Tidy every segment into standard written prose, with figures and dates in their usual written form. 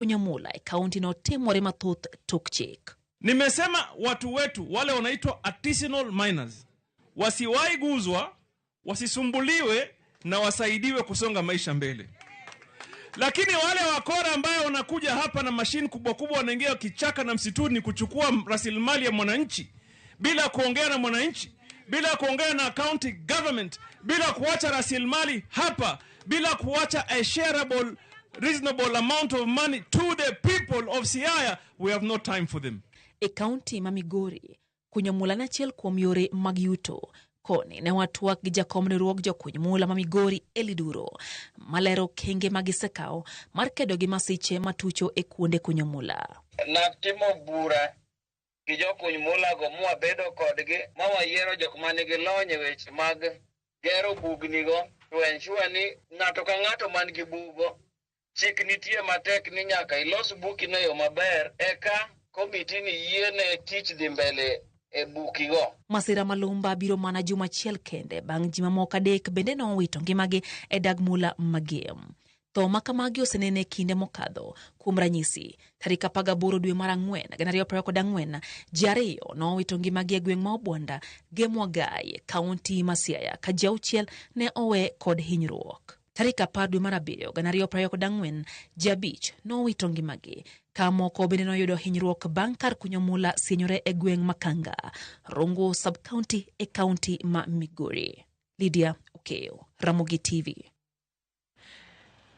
Kunyo mula e kaunti no timore mathoth tok chik. Nimesema watu wetu wale wanaitwa artisanal miners wasiwahi guzwa, wasisumbuliwe na wasaidiwe kusonga maisha mbele. Lakini wale wakora ambayo wanakuja hapa na mashine kubwa kubwa wanaingia kichaka na msituni kuchukua rasilimali ya mwananchi bila kuongea na mwananchi, bila kuongea na county government, bila kuacha rasilimali hapa, bila kuacha a shareable reasonable amount of money to the people of Siaya, we have no time for them. E kaunti ma Migori, kunyo mula en achiel kuom yore mag yuto. Koni ne watwak gi jakom riwruog jokuny mula ma Migori Eli Duro malero okenge ma gisekawo mar kedo gi masiche matucho e kuonde kunyo mula. Natimo bura gi jokuny mulago mwabedo kodgi ma wayiero jok manigi lony e weche mag gero bugnigo to ensure ni ng'ato ka ng'ato man gi bugo chik nitie matek ni nyaka ilos bukino e yo maber eka komiti ni yiene tich dhi mbele e bukigo. Masira malumba biro mana juma achiel kende bang' ji mamoko 3 bende nowito ngimagi e dag mula Magem. Tho ma kamagi osenene kinde mokadho. Kuom ranyisi, tarik 18 dwe mar 4 2024, ji 2 nowito ngimagi e gweng' ma Obwanda, Gemwagai, kaunti ma Siaya, ka ji 6 ne owe kod hinyruok. Tarik 10 dwe mar 7 2024, ji 5 nowito ngimagi, ka moko bende noyudo hinyruok bang' kar kunyo mula sienyore e gweng' Makanga, Rongo sub-county e kaunti ma Migori. Lydia Okeyo, Ramogi TV.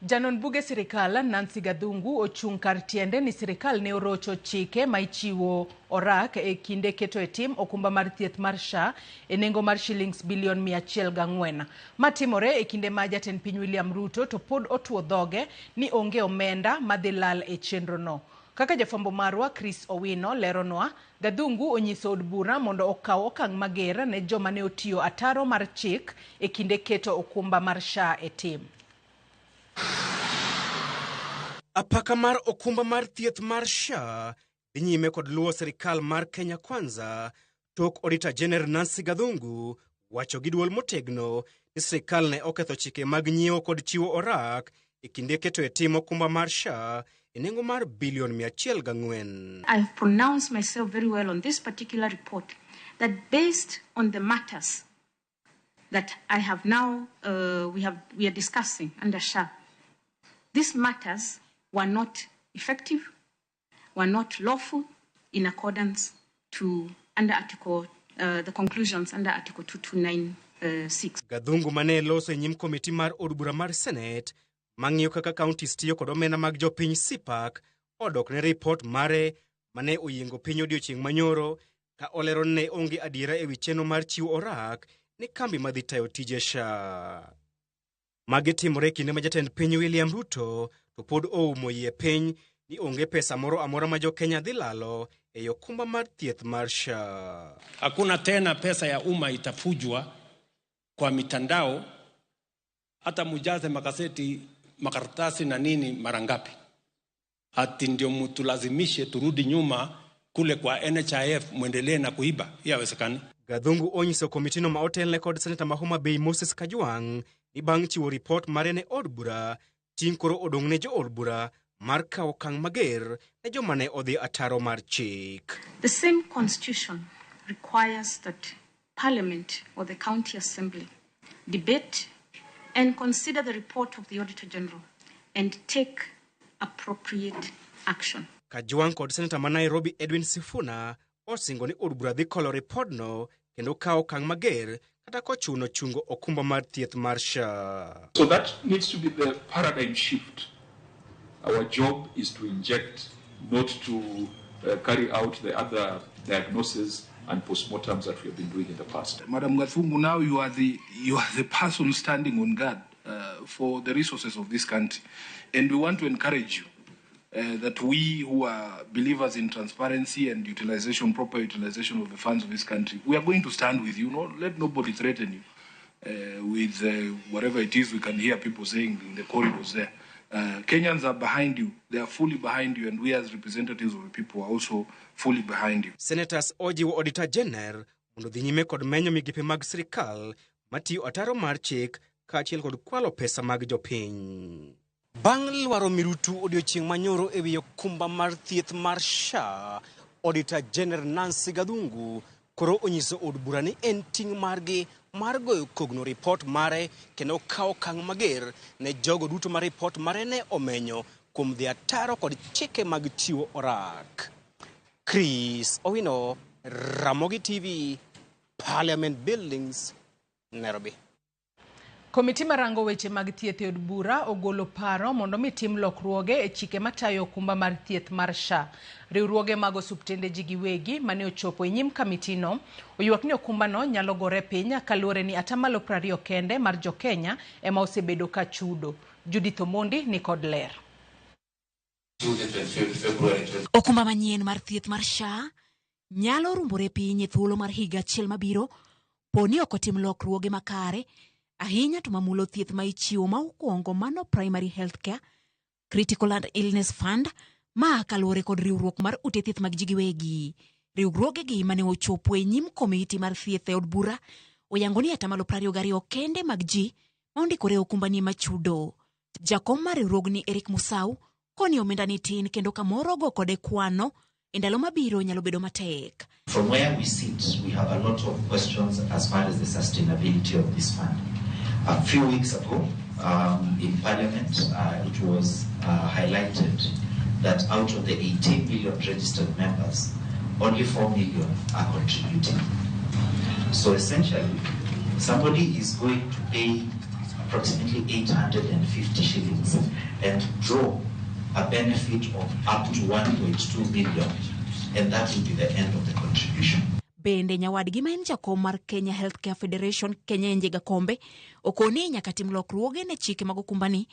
Janon buge sirikal Nancy Gathungu ochung' kar tiende ni sirikal ne orocho chike ma ichiwo orak e kinde keto e tim okumba mar thieth mar SHA e nengo mar shillings bilion 104. Ma timore e kinde ma jatend piny William Ruto to pod otuo dhoge ni onge omenda madhi lal e chenro no. Kaka jafwambo marwa Chris Owino leronwa, Gathungu onyiso od bura mondo okaw okang' mager ne joma ne otiyo ataro mar chik e kinde keto okumba mar SHA e tim. Apaka mar okumba mar thieth mar SHA dhi nyime kod luwo sirikal mar Kenya Kwanza tok Auditor General Nancy Gathungu wacho gi duol motegno ni sirikal ne oketho chike mag nyiewo kod chiwo orak e kinde keto e tim okumba mar SHA e nengo mar bilion 104. I have pronounced myself very well on this particular report that based on the matters that I have now, we are discussing under SHA, these matters were not effective, were not lawful in accordance to under Article, the conclusions under Article 229.6. Gathungu mane loso e nyim komiti mar od bura mar Senate mang'iyo kaka counties tiyo kod omenda mag jopiny CPAC odok ne ripot mare mane oyiengo piny odiochieng' manyoro ka olero ne onge adiera ewi chenro mar chiwo orak ne kambi madhi tayo tije SHA. Magi timore e kinde ma jatend piny William Ruto to pod oumo yie piny ni onge pesa moro amora ma jo-Kenya dhi lalo e okumba mar thieth mar SHA. Hakuna tena pesa ya umma itafujwa kwa mitandao, hata mujaze makaseti, makaratasi na nini mara ngapi, ati ndio mutulazimishe turudi nyuma kule kwa NHIF muendelee na kuiba. Hiyo haiwezekani. Gathungu onyiso komitino ma otelne kod seneta ma Homa Bay Moses Kajwang' ni bang' chiwo ripot mare ne od bura, ting' koro odong' ne jo od bura mar kawo okang' mager ne joma ne odhi ataro mar chik. The same constitution requires that Parliament or the County Assembly debate and consider the report of the Auditor General and take appropriate action. Kajwang' kod seneta ma Nairobi Edwin Sifuna osingo ni od bura dhi kolo ripodno kendo kawo okang' mager kata kochuno chungo okumba mar thieth mar SHA. So that needs to be the paradigm shift. Our job is to inject, not to carry out the other diagnoses and postmortems that we have been doing in the past. Madam Gathungu, now you are the person standing on guard for the resources of this country, and we want to encourage you that we who are believers in transparency and utilization, proper utilization of the funds of this country, we are going to stand with you. No, let nobody threaten you with whatever it is we can hear people saying in the corridors there. Kenyans are behind you. They are fully behind you, and we as representatives of the people are also fully behind you. Senators ojiwo Auditor General mondo dhi nyime kod menyo migepe mag sirikal matiyo ataro mar chik kaachiel kod kwalo pesa mag jopiny. Bang' lwaro mirutu odiochieng' manyoro e wi okumba mar thieth mar SHA, Auditor General Nancy Gathungu koro onyiso od bura ni en ting' margi mar goyo kogno ripot mare kendo kawo okang' mager ne jogo duto ma ripot mare ne omenyo kuom dhi ataro kod chike mag chiwo orak. Chris Owino, Ramogi TV, Parliament Buildings, Nairobi. Komiti marango weche mag thieth e od bura ogolo paro mondo mi tim lokruoge e chike matayo okumba mar thieth mar SHA. Riwruoge mag osuptende ji giwegi mane ochopo e nyim kamitino oywak ni okumbano nyalo gore piny kaluwore ni atamalo 20 kende mar jokenya ema osebedo ka chudo. Judith Omondi ni kod ler. Okumba manyien mar thieth mar SHA nyalo rumbore piny e thuolo mar higa achiel mabiro po ni ok otim lokruoge makare ahinya to mamulo thieth ma ichiwo ma okwongo mano Primary Health Care, Critical and Illness Fund ma kaluwore kod riwruok mar ute thieth mag ji giwegi. Riwruogegi mane ochopo e nyim komiti mar thieth e od bura oyango ni atamalo 22 kende mag ji ma ondikore e okumbani machudo. Jakom mar riwruogni Eric Musau koni omenda ni tin kendo kamoro go kode kwano e ndalo mabiro nyalo bedo matek. From where we sit, we have a lot of questions as far as the sustainability of this fund. A few weeks ago, in Parliament, it was highlighted that out of the 18 million registered members, only 4 million are contributing. So essentially, somebody is going to pay approximately 850 shillings and draw a benefit of up to 1.2 million, and that will be the end of the contribution. Bende nyawadgi ma en jakom mar Kenya Healthcare Federation Kenyenje Gakombe okoni nyaka tim lokruoge ne chike mag okumbani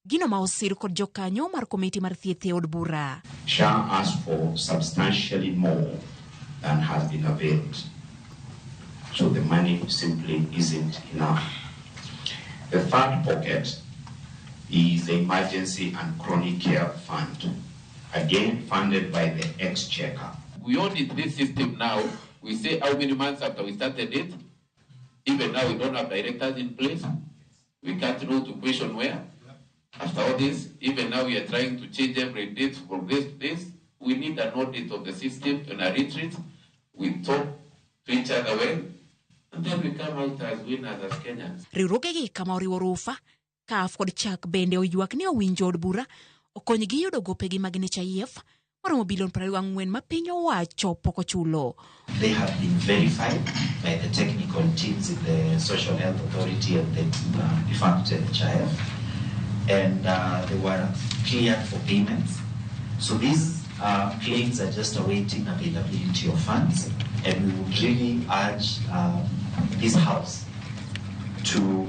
gino ma osir kod jokanyo mar komiti mar thieth e od bura. SHA asked for substantially more than has been availed. So the money simply isn't enough. The third pocket is the Emergency and Chronic Care Fund, again funded by the Exchequer. We audit this system now. We say how many months after we started it. Even now we don't have directors in place. We can't know to question where. After all this, even now we are trying to change every date from this to this. We need an audit of the system and a retreat. We talk to each other well, and then we come out as winners as Kenyans. Riwruogegi kama oriwo Rufa, CAF kod CHAK bende oywak ni owinjo od bura okonygi yudo gopegi mag NHIF moromo bilion 24 ma piny owacho pok ochulo. They have been verified by the technical teams in the Social Health Authority and the defunct NHIF, and they were cleared for payments. So these claims are just awaiting availability of funds, and we would really urge this House to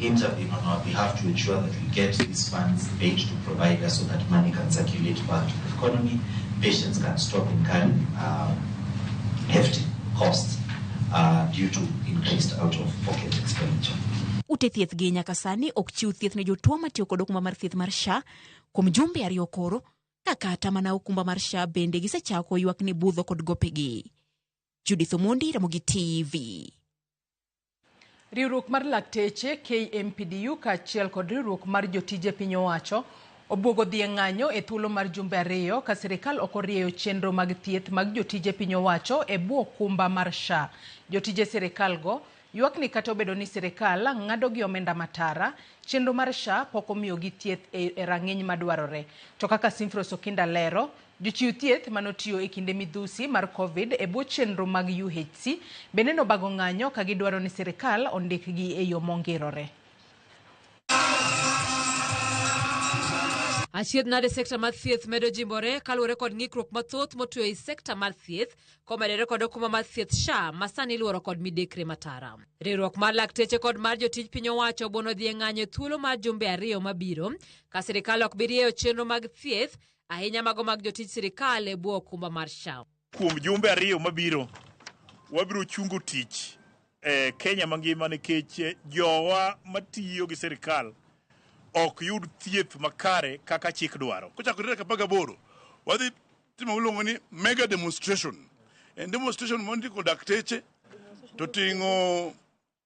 intervene on our behalf to ensure that we get these funds paid to providers so that money can circulate back to the economy, patients can stop incurring hefty costs due to increased out-of-pocket expenditure. Ute thieth gi nyaka sani ok chiw thieth ne jotuo matiyo kod okumba mar thieth mar SHA kuom jumbe ariyo koro, ka kata mana okumba mar SHA bende gisechako ywak ni budho kod gopegi. Judith Omondi, Ramogi TV. Riwruok mar lakteche KMPDU kaachiel kod riwruok mar jotije piny owacho obwogo dhi e ng'anyo e thuolo mar jumbe ariyo ka sirikal ok orieyo chenro mag thieth mag jotije piny owacho e bwo okumba mar SHA. Jotije sirikal go ywak ni kata obedo ni sirikal ng'ado gi omenda matara, chenro mar SHA pok omiyogi thieth e rang'iny madwarore. To kaka Simfros Okinda lero, jochiw thieth manotiyo e kinde midhusi mar COVID e bwo chenro mag UHC bende nobago ng'anyo ka gidwaro ni sirikal ondikgi e yo mongirore. Achiedh nade sekta mar thieth medo jimbore kaluwore kod ng'ikruok mathoth motuyo ei sekta mar thieth komedore kod okumba mar thieth SHA ma sani iluoro kod midekre matara. Riwruok mar lakteche kod mar jotij piny owacho obuono dhi e ng'anyo e thuolo mar jumbe ariyo mabiro ka sirikal ok bi rieyo chenro mag thieth ahinya mago mag jotij sirikal e bwo okumba mar SHA. Kuom jumbe ariyo mabiro, wabiro chungo tich e Kenya mangima nikech jowa matiyo gi sirikal ok yud thieth makare kaka chik dwaro. Kochakore tarik 18, wadhi timo miluongo ni mega demonstration. En demonstration mondiko dakteche to ting'o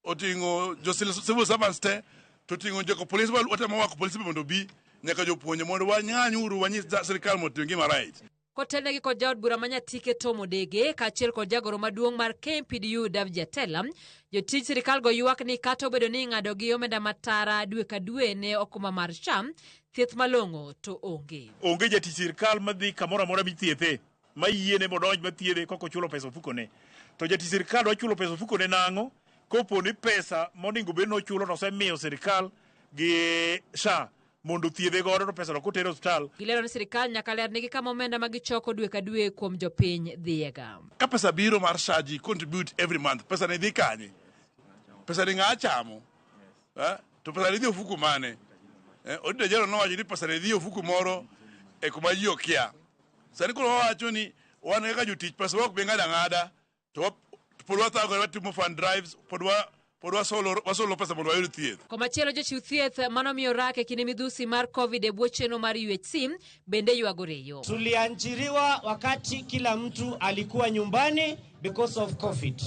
oting'o jo civil servants te to ting'o joko police watemo wako police mondo obi nyaka jopuonje mondo wang'anyuru wanyis sirikal mondo otim gima right. Kotelnegi kod jaod bura ma Nyatike Tom Odege kaachiel kod jagoro maduong' mar KMPDU Davji Atela, jotij sirikal go ywak ni kata obedo ni ing'adogi omenda matara dwe ka dwe ne okumba mar SHA, thieth malong'o to onge. Onge jatich sirikal madhi kamoro amora mithiethe, mayiene modonj mathiedhe kok ochulo pesa ofukone. To jatich sirikal dwa chulo pesa ofukone nang'o kopo ni pesa monego bed ni ochulo to osemiyo sirikal gi SHA mondo thiedhe godo to pesa no kotere osiptal. Gilero ni sirikal nyaka lernigi kama omenda ma gichoko dwe ka dwe kuom jopiny dhiyega. Ka pesa biro mar SHA ji contribute every month, pesa ni dhi kanye? Pesa ni ng'a chamo? To pesa ni dhi ofuku mane? Odida Jaro nowacho ni pesa ni dhi ofuku moro e kuma ji okia. Sani koro wawacho ni wan kaka jotich pesa ok bi ng'ado ang'ada to pod wathagore watimo fund drives pod wasolo pesa mondo wayud thieth. Komachielo jochiw thieth manomiyo rak e kinde midhusi mar COVID e bwo chenro mar UHC bende ywago reyo. Tuliajiriwa wakati kila mtu alikuwa nyumbani because of COVID.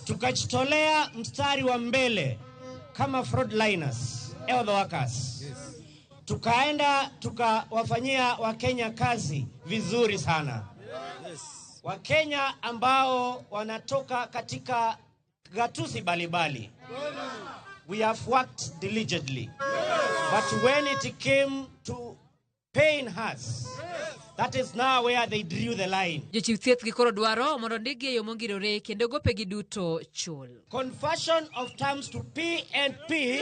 Tukajitolea mstari wa mbele kama frontliners, health workers. Yes. Tukaenda tukawafanyia Wakenya kazi vizuri sana. Yes. Wakenya ambao wanatoka katika gatuzi balibali. We have worked diligently. But when it came to paying us, that is now where they drew the line. Jochiw thieth gi koro dwaro mondo ndikgi e yo mongirore kendo gopegi duto chul. Conversion of terms to P&P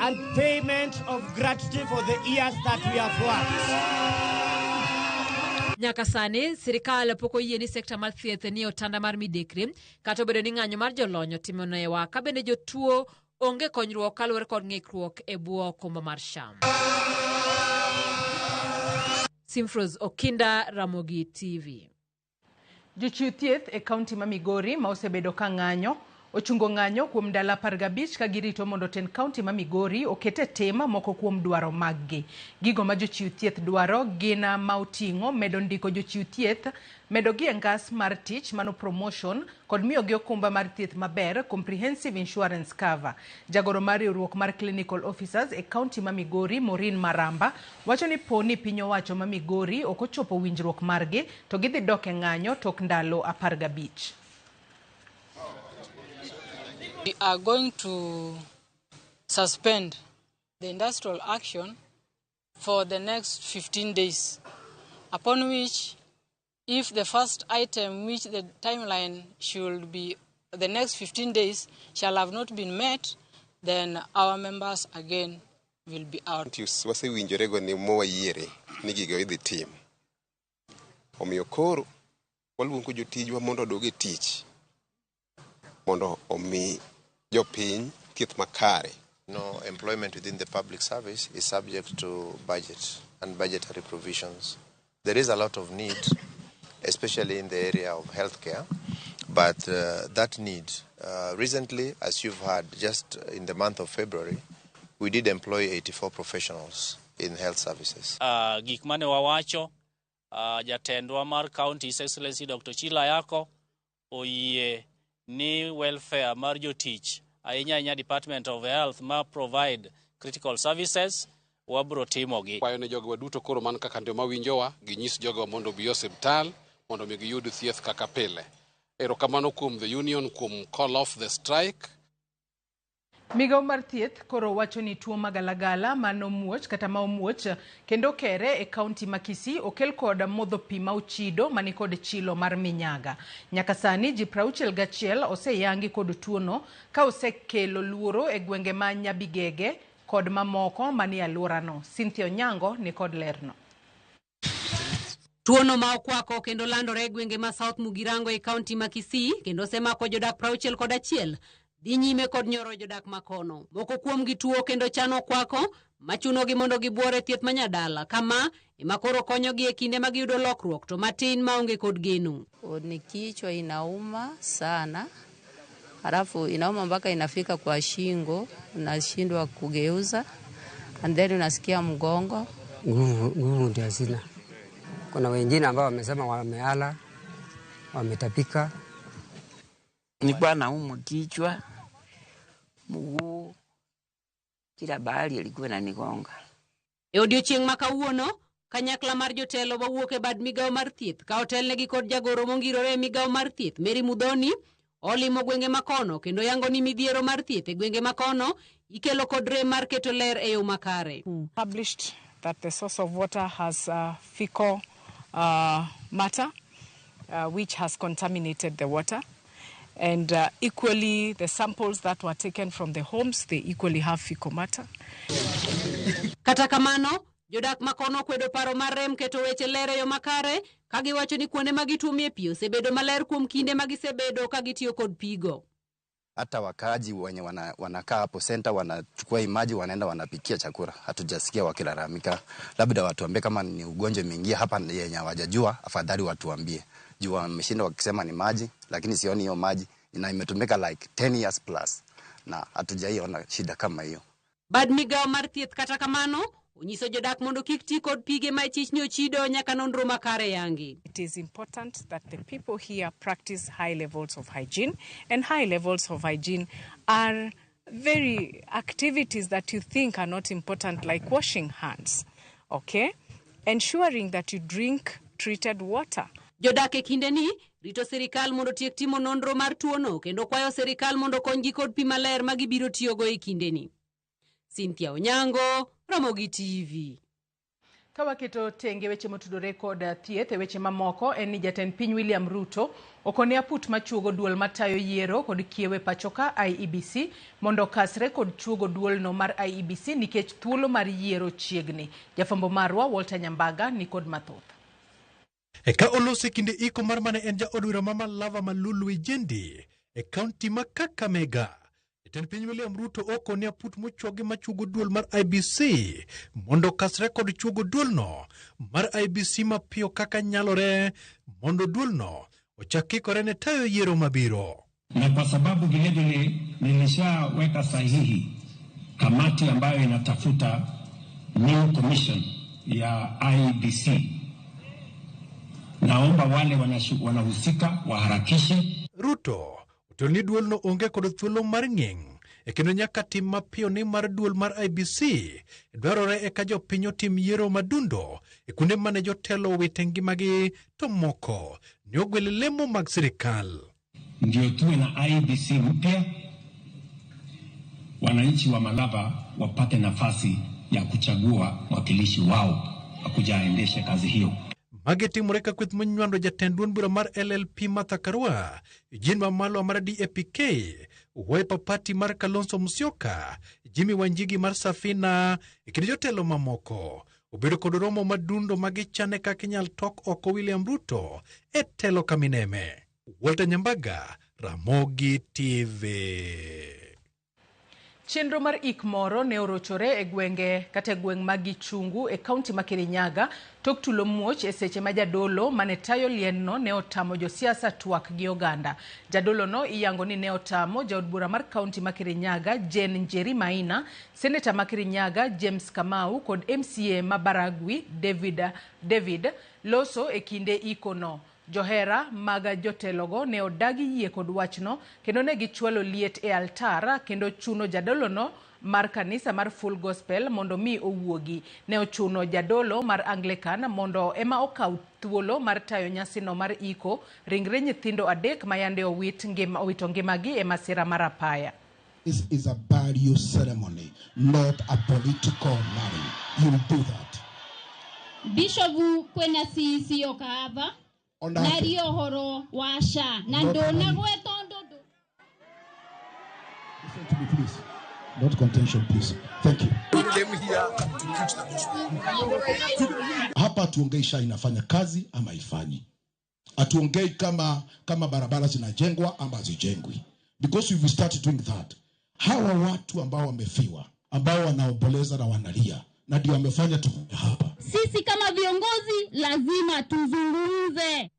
and payment of gratuity for the years that we have worked. Nyaka sani sirikal pok oyie ni sekta mar thieth ni otanda mar midekre kata obedo ni ng'anyo mar jolony otimo newa ka bende jotuo onge konyruok kaluwore kod ng'ikruok e bwo okumba mar SHA. Simfros Okinda, Ramogi TV. Jochiw thieth e kaunti ma Migori ma osebedo ka ng'anyo ochungo ng'anyo kuom ndalo 15 ka girito mondo tend kaunti ma Migori oket e tim moko kuom dwaro maggi. Gigo ma jochiw thieth dwaro gin ma oting'o medo ndiko jochiw thieth, medo gi e ngas mar tich mano promotion kod miyogi okumba mar thieth maber comprehensive insurance cover. Jagoro mar riwruok mar clinical officers e kaunti ma Migori Maureen Maramba wacho ni po ni piny owacho ma Migori ok ochopo winjruok margi to gidhi dok e ng'anyo tok ndalo 15. We are going to suspend the industrial action for the next 15 days, upon which, if the first item which the timeline should be the next 15 days shall have not been met, then our members again will be out. Wasewinjorego ni mowayiere ni gigo idhi tim. Omiyo koro waluongo jotijwa mondo odog e tich mondo omi jopiny thieth makare. No employment within the public service is subject to budget and budgetary provisions. There is a lot of need, especially in the area of healthcare, but that need, recently, as you've heard, just in the month of February, we did employ 84 professionals in health services. Gik mane wawacho, jatendwa mar county, His Excellency Dr. Chila Yako, oyie ni welfare mar jotich ahinya ahinya Department of Health ma provide critical services wabro timogi. Kwayo ne jogewa duto koro man kaka ndio mawinjowa ginyis jogewa mondo obi osiptal mondo mi giyud thieth kaka pile. Erokamano kuom the union kuom call off the strike. Migawo mar thieth koro wacho ni tuo magalagala manomuoch kata ma omuoch kendo kere e kaunti ma Kisii okel kod modho pi ma ochido manikod chilo mar minyaga. Nyaka sani ji 61 oseyangi kod tuono ka osekelo luoro e gwenge ma Nyabigege kod mamoko manie alworano. Cynthia Onyango ni kod lerno. Tuono ma okwako kendo landore e gwenge ma South Mugirango e kaunti ma Kisii kendo osemako jodak 61 dhi nyime kod nyoro jodak makono. Moko kuomgi tuo kendo chano kwako machunogi mondo gibuor e thieth manyadala. Kama ema koro konyogi e kinde ma giyudo lokruok to matin maonge kod geno. Ni kichwa inauma sana, halafu inauma mpaka inafika kwa shingo, unashindwa kugeuza, and then unasikia mgongo. Nguvu ndio hazina. Kuna wengine ambao wamesema wameala, wametapika. Nilikuwa naumwa kichwa, mguu, kila bahali ilikuwa inanigonga. E odiochieng' ma kawuono, kanyakla mar jotelo mawuok e bad migawo mar thieth ka otelnegi kod jagoro mongirore e migawo mar thieth Mary Muthoni olimo gwenge makono kendo yango ni midhiero mar thieth e gwenge makono ikelo kod rem mar keto ler e yo makare. Published that the source of water has fecal matter which has contaminated the water. And equally, the samples that were taken from the homes, they equally have fecal matter. Kata kamano, jodak makono kwedo paro mar rem keto weche ler e yo makare ka giwacho ni kuonde ma gituomie pi osebedo maler kuom kinde ma gisebedo ka gitiyo kod pigo. Hata wakaaji wenye wanakaa hapo center wanachukua hii maji wanaenda wanapikia chakula, hatujasikia wakilalamika. Labda watuambie kama ni ugonjwa imeingia hapa yenye hawajajua, afadhali watuambie. Juu wameshinda wakisema ni maji, lakini sioni hiyo maji na imetumika like 10 years plus na hatujaiona shida kama hiyo. Bad migawo mar thieth kata kamano onyiso jodak mondo kik ti kod pige ma ichich ni ochido nyaka nonro makare yangi. It is important that the people here practice high levels of hygiene, and high levels of hygiene are very activities that you think are not important, like washing hands, okay? Ensuring that you drink treated water. Jodak e kindeni rito sirikal mondo otiek timo nonro mar tuono kendo kwayo sirikal mondo okonygi kod pi maler ma gibiro tiyogo e kindeni. Cynthia Onyango, Ramogi TV. Ka waketo tenge weche motudore kod thieth e weche mamoko en ni jatend piny William Ruto okone aput machuogo duol matayo yiero kod kiewe pachoka IEBC mondo okasre kod chuogo duolno mar IEBC nikech thuolo mar yiero chiegni. Jafwambo marwa Walter Nyambaga ni kod mathoth. Ka olosi kinde iko mar mane en jaod bura ma Malava Malulu Ijendi e kaunti ma Kakamega. Jatend piny William Ruto okone aput mochuogi machuogo duol mar IEBC mondo okasre kod chuogo duolno mar IEBC mapiyo kaka nyalore mondo duolno ochak kikore ne tayo yiero mabiro. Na kwa sababu vilevile nilishaweka sahihi kamati ambayo inatafuta new commission ya IEBC, naomba wale wanahusika waharakishe. Ruto otel ni duolno onge kod thuolo mar ng'eng' e kendo nyaka tim mapiyo ni mar duol mar IEBC dwarore eka jopiny otim yiero madundo e kuonde mane jotelo owite ngimagi to moko ne ogwel lemo mag sirikal. Ndio tuwe na IEBC mpya, wananchi wa Malava wapate nafasi ya kuchagua mwakilishi wao akuja aendeshe kazi hiyo. Magi timore ka kweth monywando jatend duond bura mar LLP Martha Karua, Eugene Wamalwa mar DAPK, Wiper Party mar Kalonzo Musyoka, Jimmy Wanjigi mar Safina e kind jotelo mamoko obedo kod romo madundo magichane kaka inyal tok oko William Ruto e telo kamineme. Walter Nyambaga, Ramogi TV. Chenro mar ik moro ne orochore e gwenge kata e gweng' mag Gichungu e kaunti ma Kirinyaga tok tulo muoch e seche ma jadolo mane tayo lienno ne otamo josiasa twak gi oganda. Jadolono iyango ni ne otamo jaod bura mar kaunti ma Kirinyaga Jane Njeri Maina, seneta ma Kirinyaga James Kamau kod MCA ma Baragwi David loso e kinde ikono. Johera mag jotelogo ne odagi yie kod wachno kendo ne gichwalo liet e altara kendo chuno jadolono mar kanisa mar Full Gospel mondo mi owuogi. Ne ochuno jadolo mar Anglican mondo ema okaw thuolo mar tayo nyasino mar iko ringre nyithindo adek ma yande owito ngimagi e masira mar apaya. This is a burial ceremony, not a political rally. You'll do that. Bishop kwena CEC okava. Nario horo washa na ndona gwetondo. Listen to me, please. Not contention, please. Thank you. We came here to preach the gospel. Hapa tuongei SHA inafanya kazi ama ifanyi. Atuongei kama barabara zinajengwa ama hazijengwi. Because if we start doing that, hawa watu ambao wamefiwa, ambao wanaomboleza na wanalia, na ndio wamefanya tu hapa. Sisi kama viongozi lazima tuzungumze.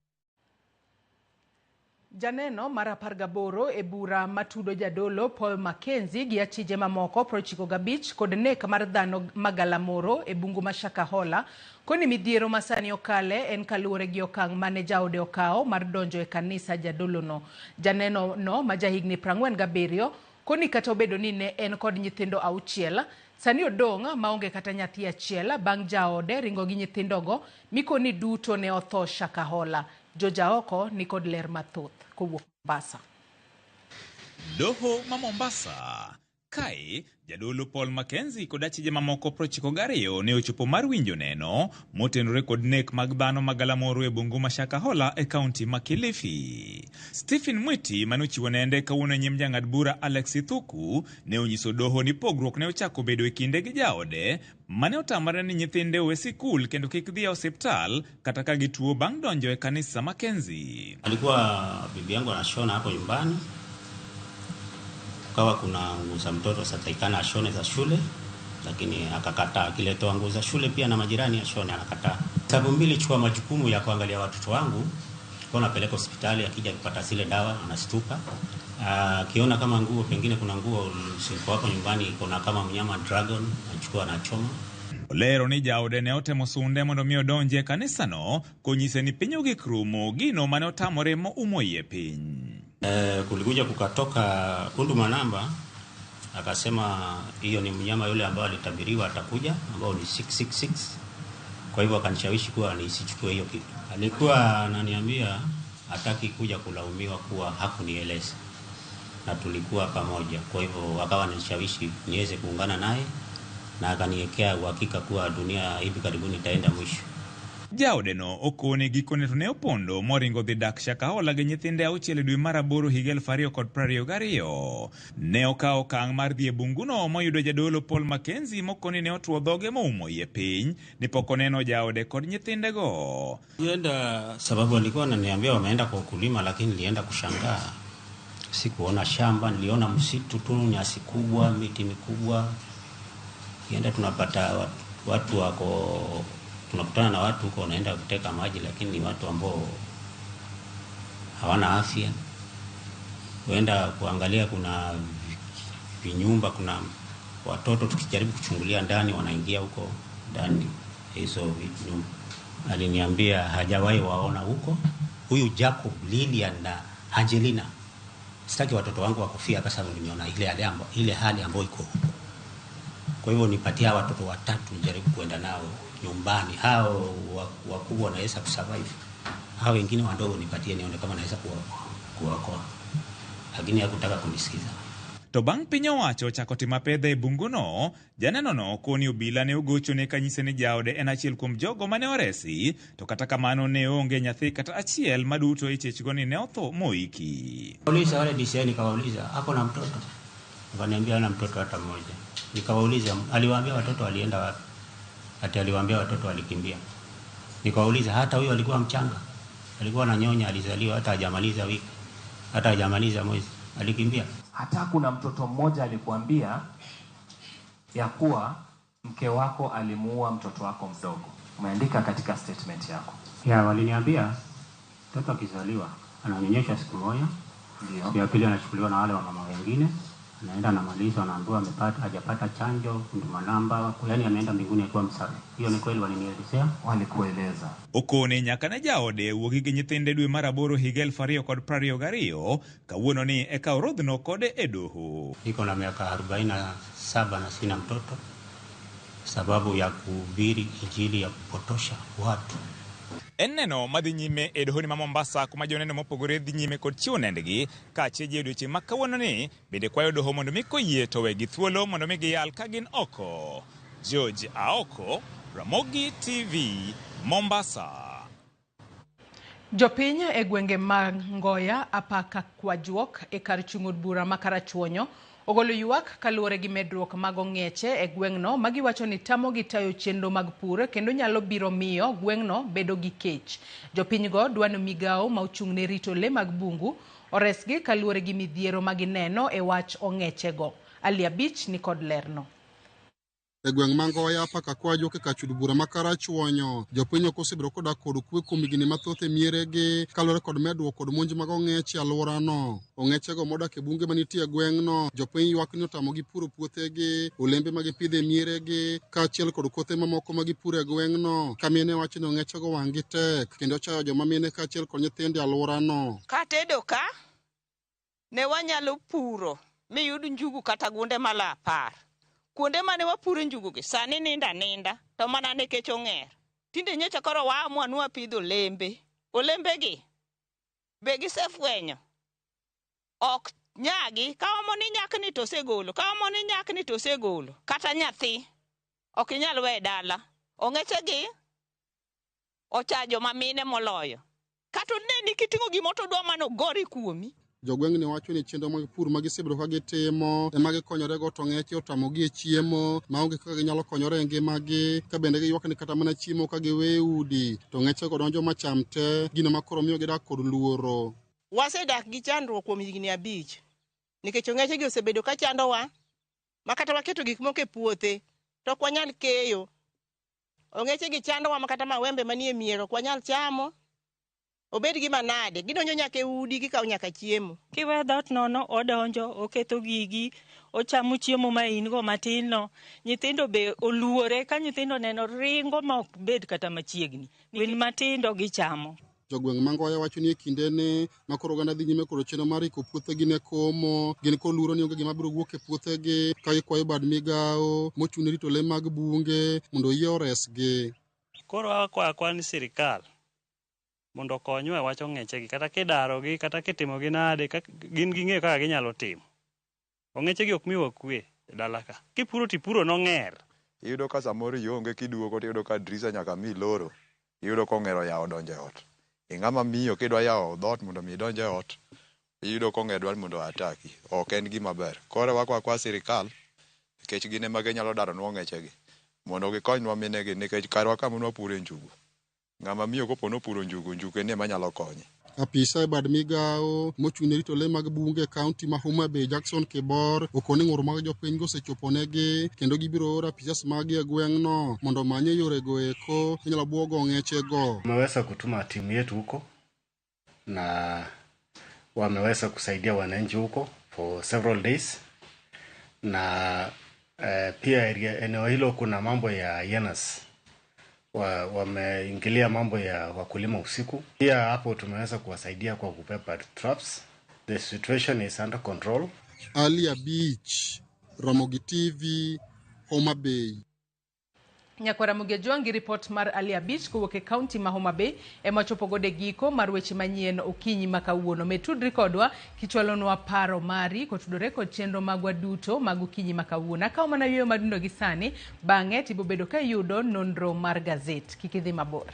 Janeno mar 18 e bura matudo jadolo Paul Mackenzie gi achije mamoko 95 kod nek mar dhano magalamoro e bungu ma Shakahola koni midhiero masani okale en kaluwore gi okang' mane jaode okawo mar donjo e kanisa jadolono. Janeno no ma jahigni 47 koni kata obedo ni ne en kod nyithindo 6, sani odong' maonge kata nyathi achiel bang' jaode ringo gi nyithindogo mikoni duto ne otho Shakahola. Jojaoko ni kod ler mathoth kowuok Mombasa. Doho ma Mombasa. Kae, jadolo Paul Mackenzie kod achije mamoko 92 ne ochopo mar winjo neno motenore kod nek mag dhano magalamoro e bungu ma Shakahola e kaunti ma Kilifi. Stephen Mwiti manochiwo nende kawuono e nyim jang'ad bura Alex Ithuku ne onyiso doho ni pogruok ne ochako bedo e kinde gi jaode mane otamore ni nyithinde owe sikul kendo kik dhi e osiptal kata ka gituo bang' donjo e kanisa Mackenzie. Alikuwa bibi yangu anashona hapo nyumbani, kukawa kuna nguo za mtoto satakikana ashone za shule, lakini akakataa. Akiletoa nguo za shule pia na majirani ashone, anakataa. Sababu mbili, chukua majukumu ya kuangalia watoto wangu, kwa napeleka hospitali, akija kupata zile dawa anastuka. Akiona kama nguo pengine kuna nguo ziko hapo nyumbani kuna kama mnyama dragon, anachukua anachoma. Olero ni jaode ne otemo sunde mondo mi odonji e kanisano konyise ni piny ogik rumo gino mane otamore moumo iye piny. Kulikuja kukatoka kundu manamba akasema hiyo ni mnyama yule ambao alitabiriwa atakuja, ambao ni 666. Kwa hivyo akanishawishi kuwa nisichukue hiyo kitu. Alikuwa ananiambia hataki kuja kulaumiwa kuwa hakunieleza na tulikuwa pamoja. Kwa hivyo akawa ananishawishi niweze kuungana naye na akaniwekea uhakika kuwa dunia hivi karibuni itaenda mwisho. Jaode no okone gikone to ne opondo moringo dhi dak Shakahola gi nyithinde 6 e dwe mar 8 higa 2022. Ne okawo okang' mar dhi e bunguno moyudo jadolo Paul Mackenzie mokoni ne otwo dhoge moumo iye piny ni pok oneno jaode kod nyithindego. Nilienda sababu alikuwa ananiambia wameenda kwa ukulima, lakini nilienda kushangaa. Sikuona shamba, niliona msitu tu, nyasi kubwa, miti mikubwa. Kienda tunapata watu wako, tunakutana na watu huko wanaenda kuteka maji, lakini ni watu ambao hawana afya. Huenda kuangalia kuna vinyumba, kuna watoto, tukijaribu kuchungulia ndani wanaingia huko ndani hizo nyumba. Aliniambia hajawahi waona huko huyu Jacob, Lilian na Angelina. Sitaki watoto wangu wakofia hapa sababu nimeona ile hali ambayo iko huko. Kwa hivyo nipatia watoto watatu nijaribu kuenda nao nyumbani. Hao wakubwa wanaweza kusurvive, hao wengine wadogo nipatie nione kama naweza kuwaokoa. Lakini hakutaka kunisikiza. To bang' piny owacho chako timo apedha e bunguno, janeno no koni obila ne ogochone kanyise ni jaode en achiel kuom jogo mane oresi, to kata kamano ne onge nyathi kata achiel maduto ichechgo ni ne otho moiki. Uliza wale DCI, nikawauliza ako na mtoto? Wakaniambia hana mtoto hata mmoja. Nikawauliza aliwaambia watoto walienda wapi? Ati aliwaambia watoto walikimbia. Nikawauliza hata huyo alikuwa mchanga, alikuwa ananyonya, alizaliwa hata hajamaliza wiki, hata hajamaliza mwezi, alikimbia. Hata kuna mtoto mmoja alikuambia ya kuwa mke wako alimuua mtoto wako mdogo. Umeandika katika statement yako. Ya, waliniambia mtoto akizaliwa ananyonyeshwa siku moja. Ndio. Siku ya pili anachukuliwa na wale wamama wengine, anaenda anamaliza, anaambiwa amepata, hajapata chanjo, nduma namba, yaani ameenda mbinguni akiwa msafi. Hiyo ni kweli walinielezea? Walikueleza. Okone nyaka ne jaode wuogi gi nyithinde dwe mar 8 higa 2022, kawuono ni eka orodhno kode e doho. Niko na miaka 47 na sina mtoto, sababu ya kuhubiri injili ya kupotosha watu. En neno madhi nyime e dohoni ma Mombasa kuma joneno mopogore dhi nyime kod chiwo nendgi kaachiel gi odiochieng' ma kawuono ni bende kwayo doho mondo mi koyie to wegi thuolo mondo mi giyal ka gin oko. George Aoko, Ramogi TV, Mombasa. Jopiny e gwenge mag Ngoya, Apaka Kwajuok e kar chung' od bura ma Karachuonyo ogolo ywak kaluwore gi medruok mag ong'eche e gweng'no ma giwacho ni tamogi tayo chenro mag pur kendo nyalo biro miyo gweng'no bedo gi kech. Jopinygo dwa ni migawo ma ochung' ne rito le mag bungu oresgi kaluwore gi midhiero ma gineno e wach ong'echego. Ali Abich ni kod lerno. E gweng' ma Ngoya paka kwajo kaka chud bura ma Karachuonyo, jopiny ok osebedo kodak kod kwe kuom higni mathoth e mieregi kaluwore kod medruok kod monj mag ong'eche e alworano. Ong'echego modak e bunge manitie e gweng'no, jopiny ywak ni otamogi puro puothegi, olembe ma gipidho e mieregi, kaachiel kod kothe mamoko ma gipuro e gweng'no, ka mine wacho ni ong'echego wang'gi tek kendo chayo joma mine kaachiel kod nyithindo e alworano. Katedo ka, ne wanyalo puro miyud njugu kata gunde malo 10. Kuonde mane wapuro njugu gi sani ninda ninda to mana nikech ong'er. Tinde nyocha koro waamua ni wapidho olembe. Olembe gi be gisefwenyo ok nyagi kaomo ni nyakni to osegolo, kaomo ni nyakni to osegolo. Kata nyathi ok inyal weyo e dala. Ong'eche gi ochajo mamine moloyo. Kata oneni kiting'o gimoro to odwa mana ogori kuomi. Jogweng'ni wacho ni chenro mag pur ma gisebedo ka gitimo ema gikonyorego to ong'eche otamogi e chiemo maonge kaka ginyalo konyore e ngimagi, ka bende giywak ni kata mana chiemo ka giwe e udi to ong'echego donjo macham te, gino ma koro miyo gidak kod luoro. Wasedak gi chandruok kuom higni 5 nikech ong'echegi osebedo ka chandowa ma kata waketo gik moko e puothe to ok wanyal keyo. Ong'echegi chandowa ma kata mawembe manie mier ok wanyal chamo. Obed gima nade, gidonjo nyaka e udi, gikawo nyaka chiemo. Kiwe dhoot nono, odonjo, oketho gigi, ochamo chiemo ma in go matin no. Nyithindo be oluore, ka nyithindo neno ringo ma ok bed kata machiegni. Winy matindo gichamo. Jogweng' ma Ngoya wacho ni e kindene ma koro oganda dhi nyime kod chenro mar iko puothegi ne komo, gin kod luoro ni onge gima biro wuok e puothegi ka gikwayo bad migawo mochung' ne rito lee mag bunge mondo oyie oresgi. Koro wakwayo akwa ni sirikal mondo okonywa e wach ong'echegi, kata kidarogi, kata kitimogi nade, gin ging'eyo kaka ginyalo timo. Ong'echegi ok miwa kwe e dala ka. Kipuro tipuro nong'er. Iyudo ka samoro ionge kiduogo tiyudo ka drisa nyaka mi loro. Iyudo ka ong'er oyawo donjo e ot. Ing'ama miyo kidwa yawo dhoot mondo mi idonj e ot, iyudo ka ong'er dwaro mondo ataki. Ok en gima ber. Koro wakwa kwa sirikal, nikech gin ema ginyalo daronwa ong'echegi, mondo gikonywa minegi, nikech karwa kama nwapure njugu. Ng'ama miyo kopo nopuro njugu, njugu en ema nyalo konye. Apisa e bad migawo mochung' ne rito lee mag bunge e kaunti ma Homa Bay Jackson Kibor okoni ng'ur mag jopiny go osechoponegi kendo gibiro oro apisas maggi e gweng'no mondo omanye yorego eko inyalo buogo ong'echego. Wameweza kutuma timu yetu huko na wameweza kusaidia wananchi huko for several days na pia eneo hilo kuna mambo ya hyenas. Wameingilia mambo ya wakulima usiku. Pia hapo tumeweza kuwasaidia kwa kubeba traps. The situation is under control. Alia Beach, Ramogi TV, Homa Bay. Nyakwara Mugejuang gi report mar Alia Beach kowuok e kaunti ma Homa Bay ema chopo godo e giko mar weche manyien okinyi ma kawuono. Med tudri kodwa kichwalonwa paro mari kotudore kod chenro magwa duto mag okinyi ma kawuono. Akawo mana yueyo madundo gi sani, bang'e tibobedo ka iyudo nonro mar gazet. Kik idhi mabor.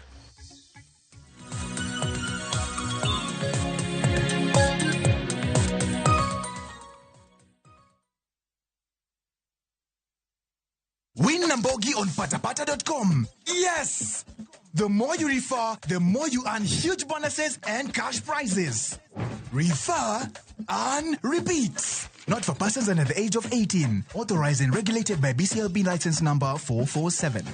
Win Nambogi on patapata.com. Yes! The more you refer, the more you earn huge bonuses and cash prizes. Refer, earn, repeat. Not for persons under the age of 18. Authorized and regulated by BCLB license number 447.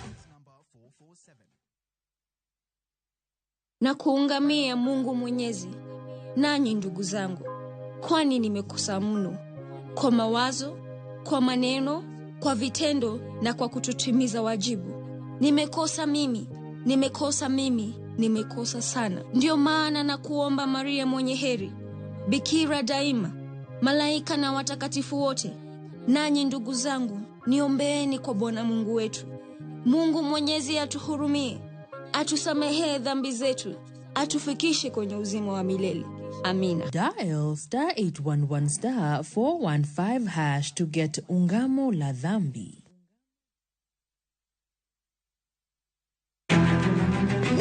Na kuungamia Mungu Mwenyezi, nanyi ndugu zangu, kwani nimekosa mno kwa mawazo, kwa maneno, kwa vitendo na kwa kutotimiza wajibu. Nimekosa mimi, nimekosa mimi, nimekosa sana. Ndiyo maana na kuomba Maria mwenye heri, Bikira daima, malaika na watakatifu wote, nanyi ndugu zangu, niombeeni kwa Bwana Mungu wetu. Mungu Mwenyezi atuhurumie, atusamehee dhambi zetu, atufikishe kwenye uzima wa milele. Amina. Dial star 811 star 415 hash to get Ungamo la Dhambi.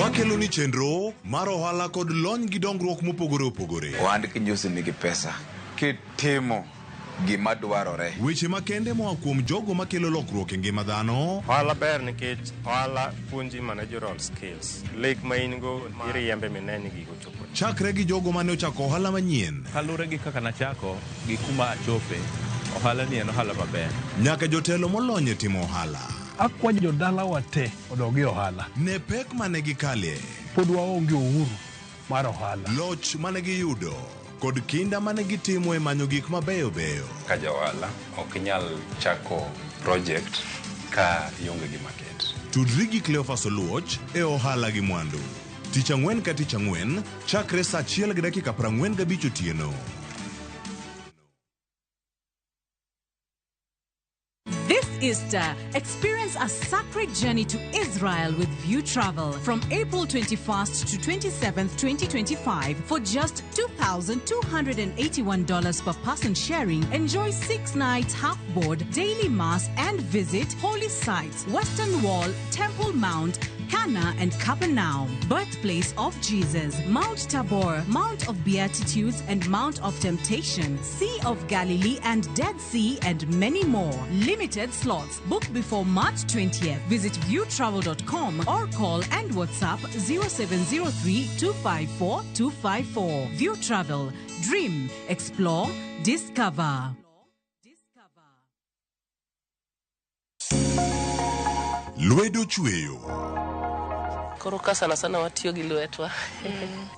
Wakelo ni chenro mar ohala kod lony gi dongruok mopogore opogore. Ohand kinyosi nigi pesa kitimo gima dwarore. Weche makende moa kuom jogo makelo lokruok e ngima dhano. Ohala ber nikech ohala puonji managerial skills. Lek ma in go iriembe mine ni gigo chopo. Chakre gi jogo mane ochako ohala manyien. Kaluwore gi kaka nachako gi kuma achope, ohala ni en ohala maber. Nyaka jotelo molony e timo ohala. Akwa jodalawa te odog e ohala. Ne pek mane gikale. Pod waonge uhuru mar ohala. Loch mane giyudo kod kinda mane gitimo e manyo gik mabeyo beyo. Ka ja ohala ok inyal chako project ka ionge gi market. Tudri gi Cleophas Oluoch e ohala gi mwandu. Tich ang'wen ka tich ang'wen chakre saa achiel gi dakika 45 otieno. This Easter, experience a sacred journey to Israel with View Travel from April 21st to 27th, 2025 for just $2,281 per person sharing. Enjoy 6 nights half board, daily mass and visit holy sites, Western Wall, Temple Mount, Cana and Capernaum, birthplace of Jesus, Mount Tabor, Mount of Beatitudes and Mount of Temptation, Sea of Galilee and Dead Sea and many more. Limited slots. Book before March 20th. Visit viewtravel.com or call and WhatsApp 0703 254 254. View Travel. Dream, explore, discover. Lwedo chweyo. Koro ka sana sana watiyo gi lwetwa.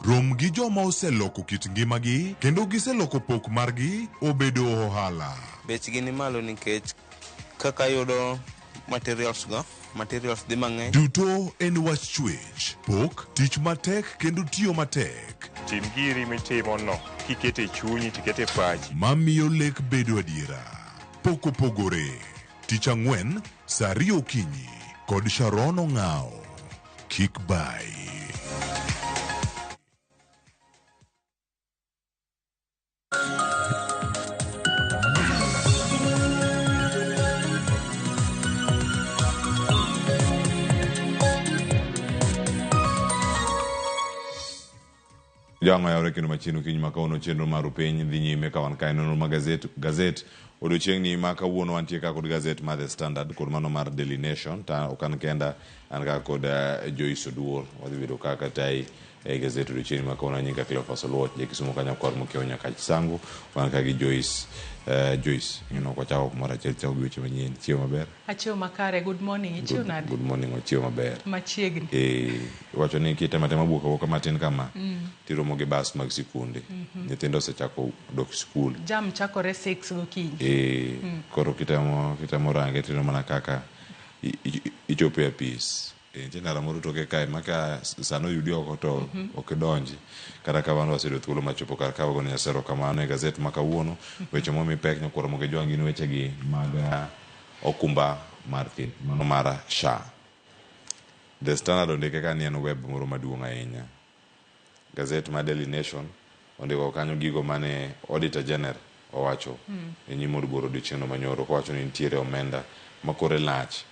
Rom gi joma oseloko kit ngimagi kendo giseloko pok margi obedo ohala. Bechgi ni malo nikech kaka yudo materials go, materials dhi mang'eny. Duto en wach chwech, pok, tich matek kendo tiyo matek. Tim giri mitimo no kikete chunyi tikete pachi. Mamiyo lek bedo adiera. Pok opogore. Tich ang'wen, saa ariyo okinyi kod Sharon Ong'ao. Kik bai. Jang'o yawre kendo machiegni okinyi ma kawuono chenro mar piny dhi nyime ka wan kae nonro ma gazet gazet odiochieng'ni ma kawuono wantie ka kod gazet mar The Standard kod mano mar Daily Nation ta ok an kenda an ka kod Joyce Oduor wadhi bedo ka katai e gazet odiochieng'ni ma kawuono nyinga Cleophas Oluoch ja Kisumu kanyo kwar mokiewo nyaka Sangu wan ka gi Joyce Joyce ing'eno ok wachako kumoro achiel chako gi weche manyien chiewo maber. Achiewo makare, good morning, ichiewo nade? Good morning, ochiewo maber. Machiegni. Iwacho ni kitemo atema buok awuoka matin kama, tiromo gi bas mag sikunde. Nyithindo osechako dok skul. Jam chakore 6 gokinyi. Koro kitemo range tineno mana kaka ichopo e apis. Nitie ndara moro toke kae ma ka sano oyudi oko to ok idonji. Kata kamano waseyudo thuolo mar chopo kar ka wagone Nyasaye erokamano e gazet ma kawuono. Weche momi pek nyakwar Ramogi Ojwang' gin wechegi mag okumba mar thieth mano mar SHA. The Standard ondike ka ni en web moro maduong' ahinya. Gazet mar Daily Nation ondiko kanyo gigo mane Auditor General owacho e nyim od bura odiochieng'no manyoro kowacho ni nitiere omenda ma kore lach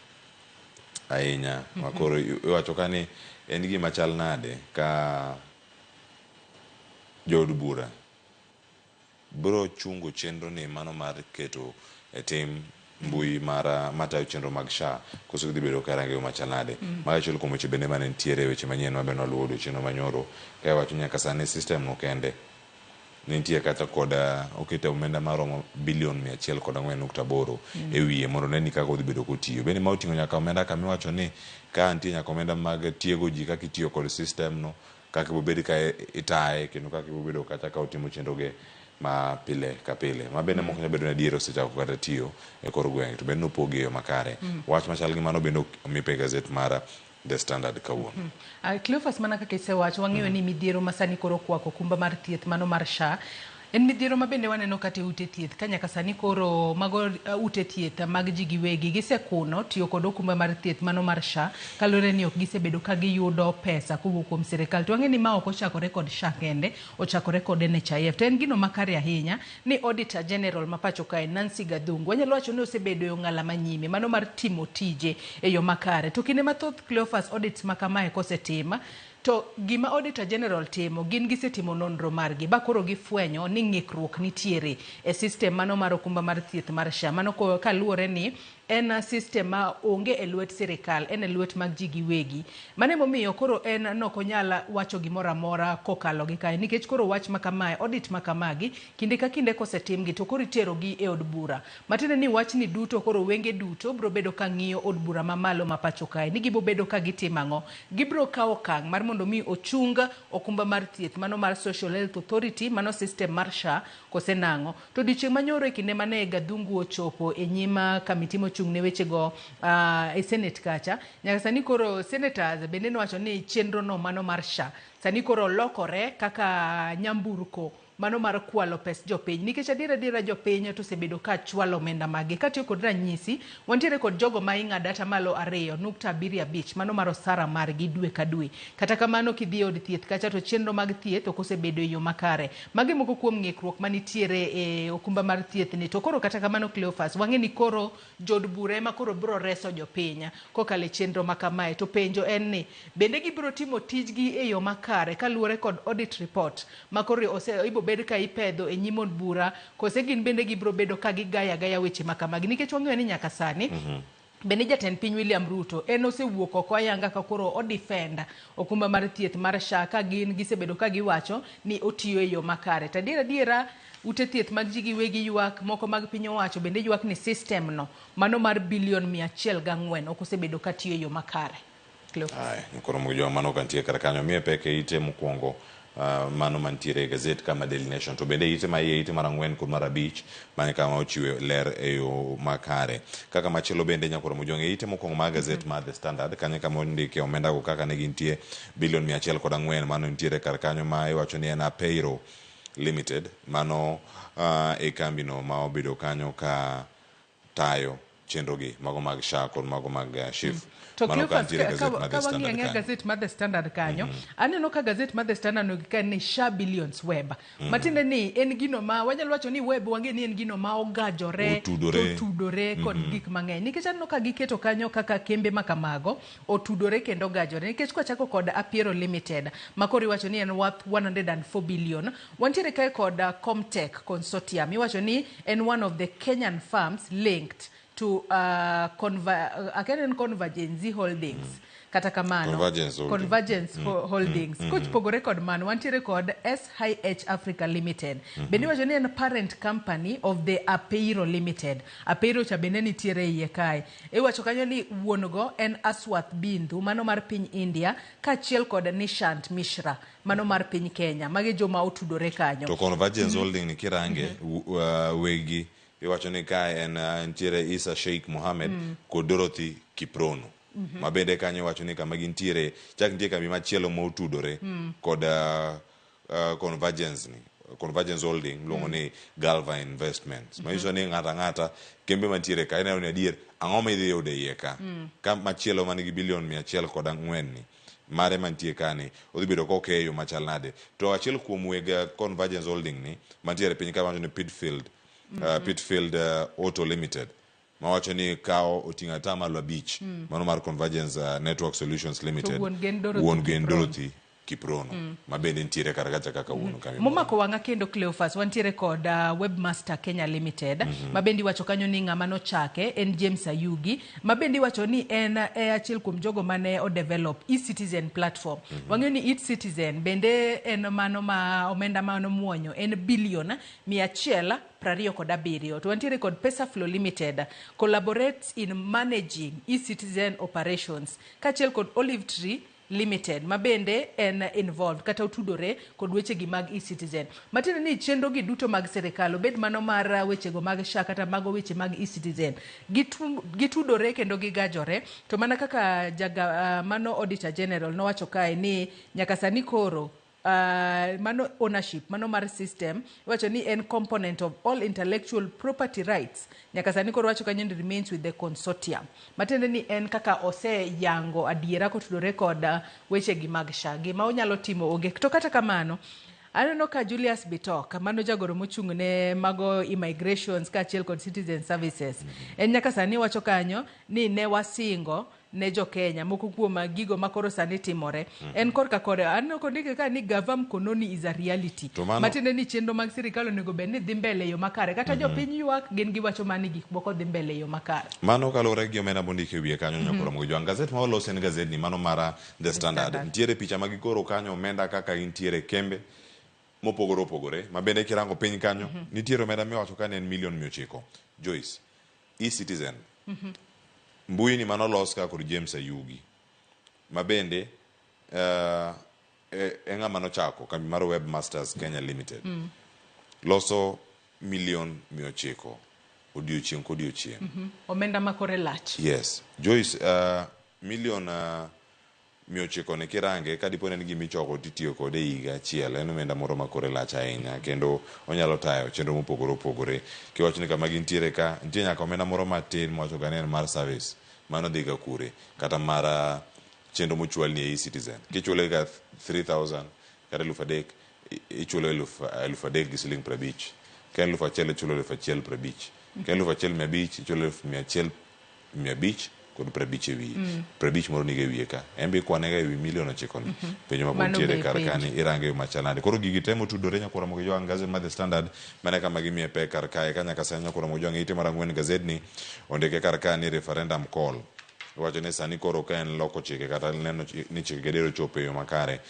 ahinya ma koro iwacho ka ni en gima chal nade ka jood bura biro chungo chenro ni mano mar keto e tim mbui mar matayo chenro mag SHA koso gidhi bedo ka range machal nade. Mago achiel kuom weche bende mane nitiere weche manyien ma bende waluwo odiochieng' manyoro ka iwacho nyaka sani system no kende nitie kata kod oketo omenda maromo bilion 104.8 e wiye mondo ne ni kaka odhi bedo kotiyo. Bende ma oting'o nyaka omenda kama iwacho ni ka nitie nyaka omenda mag tiego ji kaka itiyo kod system no, kaka ibobed ka itaye kendo kaka ibobedo kata ka otimo chenro ge ma pile ka pile. Ma bende moko nyalo bedo ni adier osechako kata tiyo e kor gwenge to bende nopogi e yo makare. Wach machal gi mano bende omi pek gazet mar The Standard kawuono. Cleophas, mana kaka isewacho, wang'eyo ni midhiero ma sani koro okwako okumba mar thieth mano mar SHA en midhiero ma bende waneno kata e ute thieth ka nyaka sani koro mago ute thieth mag ji giwegi gisekuno tiyo kod okumba mar thieth mano mar SHA kaluwore ni ok gisebedo ka giyudo pesa kowuok kuom sirikal. To wang'e ni ma ok ochakore kod SHA kende, ochakore kod NHIF. To en gino makare ahinya ni Auditor General ma pacho kae Nancy Gathungu wanyalo wacho ni osebedo e ong'ala manyime mano mar timo tije e yo makare. To kinde mathoth Cleophas audits ma kamae kosetim to gima Auditor General timo gin gisetimo nonro margi ba koro gifwenyo ni ng'ikruok nitiere e system mano mar okumba mar thieth mar SHA mano kaluwore ni En system ma onge e lwet sirikal, en e lwet mag ji giwegi. Mano emomiyo koro en nokonyal wacho gimoro amora kokalo gi kae, nikech koro wach ma kamae, audit ma kamagi, kinde ka kinde kosetimgi to koro iterogi e od bura. Matiende ni wachni duto koro wenge duto biro bedo ka ng'iyo od bura mamalo ma pacho kae, ni gibo bedo ka gitimo ang'o. Gibiro kawo okang' mar mondo mi ochung okumba mar thieth mano mar Social Health Authority, mano system mar SHA, kose nang'o. To odiochieng' manyoro e kinde mane Gathungu ochopo e nyim kamiti mochung' ne wechego e Senate kacha, nyaka sani koro senators bende nowacho ni chenro no mano mar SHA sani koro olokore kaka nyamburko mano mar kwalo pes jopiny, nikech adiera adiera jopiny to osebedo ka chwalo omenda maggi. Katiyo kod ranyisi, wantiere kod jogo ma ing'ado atamalo 2.75 mano mar osara margi dwe ka dwe. Kata kamano kidhi e od thieth kacha to chenro mag thieth ok osebedo e yo makare. Magi moko kuom ng'ikruok manitiere e okumba mar thieth ni. To koro kata kamano Cleophas, wang'e ni koro jood bura ema koro biro reso jopiny kokalo e chenro ma kamae. To penjo en ni, bende gibiro timo tijgi e yo makare kaluwore kod audit report ma koro ibo bed ka ipedho e nyim od bura, kose gin bende gibiro bedo ka gigaya gaya weche ma kamagi, nikech wang'eyo ni nyaka sani bende jatend piny William Ruto en osewuok oko ayanga ka koro o defend okumba mar thieth mar SHA, ka gin gisebedo ka giwacho ni otiyo e yo makare. To adiera adiera ute thieth mag ji giwegi ywak, moko mag piny owacho bende ywak ni system no mano mar bilion 104 ok osebedo ka tiyo e yo makare. Aye, koro mujwa mano kantie kar kanyo miye pek e ite mokwongo mano mantiere e gazet kama Daily Nation, to bende ite ma iye ite mar 4 kod mar 5 mane kama ochiwe ler e yo makare. Kaka machielo bende nyakoro mujwang' e ite mokwongo mar gazet mar The Standard kanyo kama ondike omenda go kaka ne gintie bilion 104 mano nitiere kar kanyo ma iwacho ni en Apeiro Limited mano e kambino ma obedo kanyo ka tayo chenro gi mago mag SHA kod mago mag SHIF. To Cleophas, ka wang'iyo ang'iya gazet mar The Standard kanyo, aneno ka gazet mar The Standard no ka ni SHA Billions Web. Matiende ni en gino ma wanyalo wacho ni web wang'e ni en gino ma ogajore, otudore kod gik mang'eny. Nikech aneno ka giketo kanyo kaka kembe ma kamago otudore kendo ogajore. Nikech kwachako kod Apiero Limited, ma koro iwacho ni en worth 104 billion. Wantiere kae kod Comtech Consortium. Iwacho ni en one of the Kenyan firms linked to Convergence Holdings. Kata kamano, Convergence Holdings. Kopogore kod mano, wantiere kod SIH Africa Limited. Bende iwacho ni en parent company of the Apeiro Limited. Apeiro cha bende nitiere iye kae. Iwacho kanyo ni wuon go en Aswath Bindu, mano mar piny India, kaachiel kod Nishant Mishra, mano mar piny Kenya. Magi joma otudore kanyo. To Convergence Holding ni kirange wegi iwacho ni kae en nitiere Isa Sheikh Mohammed kod Dorothy Kiprono. Ma bende kanyo iwacho ni kama gintiere chak nitie kambi machielo ma otudore kod Convergence ni Convergence Holding luongo ni Galva Investments. Manyiso ni ng'ata ng'ata kembe mantiere ka ineno ni adier ang'o ma idhi yudo e iye ka. Ka machielo man gi bilion 104 ni mare mantie ka ni odhi bedo kokeyo machal nade. To achiel kuom weg Convergence Holding ni mantiere piny ka wacho ni Pitfield Pitfield Auto Limited mawacho ni kawo oting'o atamalo 5 mano mar Convergence Network Solutions Limited, wuon gen Dorothy Kiprono ma bende nitiere kar kacha kaka wuon kambi. Momako wang'a kendo Cleophas, wantiere kod Webmaster Kenya Limited ma bende iwacho kanyo ni ng'ama nochake en James Ayugi, ma bende iwacho ni en e achiel kuom jogo mane odevelop e-Citizen platform. Wang'eyo ni e-Citizen bende en mano ma omenda mano muonyo en bilion 127. To wantiere kod Pesaflow Limited collaborates in managing e-Citizen operations kaachiel kod Olive Tree Limited ma bende en involved kata otudore kod wechegi mag e-Citizen. Matiende ni chenro gi duto mag sirikal, obed mano mar wechego mag SHA kata mago weche mag e-Citizen, gitudore kendo gigajore. To mana kaka mano Auditor General nowacho kae ni nyaka sani koro mano ownership mano mar system iwacho ni en component of all intellectual property rights nyaka sani koro wacho kanyo ni remains with the consortium. Matiende ni en kaka oseyango adiera kotudore kod wechegi mag SHA, gima onyalo timo onge. To kata kamano Aneno ka Julius Bitok, mano jagoro mochung' ne mago immigrations kaachiel kod citizen services. En nyaka sani wacho kanyo ni ne wasingo ne jo Kenya moko kuom gigo ma koro sani timore. En korka kore aneno kondike ka ni Gava Mkononi is a reality. To mano- Matiende ni chenro mag sirikal onego bed ni dhi mbele e yo makare. Kata jopiny ywak gin giwacho mana ni gik moko dhi mbele e yo makare. Mano kaluwore gi omenda mondik e wiye kanyo nyakoro mm -hmm. Gazet ma walos en gazetni mano mara The Standard. Standard. Nitiere picha ma gigoro kanyo omenda kaka gintiere kembe mopogore opogore ma bende kirango piny kanyo nitiere omenda miwacho ka ne en milion 900. Joyce, eCitizen mbui ni manolos ka kod James Ayugi ma bende e ng'ama nochako kambi mar Webmasters Kenya Limited loso milion 900 odiochieng' kodiochieng'. Omenda ma kore lach. Yes. Joyce, milion 900 ni kirange ka dipo ni en gima ichoko titiyo kode e higa achiel en omenda moro ma kore lach ahinya kendo onyalo tayo chenro mopogore opogore. Kiwacho ni kama gintiere ka nitie nyaka omenda moro matin miwacho ga ni en mar service mano dhi ga kure kata mar chenro mochwalni e eCitizen kichule ga 3000 kata 3000 ichulo 3000 gi siling 50 ka en 1000 ichulo 1050 ka en 1500 ichulo 1500 kod 50 e wiye 50 moro niga e wiye ka en be ikwane ga ewi milion 9 ni penjo ma pod Mano nitiere be kar penjo. ka ni irange yo machal nade koro gigi te motudore nyakwara Ramogi Jowang' gazet mar The Standard mana kama gimiye pek kar kae ka nyaka sani nyakwara Ramogi Jowang' ite mar ang'wen gazetni ondike kar ka ni referendum call iwacho ni sani koro ka en loko chike kata neno ni chike gadier ochopo e yo makare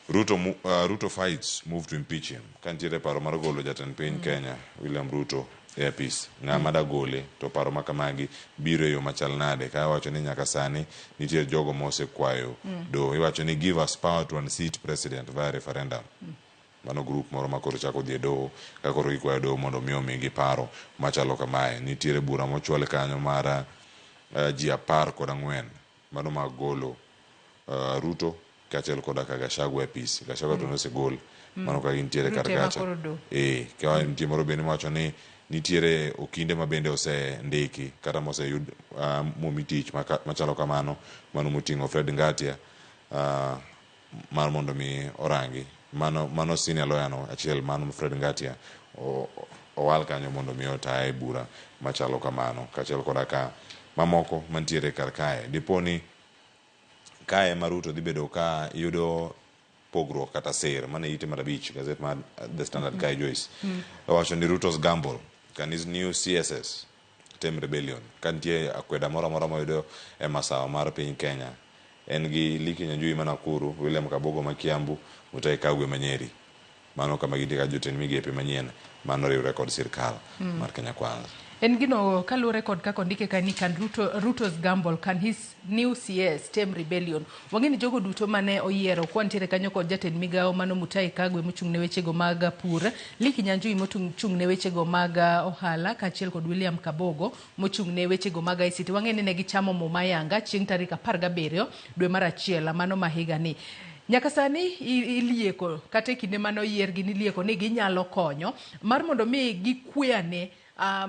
Ruto fights move to impeach him. Ka nitiere paro mar golo jatend piny Kenya William Ruto e apis, ng'ama da gole to paro ma kamagi biro e yo machal nade? Ka iwacho ni nyaka sani nitiere jogo mosekwayo doho, iwacho ni give us power to unseat president via referendum. Mano group moro ma koro chako dhi e doho ka koro gikwayo doho mondo mi omigi paro machalo kamae. Nitiere bura mochwal kanyo mar ji 14 mano mag golo Ruto kaachiel koda ka Gachagua e apis. Gachagua to nosegol mano ka gintiere kar Ruto ema kacha. koro dong'. Ka nitie moro bende miwacho ni nitiere okinde ma bende osendiki kata moseyud momi tich machalo kamano mano moting'o Fred Ngatia mar mondo mi orangi mano senior lawyer no achiel mano Fred Ngatia owal kanyo mondo mi otaye bura machalo kamano kaachiel koda ka mamoko mantiere kar kae dipo ni kae ma Ruto dhi bedo ka yudo pogruok kata sir mano e ite mar 5 gazet mar The Standard kae Joyce owacho ni Ruto's gamble can his new CSS tame rebellion ka nitie akweda moro amora moyudo e masawa mar piny Kenya en gi Lee Kinyanjui ma Nakuru, William Kabogo ma Kiambu, Mutahi Kagwe ma Nyeri mano kama gintie ka jotend migepe manyien mano riwre kod sirkal mar Kenya Kwanza. En gino kaluwore kod kaka ondike ka ni can Ruto's gamble can his new CS tame rebellion. Wang'e ni jogo duto mane oyiero kwa nitiere kanyo kod jatend migawo mano Mutahi Kagwe mochung' ne wechego mag pur, Lee Kinyanjui mochung' ne wechego mag ohala kaachiel kod William Kabogo mochung' ne wechego mag ICT. Wang'e ni ne gichamo muma yanga chieng' tarik 17 dwe mar 1 mano ma higani. Nyaka sani ilieko kata e kinde mane oyiergi nilieko ni ginyalo konyo mar mondo mi gikweyane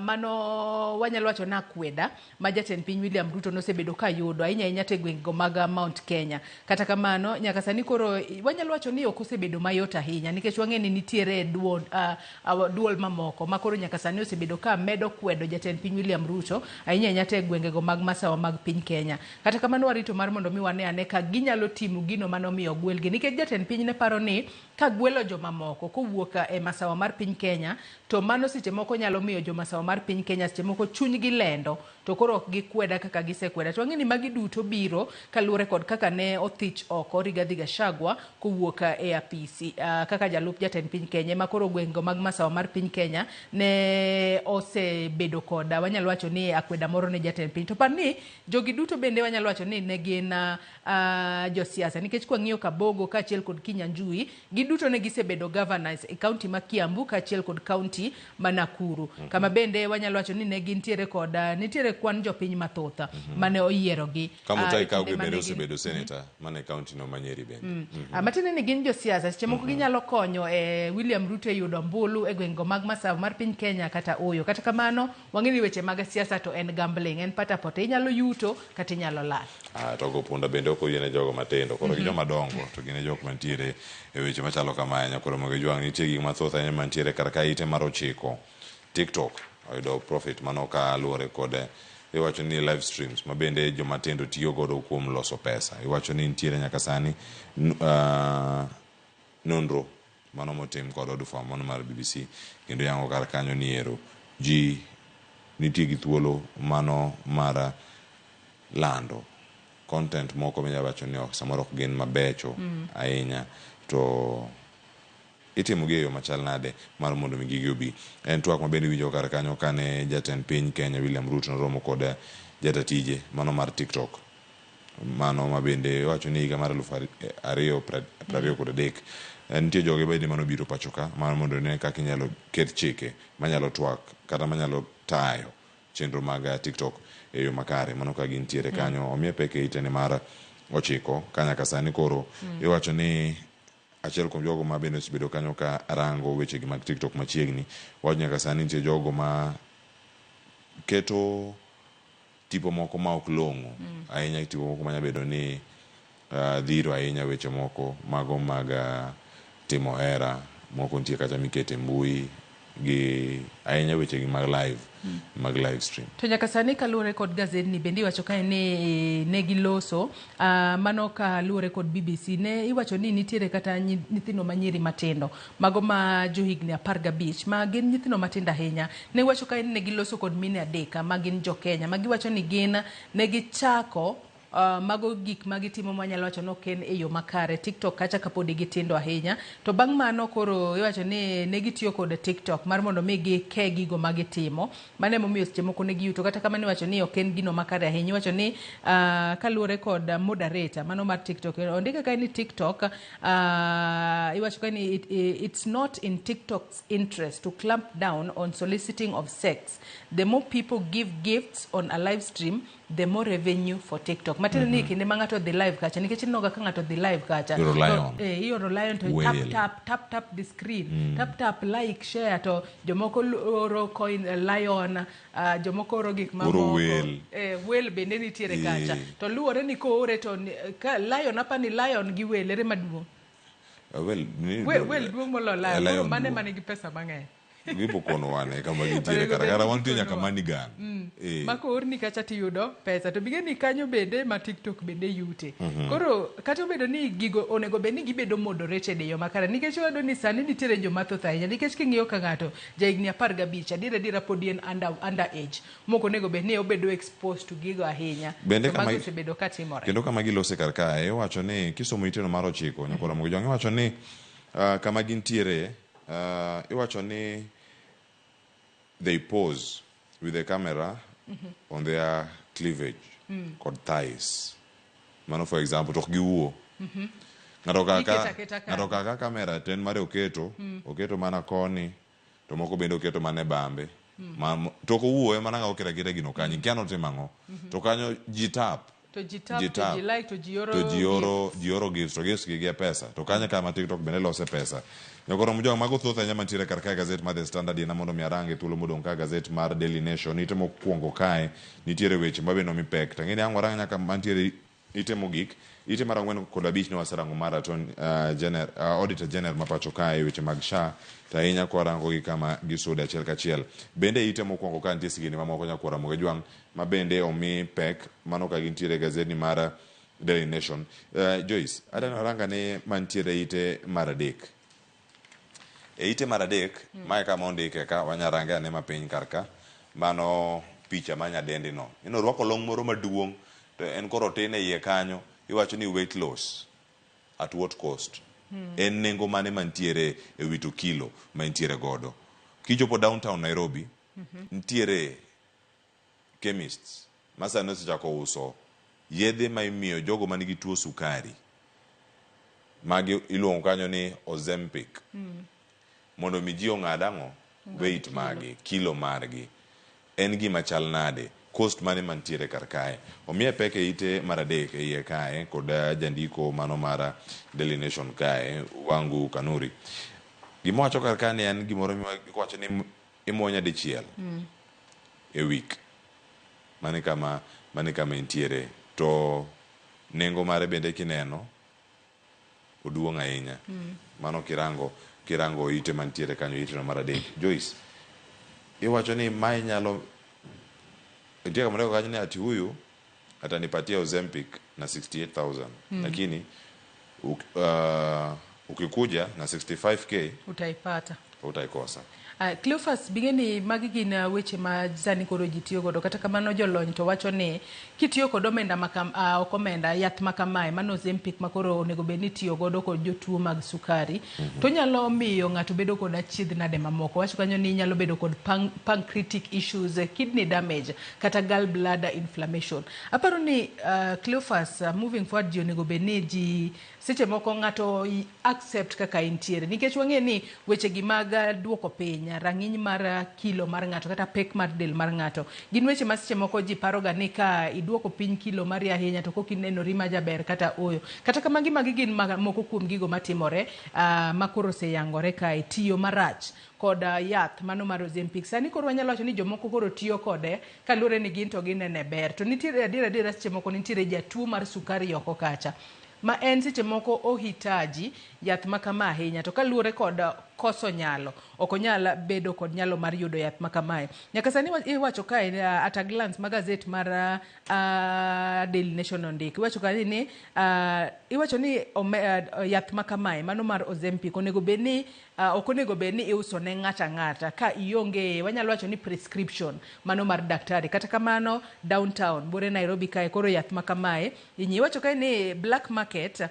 mano wanyalo wacho na akweda ma jatend piny William Ruto nosebedo ka yudo ahinya ahinya to e gwengego mag Mount Kenya. Kata kamano nyaka sani koro wanyalo wacho ni ok osebedo mayot ahinya nikech wang'e ni nitiere duol mamoko ma koro nyaka sani osebedo ka medo kwedo jatend piny William Ruto ahinya ahinya to e gwengego mag masawa mag piny Kenya. Kata kamano warito mar mondo mi wane ane ka ginyalo timo gino manomiyo ogwelgi nikech jatend piny ne paro ni ka gwelo jomamoko kowuok e masawa mar piny Kenya to mano seche moko nyalo miyo jomasawa mar piny Kenya seche moko chunygi lendo to koro ok gikweda kaka gisekweda. To wang'e ni magi duto biro kaluwore kod kaka ne othich oko Rigathi Gachagua kowuok e apisi kaka jalup jatend piny Kenya ema koro gwengego mag masawa mar piny Kenya ne osebedo koda wanyalo wacho ni akweda moro ne jatend piny. To par ni jogi duto bende wanyalo wacho ni ne gin josiasa nikech kwang'iyo Kabogo kaachiel kod Kinyanjui giduto ne gisebedo governors e kaunti ma Kiambu kaachiel kod kaunti ma Nakuru. Kama bende wanyalo wacho ni ne gintiere kod nitiere kwan jopiny mathoth mane oyierogi. Ka Mutahi e kinde Kagwe mane bende osebedo senator mana e county no ma Nyeri bende. Matiende ni gin josiasa seche moko ginyalo konyo e William Ruto e yudo ombulu e gwengego mag Masawa mar piny Kenya kata oyo. Kata kamano wang'e ni weche mag siasa to en gambling, en pata pote, inyalo yuto kata inyalo lal. To go punda bende ok oyiene jogo matindo, koro gi joma dongo to gin e jok mantiere e weche machalo kamae. Nyakoro Mogi Jwang' nitie gik mathoth ahinya mantiere kar ka ite mar 9. TikTok oyudo profit mano ka luwore kod iwacho ni live streams ma bende joma tindo tiyo godo kuom loso pesa. Iwacho ni nitiere nyaka sani nonro mano motim kod od fwambo mano mar BBC kendo yango kar kanyo ni ero ji nitie gi thuolo mano mar lando content moko minyalo wacho ni ok samoro ok gin mabecho ahinya to itimo gi e yo machal nade mar mondo mi gigi obi. En twak ma bende iwinjo kar kanyo kane jatend piny Kenya William Ruto noromo kod jata tije mano mar TikTok mano ma bende iwacho ni higa mar 2023 nitie joge bende manobiro pacho ka mar mondo one kaka inyalo ket chike manyalo twak kata manyalo tayo chenro mag TikTok e yo makare. Mano ka gintiere kanyo omiye pek e itene mar 9 ka nyaka sani koro iwacho ni achiel kuom jogo ma bende osebedo kanyo ka rango wechegi mag TikTok machiegni wacho nyaka sani nitie jogo ma keto tipo moko ma ok long'o ahinya, tipo moko manya bedo ni dhiro ahinya weche moko mago mag timo hera moko nitie kata mikete mbui gi ahinya wechegi mag live mag live stream. To nyaka sani kaluwore kod gazetni bende iwacho kae ni ne giloso mano kaluwore kod BBC ne iwacho ni nitiere kata nyithindo manyiri matindo mago ma johigni 15 ma gin nyithindo matindo ahinya. Ne iwacho kae ni ne giloso kod mine 3 ma gin jo Kenya ma giwacho ni gin ne gichako mago gik ma gitimo manyalo wacho ni ok en e yo makare TikTok kacha kapodi gitindo ahinya. To bang' mano koro iwacho ni ne gitiyo kod TikTok mar mondo mi gike gigo ma gitimo. Mano emomiyo seche moko ne giyuto. Kata kamano iwacho ni ok en gino makare ahinya. Iwacho ni kaluwore kod moderator mano mar TikTok ondike kae ni TikTok iwacho kae ni it's not in TikTok's interest to clamp down on soliciting of sex. The more people give gifts on a live stream, the more revenue for TikTok. Matiende ni kinde ma ng'ato dhi live kacha, nikech ineno ga ka ng'ato dhi live kacha, Ioro lion. Ioro lion to Whale. tap tap tap tap the screen, tap tap like share to jomoko oro coin lion, jomoko oro gik Oro mamoko. whale. Whale bende nitiere kacha. To luwore ni koore to ka lion apa ni lion gi whale ere maduong'. Whale ni Whale duong' moloyo lion. Lion Koro mane duong'. manigi pesa mang'eny. Gibo kono wane kama gintiere Onego kara bed kara ni wantie nyaka gikonowa. Manigan. Ma koorni kacha tiyudo pesa to bige ni kanyo bende ma TikTok bende yute. Koro kata obedo ni gigo onego bed ni gibedo moderated e yo makare nikech wayudo ni sani nitiere joma thoth ahinya nikech king'iyo ka ng'ato jahigni 15 adier adiera podi en under age mok onego bed ni obedo exposed to gigo ahinya. Bende To kama mago osebedo katimore. Kendo kama gilose kar kae iwacho ni kisomo iteno mar 9 nyakoro Ramogi Jwang' iwacho ni kama gintiere iwacho ni they pose with the camera on their cleavage kod thighs. Mano for example to ok giwuo. Ng'ato Giketo aketa kanyo. ng'ato kaka kamera to en mare oketo, oketo mana koni to moko bende oketo mana e bambe. To ok owuo en mana ng'a oketo aketa gino kanyo. Kia notimo ang'o. To kanyo ji tap. To ji tap, Ji to tap. ji like, to ji oro To ji oro, gifts. ji oro gifts, to gifts gi gi e pesa. To kanyo kama TikTok bende lose pesa. Nyakoro Mujwang' mago thoth ahinya mantiere kar kae gazet mar The Standard yena mondo mi arange thuolo modong' ka gazet mar Daily Nation. Ite mokwongo kae nitiere weche ma bende omi pek. To ang'e ni ang' warang nyaka mantiere ite mogik. Ite mar 4 kod 5 ne waserango mar Auditor General ma pacho kae weche mag SHA. To ahinya kwarango gi kama gisude achiel kachiel. Bende ite mokwongo ka nitie sigini mamoko nyakwara Ramogi Jwang' ma bende omi pek mano ka gintiere e gazetni mar Daily Nation. Joyce, adwa aranga ni mantiere ite mar 3. E ite mar 3, mae kama ondike ka wanya range ane mapiny kar ka. Mano picha ma nyadendi no. Ineno orwako long moro maduong' to en koro otin e iye kanyo iwacho ni weight loss at what cost? En nengo mane mantiere e wito kilo ma intiere godo? Kichopo downtown Nairobi, nitiere chemists ma sani osechako uso yedhe ma imiyo jogo manigi tuo sukari. Magi iluongo kanyo ni Ozempic. Mondo mi ji ong'ad ang'o? Weight magi, kilo margi. En gima chal nade? Cost mane mantiere kar kae? Omiye pek e ite mar adek e iye kae kod jandiko mano mar Daily Nation kae, Wangu Kanuri. Gima wacho kar kae ni en gimoro miwacho ni imuonyo dichiel e week. Mano kama mano kama entiere. To nengo mare bende kineno oduong' ahinya. Mano kirango kirango ite mantiere kanyo ite no mar adek. Joyce, iwacho ni mae nyalo nitie kama ndiko kanyo ni ati huyu atanipatia Ozempic na 68,000 lakini ukikuja na 65K utaipata. Utaikosa. Cleophas, bing'e magi gin weche ma sani koro ji tiyo godo. Kata kamano jolony to wacho ni kitiyo kod omenda makam, ok omenda, yath makamae mano Ozempic makoro onego bed ni itiyo godo kod jotuo mag sukari to nyalo miyo ng'ato bedo kod achiedh nade mamoko. Wacho kanyo ni nyalo bedo kod pancreatic issues, kidney damage kata gallbladder inflammation. Aparo ni Cleophas, moving forward ji onego bed ni ji seche moko ng'ato accept kaka entiere nikech wang'e ni weche gi mag duoko piny rang'iny mar kilo mar ng'ato kata pek mar del mar ng'ato gin weche ma seche moko ji paroga ni ka iduoko piny kilo mari ahinya to kok inenori ma jaber kata oyo. Kata kamagi magi gin moko kuom gigo matimore ma koro oseyangore kae tiyo marach kod yath mano mar Ozempic. Sani koro wanyalo wacho ni jomoko koro tiyo kode kaluwore ni gin to ginene ber. To nitiere adier adiera seche moko nitiere jatuo mar sukari oko kacha ma en seche moko ohitaji yath ma kama ahinya to kaluwore kod koso nyalo ok onyal bedo kod nyalo mar yudo yath ma kamae. Nyaka sani iwacho kae at a glance ma gazet mar Daily Nation ondiko iwacho kae ni iwacho ni yath ma kamae mano mar Ozempic onego bed ni ok onego bed ni iuso ne ng'ato ang'ata ka ionge wanyalo wacho ni prescription mano mar daktari. Kata kamano downtown bore Nairobi kae koro yath ma kamae inyi iwacho kae ni black market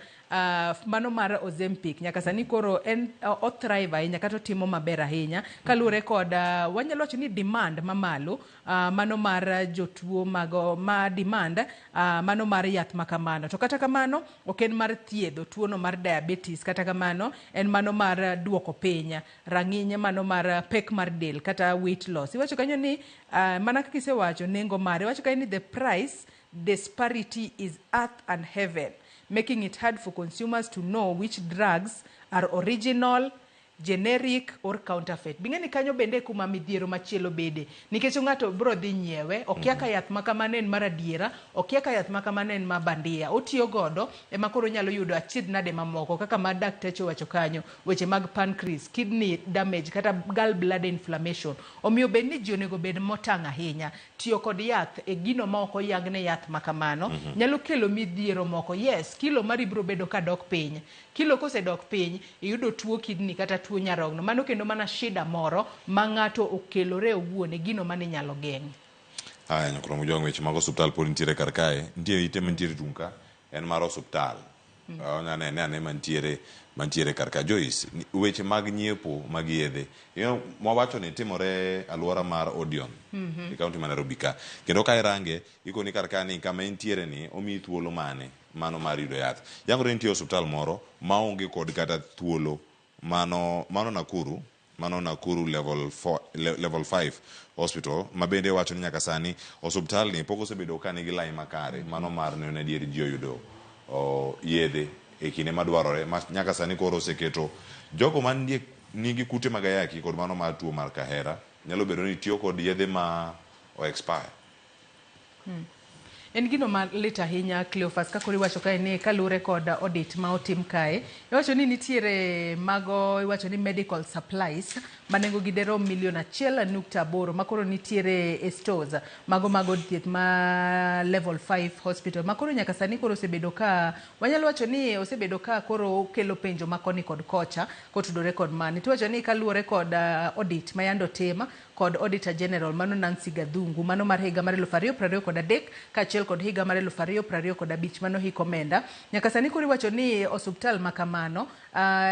mano mar Ozempic nyaka sani koro en othrive ahinya kata otimo maber ahinya kaluwore kod wanyalo wacho ni demand mamalo mano mar jotuo mago ma demand mano mar yath ma kamano. To kata kamano ok en mar thiedho tuono mar diabetes, kata kamano en mano mar duoko piny rang'iny mano mar pek mar del kata weight loss. Iwacho kanyo ni mana kaka isewacho nengo mare, iwacho kanyo ni the price disparity is earth and heaven, making it hard for consumers to know which drugs are original, generic or counterfeit. Bing'e ni kanyo bende kuma midhiero machielo bede nikech ng'ato bro dhi nyiewe okia ka yath ma kamano en mar adiera, okia ka yath ma kamano en ma bandia, otiyo godo ema koro onyalo yudo achiedh nade mamoko kaka ma dakteche owacho kanyo, weche mag pancreas, kidney damage kata gallbladder inflammation. Omiyo bed ni ji onego bed motang' ahinya tiyo kod yath e gino ma ok oyangne yath ma kamano nyalo kelo midhiero moko. Yes, kilo mari biro bedo ka dok piny, kilo kosedok piny iyudo tuo kidney kata tuo nyarogno, mano kendo mana shida moro ma ng'ato okelore owuon e gino mane nyalo geng'e. Aya, nyakromo jong weche mag osuptal pod nitiere kar kae. Nitie ite mantiere tung' ka, en mar osuptal. Onya nene ane mantiere mantiere kar ka. Joyce, weche mag nyiepo mag yedhe. Mwawacho ni timore alwora mar Odion e kaunti ma Nairobi ka. Kendo ka irange, ikoni kar ka ni kama entiere ni omiyi thuolo mane mano mar yudo yath. Yangore nitie osuptal moro maonge kod kata thuolo mano mano Nakuru, mano Nakuru level 4, level 5 hospital ma bende wacho ni nyaka sani osuptal ni pok osebedo ka nigi lai makare mano mar neno ni adier ji oyudo yedhe e kinde madwarore ma nyaka sani koro oseketo jogo man nigi kute mag ayaki kod mano mar tuo mar kahera nyalo bedo ni tiyo kod yedhe ma o expire. En gino malit ahinya Cleophas, ka koro iwacho kae ni kaluwore kod audit ma otim kae, iwacho ni nitiere mago, iwacho ni medical supplies ma nengo gi derom milion 1.8 ma koro nitiere e stores mago mag od thieth ma level 5 hospital ma koro nyaka sani koro osebedo ka wanyalo wacho ni osebedo ka koro kelo penjo ma koni kod kocha kotudore kod mani. Tiwacho ni kaluwore kod audit ma yande otim kod Auditor General mano Nancy Gathungu mano mar higa mar 2023 kaachiel kod higa mar 2025 mano hik omenda, nyaka sani koro iwacho ni osuptal ma kamano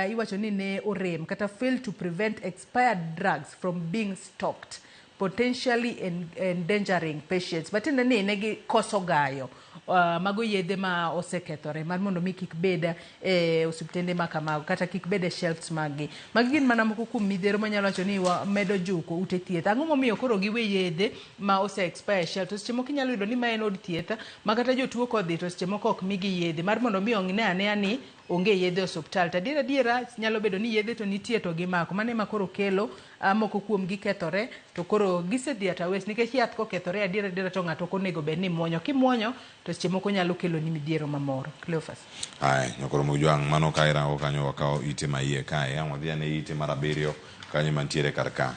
iwacho ni ne orem kata fail to prevent expired drugs from being stocked, potentially endangering patients. Matiende ni ne gikoso gayo Mago yedhe ma osekethore mar mondo mi kik bed e osiptende ma kamago kata kik bed e shelves mag gi. Magi gin mana moko kuom midhiero manyalo wacho ni medo juko ute thieth. Ang'o momiyo koro giwe yedhe ma ose expire e shelf? To seche moko inyalo yudo ni ma en od thieth ma kata jotuo kodhi to seche moko ok migi yedhe mar mondo mi ong'e anea ni onge yedhe e osiptal. To adier adiera nyalo bedo ni yedhe to nitie to gimako. Mano ema koro kelo moko kuom gi kethore to koro gisedhi at a waste nikech yath kokethore adier adiera to ng'ato ok onego bed ni muonyo. Kimuonyo to seche moko nyalo kelo ni midhiero mamoro. Cleophas. Ae, nyokoro Mojwang', mano ka irango kanyo wakawo ite ma iye kae, ang' wadhi ane ite mar abiriyo kanyo mantiere kar ka.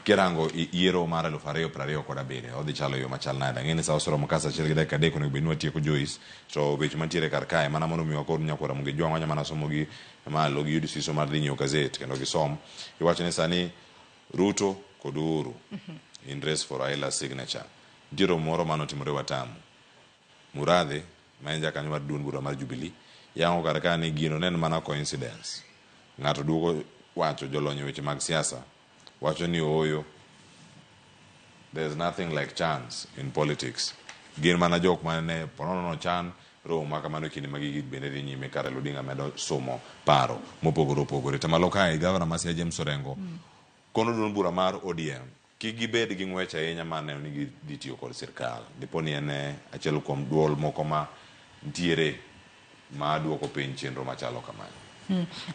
Kirango yiero mar 2027, odhi chalo e yo machal nade? Ang'e ni sa oseromo ka sa achiel gi dakika adek onego bed ni watieko Joyce, to weche mantiere kar kae mana mondo mi wakor nyakwara Muge Jwang' wanya mana somo gi malo giyud siso mar dhi nyiewo gazet kendo gisom. Iwacho ni sani Ruto kod Uhuru in race for Raila's signature. Nitie romo moro mane otimore Watamu. Murathe, ma en jakanyo mar duond bura mar Jubilee, yango kar ka ni gino ne en mana coincidence. Ng'ato duoko wacho jolony e weche mag siasa wacho ni ooyo, there's nothing like chance in politics. Gin mana jok mane ponono nochan romo ma kamano e kinde ma gigi bende dhi nyime ka Raila Odinga medo somo paro mopogore opogore. To malo kae, gavana ma Siaya James Orengo kono duond bura mar ODM kik gibed gi ng'wech ahinya mar neno ni gidhi tiyo kod sirkal. Dipo ni en achiel kuom duol moko ma ntiere ma duoko piny chenro machalo kamano.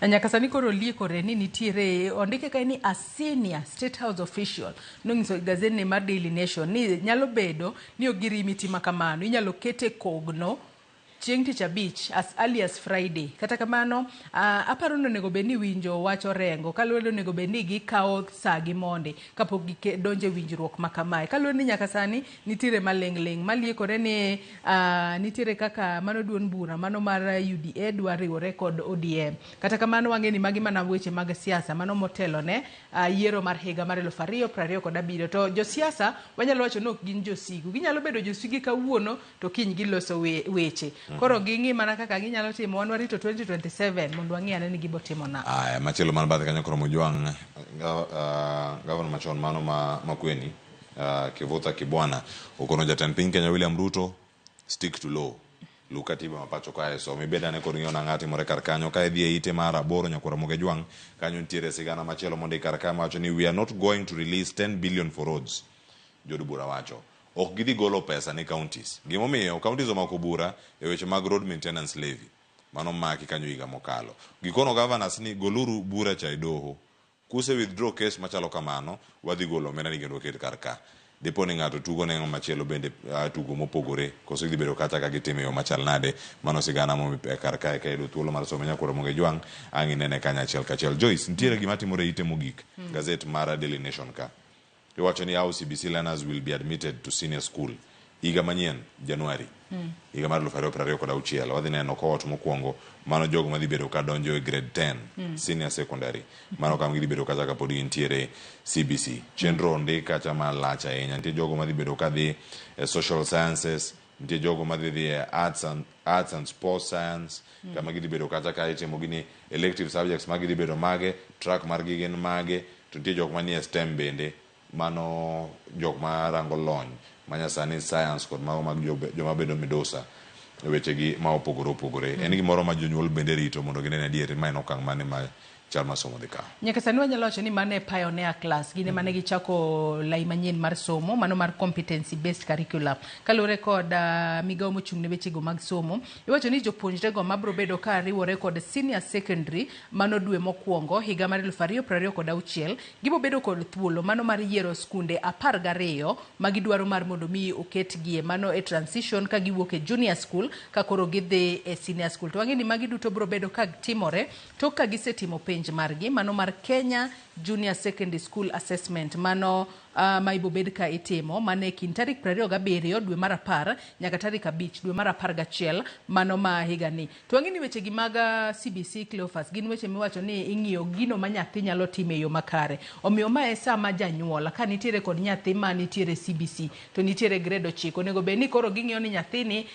Nyaka sani koro liekore ni nitiere ondike kae ni a senior state house official nonyiso gazet mar Daily Nation ni nyalo bedo ni ok girimi ma kamano inyalo kete kogno chieng' tich abich as early as Friday. Kata kamano aparo ni onego bed ni winjo wach Orengo kaluwore ni onego bed ni gikawo saa gi mondi kapok gidonjo e winjruok ma kamae. Kaluwore ni nyaka sani nitiere maling' ling' maliekore ni nitiere kaka mano duond bura mano mar UDA dwa riwore kod ODM. Kata kamano wang'e ni magi mana weche mag siasa mano motelo ne yiero mar higa mar 2027. To josiasa wanyalo wacho ni ok gin josigu. Ginyalo bedo josigu kawuono to kiny giloso weche. Koro ging'i mana kaka ginyalo timo wan warito 2027 mondo wang'i ane ni gibo timo nang'o. Aya, machielo man bathe kanyo koro Mojwang', gavana machon mano ma Makueni, Kivutha Kibwana okono jatend piny Kenya William Ruto stick to law. Lu katiba ma pacho kae so mibed ane kod ng'iyo nang'a timore kar kanyo ka idhi e ite mar aboro nyakwara Moge Jwang' kanyo nitiere sigana machielo mondik kar ka mawacho ni we are not going to release 10 billion for roads. Jood bura wacho ok gidhi golo pesa ne counties. Gimomiyo counties omako bura e weche mag road maintenance levy mano maki kanyo higa mokalo. Gikono governors ni goluru bura cha e doho. Kuse withdraw case machalo kamano, wadhi golo omenda ni kendo waket kar ka. Dipo ni ng'ato tugo ne ng'ama chielo bende tugo mopogore, koso gidhi bedo kacha ka gitimo e yo machal nade. Mano sigana momi kar kae ka yudo thuolo mar somo nyakwara Moge Jwang' ang' inene kanyo achiel kachiel. Joyce, nitiere gima timore e ite mogik, gazet mar Daily Nation ka. Iwacho ni how CBC learners will be admitted to senior school. Higa manyien, January. Higa mar 2026 wadhi neno cohort mokwongo mano jogo madhi bedo ka donjo e grade 10 senior secondary mano kama gidhi bedo kacha kapod gintiere CBC chenro ondik kacha malach ahinya nitie jogo madhi bedo ka dhi e social sciences nitie jogo madhi dhi e arts and sports science kama gidhi bedo kacha ka itimo gini elective subjects ma gidhi bedo mage track margi gin mage to nitie jok manie STEM bende mano jok ma rango lony manyasani science kod mago mag joma bedo midusa e wechegi ma opogore opogore en gimoro ma jonyuol bende rito mondo gine ni adier ma en okang' mane ma chal mar somo dhi kawo. Nyaka sani wanyalo wacho ni mano e pioneer class gin ema ne gichako lai manyien mar somo mano mar competency based curriculum kaluwore kod migawo mochung' ne wechego mag somo iwacho ni jopuonjrego mabiro bedo ka riwore kod senior secondary mano dwe mokwongo higa mar 2026 gibo bedo kod thuolo mano mar yiero skunde 12 ma gidwaro mar mondo mi oketgie mano e transition ka giwuok e junior school ka koro gidhi e senior school to wang'e ni magi duto biro bedo ka timore tok ka gisetimo penj margi mano mar Kenya Junior Secondary School Assessment mano ma ibobed ka itimo mano e kind tarik 27 dwe mar 10 nyaka tarik 5 dwe mar 11 mano ma higani. To wang'e ni weche gi mag CBC Cleophas gin weche miwacho ni ing'iyo gino ma nyathi nyalo timo e yo makare. Omiyo ma e sama janyuol ka nitiere kod nyathi ma nitiere CBC to nitiere grade 9 onego bed ni koro ging'iyo ni nyathini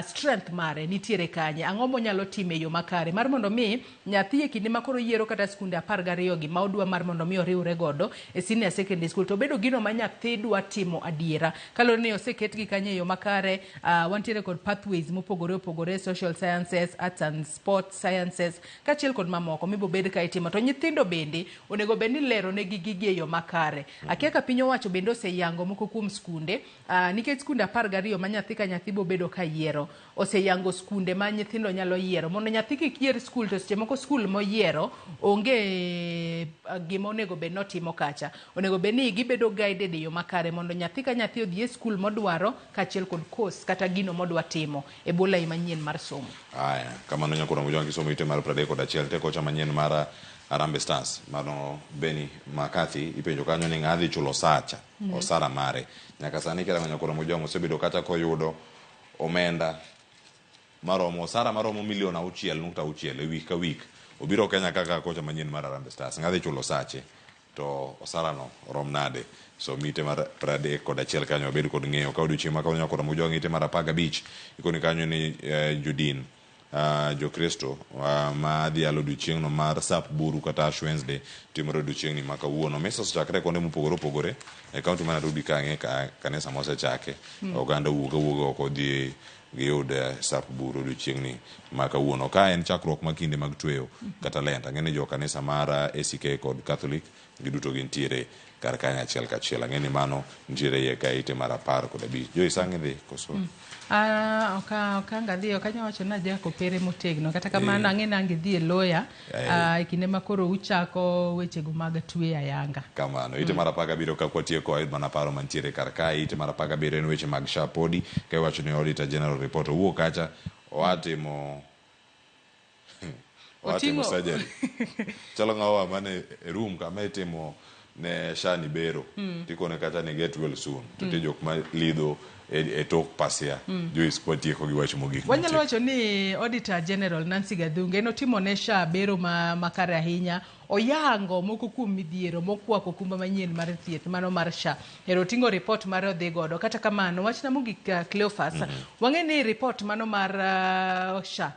strength mare nitiere kanye, ang'o monyalo timo e yo makare mar mondo mi nyathi e kinde ma koro yiero kata skunde 12 gi ma odwa mar mondo mi oriwre godo e senior secondary school, to bedo gino ma nyathi dwa timo adiera. Kaluwore ni oseketgi kanyo e yo makare, wantiere kod pathways mopogore opogore, social sciences, arts and sports sciences, kaachiel kod mamoko mibobed ka itimo. To nyithindo bende onego bed ni lero negi gigi e yo makare. Akia ka piny owacho bende oseyango moko kuom skunde, nikech skunde 12 ma nyathi ka nyathi bobedo ka yiero, oseyango skunde ma nyithindo nyalo yiero. Mondo nyathi kik yier skul, to seche moko skul moyiero onge gima onego bed notimo kacha. Onego bed ni gibedo guided e yo makare mondo nyathi ka nyathi odhi e skul modwaro kaachiel kod course kata gino modwa timo e bwo lai manyien mar somo. Aya, kamano nyakoro mujwangi somo ite mar 31 te kocha manyien mar Harambee Stars mano Benny McCarthy ipenjo kanyo ni ng'a dhi chulo sacha osara mare. Nyaka sani kirango nyakoro mujwangi osebedo kata koyudo omenda maromo osara maromo milion 6.6 e wik ka wik. Obiro Kenya kaka kocha manyien mar Harambee Stars. Ng'a dhi chulo sache to osara no rom nade? So mite mar 31 kanyo wabed kod ng'eyo. Ka odiochieng' ma kawuono nyakoro mujwangi ite mar 15 ikoni kanyo ni jodin Jokristo ma dhi yalo odiochieng'no mar Sap Buru kata Ash Wednesday timore odiochieng'ni ma kawuono. Misa osechakre kuonde mopogore opogore e kaunti ma Nairobi ka ang'e ka kanisa mosechake. Oganda wuok awuoga oko dhi giyud Sap Buru odiochieng'ni ma kawuono. Ka en chakruok ma kinde mag tweyo kata Lent. Ang'e ni jo kanisa mar ACK kod Catholic giduto gintiere kar kanyo achiel kachiel. Ang'e ni mano nitiere iye ka ite mar 15. Joyce ang' idhi koso? Okanga dhi, ok anyal wacho ni ajako pere motegno. Kata kamano ang'e ni ang' idhi e loya e kinde ma koro uchako wechego mag tweyo ayanga. Kamano. Ite mar 17 ka kwatieko ayud mana paro mantiere kar kae. Ite mar 17 en weche mag SHA podi. Ka iwacho ni Auditor General report owuok kacha oa timo surgery. Chalo ng'awa mane e room kama itimo ne SHA ni bero. Tikone kata ni get well soon. To nitie jok ma lidho e tok pasia. Joyce kwatieko gi wach mogik. Wanyalo wacho ni Auditor General Nancy Gathungu en otimo ne SHA bero makare ahinya. Oyango moko kuom midhiero mokwako okumba manyien mar thieth mano mar SHA. Ero oting'o report mare odhi godo. Kata kamano wachna mogik Cleophas, wang'e ni report mano mar SHA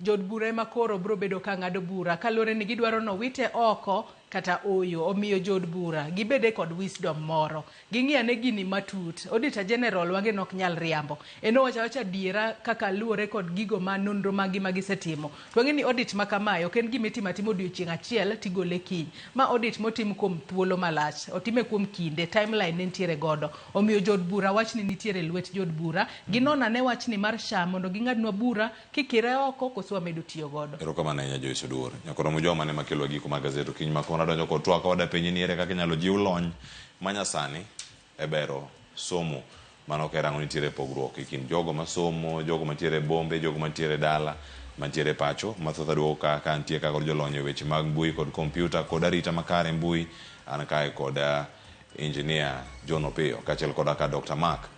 jood bura ema koro biro bedo ka ng'ado bura kaluwore ni gidwaro nowite oko kata oyo. Omiyo jood bura gibede kod wisdom moro, ging'i ane gini matut. Auditor General wang'e ni ok nyal riambo, en owacho awacha adiera kaka luwore kod gigo ma nonro magi ma gisetimo. To wang'e ni audit ma kamae ok en gima itimo atima odiochieng' achiel tigole kiny. Ma audit motim kuom thuolo malach, otime kuom kinde, timeline ne nitiere godo. Omiyo jood bura wachni nitiere lwet jood bura, ginon ane wachni mar SHA mondo ging'adnwa bura kikire oko koso wamedo tiyo godo. Erokamano ahinya Joyce Oduor. Nyakoro mujwa mane makelo giko mag gazet okinyi ma kawuono adonjo kod twak wada penji ni ere kaka inyalo jiw lony manyasani e bero somo. Mano ka irango nitiere pogruok e kind jogo masomo, jogo mantiere e bombe, jogo mantiere dala, mantiere pacho. Mathoth aduogo ka nitie ka kod jolony e weche mag mbui kod kompyuta kod arita makare mbui. An kae kod engineer John Opiyo kaachiel koda ka Dr. Mark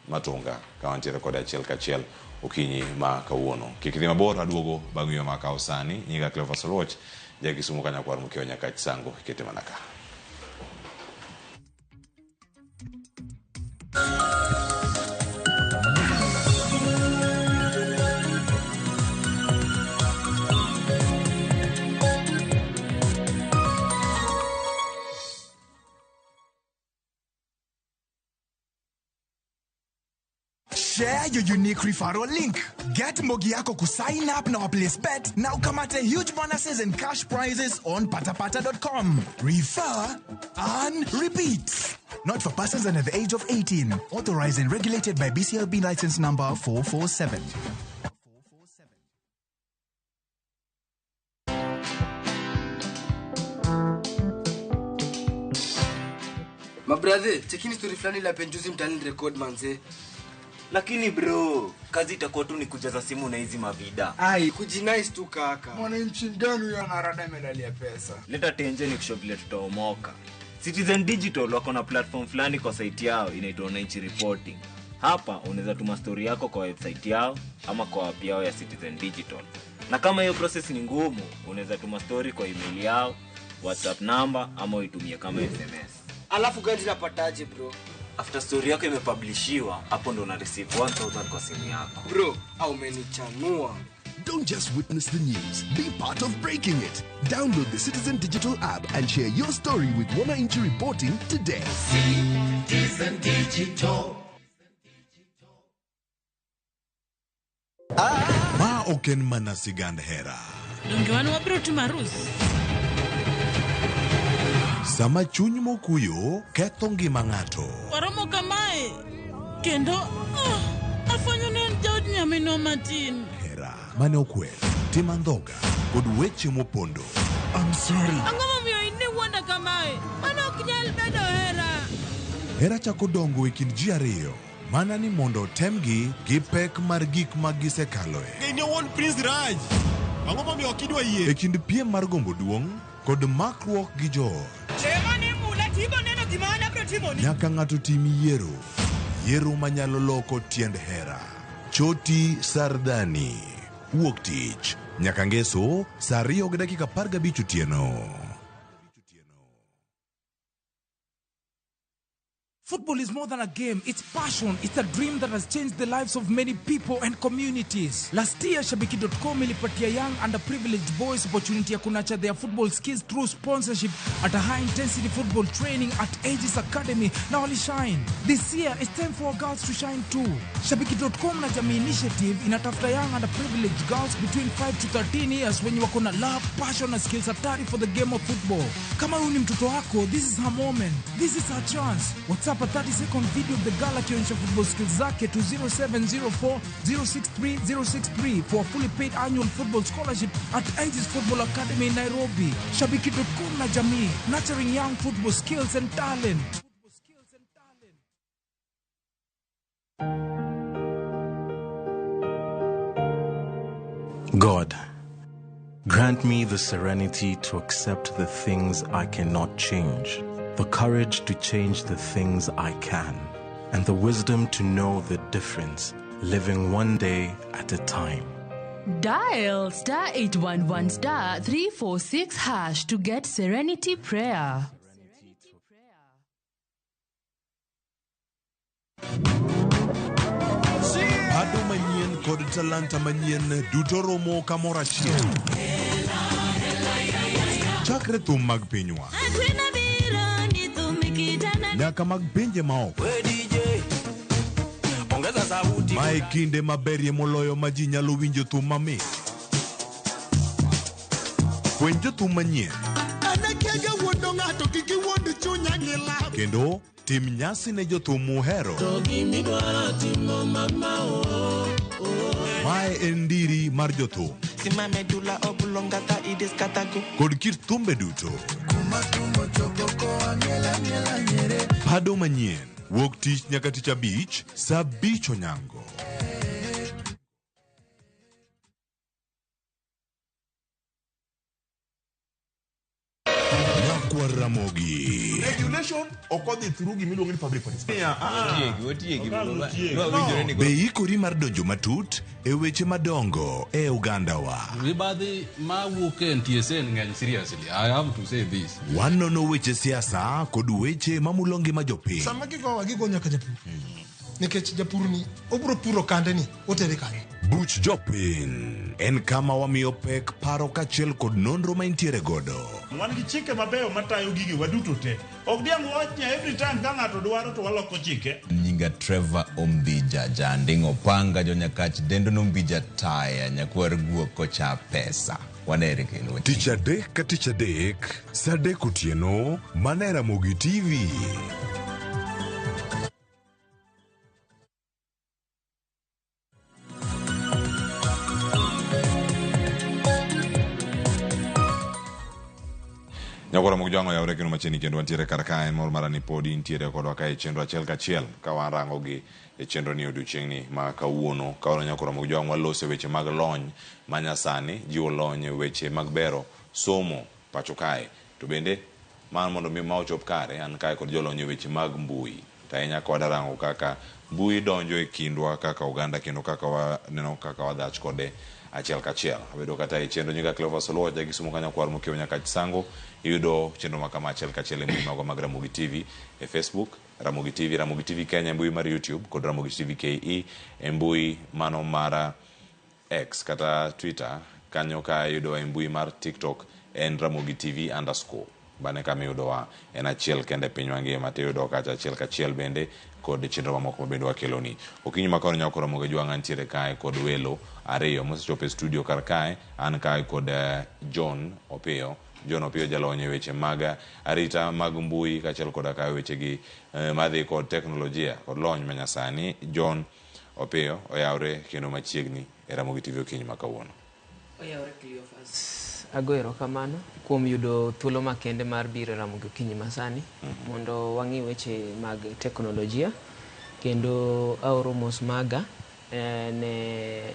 Matunga ka wantiere kode achiel kachiel okinyi ma kawuono. Kik idhi mabor, aduogo bang' yweyo ma kawo sani. Nyinga Cleophas Oluoch, ja Kisumu ka nyakwar Mukeo Nyakach Sango, ikete mana ka. Share your unique referral link. Get Mbogi yako kusign up na place bet na ukamate huge bonuses and cash prizes on patapata.com. Refer and repeat. Not for persons under the age of 18. Authorized and regulated by BCLB license number 447. My brother, chekini story fulani la penjuzi mtani record manze. Lakini bro, kazi itakuwa tu ni kujaza simu na hizi mavida. Ai, kujinice tu kaka. Mwananchi gani huyo anarada medali ya pesa? Leta tenje ni kusho vile tutaomoka. Citizen Digital wako na platform fulani kwa site yao inaitwa Wananchi Reporting. Hapa unaweza tuma story yako kwa website yao ama kwa app yao ya Citizen Digital. Na kama hiyo process ni ngumu, unaweza tuma story kwa email yao, WhatsApp number ama uitumie kama SMS. Alafu gani napataje bro? After story yako imepublishiwa, hapo ndo una receive 1000 kwa simu yako. Bro, au umenichanua. Don't just witness the news, be part of breaking it. Download the Citizen Digital app and share your story with Wananchi Reporting today. Citizen Digital. Ma ok en mana sigand hera. Donge wan wabiro timo arus? Sama chuny mokuyo ketho ngima ng'ato. Waromo kamae kendo afwenyo ni en jaod nyaminwa matin. Hera mane okwer, tim andhoga kod weche mopondo. I'm sorry. Ang'o momiyo in iwuonda kamae? Mano ok nyal bedo hera. Hera chako dongo e kind ji ariyo mana ni mondo otemgi gi pek mar gik ma gisekaloe. In owuon Prince Raj. Ang'o momiyo ok idwa yie? E kind piem mar gombo duong' kod makruok gi joot. Tema ni mula tibo neno gima an abiro timoni. Nyaka ng'ato tim yiero. Yiero manyalo loko tiend hera. Choti Sardani. Wuok tich. Nyaka ngeso saa 2:15 otieno. Football is more than a game, it's passion, it's a dream that has changed the lives of many people and communities. Last year, Shabiki.com ilipatia young underprivileged boys opportunity ya kunurture their football skills through sponsorship at a high-intensity football training at Aegis Academy na walishine. This year, it's time for our girls to shine too. Shabiki.com na Jamii Initiative inatafuta young underprivileged girls between 5 to 13 years wenye wako na love, passion na skills hatari for the game of football. Kama huyu ni mtoto wako, this is her moment. This is her chance. WhatsApp a 30-second video of the girl akionyesha football skills zake to 0704 063 063 for a fully paid annual football scholarship at Aegis Football Academy in Nairobi. Shabiki.com na Jamii, nurturing young football skills and talent. God, grant me the serenity to accept the things I cannot change, the courage to change the things I can, and the wisdom to know the difference, living one day at a time. Dial star 811 star 346 hash to get Serenity Prayer. Pado manyien kod talanta manyien duto romo kamoro achiel. Chakre thum mag pinywa nyaka mag pinje maoko. Mae kinde maberie moloyo ma ji nyalo winjo thum mamit. Fweny jothum manyien kendo tim nyasi ne jothum muhero. Mae en ndiri mar jothum kod kit thumbe duto. Pado manyien wuok tich nyaka tich abich saa 5 onyango. Nyakwar Ramogi. Regulation ok odhi through gimiluongo ni public participation. Be ikori mar donjo matut e weche madongo e ogandawa. Mibadhi mawuok e NTSA ng'eny seriously. I have to say this. Wanono weche siasa kod weche mamulo ngima jopiny. Sama gigowa gigo nyaka japur. Nikech japur ni obro puro kande ni otere kanye. Buch jopiny en kama wamiyo pek paro kaachiel kod nonro ma intiere godo. Wan gi chike mabeyo matayo gigi waduto te. Ok diang' wach ni every time ka ng'ato dwaro to waloko chike. Nyinga Trevor Ombija Janding'o Panga Jonyakach Dendo Nombija Taya Nyakwar Guok Kocha Pesa. Wanere kendo. Tich adek ka tich adek, saa 3 otieno, mana e Ramogi TV. Nyakoro mok jwang'o yawre kendo machiegni kendo wantiere kar ka en mor mara ni podi intiere kodwa ka e chenro achiel kachiel ka warango gi e chenro ni odiochieng'ni ma kawuono ka wan nyakoro mok jwang'o walose weche mag lony manyasani jiwo lony e weche mag bero somo pacho kae to bende mar mondo mi ma ochop kare an kae kod jolony e weche mag mbui to ahinya ka wadarango kaka mbui donjo e kindwa kaka oganda kendo kaka waneno kaka wadhach kode achiel kachiel. Abedo kata e chenro nyinga Cleophas Oluoch ja Kisumu kanyo kwar mokiewo nyaka Chisango iyudo chenro ma kama achiel kachiel e mbui magwa mag Ramogi TV e Facebook, Ramogi TV, Ramogi TV Kenya e mbui mar YouTube kod Ramogi TV KE e mbui mano mar X kata Twitter kanyo ka iyudowa e mbui mar TikTok en Ramogi TV underscore. Bane kama iyudowa en achiel kende e piny mangima to iyudowa kacha achiel kachiel bende kod chenro mamoko ma bende wakeloni. Okinyi ma koni nyako Ramogi Ajwang' antiere kae kod welo ariyo mosechopo e studio kar kae. An kae kod John Opiyo. John Opiyo jalony e weche mag arita mag mbui kaachiel koda ka wechegi madhi kod teknolojia kod lony manyasani. John Opiyo oyawre kendo machiegni e Ramogi TV okinyi ma kawuono. Oyawre Cleophas. Ago erokamano kuom yudo thuolo makende mar biro e Ramogi okinyi masani mondo wang'i weche mag teknolojia kendo aoro mos maga ne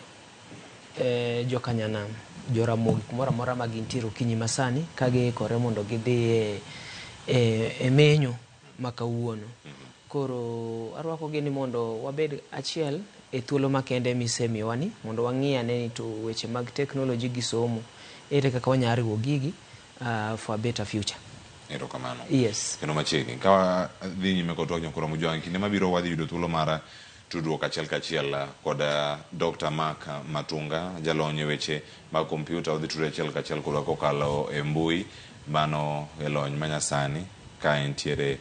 jokanyanam, joramogi kumoro amora ma gintiere okinyi masani ka giikore mondo gidhi e menyo ma kawuono. Koro arwakogi ni mondo wabed achiel e thuolo makende misemiwani mondo wang'i ane ni to weche mag teknoloji gi somo ere kaka wanyalo riwo gigi for a better future. Erokamano. Yes. Kendo machiegni ka wadhi nyime kod twak nyakoro Mojwang' kinde mabiro wadhi yudo thuolo mar tudruok achiel kachiel kod Dr. Mark Matunga jalony e weche mag kompyuta odhi tudore achiel kachiel kodwa kokalo e mbui mano e lony manyasani ka entiere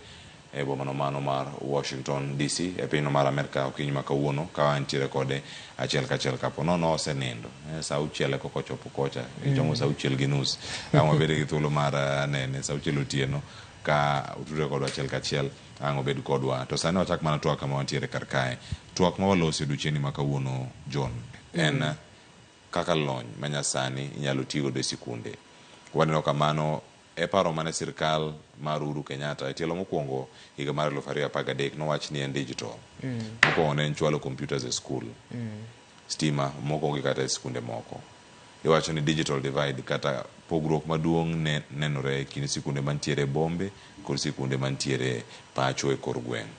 e bomano mano mar Washington DC e pinyno mar Amerka okinyi ma kawuono ka wantiere kode achiel kachiel kapo nono osenindo saa auchiel eka ochopo kocha ichomo saa auchiel gi nus ang' wabed gi thuolo mar nene saa auchiel otieno ka otudore kodwa achiel kachiel ang' obed kodwa to sani wachak mana twak kama wantiere kar kae twak ma walosi odiochieng'ni ma kawuono John en kaka lony manyasani inyalo tigodo e sikunde waneno kamano e paro mane sirkal mar Uhuru Kenyatta e tielo mokwongo higa mar 2013 nowach ni en digital. Mokwongo ne en chwalo computers e skul. Stima moko onge kata e skunde moko. Iwacho ni digital divide kata pogruok maduong' ne nenore e kind sikunde mantiere e bombe kod sikunde mantiere pacho e kor gweng'.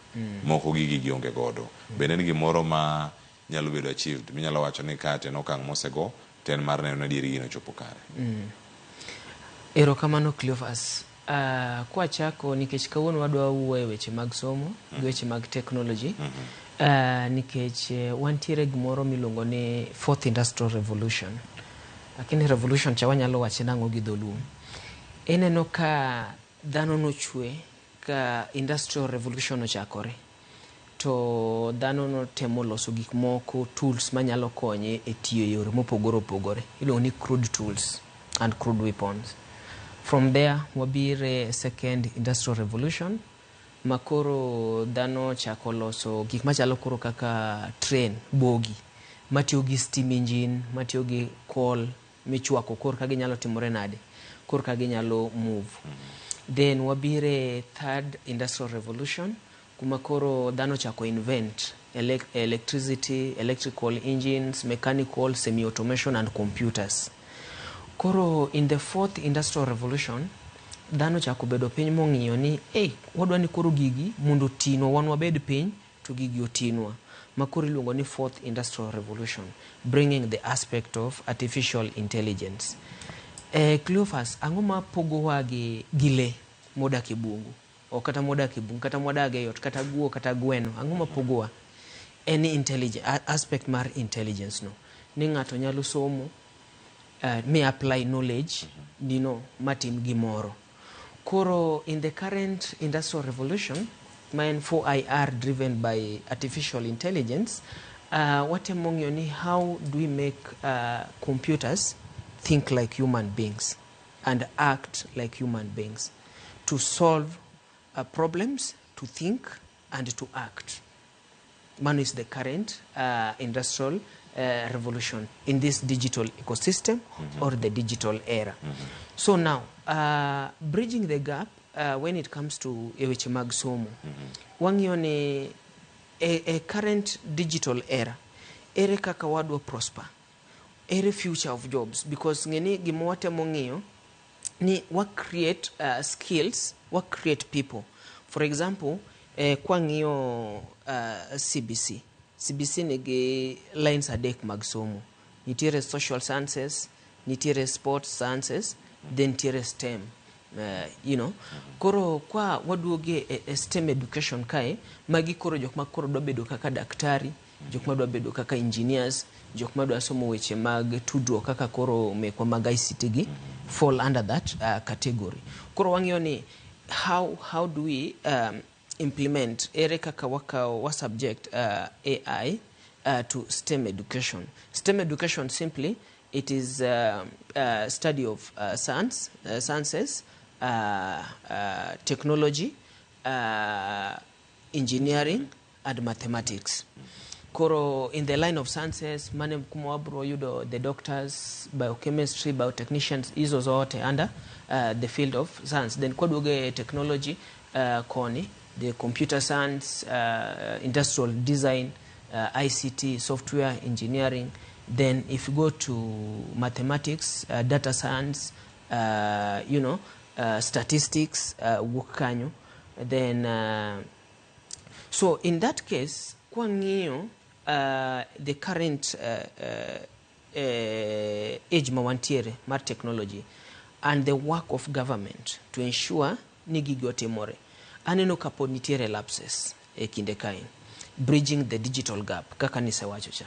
Moko gigi gionge godo. Bende en gimoro ma nyalo bedo achieved minyalo wacho ni ka to en okang' mosego to en mar neno ni adieri gino ochopo kare. Erokamano Cleophas. Kwachako nikech kawuono wadwa wuoyo e weche mag somo gi weche mag technology nikech wantiere gimoro miluongo ni fourth industrial revolution. Lakini revolution cha wanyalo wache nang'o gi dholuo. Ineno ka dhano nochwe ka industrial revolution ochakore to dhano notemo loso gik moko tools manyalo konye e tiyo e yore mopogore opogore iluongo ni crude tools and crude weapons. From there wabire second industrial revolution makoro dhano ochako loso gik machalo koro kaka train bogi matiyo gi steam engine matiyo gi coal michwako kor ka ginyalo timore nade kor ka ginyalo move. Then wabire third industrial revolution kuma koro dhano ochako invent electricity, electrical engines, mechanical, semi-automation and computers. Koro in the fourth industrial revolution dhano ochako bedo piny mong'iyo ni hey, wadwa ni koro gigi mondo otinwa wan wabed piny to gigi otinwa ma koro iluongo ni fourth industrial revolution bringing the aspect of artificial intelligence. Cleophas, ang'o ma pogowa gi lee modak e bungu o kata modak e bungu kata mwadag e ot kata guo kata gweno ang'o ma pogowa en aspect mar intelligence no ni ng'ato nyalo somo mi apply knowledge nino matim gimoro. Koro in the current industrial revolution ma en 4IR driven by artificial intelligence watemo ng'iyo ni how do we make computers think like human beings and act like human beings to solve problems, to think and to act. Mano is the current industrial revolution in this digital ecosystem or the digital era. So now, bridging the gap when it comes to e weche mag somo, wang'iyo ni e current digital era, ere kaka wadwa prosper, ere future of jobs, because ng'eni gima watemo ng'iyo ni wa create skills, wa create people. For example, kwang'iyo CBC, CBC nigi lines adek mag somo. Nitiere social sciences, nitiere sports sciences, then nitiere STEM. Koro kwa waduoge e STEM education kae, magi koro jok ma koro dwa bedo kaka daktari, jok ma dwa bedo kaka engineers, jok madwa somo weche mag tudruok kaka koro mekwa mag ICT gi fall under that category. Koro wang'iyo ni how do we implement, ere kaka wakawo wa subject AI to STEM education. STEM education simply it is study of science, sciences, technology, engineering and mathematics. Koro in the line of sciences mane kuma wabro yudo the doctors, biochemistry, biotechnicians, hizo zote under the field of science. Then kwaduogo e technology koni the computer science, industrial design, ICT, software engineering. Then if you go to mathematics, data science, statistics, wuok kanyo. Then so in that case kwang'iyo the current age ma wantiere mar technology and the work of government to ensure ni gigi otimore, aneno ka pod nitiere lapses e kinde kae bridging the digital gap kaka nisewacho cha,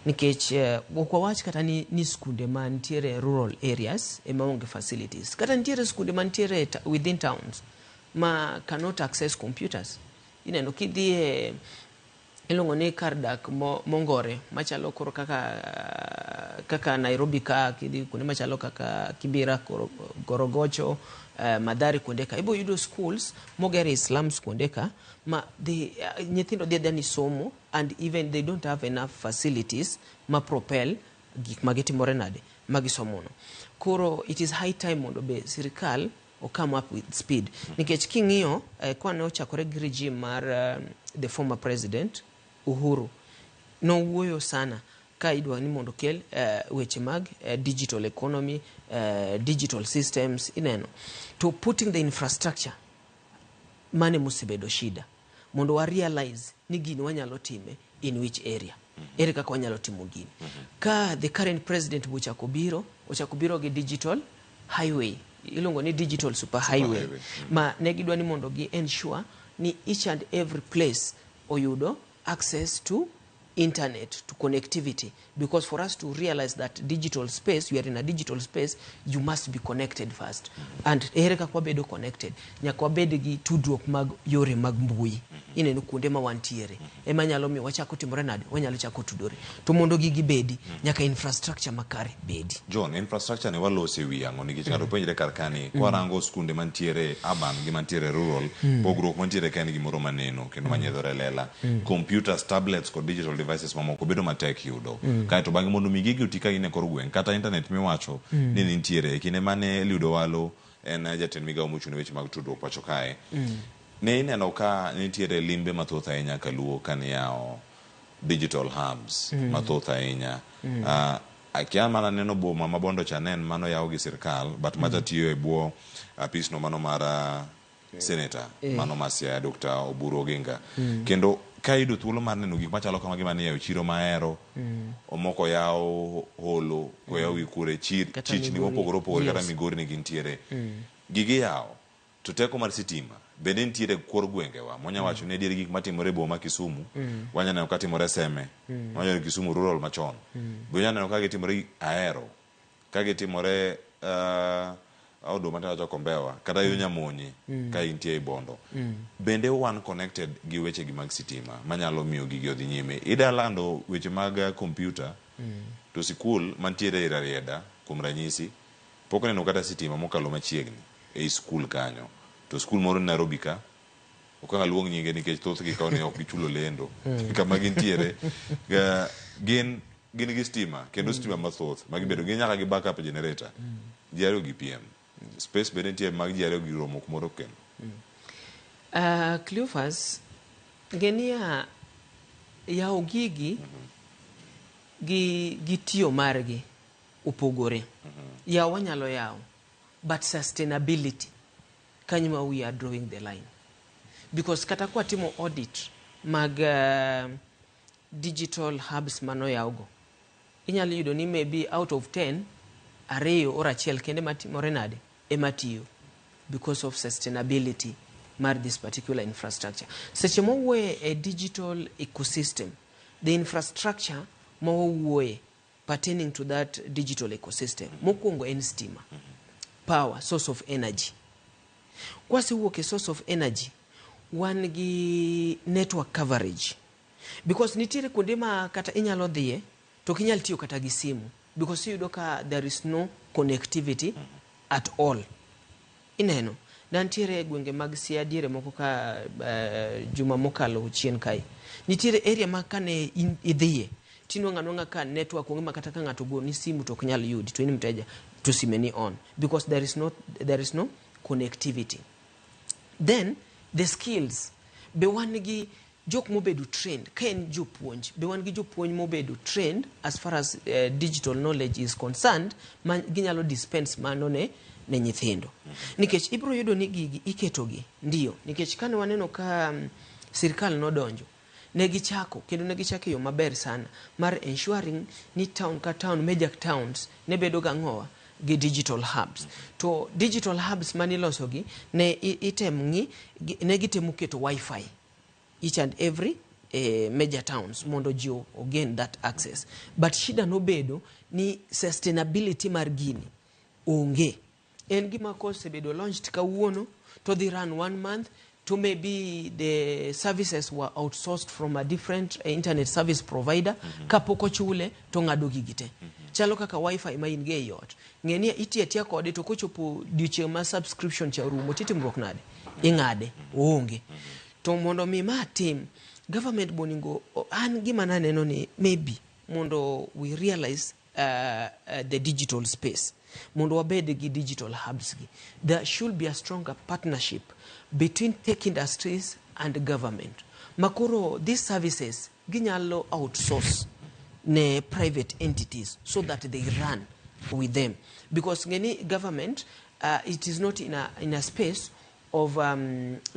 nikech ok wawach kata ni skunde mantiere rural areas ema onge facilities, kata nitiere skunde mantiere within towns ma cannot access computers. Ineno kidhi e iluongo ni kar dak mongore machalo koro kaka Nairobi ka, kidhi kuonde machalo kaka Kibera, Korogocho, Mathare, kuonde ka ibo yudo schools moger e slums kuonde ka ma nyithindo dhi adhiya ni somo and even they don't have enough facilities ma propel gik ma gitimore nade ma gisomono. Koro it is high time mondo be sirikal o come up with speed, nikech king'iyo kwane ochakore gi regime mar the former president Uhuru, nowuoyo sana ka idwa ni mondo okel weche mag digital economy, digital systems, ineno to putting the infrastructure mane mosebedo shida mondo wa realize ni gini wanyalo time in which area, ere kaka wanyalo timo gini. Ka the current president bochako biro, ochako biro gi digital highway, iluongo ni digital super highway, highway. Ma ne gidwa ni mondo gi ensure ni each and every place oyudo access to internet, to connectivity, because for us to realize that digital space, we are in a digital space, you must be connected first. And ere kaka wabedo connected? Nyaka wabed gi tudruok mag yore mag mbui, ineno kuonde ma wantiere ema nyalo miyo wachako timore nade, wanyalo chako tudore. To mondo gigi bedi, nyaka infrastructure makare bedi. John, infrastructure ni walose wi ang'o? Nikech ng'ato penjre kar kani, kwarango skunde mantiere urban gi mantiere rural, pogruok mantiere ka en gimoro maneno kendo manyiedhore lela. Computers, tablets kod digital devices mamoko bedo matek yudo. Kaeto bang'e mondo mi gigi oti ka gin e kor gweng', kata internet miwacho ni nintiere e kinde mane Eliud Owalo en jatend migawo mochung' ne weche mag tudruok pacho kae, ne ineno ka nitiere limbe mathoth ahinya kaluo kaniyawo digital hubs mathoth ahinya. Akia mana neno boma ma Bondo cha ne en mano yaw gi sirkal, but macha tiyo e bwo apis no mano mar senator mano ma Siaya, Dr. Oburu Oginga. Kendo ka iyudo thuolo mar neno gik machalo kamagi manie chiro mahero, omoko yaw holo koyaw gi kure chir, Kata chichni Migori. mopogore opogore kata Migori ni gintiere. Gigi yawo to teko mar sitima bende nitiere kor gwengewa monya wacho ni adier gik matimore e boma ma Kisumu wanya neno ka timore Seme, wanya neno Kisumu rural machon, be wanya neno ka gitimore Ahero, ka gitimore Oduma tawacho Kombewa kata yo Nyamonye ka intie e Bondo. Bende wan connected gi weche gi mag sitima manyalo miyo gigi odhi nyime. Ida lando weche mag computer to sikul mantiere e Rarieda kuom ranyisi pok oneno kata sitima mokalo machiegni ei skul kanyo, to skul moro ni Nairobi ka ok ang' aluong nyinge nikech thothgi kawo ni ok gichulo lendo kama gintiere, gin gi stima kendo stima mathoth ma gibedo gin nyaka gi backup generator. Ji ariyo gi piem space bende nitie mag ji ariyo gi romo kumoro kendo. Cleophas, ng'e yawo gigi gi tiyo margi opogore. Yawo wanyalo yawo, but sustainability kanyo ma we are drawing the line. Because kata kwatimo audit mag digital hubs manoyawgo, inyalo yudo ni maybe out of 10, ariyo or achiel kende matimore nade ema tiyo because of sustainability mar this particular infrastructure. Seche mawuoye e digital ecosystem, the infrastructure ma wawuoye pertaining to that digital ecosystem. Mokwongo en stima, power, source of energy. Kwasewuok e source of energy, wan gi network coverage. Because nitiere kuonde ma kata inyalo dhiye to ok inyal tiyo kata gi simu because iyudo ka there is no connectivity at all. Ineno, nantiere e gwenge mag Siaya diere moko ka juma mokalo chien kae. Nitiere area ma kane in idhiye tinwang'o anwang'a ka network onge ma kata ka ng'ato ogoni simu to ok nyal yudi to in mteja to sime ni on because there is no connectivity. Then the skills be wan gi jok mobedo trained ka en jopuonj be wan gi jopuonj mobedo trained as far as digital knowledge is concerned ma ginyalo dispense mano ne nyithindo nikech ibiro yudo ni gigi iketogi ndio nikech kane waneno ka sirikal nodonjo ne gichako kendo ne gichako e yo maber sana mar ensuring ni town ka town, major towns ne bedo gang'owa gi digital hubs. To digital hubs manilosogi ne item ng'i ne gitemo keto wifi each and every major towns mondo ji ogain that access, but shida nobedo ni sustainability mar gini onge. En gima kosebedo launched kawuono to dhi run one month to maybe the services were outsourced from a different internet service provider. Kapok ochule to ng'ado gigi te. Chalo kaka wifi ma in go ei ot, ng'e ni itiyo atiya kode to kochopo odiochieng' ma subscription cha orumo titimruok nade, ing'ade oonge. To mondo mi ma tim government boningo an gima naneno ni maybe mondo we realize the digital space, mondo wabed gi digital hubs gi, there should be a stronger partnership between tech industries and government makoro these services ginyalo outsource ne private entities so that they run with them, because ng'eni government it is not in a space of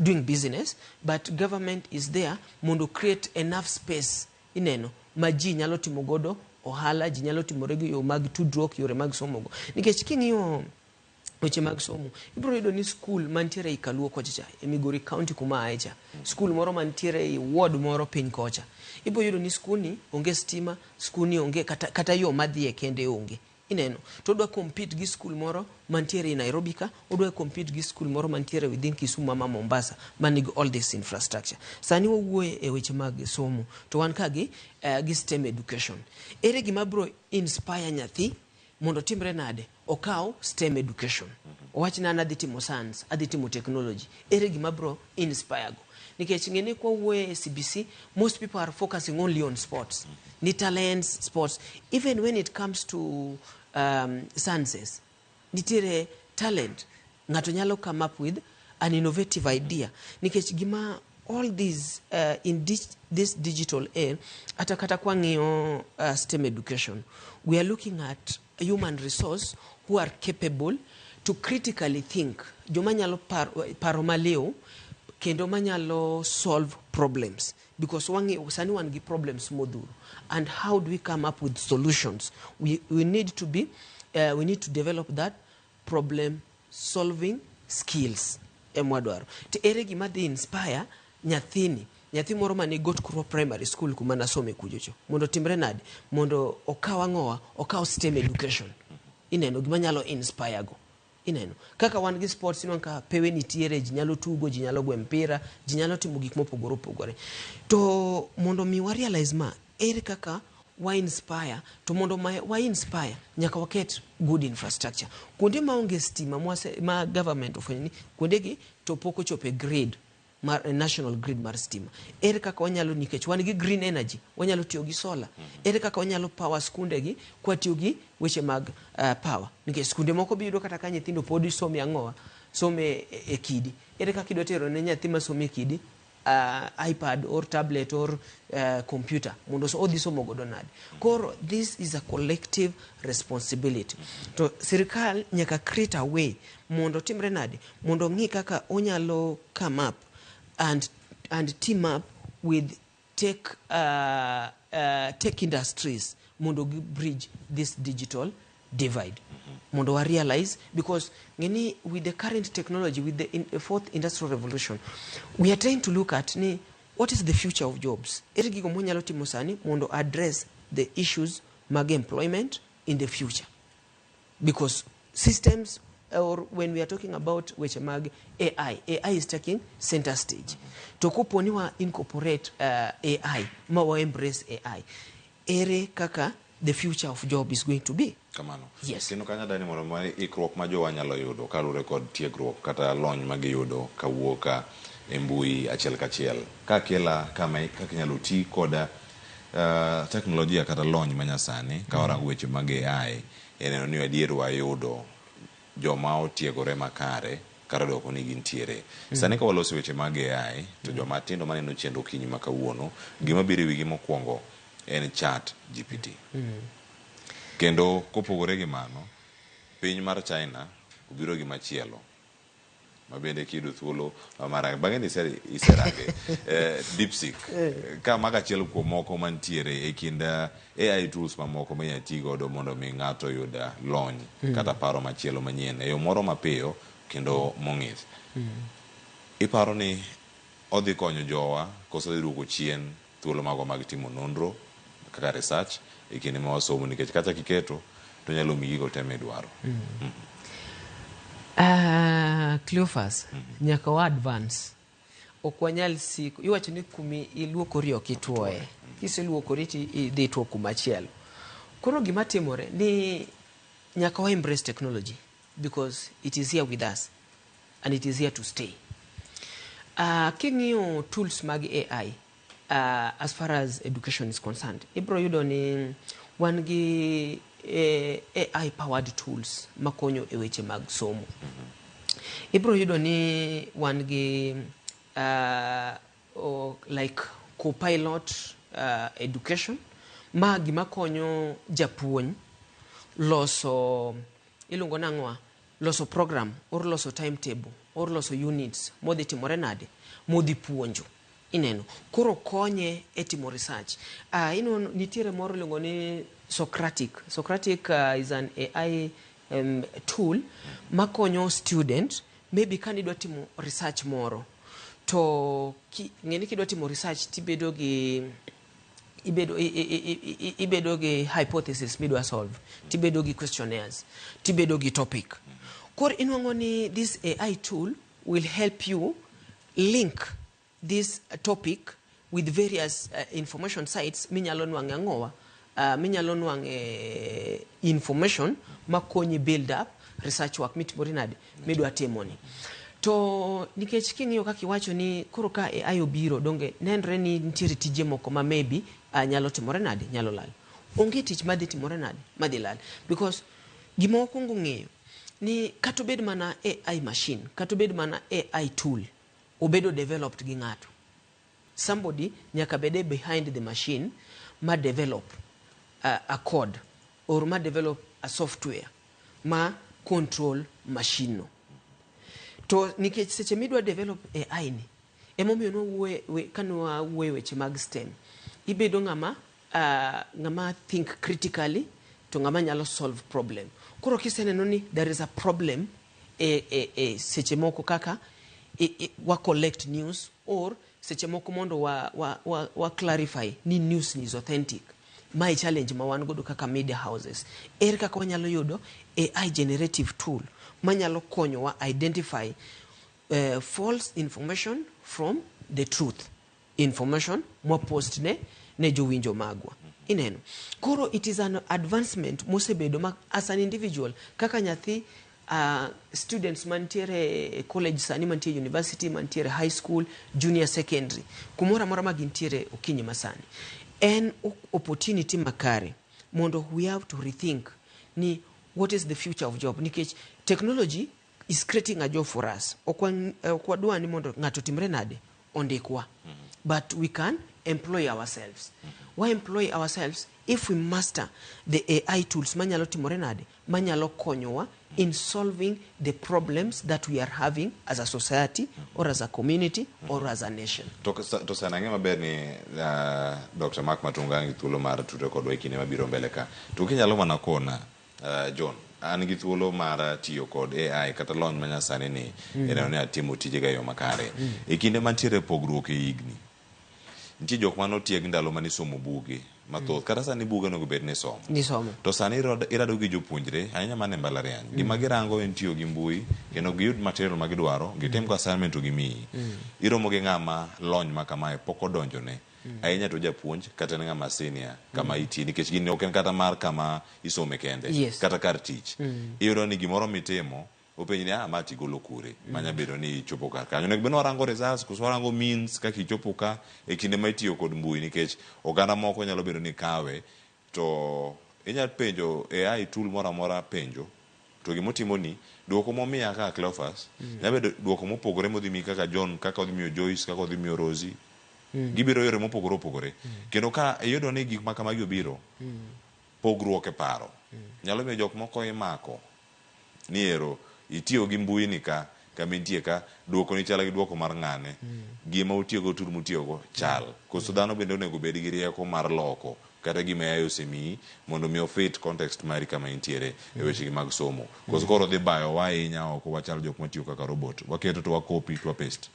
doing business, but government is there mondo create enough space, ineno, ma ji nyalo timo godo ohala, ji nyalo timore gi yo mag tudruok, yore mag somo go, nikech king'iyo weche mag somo ibiro yudo ni skul mantiere ei Kaluo kocha cha e Migori County kuma ae cha, skul moro mantiere ei ward moro piny kocha, ibiro yudo ni skul ni onge stima, skul ni onge kata yo madhiye kende onge, ineno. To odwa compete gi skul moro mantiere e Nairobi ka, odwa compete gi skul moro mantiere within Kisumu ama Mombasa manigi all this infrastructure. Sani wawuoye e weche mag somo to wan ka gi STEM education. Ere gima biro inspire nyathi mondo timre nade okaw STEM education, owach ni an adhi timo science, adhi timo technology? Ere gima biro inspire go? Nikech ng'e ni kwawuoyo e CBC, most people are focusing only on sports, ni talents, sports. Even when it comes to sciences, nitiere talent, ng'ato nyalo come up with an innovative idea, nikech gima all these in this digital era, ata kata kwang'iyo STEM education, we are looking at human resource who are capable to critically think, joma nyalo paro maliw kendo manyalo solve problems, because wang'iyo sani wan gi problems modhuro, and how do we come up with solutions? We need to develop that problem solving skills emwadwaro. To ere gima dhi inspire nyathini, nyathi moro mane Got Kurwa Primary School kuma nasome kuchocho, mondo timre nade mondo okaw ang'owa, okaw STEM education? Ineno, gima nyalo inspire go, ineno kaka wan gi sports, ineno ka pewe nitiere, ji nyalo tugo, ji nyalo gwe mpira, ji nyalo timo gik mopogore opogore. To mondo mi wa realize ma, ere kaka wa inspire? To mondo ma wa inspire, nyaka waket good infrastructure kuonde maonge stima ma government ofwenyo ni kuondegi to pok ochopo e grid mar national grid mar stima. Ere kaka wanyalo, nikech wan gi green energy, wanyalo tiyo gi solar, ere kaka wanyalo power skundegi kwatiyo gi weche mag power? Nikech skunde moko biyudo kata ka nyithindo pod some ang'owa, some e kidi. Ere kaka idwa tero ne nyathi ma some e kidi iPad or tablet or computer mondo odhi somo godo nade? Koro this is a collective responsibility. To sirikal nyaka create a way mondo timre nade mondo ng'i kaka onyalo come up and team up with tech industries mondo gi bridge this digital divide, mondo wa realize, because ng'eni with the current technology, with the fourth industrial revolution, we are trying to look at ni what is the future of jobs. Ere gigo mwanyalo timo sani mondo address the issues mag employment in the future because systems or when we are talking about weche mag AI, AI is taking center stage. To kopo ni wa incorporate AI, ma wa embrace AI, ere kaka the future of job is going to be? Kamano. Yes. Kendo kanyo dani mondo ma ikruok ma jowa nyalo yudo kaluwore kod tiegruok kata lony ma giyudo kawuok e mbui achiel kachiel. Ka kela kama kaka inyalo ti kod teknolojia kata lony manyasani ka warango weche mag AI e neno ni adier wayudo joma otiegore makare kata dwoko ni gintiere. Sani ka waloso weche mag AI to joma tindo maneno chenro okinyi ma kawuono gima biro e wigi mokwongo en chat GPT. Kendo kopogore gi mano, piny mar China obiro gi machielo ma bende kiyudo thuolo mar bang'e ni iserange DeepSeek ka mago achiel kuom moko mantiere e kind AI tools mamoko ma inyalo ti godo mondo mi ng'ato oyud lony kata paro machielo manyien e yo moro mapiyo kendo mong'ith. Iparo ni odhi konyo jowa koso odhi duoko chien thuolo magwa mag timo nonro kaka research e kinde ma wasomo nikech kata kiketo to onyalo miyi gigo te midwaro. Cleophas, nyaka wa advance. Ok wanyal siko. Iwacho ni kumi iluokori ok ituoye. Kiseluokori to idhi ituo kumachielo. Koro gima timore ni nyaka wa embrace technology because it is here with us and it is here to stay. King'iyo tools mag AI as far as education is concerned, ibro yudo ni wan gi AI powered tools makonyo e weche mag somo. Ibro yudo ni wan gi like Copilot education ma gima konyo japuonj loso iluongo nang'owa loso program or loso timetable or loso units modhi timore nade modhi puonjo ineno koro konye e timo research ineno nitiere moro iluongo ni Socratic Socratic is an AI tool makonyo student maybe ka nidwa timo research moro to ng'eni kidwa timo research tibedo gi ibedo ibedo gi hypothesis midwa solve tibedo gi questionnaires tibedo gi topic koro inwang'o ni this AI tool will help you link this topic with various information sites minyalo nwang'e ang'owa minyalo nwang'e information makonyi build up research work mitimori nade midwa timoni to nikech king'iyo kaka iwacho ni koro ka AI obiro donge nenre ni nitiere tije moko ma maybe nyalo timore nade nyalo lal onge tich madhi timore nade madhi lal because gima wakwongo ng'eyo ni kata obed mana AI machine kata obed mana AI tool obedo developed gi ng'ato somebody nyaka bede behind the machine ma develop a code or ma develop a software ma control machine no to nikech seche midwa develop AI ni emomiyo nwawuoye kane wawuoye weche mag STEM ibedo ng'ama ng'ama think critically to ng'ama nyalo solve problem koro kiseneno ni there is a problem e seche moko kaka wa collect news or seche moko mondo wa clarify ni news ni is authentic mae challenge ma wan godo kaka media houses ere kaka wanyalo yudo AI generative tool manyalo konyowa identify false information from the truth information mwapost ne jowinjo magwa ineno koro it is an advancement mosebedo ma as an individual kaka nyathi students mantiere e college sani mantie university mantiere high school junior secondary kumoro amora ma gintiere okinyi masani en opportunity makare mondo we have to rethink ni what is the future of job nikech technology is creating a job for us ok wadwa ni mondo ng'ato timre nade ondikwa but we can employ ourselves why employ ourselves if we master the AI tools manyalo timore nade manyalo konyowa in solving the problems that we are having as a society or as a community or as a nation. To sana ang'e maber ni Dr. Mark Matunga nigi thuolo mar tudre kodwa e kinde mabiro mbele ka. To kinyalo mana kona John, an gi thuolo mar tiyo kod AI kata lony manyasani ni e neno ni atimo tijega e yo makare. E kinde mantiere pogruok e higni, nitie jok mane otieg ndalo mane isomo buge mathoth kata sani buge onego bed ni isomo Nisomo. to sani irado gi jopuonjre ahinya man e mbalariany gima girango en tiyo gi mbui kendo giyud material ma gidwaro gitim go assignment to gimiyi iromo gi ng'ama lony ma kamae pok odonjone ahinya to japuonj kata en ng'ama senior kama itie nikech gini ok en kata mar kama isome kende Yes. kata kar tich iyudo ni gimoro mitimo openji ni ah ma tigolo kure manya bedo ni ichopo kar kanyo onego bed ni warango results koso warango means kaka ichopo ka e kinde ma itiyo kod mbui nikech oganda moko nyalo bedo ni kawe to inyalo penjo AI tool moro amora penjo to gimotimoni duoko momiya kaka Cleophas nyalo bedo duoko mopogore modhi miyi kaka John kaka odhi miyo Joyce kaka odhi miyo Rosie gibiro yore mopogore opogore kendo ka iyudo ni gik ma kamagi obiro pogruok e paro nyalo miyo jok moko imako ni ero itiyo gi mbui ni ka kama intie ka duoko ni chal gi duoko mar ng'ane gima utiyogo tool mutiyogo chal koso dhano bende onego bed gi rieko mar loko kata gima AI osemiyi mondo mi ofit context mari kama intiere e wechegi mag somo koso koro dhi bayowa ahinya oko wachal jok matiyo kaka robot waketo to wakopi to wapaste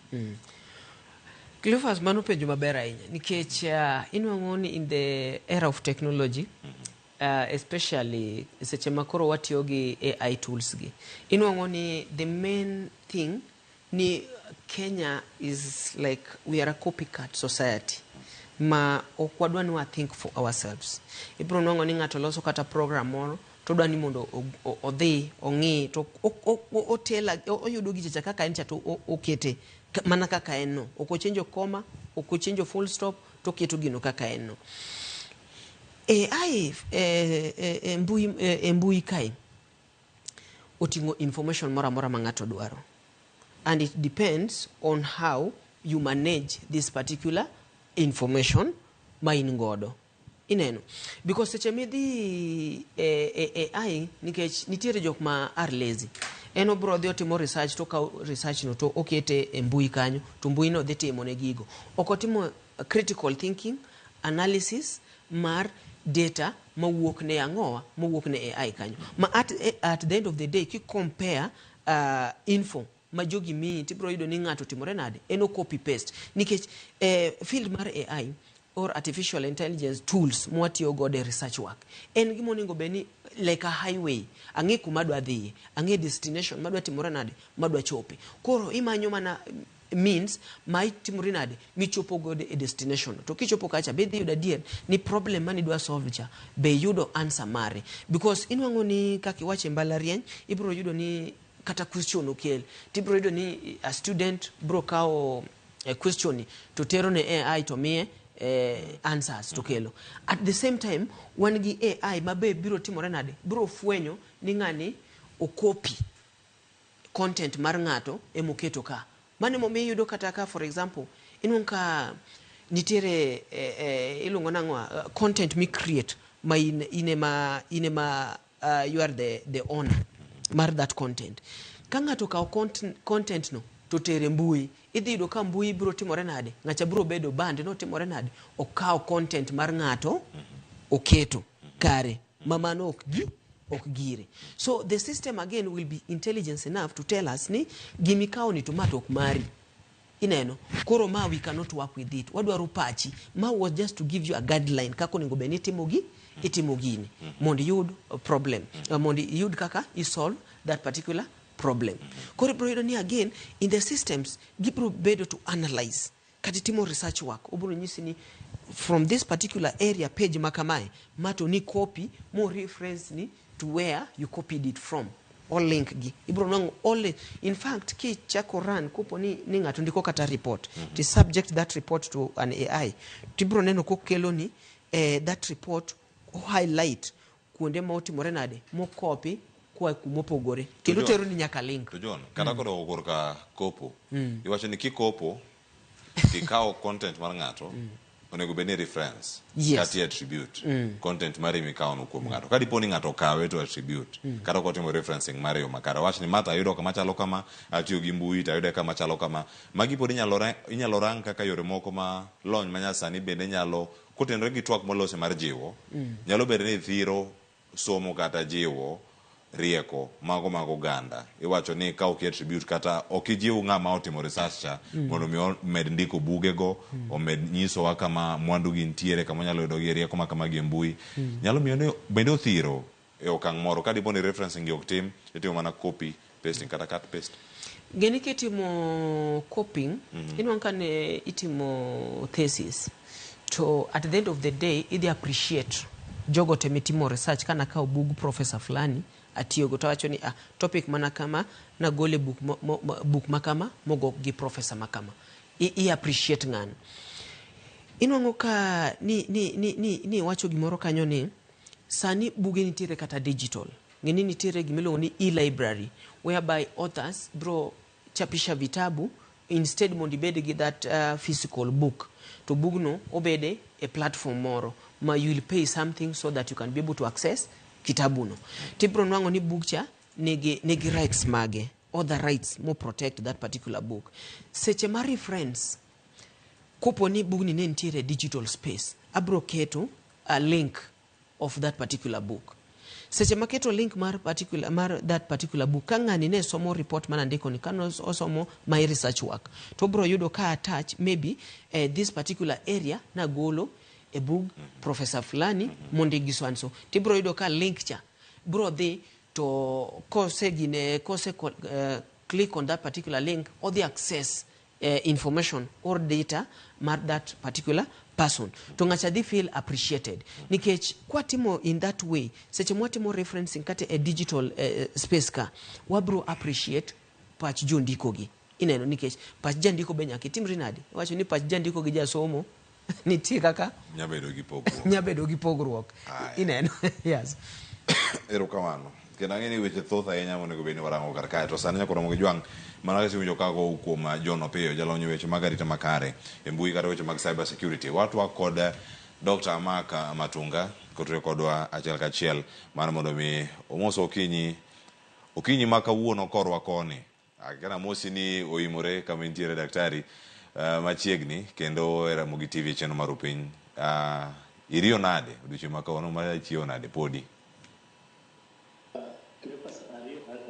Cleophas, mano penjo maber ahinya nikech inwang'o ni in the era of technology especially seche ma koro watiyo gi AI tools gi inwang'o ni the main thing ni Kenya is like we are a copycat society ma ok wadwa ni wa think for ourselves. Ibiro nwang'o ni ng'ato loso kata program moro to odwa ni mondo odhi ong'i to otela oyudo gicha cha kaka en cha to okete mana kaka en no ok ochenjo comma ok ochenjo full stop to oketo gino kaka en no. AI e mbui kae oting'o information moro amora ma ng'ato dwaro and it depends on how you manage this particular information ma in godo ineno because seche midhi e AI nikech nitiere jok ma are lazy en obro dhi otimo research to okawo research no to okete e mbui kanyo to mbui no dhi timo ne gigo ok otimo critical thinking analysis mar data mawuok ne ang'owa mawuok ne AI kanyo ma at the end of the day ki compare info ma jogi miyi tibiro yudo ni ng'ato otimore nade en o copy paste nikech field mar AI or artificial intelligence tools mwatiyo godo e research work en gima onego bed ni like a highway ang'e kuma adwa dhiye ang'e destination madwa timore nade madwa chope koro imanyo mana means ma itimori nade michopo godo e destination to kichopo kacha be idhi yudo adier ni problem mane idwa solve cha be yudo answer mare because inwang'o ni kaka iwacho e mbalariany ibiro yudo ni kata question okel tibiro yudo ni a student biro kawo question ni to tero ne AI to miye answers to kelo at the same time wan gi AI ma be biro timore nade biro fwenyo ni ng'ani okopi content mar ng'ato emoketo ka mano emomiyo iyudo kata ka for example inwang'o ka nitiere iluongo nang'o content mi create ma in ema you are the owner mar that content ka ng'ato okawo content no to tere mbui idhi yudo ka mbui biro timore nade ng'acha biro bedo banned notimore nade okawo content mar ng'ato oketo kare ma mano ok gi ok gire so the system again will be intelligence enough to tell us ni gimikawo ni to ma to ok mari ineno koro ma we cannot work with it wadwaro pachi ma was just to give you a guideline kaka onego bed ni itimo gi itimo gini mondo iyud problem mondo iyud kaka i solve that particular problem koro ibiro yudo ni again in the systems gibiro bedo to analyze kata itimo research work obiro nyisi ni from this particular area page ma kamae ma to ni copy mo reference ni to where you copied it from all link gi ibiro nwang'o all in fact kichako run kopo ni ng'ato ndiko kata report to subject that report to an AI tibiro neno kokelo ni that report o highlight kuonde ma otimore nade mokopi koa kumopogore kendo tero ni nyaka link to John kata kodok korka kopo iwacho ni kikopo tikawo content mar ng'ato onego bed ni reference kata i attribute content mari mikawo no kuom ng'ato ka dipo ni ng'ato okawe to attribute kata ok otimo referencing mare e yo makare wach ni ma to ayudo kama chalo kama atiyo gi mbui to ayude kama chalo kama magi pod inyalo rang kaka yore moko ma lony manyasani bende nyalo kotenore gi twak molosi mar jiwo nyalo bedo ni thiro somo kata jiwo rieko mago mag oganda. Iwacho ni ka ok i-attribute kata ok ijiw ng'ama otimo research cha mondo mi omed ndiko bugego, omed nyisowa kama mwandu gi nitiere, kama wanyalo yudogie rieko ma kamagi e mbui. Nyalo miyo ni bende othiro e okang' moro ka dipo ni referencing gi ok tim, itimo mana copy pasting kata cut paste. Ng'eni kitimo copying, inwang'o ka ne itimo thesis to at the end of the day idhi appreciate jogo te mitimo research. Ka nakawo bug professor fulani atiyogo to awacho ni ah, topic mana kama nagole buk, mo, mo, buk makama mogo gi professor makama. I appreciate ng'ano. Inwang'o ka ni wacho gimoro kanyo ni sani buge nitiere kata digital. Ng'eni nitiere gimiluongo ni e-library whereby authors bro chapisha vitabu instead mondo ibed gi that physical book to bugno obede e platform moro ma you will pay something so that you can be able to access kitabuno. Tibro nwang'o ni buk cha nigi rights mage, other rights mo protect that particular book. Seche ma reference kopo ni bugni ne nitiere e digital space, abro keto a link of that particular book. Seche maketo link mar that particular book, ka ng'ani ne somo report manandiko ni, kano osomo my research work, to obro yudo ka attach maybe this particular area nagolo e bug professor fulani mondo gi so and so. Tibro yudo ka link cha bro dhi to kose gine kose click on that particular link, odhi access information or data mar that particular person to ng'acha dhi feel appreciated nikech kwatimo in that way. Seche mwatimo referencing kata e digital space ka wabro appreciate pach jondiko gi ineno nikech pach jandiko be nyaka itimri nade iwacho ni pach jandiko gi jasomo nitie kaka Nyabedo gi pogruok. Nyabedo gi pogruok ineno, yes. Erokamano. Kendo ang'e ni weche thoth ahinya monego bed ni warango kar kae. To sani nyaka romo gi jwang' mana kaka isewinjo ka go kuom John Opiyo, jalony e weche mag arita makare e mbui kata weche mag cyber security. Watwak kod Dr. Mark Matunga kotudore kodwa achiel kachiel mar mondo mi omos okinyi okinyi ma kawuono korwa koni. Akena mosi ni oimore kama intiere daktari machiegni kendo e Ramogi TV e chenro mar Upiny. Iriyo nade odiochieng' ma kawuono ma chiewo nade podi?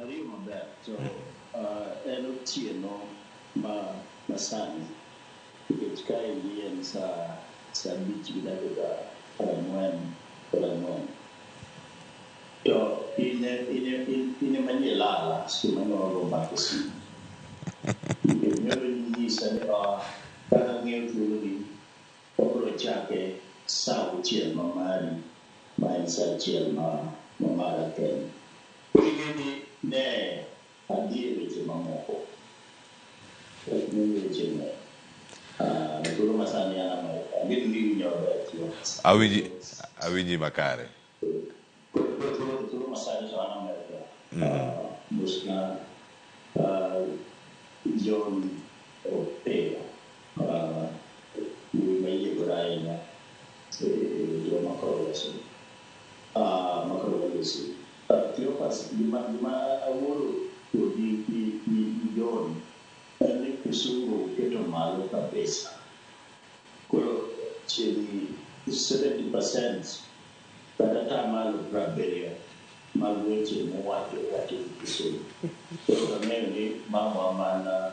Ariyo maber to en otieno ma masani nikech kaendi en saa 5:44 to in ema nie lala seche mane wago mbaka e simu nikech nyoro ninyisa ni kaka ang'eyo thuoloni wabiro chake saa 6 ma mari ma en saa 1 ma mara Kenya. Koro ing'e ni ne adhi e weche mamoko. Ok ni weche ng'eny. Thuolo masani an Amerka. Ang'e ni iwinjo maber thuolo masani. Awinji makare. Koro thuolo masani to an Amerka. Mosna John Opiyo. Wuoyi mayiegore ahinya joma koro loso. Makoro waloso. Cleophas, gima awuoro kodi gi John en ni kisungu keto malo kabisa. Koro chiegni 70% kata 70% mag weche mowacho wacho gi kisungu. Koro ang'eyo ni mama mana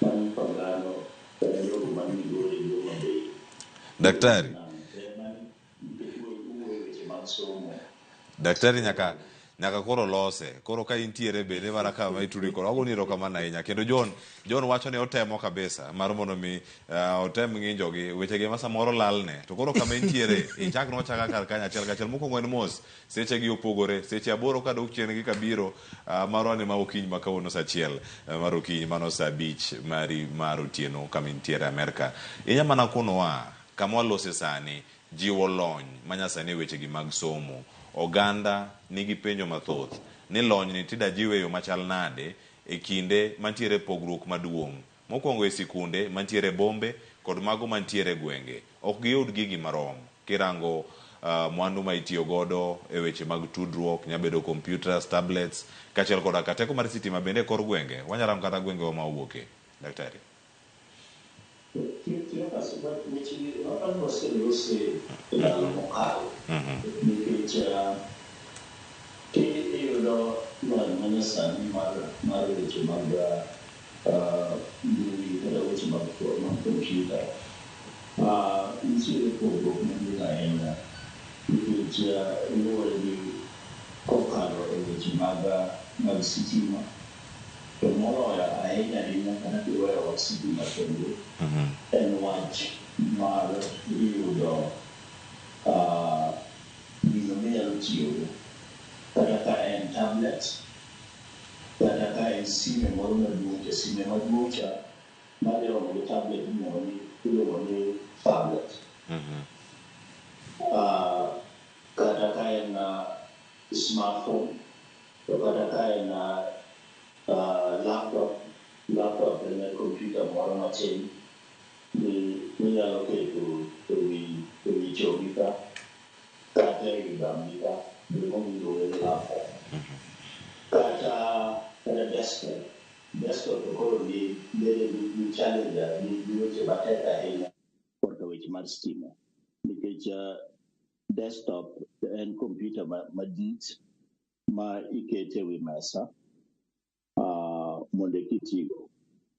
man Pagano kata jogo man Migori gi Homa Bay. Daktari. Wuoyo weche mag somo. Daktari nyaka koro lose. Koro ka intiere bende mana kama itudi koro agoni erokamano ahinya. Kendo John wacho ni otemo kabisa mar mondo mi otem ng'injogi wechegi ma samoro lalne. To koro kama intiere ichak nochaka kar kanyo achiel kachiel. Mokwongo en mos seche gi opogore. Seche 8 kadok chien gi kabiro marwa ni ma okinyi ma kawuono saa 1 mar okinyi mano saa 5 mari mar otieno kama intiere Amerka. Inya mana konowa kama walose sani jiwo lony manyasani e wechegi mag somo. Oganda nigi penjo mathoth ni lony ni tida jiwe e yo machal nade e kinde mantiere pogruok maduong'. Mokwongo e sikunde mantiere bombe kod mago mantiere gwenge. Ok giyud gigi marom. Kirango mwandu ma itiyo godo e weche mag tudruok, nyabedo computers, tablets, kaachiel koda ka teko mar sitima bende e kor gwenge. Wanyarango kata gwengewa ma wawuoke. Daktari. Cleophas, weche waselose e ndalo mokalo nikech iyudo Yudo lony manyasani mar mar weche mag mbui kata weche mag mag kompyuta. Nitiere pogruok maduong' ahinya nikech luwore gi kokalo e weche mag mag sitima to moloyo ahinya ahinya kata kiweyo wach sitima tenge en wach mar yudo gino minyalo tiyogo kata ka en tablet kata ka en sime moro maduong' cha sime maduong' cha madhi romo gi tablet iluongo ni iluongo ni phablet. Kata ka en smartphone to kata ka en laptop laptop en kompyuta moro matin mi minyalo keto ewi ewi chogi ka kata ewi bamni ka gimomiyo iluonge ni laptop. Kata kata desktop desktop to koro ni bedo gi challenge gi weche matek ahinya korka weche mar stima nikech desktop en kompyuta madit ma ikete ewi mesa mondo eka itigo.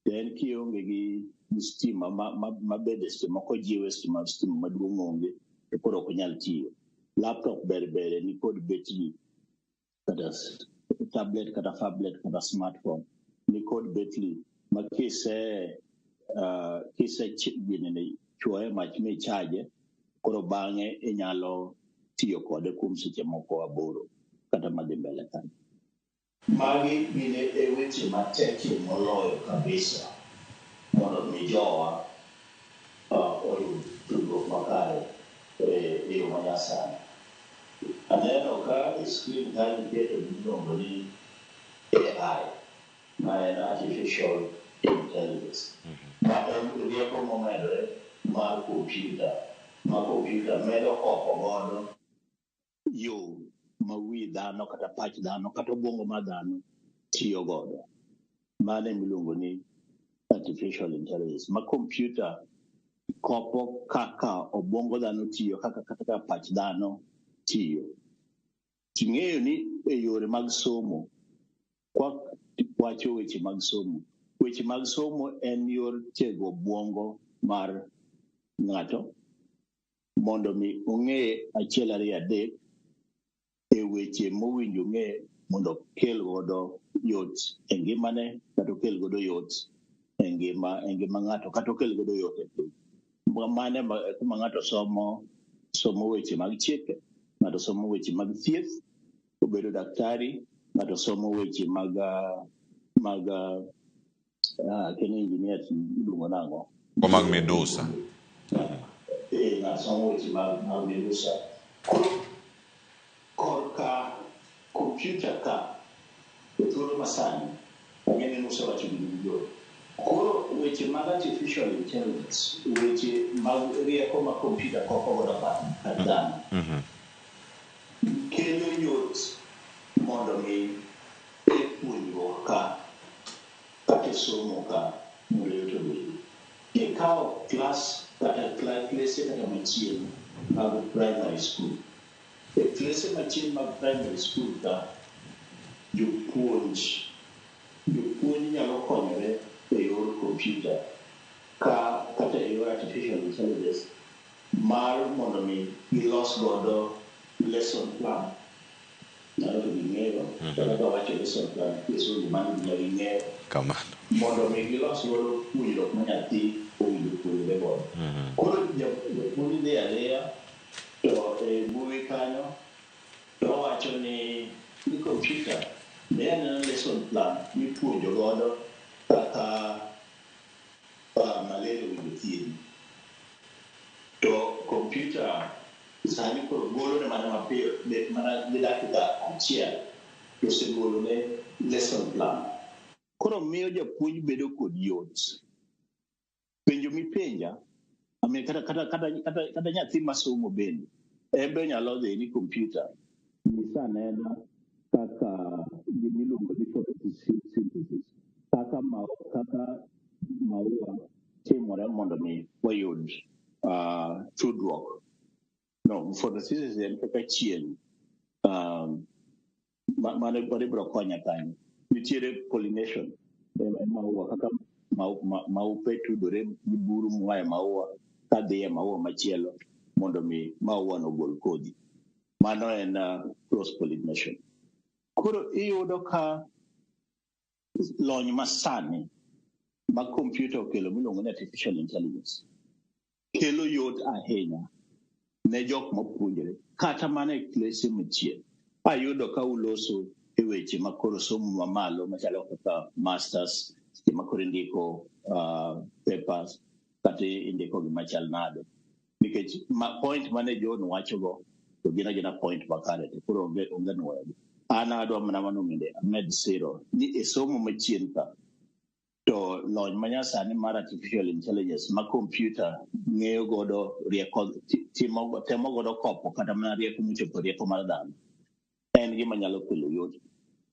To en kionge gi stima ma bende seche moko jiwe stima stima maduong' onge to koro ok onyal tiyo. Laptop ber bere nikod betri kata tablet kata phablet kata smartphone nikod betri ma kise kise ginene chuoye mach michaje koro bang'e inyalo tiyo kode kuom seche moko aboro kata madhi mbele kanyo. Magi gin e weche matekie moloyo kabisa mondo mi jowa oyud tudruok makare e yo manyasani. Aneno ka e screen kanyo iketo gimiluongo ni AI ma en artificial intelligence. Ma en rieko momedore mar kompyuta ma kompyuta medo kopo godo yo ma wi dhano kata pach dhano kata obwongo mar dhano tiyo godo. Mano emiluongo ni artificial intelligence ma kompyuta kopo kaka obwongo dhano tiyo kaka kaka pach dhano tiyo. Ting'eyo ni e yore mag somo kwa wacho weche mag somo weche mag somo en yor tego obwongo mar ng'ato mondo mi ong'e achiel ariyo adek e weche mowinjo ong'e mondo okel godo yot e ngimane kata okel godo yot e ngima e ngima ng'ato kata okel godo yot e piny. Mano kuma ng'ato somo somo weche mag chike, ng'ato somo weche mag thieth, obedo daktari, ng'ato somo weche mag mag kene engineer iluongo nang'o? Mag midusa. Ng'ato somo weche mag mag midusa. Koro korka kompyuta ka e thuolo masani ang'e ni usewacho gini gi Koro weche mag artificial intelligence, weche mag rieko ma kompyuta kopo godo pach dhano kelo yot mondo mi e puonjruok ka kata e somo ka mondo yot obedi. Kikawo klas kata klese kata machien mag primary school, e klese machien mag primary school ka jopuonj jopuonj nyalo konyore e yor kompyuta ka kata e yor artificial intelligence mar mondo mi gilos godo lesson plan nyalo to ging'eyo kata ka wacho lesson plan kisungu mano gima ging'eyo Kamano. mondo mi gilos godo puonjruok ma nyathi owinjo puonjre godo. Koro japuonj dhi adhiya to e mbui kanyo to owacho ni ni kompyuta ne anena lesson plan mipuonjo godo kaka malaria owinjo thiedhi. To kompyuta sani koro golone mana mapiyo mana gi dakika achiel to osegolone lesson plan. Koro miyo japuonj bedo kod yot. Penjo mipenja, I mean, kata, kata, kata, kata, kata nyathi masomo bende, en be onyalo dhi ni kompyuta nyisa anena kaka gimiluongo ni photosynthesis, kaka, ma, kaka maua timore mondo mi wayud tudruok. No, photosynthesis en kaka chieng' Mano mano ibiro konya kanyo. Nitiere pollination e maua kaka maupe tudore gi buru moa e maua kadhi e maua machielo mondo mi maua no ogol kodhi. Mano en cross pollination. Koro iyudo ka lony masani ma kompyuta okelo miluongo ni artificial intelligence kelo yot ahinya ne jok mapuonjore kata mana e klese machien. Ayudo ka uloso e weche ma koro somo mamalo machalo kaka masters, seche ma koro indiko papers kata indiko gima chal nade. Nikech point mane John wachogo to gin agina point makare to koro onge nwoyogi. An adwa mana mano mondo amed siro ni e somo machien ka to lony manyasani mar artificial intelligence ma kompyuta ng'eyo godo rieko temo godo kopo kata mana rieko mochopo rieko mar dhano en gima nyalo kelo yot.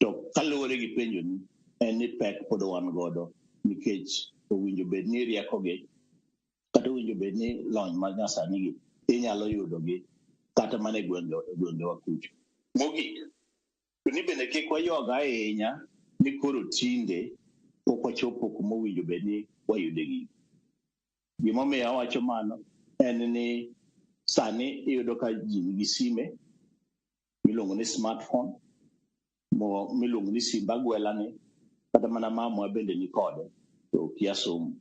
To kaluwore gi penjoni en ni pek pod wan godo nikech owinjo bed ni riekogi kata owinjo bed ni lony manyasani gi inyalo yudogi kata mana e gwengewa kucho. Mogik, to ni bende kik waywag ahinya ni koro tinde pok wachopo kuma owinjo bed ni wayude gigi. Gimomiyo awacho mano en ni sani iyudo ka ji nigi sime miluongo ni smartphone miluongo ni simb agwela ni kata mana mamwa bende ni kode to okia somo.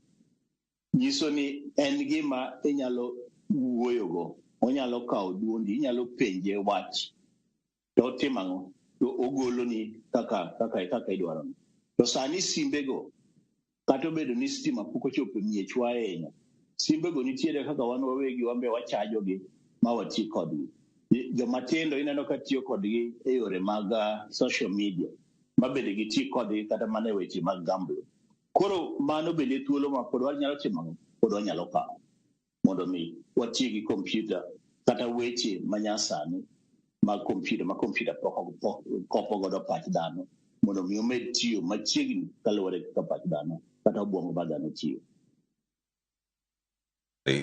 Nyiso ni en gima inyalo wuoyogo, onyalo kawo duondi, inyalo penje wach to otimo ang'o? To ogoloni kaka idwaro. To sani simbego kata obedo ni stima pok ochopo e miechwa ahinya, simbego nitiere kaka wan wawegi wan be wachajogi ma wati kodgi. Jomatindo ineno ka tiyo kodgi e yore mag social media ma bende giti kodgi kata mana e weche mag gambling. Koro mano bende thuolo ma pod wanyalo timo ang'o? Pod wanyalo kawo mondo mi wati gi kompyuta kata weche manyasani mag kompyuta ma kompyuta kopo godo pach dhano mondo mi omed tiyo machiegni kaluwore kaka pach dhano kata obwongo mar dhano tiyo.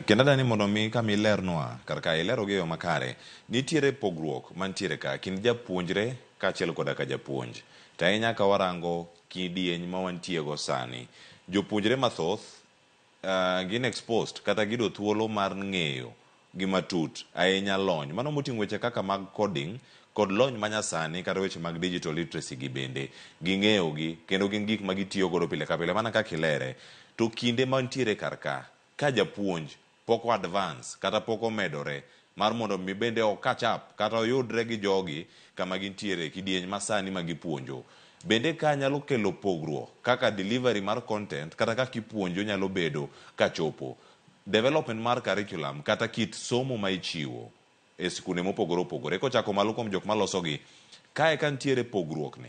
Kendo adani mondo mi kama ilernwa kar ka ilero gi e yo makare, nitiere pogruok mantiere ka kind japuonjre kaachiel koda ka japuonj. To ahinya ka warango kidieny ma wantie go sani, jopuonjre mathoth gin exposed kata giyudo thuolo mar ng'eyo gi matut ahinya lony. Mano moting'o weche kaka mag coding kod lony manyasani kata weche mag digital literacy gi bende ging'eyo gi kendo gin gik ma gitiyo godo pile ka pile mana kaka ilere. To kinde mantiere kar ka, ka japuonj pok o advance kata pok omedore mar mondo mi bende o catch up kata oyudre gi jogi kama gintiere kidieny masani ma gipuonjo. Bende ka nyalo kelo pogruok kaka delivery mar content kata kaka ipuonjo nyalo bedo kachopo. Development mar curriculum kata kit somo ma ichiwo e skunde mopogore opogore kochako malo kuom jok malosogi, kae ka nitiere pogruok ni,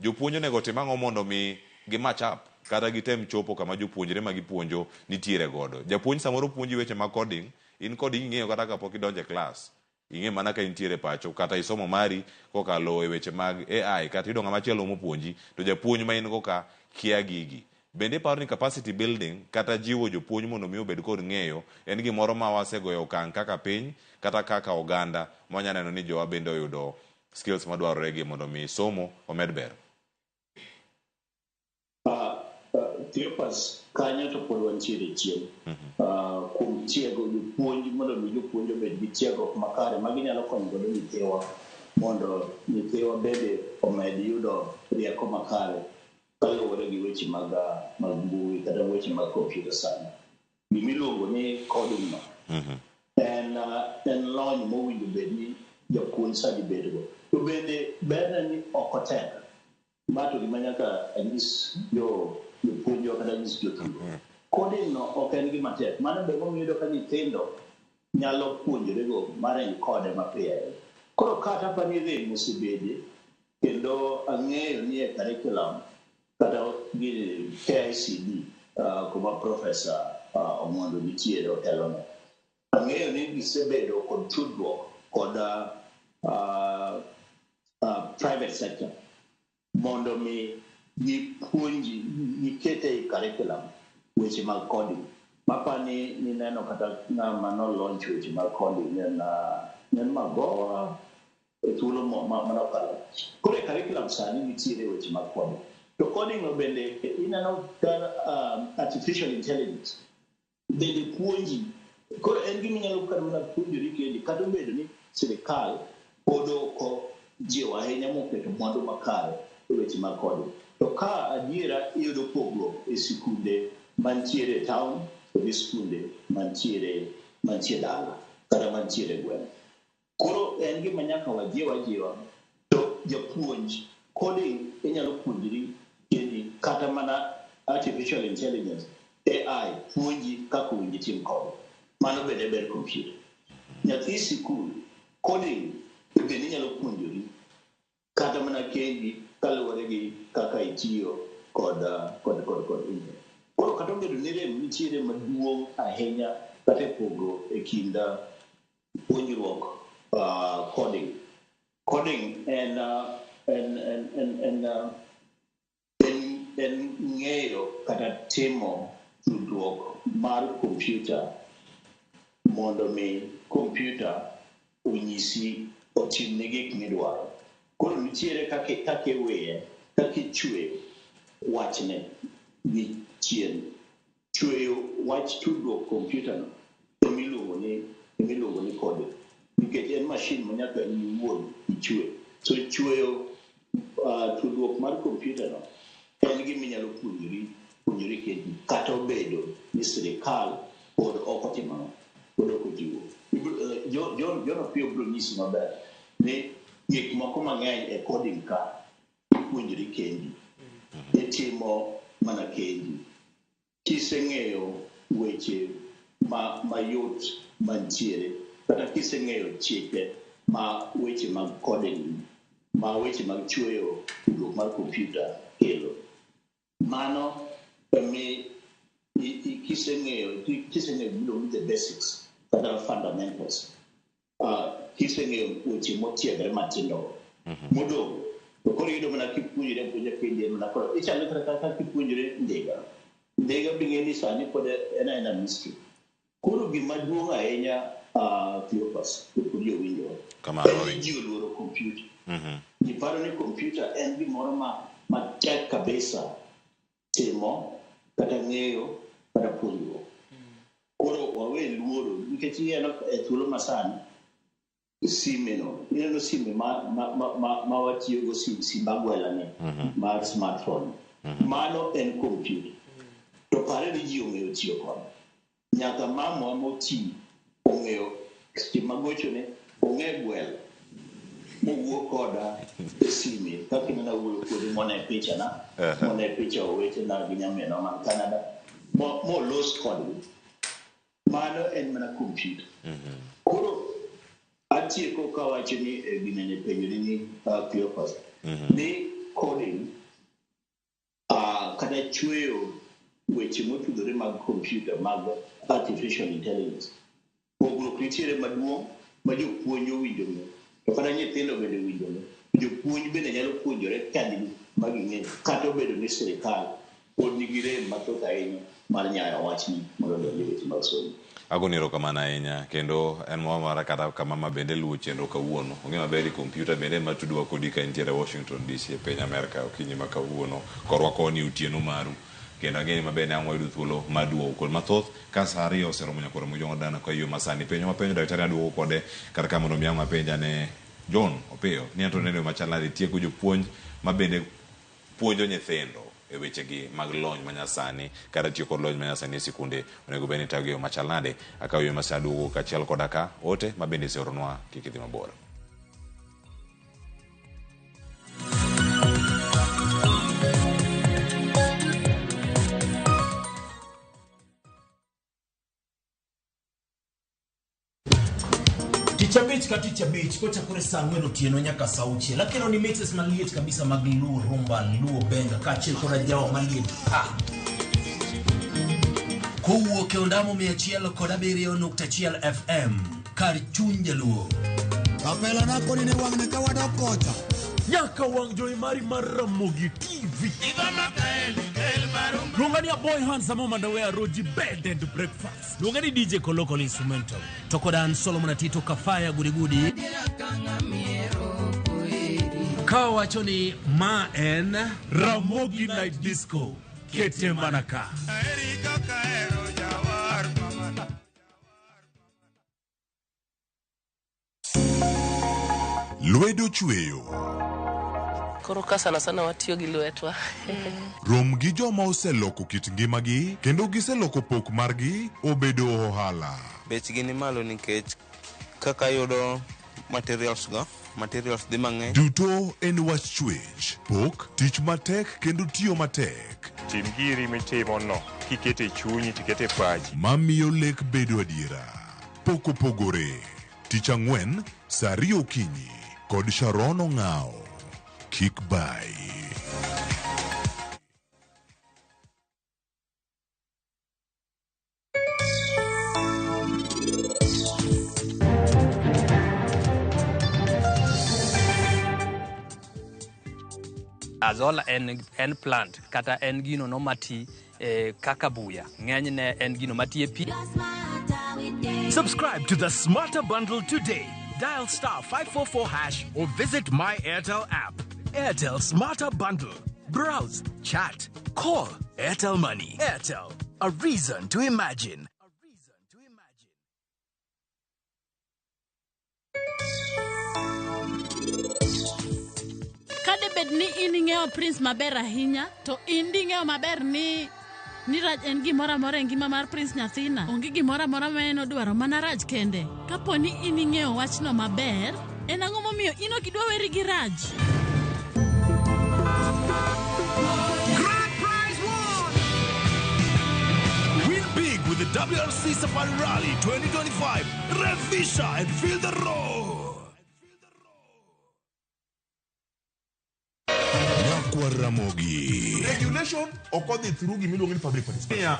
jopuonj onego otim ang'o mondo mi gi match up kata gitem chopo kama jopuonjre ma gipuonjo nitiere godo. Japuonj samoro puonji weche mag coding, in coding ing'eyo kata kapok idonjo e klas. Ing'e mana ka intiere pacho kata isomo mari kokalo e weche mag AI kata iyudo ng'ama chielo mopuonji to japuonj ma in go ka kia gigi. Bende iparo ni capacity building kata jiwo jopuonj mondo mi obed kod ng'eyo en gimoro ma wasegoyo okang' kaka piny kata kaka oganda ma wanya neno ni jowa bende oyudo skills madwarore gi mondo mi somo omed ber. Cleopas, kanyo to pod wantiere chien. Kuom tiego jopuonj mondo mi jopuonj obed gi tiegruok makare ma ginyalo konyo godo nyithiwa mondo nyithiwa bende omed yudo rieko makare kaluwore gi weche mag mbui kata weche mag kompyuta sani. Gimiluongo ni coding no en lony mowinjo bed ni japuonj sani bedgo. To bende berne ni ok otek. Ma to gima nyaka anyis jopuonjwa kata anyis jotugo. Coding no ok en gima tek. Mano be emomiyo iyudo ka nyithindo nyalo puonjorego mar kode mapiyo ahinya. Koro kata pani rem osebede kendo ang'eyo ni e curriculum kata gi KICD kuma Professor Omondo nitiere otelone. Ang'eyo ni gisebedo kod tudruok kod private sector mondo mi gipuonji gikete e curriculum weche mag coding. Mapani nineno kata ng'ama no launch weche mag coding en Magoha. e thuolo mane okalo. Koro e curriculum sani nitiere weche mag coding. To coding no bende ineno ka artificial intelligence bende puonji. Koro en gima inyalo kata mana puonjori kendi kata obedo ni sirikal pod ok ojiwo ahinya moketo mwandu makare e weche mag coding. To ka adiera iyudo pogruok e sikunde mantiere e town to gi sikunde mantie dala kata mantiere e gweng'. Koro en gima nyaka wajiw ajiwa to japuonj coding inyalo puonjri kendi kata mana artificial intelligence AI puonji kaka owinjo itim coding. Mano bende ber computer. Nyathi sikul coding bende inyalo puonjori kata mana kendi kaluwore gi kaka itiyo kod internet. Koro kata obedo ni rem nitiere maduong' ahinya kata e pogruok e kind puonjruok coding. Coding en ng'eyo kata timo tudruok mar kompyuta mondo mi kompyuta onyisi otimni gik midwaro. Koro nitiere kaka iwiye, kaka ichweyo wachne gi chien. Chweyo wach tudruok kompyuta no emiluongo ni coding. Nikech en mashin ma nyaka in iwuon ichwe. So chweyo tudruok mar kompyuta no en gima inyalo puonjori kendi kata obedo ni sirikal pod ok otimo pod ok ojiwo. John Opiyo biro nyisi maber ni gik moko mang'eny e coding ka ipuonjori kendi. Itimo mana kendi. Kiseng'eyo weche mayot mantiere kata kiseng'eyo chike ma weche mag coding ma weche mag chweyo tudruok mar kompyuta kelo. Mano emi kiseng'eyo gimiluongo ni the basics kata fundamentals. Kiseng'eyo weche motiegre matindo modong' to koro iyudo mana kipuonjori apuonja kendi en mana koro ichalo kata kaka kipuonjori ndiga. Ndiga bing'e ni sani pod en aena mystery. Koro gima duong' ahinya Cleophas to pod jowinjowa. En ji oluoro kompyuta. Ji paro ni kompyuta en gimoro matek kabisa timo kata ng'eyo kata puonjruok. Koro wawe luoro nikech ineno e thuolo masani sime no ineno sime ma watiyogo simb agwela ni mar smartphone. Mano en kompyuta. To pare ni ji ong'eyo tiyo kode. Nyaka mamwa moti ong'eyo seche magochone ong'e gwelo mowuo koda e sime kaka ineno awuoyo kodi mone picha na mone picha owetena gi nyaminwa man Canada molos kodgi. Mano en mana kompyuta. Koro atieko kawacho ni ginene penjoni ni Cleophas ni coding kata chweyo weche motudore mag kompyuta mag artificial intelligence pogruok nitiere maduong' ma jopuonj owinjo ng'e to kata nyithindo bende owinjo ng'e. Jopuonj bende nyalo puonjore kendgi ma ging'e kata obedo ni sirikal pod nigi rem mathoth ahinya mar nyayo wachni mondo odonj e weche mag somo. Agoni erokamano ahinya kendo en moro mara kata kama ma bende luwo chenro kawuono. Ong'e maber ni kompyuta bende ema tudowa kodi ka intiere Washington DC e piny Amerka okinyi ma kawuono. Korwa koni otieno maru. Kendo ang'e ni maber ni ang' wayudo thuolo mar duogo kod mathoth ka saa 2 oseromo nyaka oromo jong'o dana ka yo masani. Penjo mapenjo daktari aduogo kode kata ka mondo mi ang' apenja ne John Opiyo ni anto neno machal nade tieko jopuonj ma bende puonjo nyithindo e wechegi mag lony manyasani kata tiyo kod lony manyasani e sikunde onego bed ni tayo yo machal nade. Akawo yo masani aduogo kaachiel koda ka ote ma bende iseoronwa kik idhi mabor. Tich abich ka tich abich kochakore saa 4 otieno nyaka saa 6 akelo ni mixes maliet kabisa mag Luo Rumba, Luo Benga kaachiel koda jawa maliet pa. Kowuok e ondamo 107.1 FM kar chuny jaluo. Kapela na koni ni wang'ne ka wadok kocha. Nyaka wang' jowi mari mar Ramogi TV. Luonga ni Aboy Handsome Mandawe Roji Bed and Breakfast. Luonga ni DJ Koloko Instrumental. To koda an Solomon Atito Kafaya Gudigudi. Ka wacho ni ma en Ramogi Night Disco, kete mana ka. Lwedo chweyo. Koro ka sana sana watiyo gi lwetwa. Rom gi joma oseloko kit ngimagi kendo giseloko pok margi obedo ohala. Bechgi ni malo nikech kaka yudo materials go, materials dhi mang'eny. Duto en wach chwech, pok, tich matek kendo tiyo matek. Tim giri mitimo no kikete e chunyi tikete e pachi. Mamiyo lek bedo adiera. Pok opogore. Tich ang'wen, saa ariyo okinyi kod Sharon Ong'ao. Kik bai. Azolla en, en plant kata en gino no mati kaka buya ng'enyne en gino mati e pi. Subscribe to the Smarter Bundle today. Dial star 544 hash or visit my Airtel app. Airtel Smarter Bundle. Browse, chat, call. Airtel Money. Airtel, a reason to imagine. Ka debed ni in ing'eyo Prince maber ahinya, to in ding'eyo maber ni ni Raj en gimoro amora e ngima mar Prince nyathina. Onge gimoro amora ma en odwaro mana Raj kende. Kapo ni in ing'eyo wachno maber, en ang'o momiyo in ok idwa weri gi Raj? Grand Prize One! Win big with the WRC Safari Rally 2025. Rev Fisher and feel the roar. Nyakwar Ramogi. Regulation ok odhi through gimiluongo ni public participation.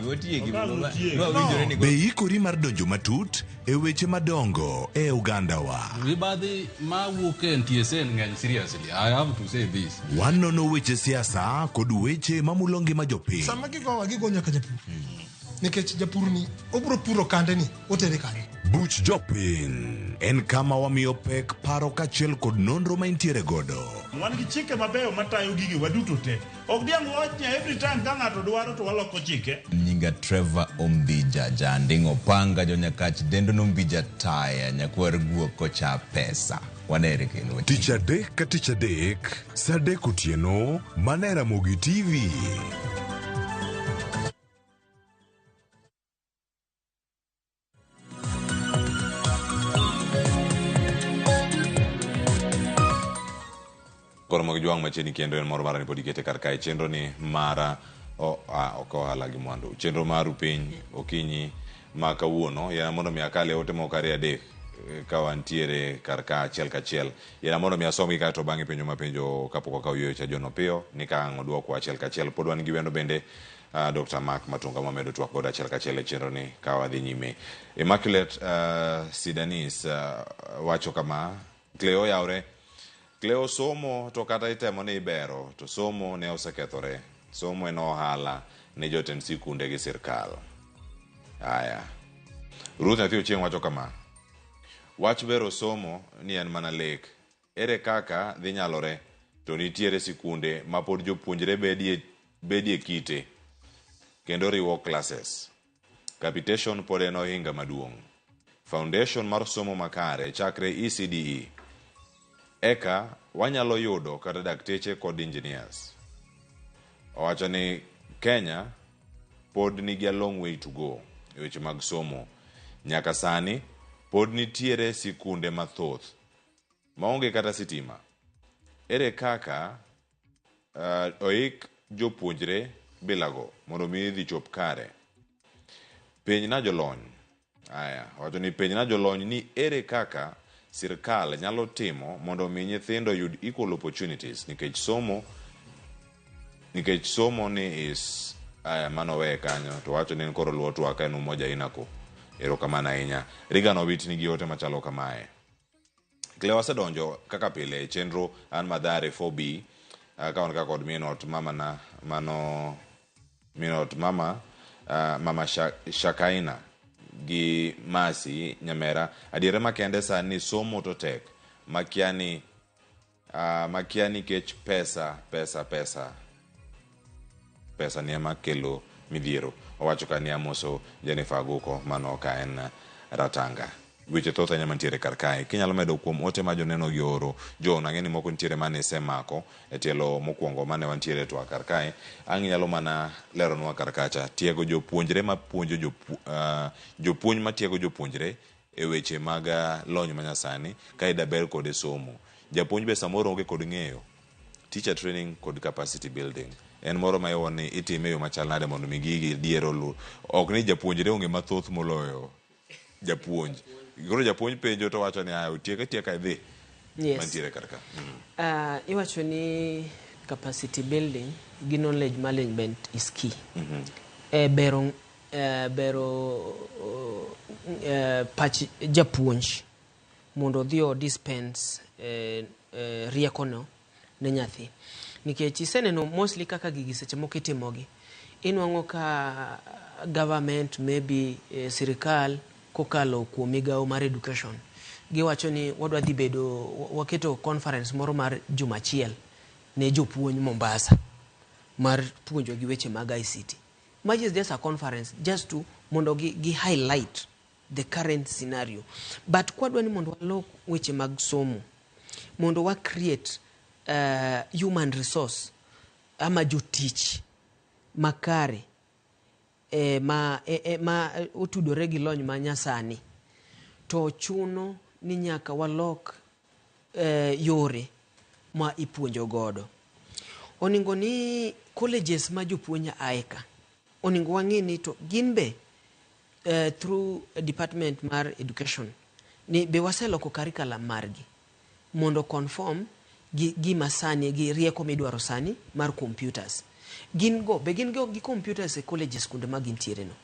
Otiegi, otiegi. No. Be ikori mar donjo matut e weche madongo e ogandawa? Mibadhi mawuok e NTSA ng'eny seriously. I have to say this. Wanono weche siasa kod weche mamulo ngima jopiny. Sama gigowa gigo nyaka japur. Nikech japur ni obiro puro kande ni otere kanye. Buch jopiny en kama wamiyo pek paro kaachiel kod nonro ma intiere godo. Wan gi chike mabeyo matayo gige waduto te. Ok diang' wach ni every time ka ng'ato dwaro to waloko chike. Nyinga Trevor Ombija Janding' Opanga jonyakach dendo nombija taya nyakwar guok kocha pesa. Wanere kendo. Tich adek ka tich adek, saa adek otieno, mana e Ramogi TV. Koro mag jwang' machiegni kendo en moro mara ni pod ikete kar kae chenro ni mara o, a, ok ohala gi mwandu chenro maru piny okinyi ma kawuono yiena mondo mi akal e ote moko ariyo adek ka wantiere kar ka achiel kachiel yiena mondo mi asomgi kae to bang'e penjo ma penjo kapok wakawo yueyo cha John Opiyo ni ka ang' oduokwa achiel kachiel pod wan gi wendo bende Dr. Mark Matunga mamedo twak godo achiel kachiel e chenro ni ka wadhi nyime Immaculate Sidanis wacho kama Cleo yawre Cleo somo to kata itemo ni ibero to somo ne osekethore. Somo en ohala ne jotend sikunde gi sirkal. Aya. Ruth Nyathi Ochieng' wacho kama. Wach bero somo ni en mana lek. Ere kaka dhi nyalore to nitiere sikunde ma pod jopuonjre bedie kite kendo riwo classes. Capitation pod en ohinga maduong'. Foundation mar somo makare chakre ECDE. Eka wanyalo yudo kata dakteche kod engineers. Owacho ni Kenya pod nigi a long way to go e weche mag somo. Nyaka sani pod nitiere sikunde mathoth maonge kata sitima. Ere kaka oik jopuonjre bilago mondo mi dhi chop kare? Penjna jolony. Aya, owacho ni penjna jolony ni ere kaka sirkal nyalo timo mondo mi nyithindo yud equal opportunities nikech somo ni is aya mano weye kanyo to wacho ni en koro luwo twak en umoja inako. Erokamano ahinya. Regan Owit nigi ote machalo kamae. Cleo wasedonjo kaka pile e chenro an Mathare 4B ka wan ka kod min ot mama na mano min ot mama mama Shakaina gi Masi Nyamera. Adiera makende sani somo to tek makia ni Makia nikech pesa, pesa, pesa. Pesa ni ema kelo midhiero. Owacho ka ni amoso Jennifer Aguko mano ka en Ratanga. Weche thoth ahinya mantiere kar kae. Kinyalo medo kuom ote ma joneno gi oro, John, ang'e ni moko nitiere mane isemako e tielo mokwongo mane wantiere e twak kar kae. Ang' inyalo mana leronwa kar kacha. Tiego jopuonjre ma puonjo jopuonj matiego jopuonjre e weche mag lony manyasani ka ida ber kode somo. Japuonj be samoro onge kod ng'eyo. Teacher training kod capacity building en moro ma iwuo ni itime e yo machal nade mondo mi gigi dier olu. Ok ni japuonjre onge mathoth moloyo japuonj. Koro japuonj penjo to wacho ni aya otiek atieka idhi. Yes. Mantiere kar ka. Iwacho ni capacity building gi knowledge management is key. Bero pach japuonj mondo odhi o dispense riekono ne nyathi. Nikech iseneno mostly kaka gigi seche moko itimogi. Inwang'o ka government maybe sirikal kokalo kuom migawo mar education. Giwacho ni wadwa dhi bedo, waketo conference moro mar juma achiel ne jopuonj Mombasa mar puonjo gi weche mag ICT. Ma is just a conference just to mondo gi highlight the current scenario. But kwadwa ni mondo walok weche mag somo, mondo wa create human resource ama jotich makare ma otudore gi lony ma nyasani, to chuno ni nyaka walok yore ma ipuonjo godo. Oningo ni colleges ma jopuonj ae ka, oningo wang'i ni to gin be through department mar education ni be waseloko curriculum margi mondo conform gi gima sani gi rieko midwaro sani mar computers. Gin go, be gin go gi computers e colleges kuonde ma gintiere no?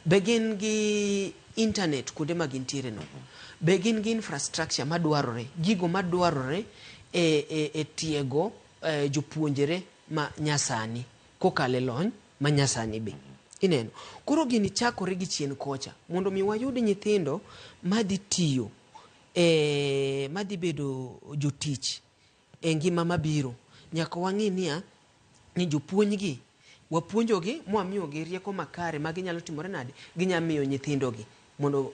Be gin gi internet kuonde ma gintiere no? Be gin gi infrastructure madwarore, gigo madwarore e tiego jopuonjre ma nyasani kokalo e lony ma nyasani be? Ineno. Koro gini chakore gi chien kocha mondo mi wayud nyithindo madhi tiyo madhi bedo jotich e ngima mabiro. Nyaka wang'i niya ni jopuonj gi wapuonjogi mwamiyogi rieko makare ma ginyalo timore nade, ginyalo miyo nyithindogi mondo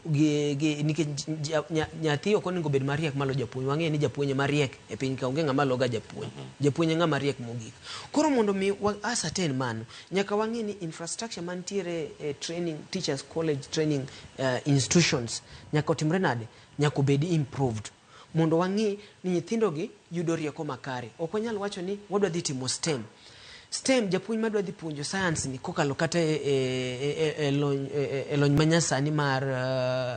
nikech nyathi ok onego bed mariek malo japuonj. Wang'eyo ni japuonj ema riek e piny ka, onge ng'ama loga japuonj. Japuonj e ng'ama riek mogik. Koro mondo mi wa ascertain mano, nyaka wang'e ni infrastructure mantiere e training teachers college training institutions nyaka otimre nade, nyaka obed improved mondo wang'i ni nyithindogi yudo rieko makare. Ok wanyal wacho ni wadwa dhi timo STEM. STEM japuonj madwa dhi puonjo science ni kokalo kata e lony manyasani mar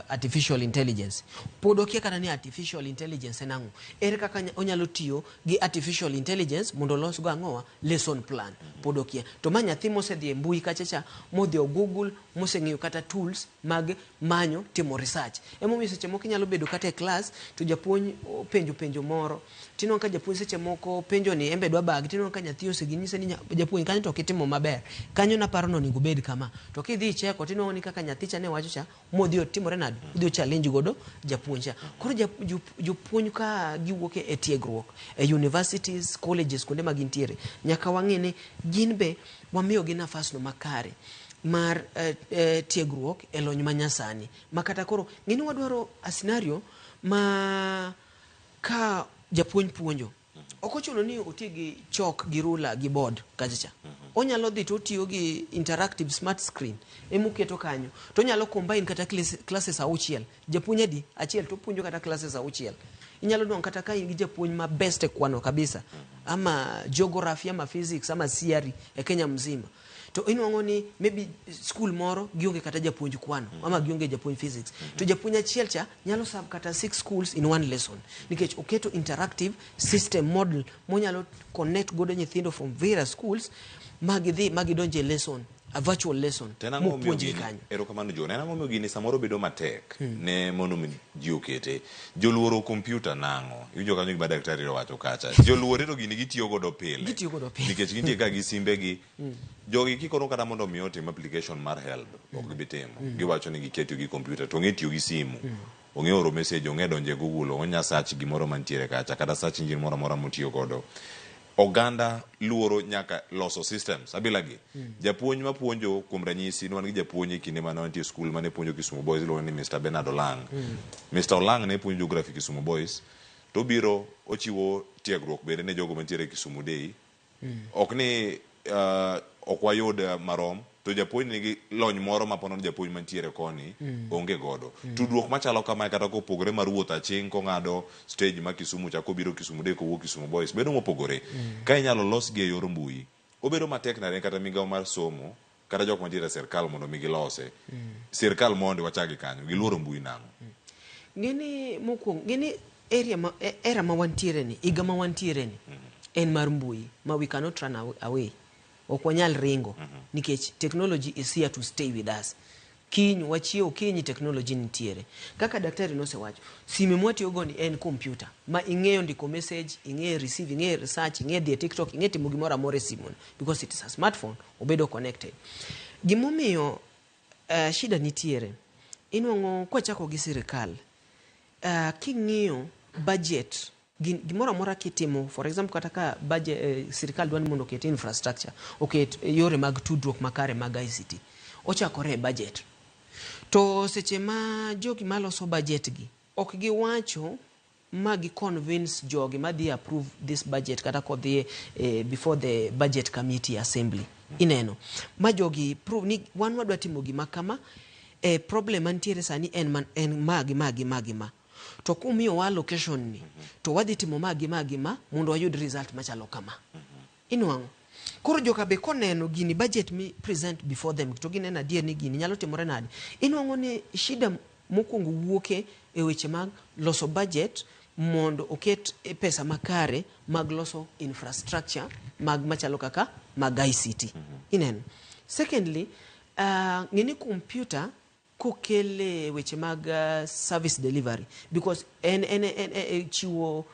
artificial intelligence. Pod okia kata ni artificial intelligence en ang'o. Ere kaka onyalo tiyo gi artificial intelligence mondo olos go ang'owa lesson plan. Pod okia. To ma nyathi mosedhi e mbui kacha cha, modhi o Google, moseng'iyo kata tools mag manyo timo research. Emomiyo seche moko inyalo bedo kata e class to japuonj penjo penjo moro. Tineno ka japuonj seche moko penjo ni embe dwa bag, tineno ka nyathi oseginyise ni japuonj kanyo to ok itimo maber. Kanyo naparo ni onego obed kama. To kidhi icheko tineno ni kaka nyathi cha ne wacho cha, modhi otimore nade? Odhi o challenge godo japuonj cha. Koro jopuonj ka giwuok e tiegruok e universities, colleges kuonde ma gintiere, nyaka wang'e ni gin be wamiyogi nafas no makare mar tiegruok e lony manyasani. Ma kata koro ng'e ni wadwaro a scenario ma ka japuonj puonjo ok ochuno ni oti gi chalk gi ruler gi board kacha cha. Onyalo dhi to otiyo gi interactive smart screen emoketo kanyo to onyalo combine kata classes auchiel. Japuonj adi? Achiel to opuonjo kata classes auchiel. Inyalo nwang'o kata ka in gi japuonj ma best e kwano kabisa ama geography ama physics ama CRE e Kenya mzima, to inwang'o ni maybe school moro gionge kata japuonj kwano ama gionge japuonj physics, to japuonj achiel cha nyalo serve kata 6 schools in one lesson nikech oketo interactive system model monyalo connect godo nyithindo from various schools magidhi magidonje e lesson, a virtual lesson To en ang'o momiyo mopuonjgi gini kanyo. Erokamano John. En ang'o momiyo gini samoro bedo matek ne mondo mi ji okete? Joluoro kompyuta nang'o? Iwinjo kanyo gima daktari owacho kacha. Joluore to gini gitiyo godo pile. Gitiyo godo pile. Nikech gintie ka gi simbegi. Jogi kikono kata mondo mi otim application mar HELB, ok gibi timo. Giwacho ni gikia tiyo gi kompyuta to ng'e tiyo gi simu. Ong'e oro message, ong'e donjo e Google, onya search gimoro mantiere kacha kata search engine moro amora motiyo godo. Oganda luoro nyaka loso systems abila gi. Japuonj mapuonjo kuom ranyisi ne wan gi japuonj e kinde mane wantie e skul mane puonjo Kisumu Boys iluongo ni Mr. Bernard Olang. Mr. Olang ne puonjo geography Kisumu Boys to obiro ochiwo tiegruok bende ne jogo mantiere Kisumu Day. Ok ni ok wayud marom to japuonj nigi lony moro ma ponono japuonj mantiere koni onge godo. Tudruok machalo kamae kata kopogore mar wuotho aching' kong'ado stage ma Kisumu cha kobiro Kisumu Day kowuok Kisumu Boys bedo mopogore. Ka inyalo losgi e yor mbui, obedo matek nade kata migawo mar somo kata jok mantiere e sirkal mondo mi gilose. Sirkal mondi wachak gi kanyo, giluoro mbui nang'o? Ng'eni mokwongo, ng'eni area ma, era ma wantiere ni, higa ma wantiere ni, en mar mbui ma we cannot run away. Ok wanyal ringo nikech technology is here to stay with us. Kiny wachiew kinyi technology nitiere. Kaka daktari nosewacho, sime mwatiyogo ni en computer ma ing'eyo ndiko message, ing'eyo receive, ing'eyo research, ing'eyo dhi e TikTok, ing'eyo timo gimoro amora e simu because it is a smartphone, obedo connected. Gimomiyo shida nitiere, inwang'o kwachako gi sirikal, king'iyo budget gimoro amora kitimo, for example kata ka budget, sirikal dwa ni mondo oket infrastructure, oket yore mag tudruok makare mag ICT, ochakore e budget. To seche ma jogi maloso budget gi, ok giwacho ma gi convince jogi madhi approve this budget kata kodhi before the budget committee assembly. Ineno, ma jogi prove ni wan wadwa timo gima kama, problem mantiere sani en, man, en ma gi ma gi ma gi ma. To kumiyowa allocation ni, to wadhi timo ma gi ma gi ma mondo wayud result machalo kama. Inwang'o. Koro joka be koneno gini budget mi present before them to gineno adier ni gini nyalo timore nade. Inwang'o ni shida mokwongo wuoke e weche mag loso budget mondo oket pesa makare mag loso infrastructure mag machalo kaka mag ICT. Ineno. Secondly, ng'e ni computer kokele weche mag service delivery because en chiwo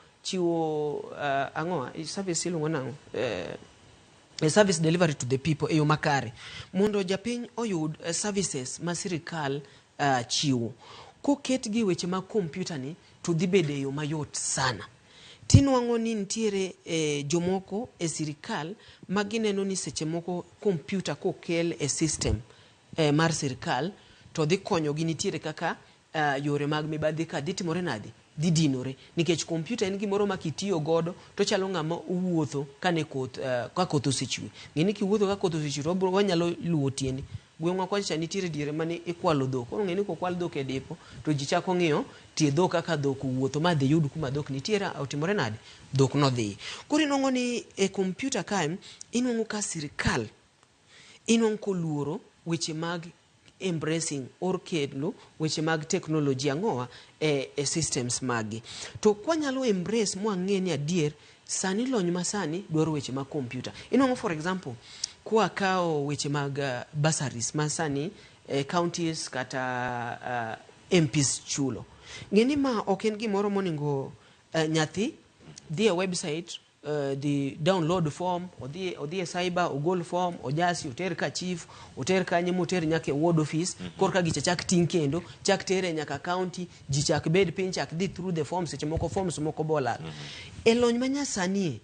ang'o service iluongo nang'o service delivery to the people e yo makare mondo japiny oyud services ma sirikal chiwo koket gi weche mag computer ni to dhi bedo e yo mayot sana. Tinwang'o ni nitiere jomoko e sirikal ma gineno ni seche moko computer kokel e system mar sirikal to dhi konyogi nitiere kaka yore mag mibadhi ka dhi timore nade dhi dinore nikech computer en gimoro ma kitiyo godo to chalo ng'ama owuotho kane koth ka koth osechwe. Ng'e ni kiwuotho ka koth osechwe to wanyalo luwo tiendi. Gweng'wa kocha nitiere diere mane ikwalo dhok. Koro ng'e ni kokwal dhok e dipo to ji chako ng'iyo tie dhok kaka dhok owuotho ma dhi yud kuma dhok nitiere otimore nade dhok nodhi. Koro inwang'o ni e computer kae inwang'o ka sirikal inwang'o koluoro weche mag embracing or kelo weche mag technology ang'owa e systems maggi. To kwanyalo embrace mwang'e ni adier sani lony masani dwaro weche mag computer. Inwang'o for example kwakawo weche mag bursaries ma sani counties kata MPs chulo. Ng'e ni ma ok en gimoro monego nyathi dhi e website dhi download form, odhi e cyber, ogol form, ojasi, oter ka chief, oter kanye moter nyaka e ward office, korka gicha chak ting' kendo, chak tere nyaka county, ji chak bed piny, chak dhi through the forms, seche moko forms moko bolal. E lony manyasani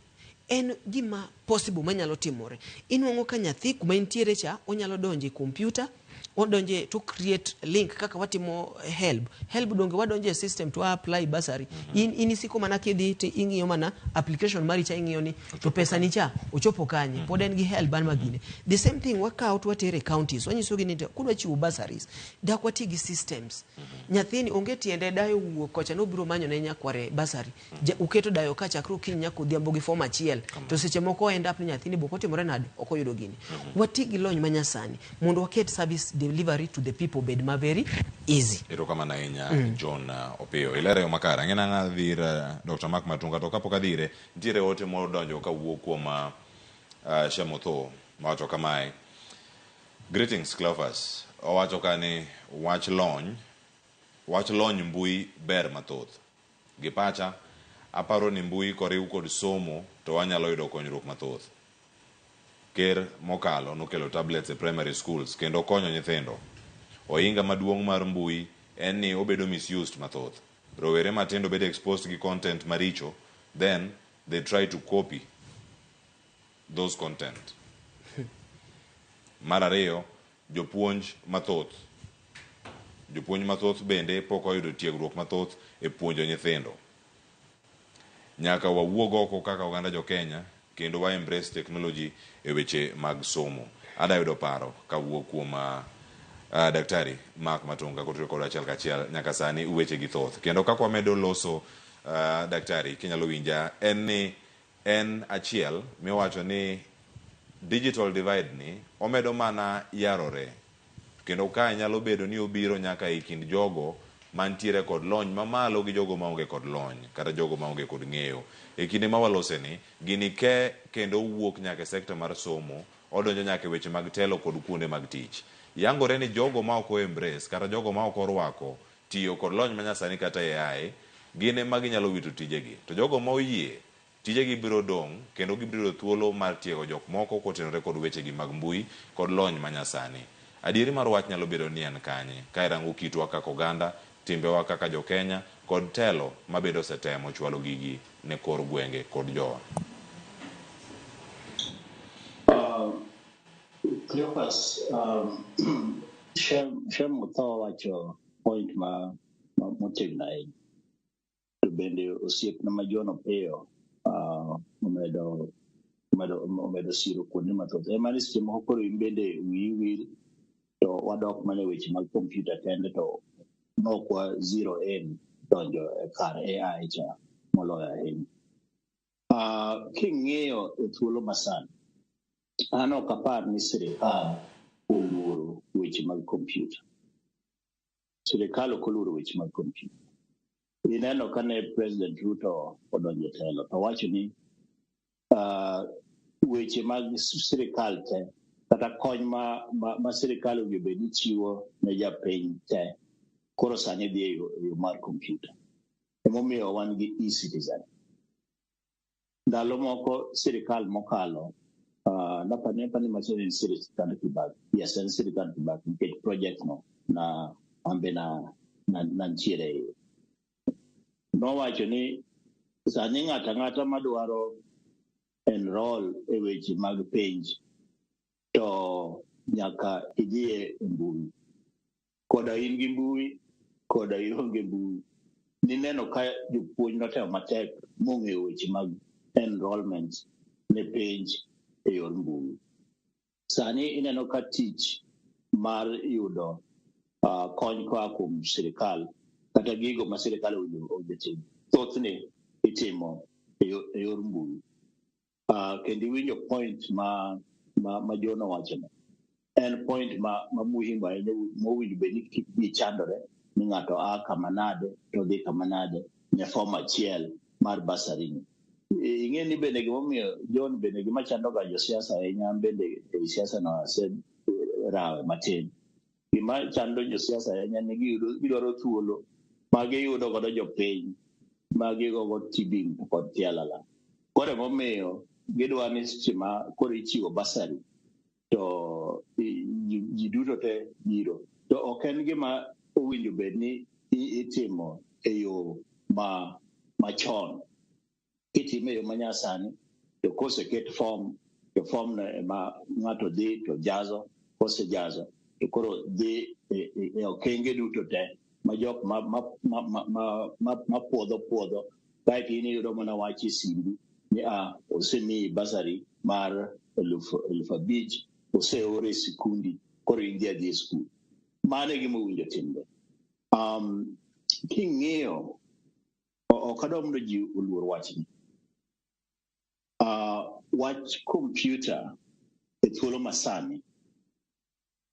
en gima possible manyalo timore. Inwang'o ka nyathi kuma entiere cha, onyalo donjo e computer, odonje to create link kaka watimo HELB. HELB donge wadonjo e system to apply bursary. In isiko mana kidhi to ing'iyo mana application mari cha ing'iyo ni to pesa ni cha ochopo kanye, pod en gi HELB an magine. The same thing wakawo to watere e counties, wanyisogi ni kudwa chiwo bursaries, dak wati gi systems. Nyathini onge tiende dayo wuok kocha nobiro manyo ne nyakware bursary. Uketo dayo ka chakre okinyi nyaka odhiambo gi form achiel. To seche moko end up ni nyathini bok otimore nade ok oyudo gini. Wati gi lony manyasani mondo waket service delivery to the people bed ma very easy. Erokamano ahinya John Opiyo. Ilero yo makare. Ang'e nang'a dhi ir Dr. Mark Matunga to kapok adhi ire, nitiere ote modonjo kawuok kuom Shemotho mawacho kamae. Greetings Cleophas. Owacho ka ni wach lony mbui ber mathoth. Gi pacha, aparo ni mbui koriw kod somo to wanyalo yudo konyruok mathoth. Ker mokalo nokelo tablets e primary schools kendo konyo nyithindo. Ohinga maduong' mar mbui en ni obedo misused mathoth. Rowere matindo bedo exposed gi content maricho, then they try to copy those content. Mar ariyo, jopuonj mathoth. Jopuonj mathoth bende pok oyudo tiegruok mathoth e puonjo nyithindo. Nyaka wawuog oko kaka oganda jo Kenya kendo wa embrace technology e weche mag somo. Ada yudo paro kawuok kuom Daktari Mark Matunga kotudo kod achiel kachiel nyaka sani weche gi thoth. Kendo kaka wamedo loso daktari kinyalo winja en ni en achiel miwacho ni digital divide ni omedo mana yarore kendo kae nyalo bedo ni obiro nyaka e kind jogo mantiere kod lony mamalo gi jogo maonge kod lony kata jogo maonge kod ng'eyo. E kinde ma walose ni, gini ke kendo wuok nyaka e sekta mar somo, odonjo nyaka e weche mag telo kod kuonde mag tich. Yangore ni jogo ma ok o embrace kata jogo ma ok orwako tiyo kod lony manyasani kata AI, gin ema ginyalo wito tijegi. To jogo ma oyie, tijegi biro dong' kendo gibiro yudo thuolo mar tiego jok moko kotenore kod wechegi mag mbui kod lony manyasani. Adieri mar wach nyalo bedo ni en kanye? Ka irango kitwa kaka oganda, timbewa kaka jo Kenya kod telo mabende osetemo chwalo gigi ne kor gwenge kod jowa. Cleophas, Shem Mutho wacho point ma motegno ahinya. To bende osiepna ma John Opiyo omedo siro kuonde mathoth. Ema ni seche moko koro in bende wiyi wil to wadok mana e weche mag kompyuta kende to nokwa zero in donjo e kar AI cha moloyo ahinya. King'iyo e thuolo masani, an ok apar ni sirikal oluoro weche mag kompyuta. Sirikal ok oluoro weche mag kompyuta. Ineno kane President Ruto odonjo e telo to owacho ni weche mag sirikal te kata kony ma sirikal owinjo bed ni chiwo ne japiny te koro sani dhi e yo mar kompyuta. Emomiyo wan gi e-citizen. Ndalo moko sirikal mokalo napani macho en sirikand Kibaki. Yes, en sirikand Kibaki nikech project no na ambe na nantiere e iye. Nowacho ni sani ng'ato ang'ata madwaro enroll e weche mag penj to nyaka idhiye e mbui. Koda in gi mbui, koda ionge mbui. Nineno ka jopuonj notemo matek mong'eyo weche mag enrollment ne penj e yor mbui. Sani ineno ka tich mar yudo kony koa kuom sirikal kata gigo ma sirikal owinjo tim, thothne itimo e yor mbui. Kendo iwinjo point ma John owachono. En point ma muhimu ahinya mowinjo bed ni kik ji chandore ni ng'ato a kama nade to dhi kama nade ne form achiel mar bursary ni. Ing'e ni bende gimomiyo John bende gima chandoga josiasa ahinya, an bende ei siasa no aserawe matin. Gima chando josiasa ahinya ni gidwaro thuolo ma giyudo godo jopiny ma gigogo tibing kod tialala. Koro emomiyo gidwa ni seche ma koro ichiwo bursary to ji duto te biro. To ok en gima owinjo bed ni itimo e yo machon. Kitime e yo manyasani to koseket form to form no ema ng'ato dhi to jazo, kosejazo to koro dhi e okenge duto te ma jok ma puodho kaeto in iyudo mana wach e simbi ni osemiyi bursary mar 5,000 oseore e sikundi koro in dhi adhi e skul. Mano e gima owinjo timre. King'iyo ok adwa mondo ji oluor wachni. Wach kompyuta e thuolo masani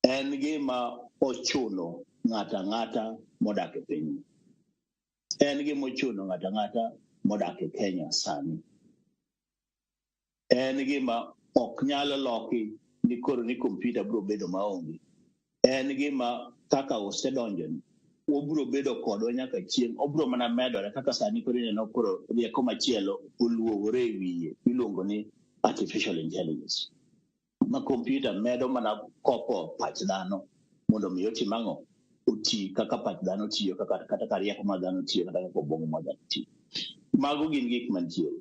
en gima ochuno ng'ato ang'ata modak e pinyni. En gima ochuno ng'ato ang'ata modak e Kenya sani. En gima ok nyal loki ni koro ni kompyuta biro bedo maonge. En gima kaka osedonjoni, obiro bedo kodwa nyaka chieng', obiro mana medore kaka sani koro ineno koro rieko machielo oluowore e wiye miluongo ni artificial intelligence. Ma kompyuta medo mana kopo pach dhano mondo mi otim ang'o? oti kaka pach dhano tiyo, kaka kata ka rieko mar dhano tiyo, kata kaka obwongo mar dhano tiyo. Mago gin gik mantiere.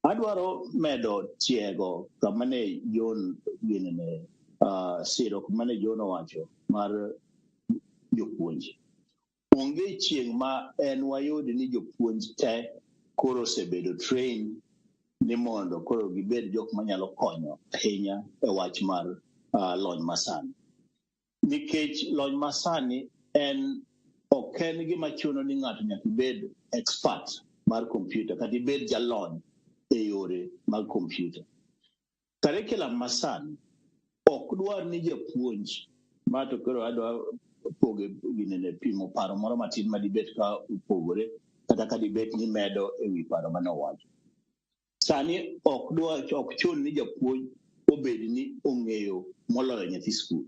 Adwaro medo tiego kama ne John ginene siro kuma ne John owacho mar jopuonj. Onge chieng' ma en wayud ni jopuonj te koro osebedo trained ni mondo koro gibed jok manyalo konyo ahinya e wach mar lony masani. Nikech lony masani en ok en gima chuno ni ng'ato nyaka ibed expert mar kompyuta kata ibed jalony e yore mag kompyuta. Curriculum masani ok dwar ni japuonj ma to koro adwa poge ginene pimo paro moro matin madibet ka opogore kata ka dibet ni medo e wi paro mane owacho. Sani ok dwa ok chun ni japuonj obed ni ong'eyo moloyo nyathi skul.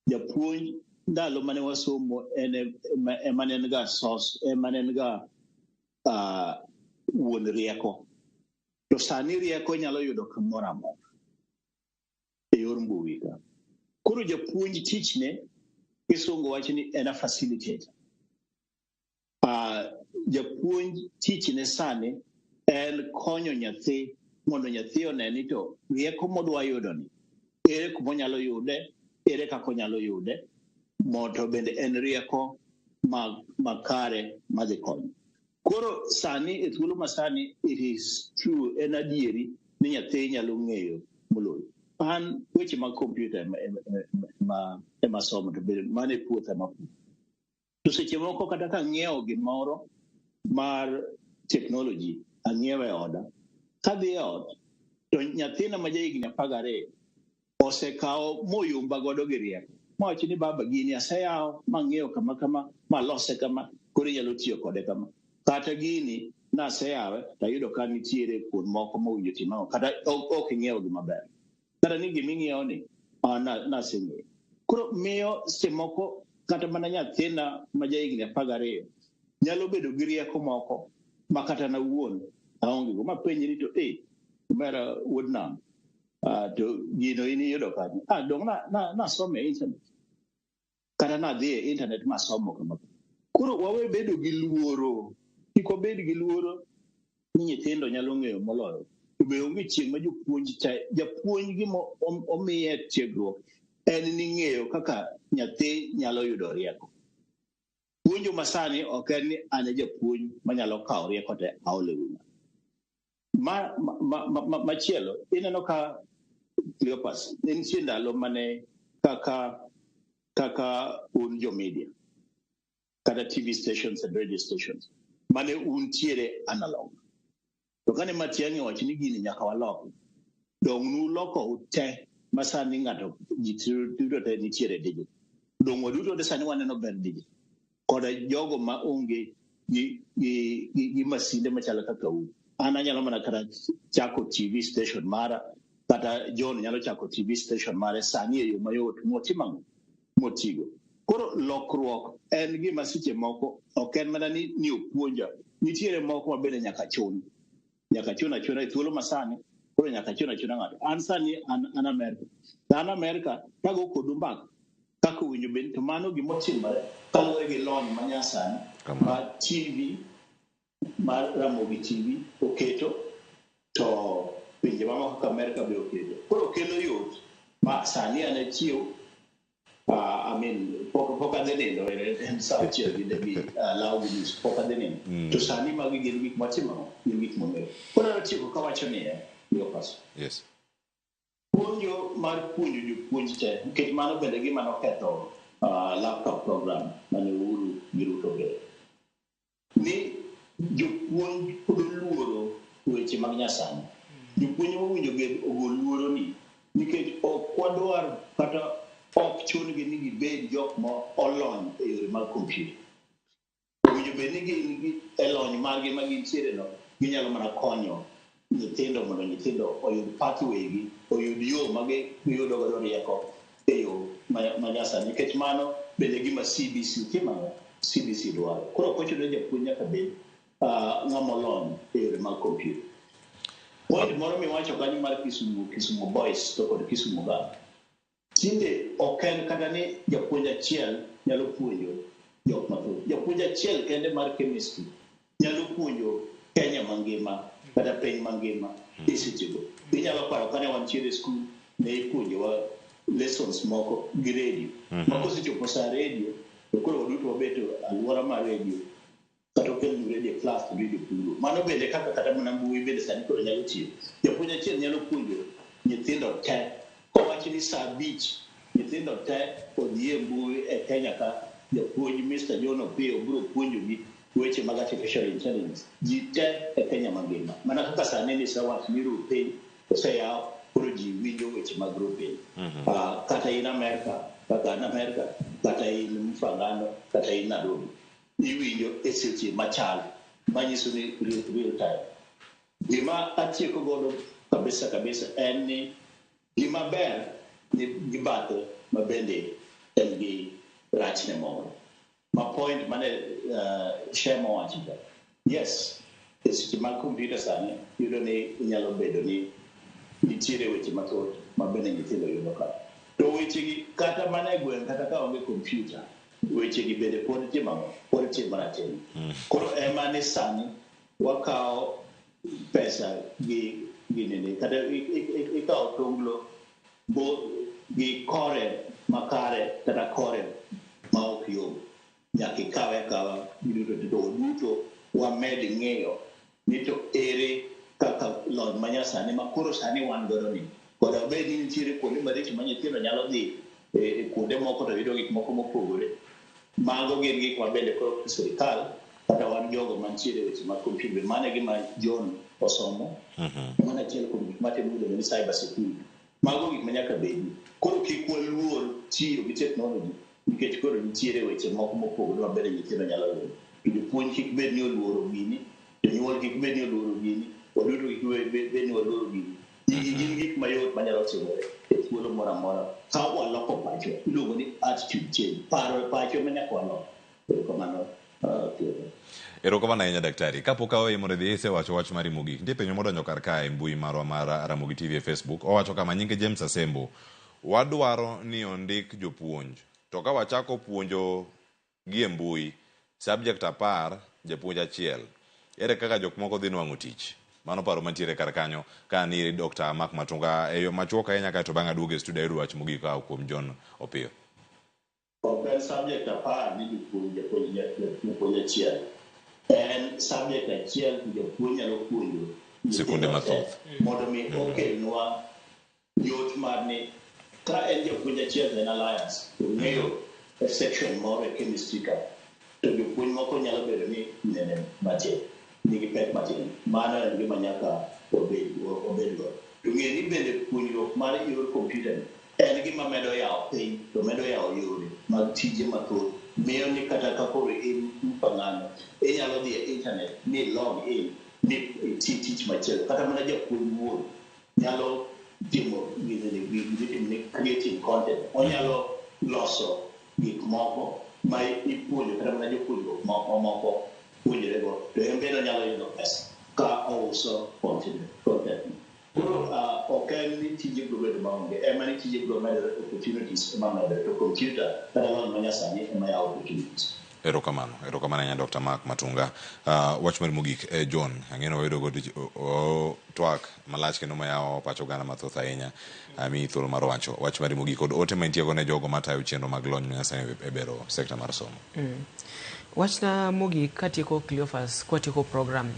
Japuonj ndalo mane wasomo en ema ne en ga source ema ne en ga wuon rieko. To sani rieko inyalo yudo kamoro amora e yor mbui ka. Koro japuonj tichne kisungu wacho ni en a facilitator. Japuonj tichne sani en konyo nyathi mondo nyathi one ni to rieko modwa yudo ni ere kuma onyalo yude, ere kaka onyalo yude, mondo bende en rieko makare madhi konyo. Koro sani e thuolo masani it is true en adieri ni nyathi nyalo ng'eyo moloyo. An weche mag kompyuta ema somo to bende mano e puotha mapuro. To seche moko kata ka ang'iewo gimoro mar technology ang'iewo e oda, kadhi e ot to nyathina ma jahigni 12 osekawo moyomba godo gi rieko. Mowacho ni baba gini aseyawo mang'iewo kama kama malose kama koro inyalo tiyo kode kama. Kata gini naseyawe tayudo ka nitiere kuond moko mowinjo tim ang'o kata ok ing'iewo gima ber. Kata ni giming'iewo ni naseng'eyo. Koro miyo seche moko kata mana nyathina ma jahigni 12 nyalo bedo gi rieko moko ma kata an awuon aonge go. Mapenje ni to omera wuod nam, to gino in iyudo kanye? Dong' nasomo e internet. Kata nadhi e internet masomo kama. Koro wawe bedo gi luoro. Kik wabed gi luoro ni nyithindo nyalo ng'eyo moloyo. To be onge chieng' ma jopuonj te, japuonj gima omiye tiegruok en ni ng'eyo kaka nyathi nyalo yudo rieko. Puonjo masani ok en ni an e japuonj manyalo kawo rieko te aol e wi ng'ato. Machielo, ineno ka Cleopas, ne nitie ndalo mane kaka un jo media kata TV stations and radio stations mane untiere analog. To kane Matiang'i owacho ni gini nyaka waloki, dong' nuloko te ma sani ng'ato ji duto te nitiere digital. Dong' waduto te sani waneno ber digital. Koda jogo ma onge gi masinde machalo kaka un. An anyalo mana kata chako TV station mara, kata John nyalo chako TV station mare sani e yo mayot motimo ang'o? Motigo. Koro lokruok en gima seche moko ok en mana ni opuonja. Nitiere moko ma bende nyaka chun. Nyaka chun achuna e thuolo masani, koro nyaka chun achuna ng'ato. An sani an Amerka. To an Amerka, kago kodu mbaka, kaka owinjo bed, to mano gimotimore kaluwore gi lony manyasani ma TV mar Ramogi TV oketo, to pinje mamoko kaka Amerka be oketo. Koro kelo yot ma sani an achiew, I mean, pok adhi nindo, en sa achiel gi law gi nus, pok adhi nindo. To sani magi gin gik matimo, gin gik mong'eyo. Koro adwa tieko kawacho niya, Cleopas. Yes. Puonjo mar puonjo jopuonj te, nikech mano bende gima noketho laptop program mane Uhuru gi Ruto ogero. Ni jopuonj pod oluoro weche mag nyasani. Jopuonj mowinjo ogol luoro ni, nikech ok wadwar kata ok chun-gi ni gibed jok ma olony e yore mag kompyuta. Owinjo bed ni gin e lony margi ma gintiere no, ginyalo mana konyo nyithindo mondo nyithindo oyud pathway gi, oyud yo ma giyudo godo rieko e yo ma nyasani. Nikech mano bende gima CBC timo, CBC dwaro. Koro ok ochuno ni japuonj nyaka bed ng'ama olony e yore mag kompyuta. Point moro miwacho kanyo mar Kisumu, Kisumu Boys to kod Kisumu Girls. Tinde ok en kata ni japuonj achiel nyalo puonjo jok mathoth. Japuonj achiel kende mar chemistry nyalo puonjo Kenya mangima kata piny mangima e sechego. Inyalo paro kane wantiere e skul ne ipuonjowa lessons moko gi redio. Ma kosechopo sa redio to koro waduto wabet e alwora mar redio kata okelni redio e klas to redio puonjo. Mano bende kaka kata mana mbui bende sani koro nyalo tiyo. Japuonj achiel nyalo puonjo nyithindo te kowach ni saa 5 nyithindo te odhi e mbui e Kenya ka japuonj Mr. John Opiyo biro puonjogi weche mag artificial intelligence ji te e Kenya mangima. Mana kaka sani ni sawach ni ru piny oseyaw koro ji winjo weche mag ru piny. Kata in Amerka, kaka an Amerka, kata in Mfangano, kata in Nairobi, iwinjo e seche machal manyiso ni real time. Gima atieko godo kabisa kabisa en ni gima ber ni gi bathe ma bende en gi rachne moro. Ma point mane Shem owacho cha. Yes, e seche mag kompyuta sani iyudo ni inyalo bedo ni nitiere weche mathoth ma bende nyithindo yudo ka. To wechegi kata mana e gweng' kata ka onge kompyuta, wechegi bende pod timo ang'o? Pod timore atima. Koro ema ni sani wakawo pesa gi ginene kata ikawo tonglo bo gi kore makare kata kore ma ok yom. Nyaka ikawe akawa giduto to duto wamed ng'eyo ni to ere kaka lony manyasani ma koro sani wan godo ni. Koda obed ni nitiere kuonde maricho ma nyithindo nyalo dhi e kuonde moko to yudo gik moko mopogore. Mago gin gik ma bende koro sirikal kata wan jogo mantiere e weche mag kompyuta mano e gima John osomo. Mano achiel kuom gik matimo miluongo ni cyber security. Mago gik ma nyaka bedi. Koro kik waluor tiyo gi technology nikech koro nitiere weche moko mopogore ma bende nyithindo nyalo yudo. To jopuonj kik bed ni oluoro gini, jonyuol kik bed ni oluoro gini, waduto kik bed ni waluoro gini. Gigi gin gik mayot manyalo timore e thuolo moro amora ka waloko pachwa. Iluongo ni attitude change. Paro e pachwa ema nyaka walok. Erokamano, Theodore. Erokamano ahinya daktari. Kapok aweyi mondo idhi isewacho wach mari mogik. Nitie penjo modonjo kar kae e mbui marwa mar Ramogi TV e Facebook. Owacho kama, nyinge James Asembo. Wadwaro ni ondik jopuonj. To ka wachako puonjo gi e mbui, subject 10, japuonj achiel. Ere kaka jok moko dhi nwang'o tich? Mano paro mantiere kar kanyo. Ka ni Dr. Mark Matunga e yo machuok ahinya kae to bang'e aduogo e studio ayud wach mogik koa kuom John Opiyo. Ok en subject 10 ni jopuonj japuonj japuonj achiel. En subject achiel to japuonj nyalo puonjo Sikunde nyithindo te mathoth. mondo mi okelnwa yot mar ni ka en japuonj achiel to en alliance to ong'eyo e section moro e chemistry ka to jopuonj moko nyalo bedo ni nene matin nigi pek matin. Mano en gima nyaka wabed go. To ng'e ni bende puonjruok mar yor kompyuta ni en gima medo yawo piny to medo yawo yore mag tije mathoth. Miyo ni kata ka koro in Mfangano, inyalo dhi e internet mi log in mi iti tich machielo. Kata mana japuonj wuon nyalo timo gima ni creating content. Onyalo loso gik moko ma ipuonjo kata mana jopuonjruok moko puonjorego to en bende onyalo yudo pesa ka ouso content. Koro ok en ni tije biro bedo maonge, ema ni tije biro medore, opportunities ema medore, to kompyuta kata lony manyasani ema yawo opportunities. Erokamano, erokamano ahinya Dr. Mark Matunga. Wach mari mogik, John, ang'e ni wayudo go twak malach kendo mayawo pach oganda mathoth ahinya. Amiyi thuolo mar wacho wach mari mogik kod ote ma intiego ne jogo matayo chenro mag lony manyasani e bero sekta mar somo. Wachna mogik katieko Cleophas, kwatieko program,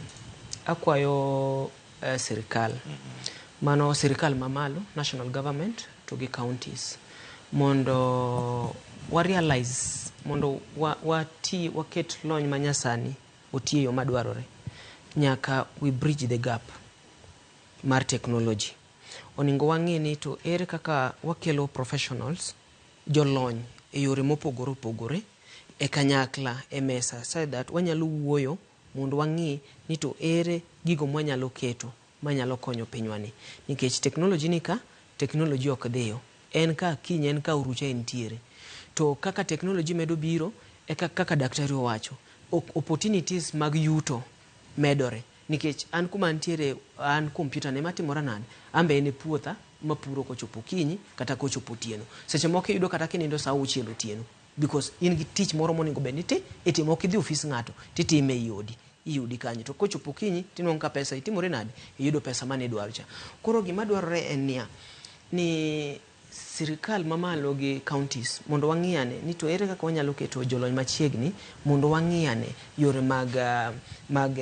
akwayo sirikal. Mano sirikal mamalo, national government to gi counties, mondo wa realize, mondo wati, waket lony manyasani oti e yo madwarore. Nyaka we bridge the gap mar technology. Onego wang'i ni to ere kaka wakelo professionals, jolony e yore mopogore opogore e kanyakla e mesa so that wanyalo wuoyo mondo wang'i ni to ere gigo mwanyalo keto manyalo konyo pinywa ni. Nikech technology ni ka, technology ok dhiyo. En ka kiny, en ka orucha entiere. To kaka technology medo biro, e kaka daktari owacho, opportunities mag yuto medore. Nikech an kuma antiere an kompyuta ne matimora nade, an be en e puotha mapuro kochopo okinyi kata kochopo otieno. Seche moko iyudo kata kinindo saa auchiel otieno because in gi tich moro monego bed ni itimo ok idhi ofis ng'ato titime ei odi iyudi kanyo to kochopo okinyi tinwang'o ka pesa itimore nade iyudo pesa mane idwaro cha. Koro gima dwarore en niya ni sirikal mamalo gi counties mondo wang'i ane ni to ere kaka wanyalo keto jolony machiegni mondo wang'i ane yore mag, mag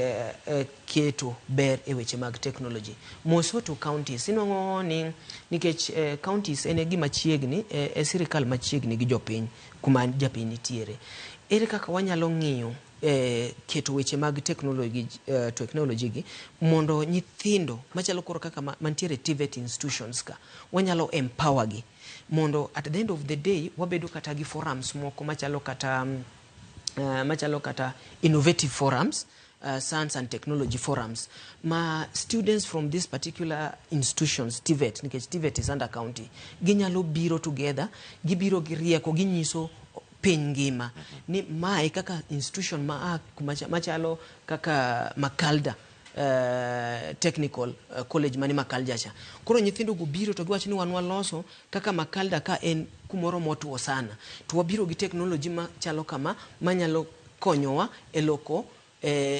keto ber e weche mag technology. Moso to counties inwang'o ni nikech counties en e gima chiegni e sirikal machiegni gi jopiny kuma japiny nitiere. Ere kaka wanyalo ng'iyo keto weche mag technology, technology gi mondo nyithindo machalo koro kaka mantiere TVET institutions ka wanyalo empower gi mondo at the end of the day wabedo kata gi forums moko machalo kata innovative forums, science and technology forums ma students from this particular institutions TVET nikech TVET is under county ginyalo biro together gibiro gi rieko ginyiso piny ngima ni mae kaka institution ma a machalo kaka Makalda Technical College mani Makalja cha. Koro nyithindo go biro to giwacho ni wan waloso kaka Makalda ka en kumoro motuo sana to wabiro gi technology machalo kama manyalo konyowa e loko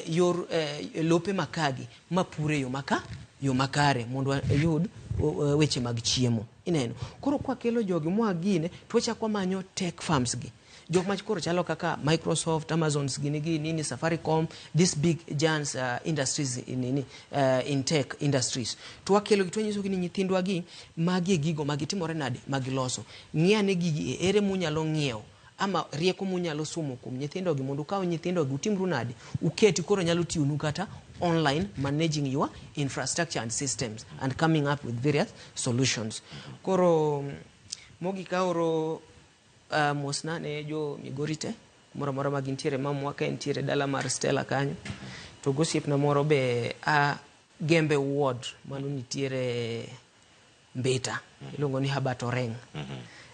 yor lope makagi mapure yo maka yo makare mondo wayud weche mag chiemo ineno. Koro kwakelo jogi mwa gine to wachako wamanyo tech firms gi jok ma koro chalo kaka Microsoft, Amazons gini gi nini Safaricom, these big giants industries in, nini, in tech industries to wakelo gi to wanyiso gi ni nyithindwa gi magi e gigo magitimore nade magiloso ng'i ane gigi e ere munyalo ng'iewo ama rieko munyalo somo kuom nyithindo gi mondo ukaw nyithindo gi utimru nade uketi koro nyalo tiyonu kata online managing your infrastructure and systems and coming up with various solutions. Koro mogik aoro mosna ne jo Migori te kumoro amora ma gintiere mamwa ka entiere dala mar Stella kanyo to gosiepna moro be a Gembe ward mano nitiere Mbita iluongo ni Herbert Oreng.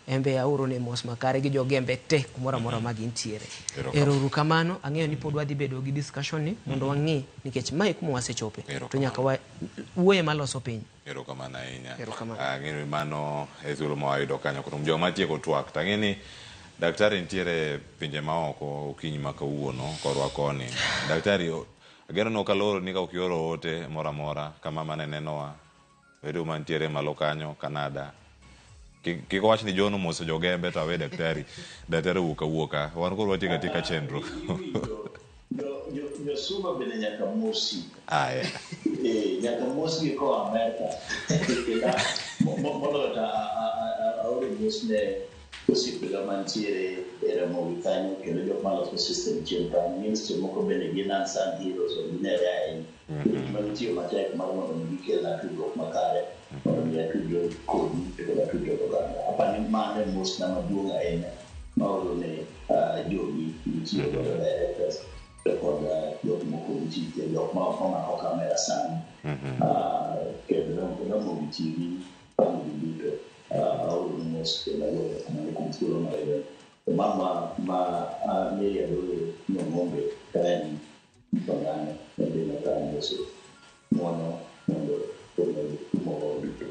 En be aoro ne mos makare gi jogembe te kumoro amora ma gintiere. Ero uru kamano ang'eyo ni pod wadhi bedo gi discussion ni mondo wang'i nikech mae kuma wasechope to nyaka wa wuoye maloso piny. Erokamano ahinya. Erokamano. Ang'eyo ni mano e thuolo ma wayudo kanyo kuom joma tieko twak. To ang'e ni daktari nitiere pinje maoko okinyi ma kawuono korwa koni. Daktari, ageno ni ok aloro ni ka ok ioro ote moro amora kama mane nenowa. Bedo mantiere malo kanyo Canada. Kik wach ni John omoso jogembe to awe daktari. Daktari owuok awuoka. Wan koro watieko atieka chenro. Josuma bende nyaka mosi. Aya. Nyaka mosgi koa Amerka. Moloyo to aoro mos ne osiepega mantiere e Ramogi kanyo kendo jok maloso system chien kanyo. Ng'e seche moko bende gin unsung heroes ok ginere ahinya. Manitiyo matek mar mondo mi gikelna tudruok makare mondo mi atudre kodi to kod atudre gi oganda. Apani mano e mosna maduong' ahinya maoro ne jogi mitiyo godo directors to kod jok moko nitie jok ma omako kamera sani kendo Ramogi TV family duto aoro mos kendo agoyo erokamano kuom thuolo mayudo. To mama ma Mary Adole Nyang'ombe ka en Mpangane bende nyaka amoso ng'uono mondo omed umowa duto.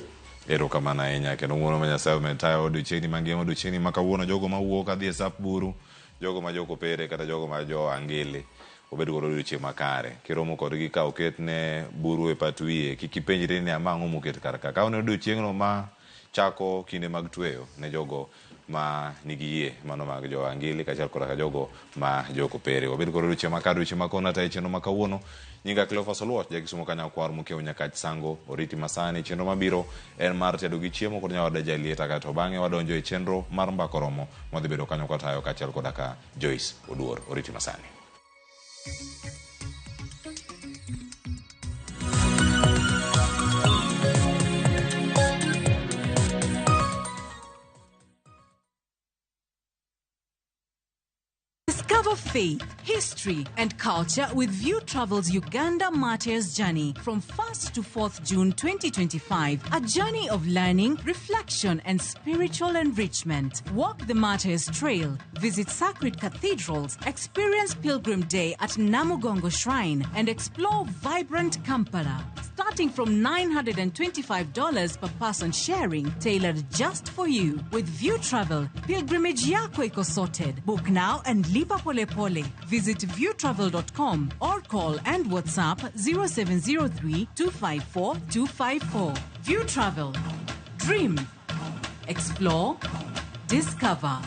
Erokamano ahinya kendo ng'uono ma Nyasaye omed tayo odiochieng'ni mangima odiochieng'ni ma kawuono jogo mawuok kadhi e sap buru jogo ma jokopere kata jogo ma jo angili obed godo odiochieng' makare kiromo kodgi ka oketne buru e pat wiye kik ipenjri ni ama ang'o moket kar ka ka oneno odiochieng'no ma chako kinde mag tweyo ne jogo ma nigi yie mano mag jo angili kaachiel koda ka jogo ma jokopere wabed kod odiochieng' makare odiochieng' ma kawuono atayo chenro ma kawuono nyinga Cleophas Oluoch jakisumo kanyakwar mokiewo Nyakach Sango oriti masani chenro mabiro en mar tedo gi chiemo kod nyawada Jalieta kaeto bang'e wadonjo e chenro mar mbako romo mwadhi bedo kanyo kwatayo kaachiel koda ka Joyce Oduor oriti masani. Discover faith, history, and culture with View Travels Uganda Martyrs Journey from 1st to 4th June 2025. A journey of learning, reflection, and spiritual enrichment. Walk the Martyrs Trail, visit sacred cathedrals, experience Pilgrim Day at Namugongo Shrine, and explore vibrant Kampala. Starting from $925 per person sharing, tailored just for you. With View Travel, pilgrimage yako iko sorted. Book now and lipa pole pole. Visit viewtravel.com or call and WhatsApp 0703 254 254. View Travel. Dream. Explore. Discover.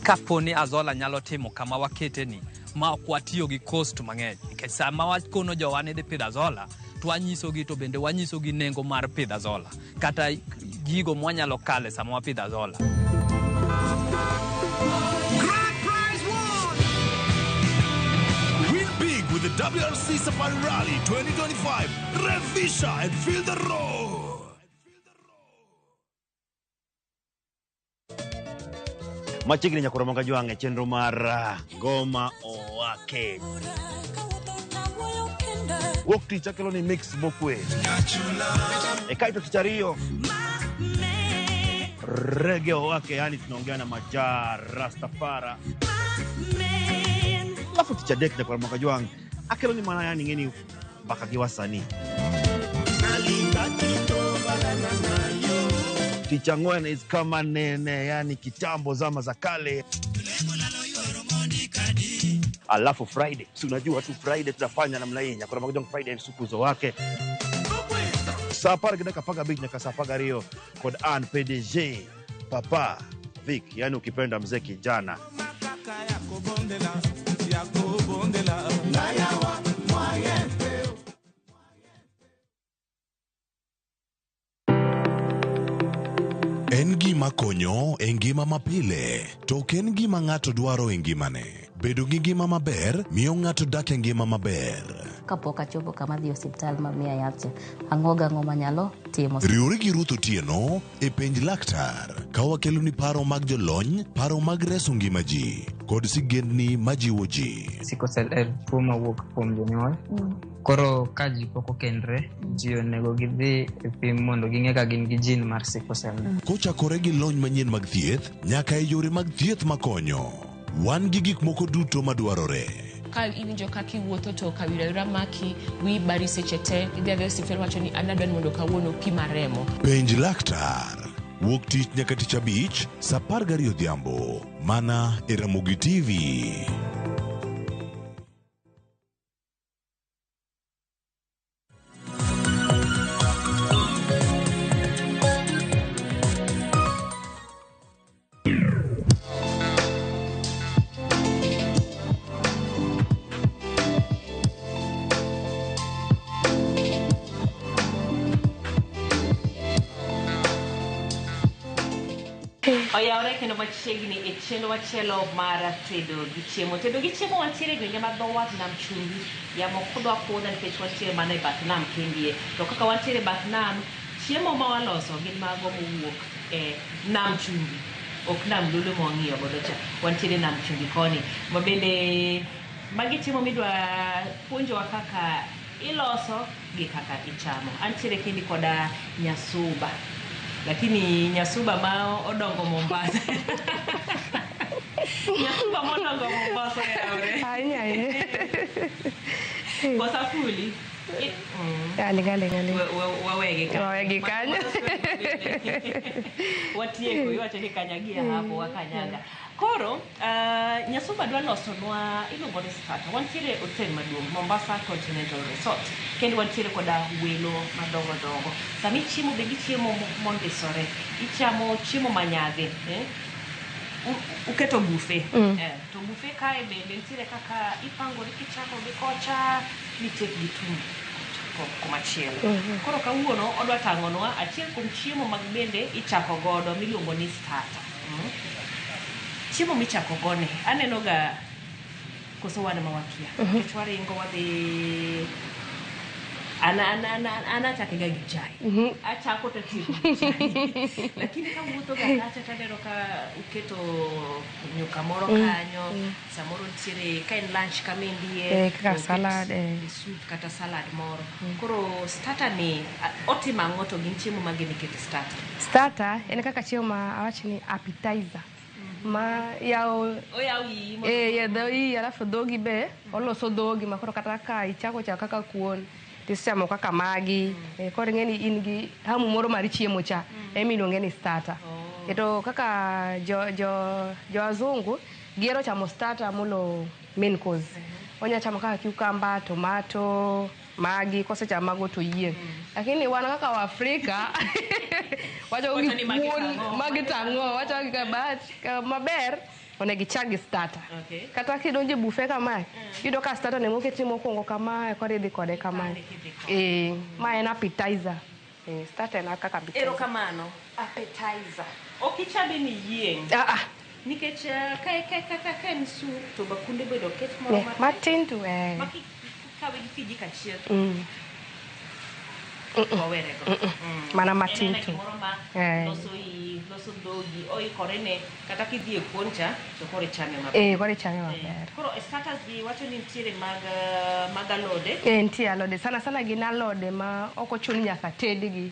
Kapo ni Azolla nyalo timo kama wakete ni ma ok watiyo gi cost mang'eny nikech sama wakono jowa ni dhi pidho Azolla to wanyisogi to bende wanyisogi nengo mar pidho Azolla kata gigo mwanyalo kale sama wapidho Azolla. Grand prize won! Win big with the WRC Safari Rally 2025. Revisha and feel the road. Machiegni nyakoro moga jwang' e chenro mar Ngoma Owake. Wuok tich akelo ni mix mokwe. E kaito tich ariyo Reggae Owake, yani tunaongea na Maja Rastafara. Alafu tich adek nyakoro moga jwang' akelo ni mana yani ng'eni mbaka gi wasanii. Tich ang'wen is kama nene, yani kitambo zama za kale. Alafu Friday, si unajua tu Friday tunafanya namna hii, nyakoro moga jwang' Friday msukuzo wake. Saa apar gi dakika apar gabich nyaka saa apar gariyo kod an PDG Papa Vic, yani ukipenda mzee kijana. En gima konyo e ngima mapile, to ok en gima ng'ato dwaro e ngimane. Bedo gi ngima maber miyo ng'ato dak e ngima maber. Kapok achopo kama adhi e osiptal ma miya yath cha, ang'o gang'o manyalo timo. Riwri gi Ruth Otieno e penj laktar ka wakeloni paro mag jolony, paro mag reso ngima ji kod sigendni majiwo ji. Sickle cell en tuo mawuok kuom jonyuol. Koro ka ji pok okendre, ji onego gidhi e pim mondo ging'e ka gin gi gene mar sickle cell. Kochakore gi lony manyien mag thieth nyaka e yore mag thieth makonyo. Wan gi gik moko duto madwarore. Ka iwinjo kaka iwuotho to kawira wira maki, wiyi bari seche te, idhi adhiya e osiptal wacho ni an adwa ni mondo kawuono pima remo. Penj laktar. Wuok tich nyaka tich abich, saa apar gariyo odhiambo. Mana e Ramogi TV. Oyawore kendo machiegni e chenro machielo mar tedo gi chiemo. Tedo gi chiemo wantiere e gwenge mag dho wath nam chumbi. Yamo kudho akudha nikech wantiere mana e bath nam kendie. To kaka wantiere e bath nam, chiemo ma waloso gin mago mowuok e nam chumbi. Ok nam lulu ma wang'iyo godo cha. Wantiere nam chumbi koni. Ma bende magi chiemo midwa puonjowa kaka iloso gi kaka ichamo. Antiere kendi koda Nyasuba. Lakini Nyasuba ma odongo Mombasa. Nyasuba modongo Mombasa yaure. Ahinya ahinya. Kosa fuli. Aling aling aling. Wawege kanyo. Wawege kanyo. Watieko iwacho ni kanyagia hapo wakanyaga. Koro Nyasuba dwa losonwa iluongo ni starter. Wantiere e hotel maduong' Mombasa Continental Resort. Kendo wantiere koda welo madongo dongo. Sama ichiemo be gichiemo mondisore. Ichamo chiemo manyadhi. Eh? Uketo buffet. To buffet kae bende nitiere kaka ipangori kichako gi kocha nitie gi tung komachielo. Koro kawuono odwa tang'onwa achiel kuom chiemo mag bende ichako godo miluongo ni starter. Chiemo michako gone aneno ga koso wan ema wakia. Nikech waringo wadhi An an an an achake ga gi chai. Achako to atieko gi chai. Lakini kawuotho ga kacha taneno ka uketo nyuka moro kanyo, samoro nitiere ka en lunch kamendie, Kaka to oket salad, soup kata salad moro. Koro starter ni otimo ang'o to gin chiemo mage mikete starter? Starter en kaka chiemo ma awach ni appetizer. Ma yawo Oyawo iyi mondo eh, dho iyi alafu dhogi be oloso dhogi ma koro kata ka ichako chako kaka kuon tisechamo kaka magi koro ing'e ni in gi hamu moro mar chiemo cha emiluonge ni starter. To kaka jo wazungu gihero chamo starter molo main course. Onya chamo kaka cucumber, tomato, magi kosechamo mago to yieng'. Lakini wan kaka Waafrika wacho Wacho ni magi kuon tang'o. magi tang'o wacho gi but maber onego ichak gi starter. Kata kidonjo e buffet kamae, iyudo ka starter onego oketni mokwongo kamae koro idhi kode kamae. Ma en appetizer. Starter en kaka appetizer. Erokamano. Appetizer. Ok ichame ni yieng'. Ah, ah. Nikech ka en soup to bakunde bende oket moro Matin to Ma kikawe gi kijiko achiel to wawerego. Mana matin En aena tu. gimoro ma loso iyi, loso dhogi, oikore ne kata kidhi e kuon cha to koro ichame maber. Koro ichame maber. Koro e starters gi wacho ni nitiere mag alode. Nitie alode. Sana sana gin alode ma ok ochuno ni nyaka tedgi.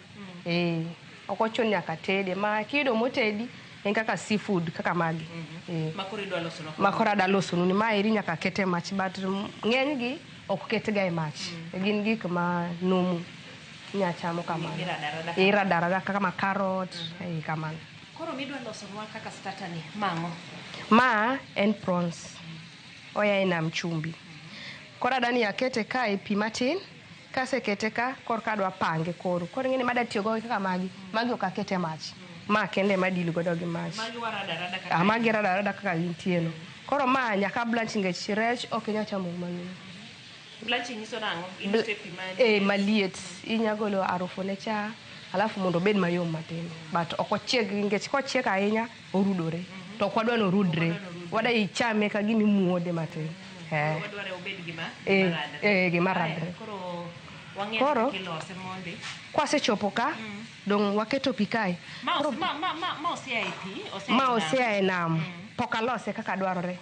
Ok ochuno nyaka tedi. Ma kiyudo motedi en kaka seafood kaka magi. Ma koro idwa loso Ma koro adwa losonu ni maeri nyaka ket e mach but ng'eny gi ok ketga e mach. Gin gik ma numu. Inya chamo kamano. Irado arada Irado arada kaka ma carrot, kamano. Koro midwa losonwa kaka starter ni mang'o? Ma en prawns. Oya e nam chumbi. Koro adwa ni akete ka e pi matin, kasekete ka korka adwa pange koro. Koro ing'eni madwa tiyo go kaka magi, magi ok aket e mach. Ma kende ema deal godo gi mach. Magi warado arada kaka Ah, magi irado arada kaka gintie no. Koro ma nyaka blanch nikech rech ok inyal chamo manumu. Blanching nyiso nang'o? Ilute pi Maliet. Inya golo harufu ne cha, alafu mondo obed mayom matin. But ok ochieg nikech kochiek ahinya, orudore. To ok wadwa ni orudre. Wadwa ichame ka gima imuode matin. Wadware obed gima radre. Gima radre. Koro wang'eyo Koro- kaka ilose mondi. Kwasechopo ka, dong waketo pi kae. Ma osea e pi, osea e Ma nam. osea e nam. Pok alose kaka dwarore.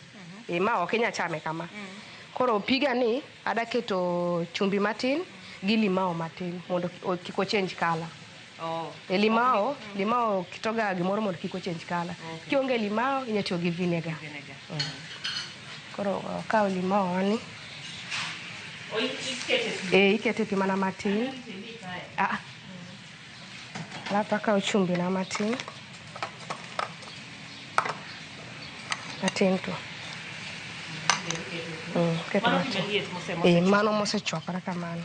Ma ok inyal chame kama. Koro piga ni ada keto chumbi matin gi limao matin mondo kik ochange colour. E limao, limao kitoga gimoro mondo kik ochange colour. Kionge limao inya tiyo gi vinegar. Koro akaw limao ni. Ikete pi. Ikete pi mana matin. Ah. Alafu akaw chumbi na matin. Matin tu. Keto Mano pi matin. maliet Mano mosechwakore kamano.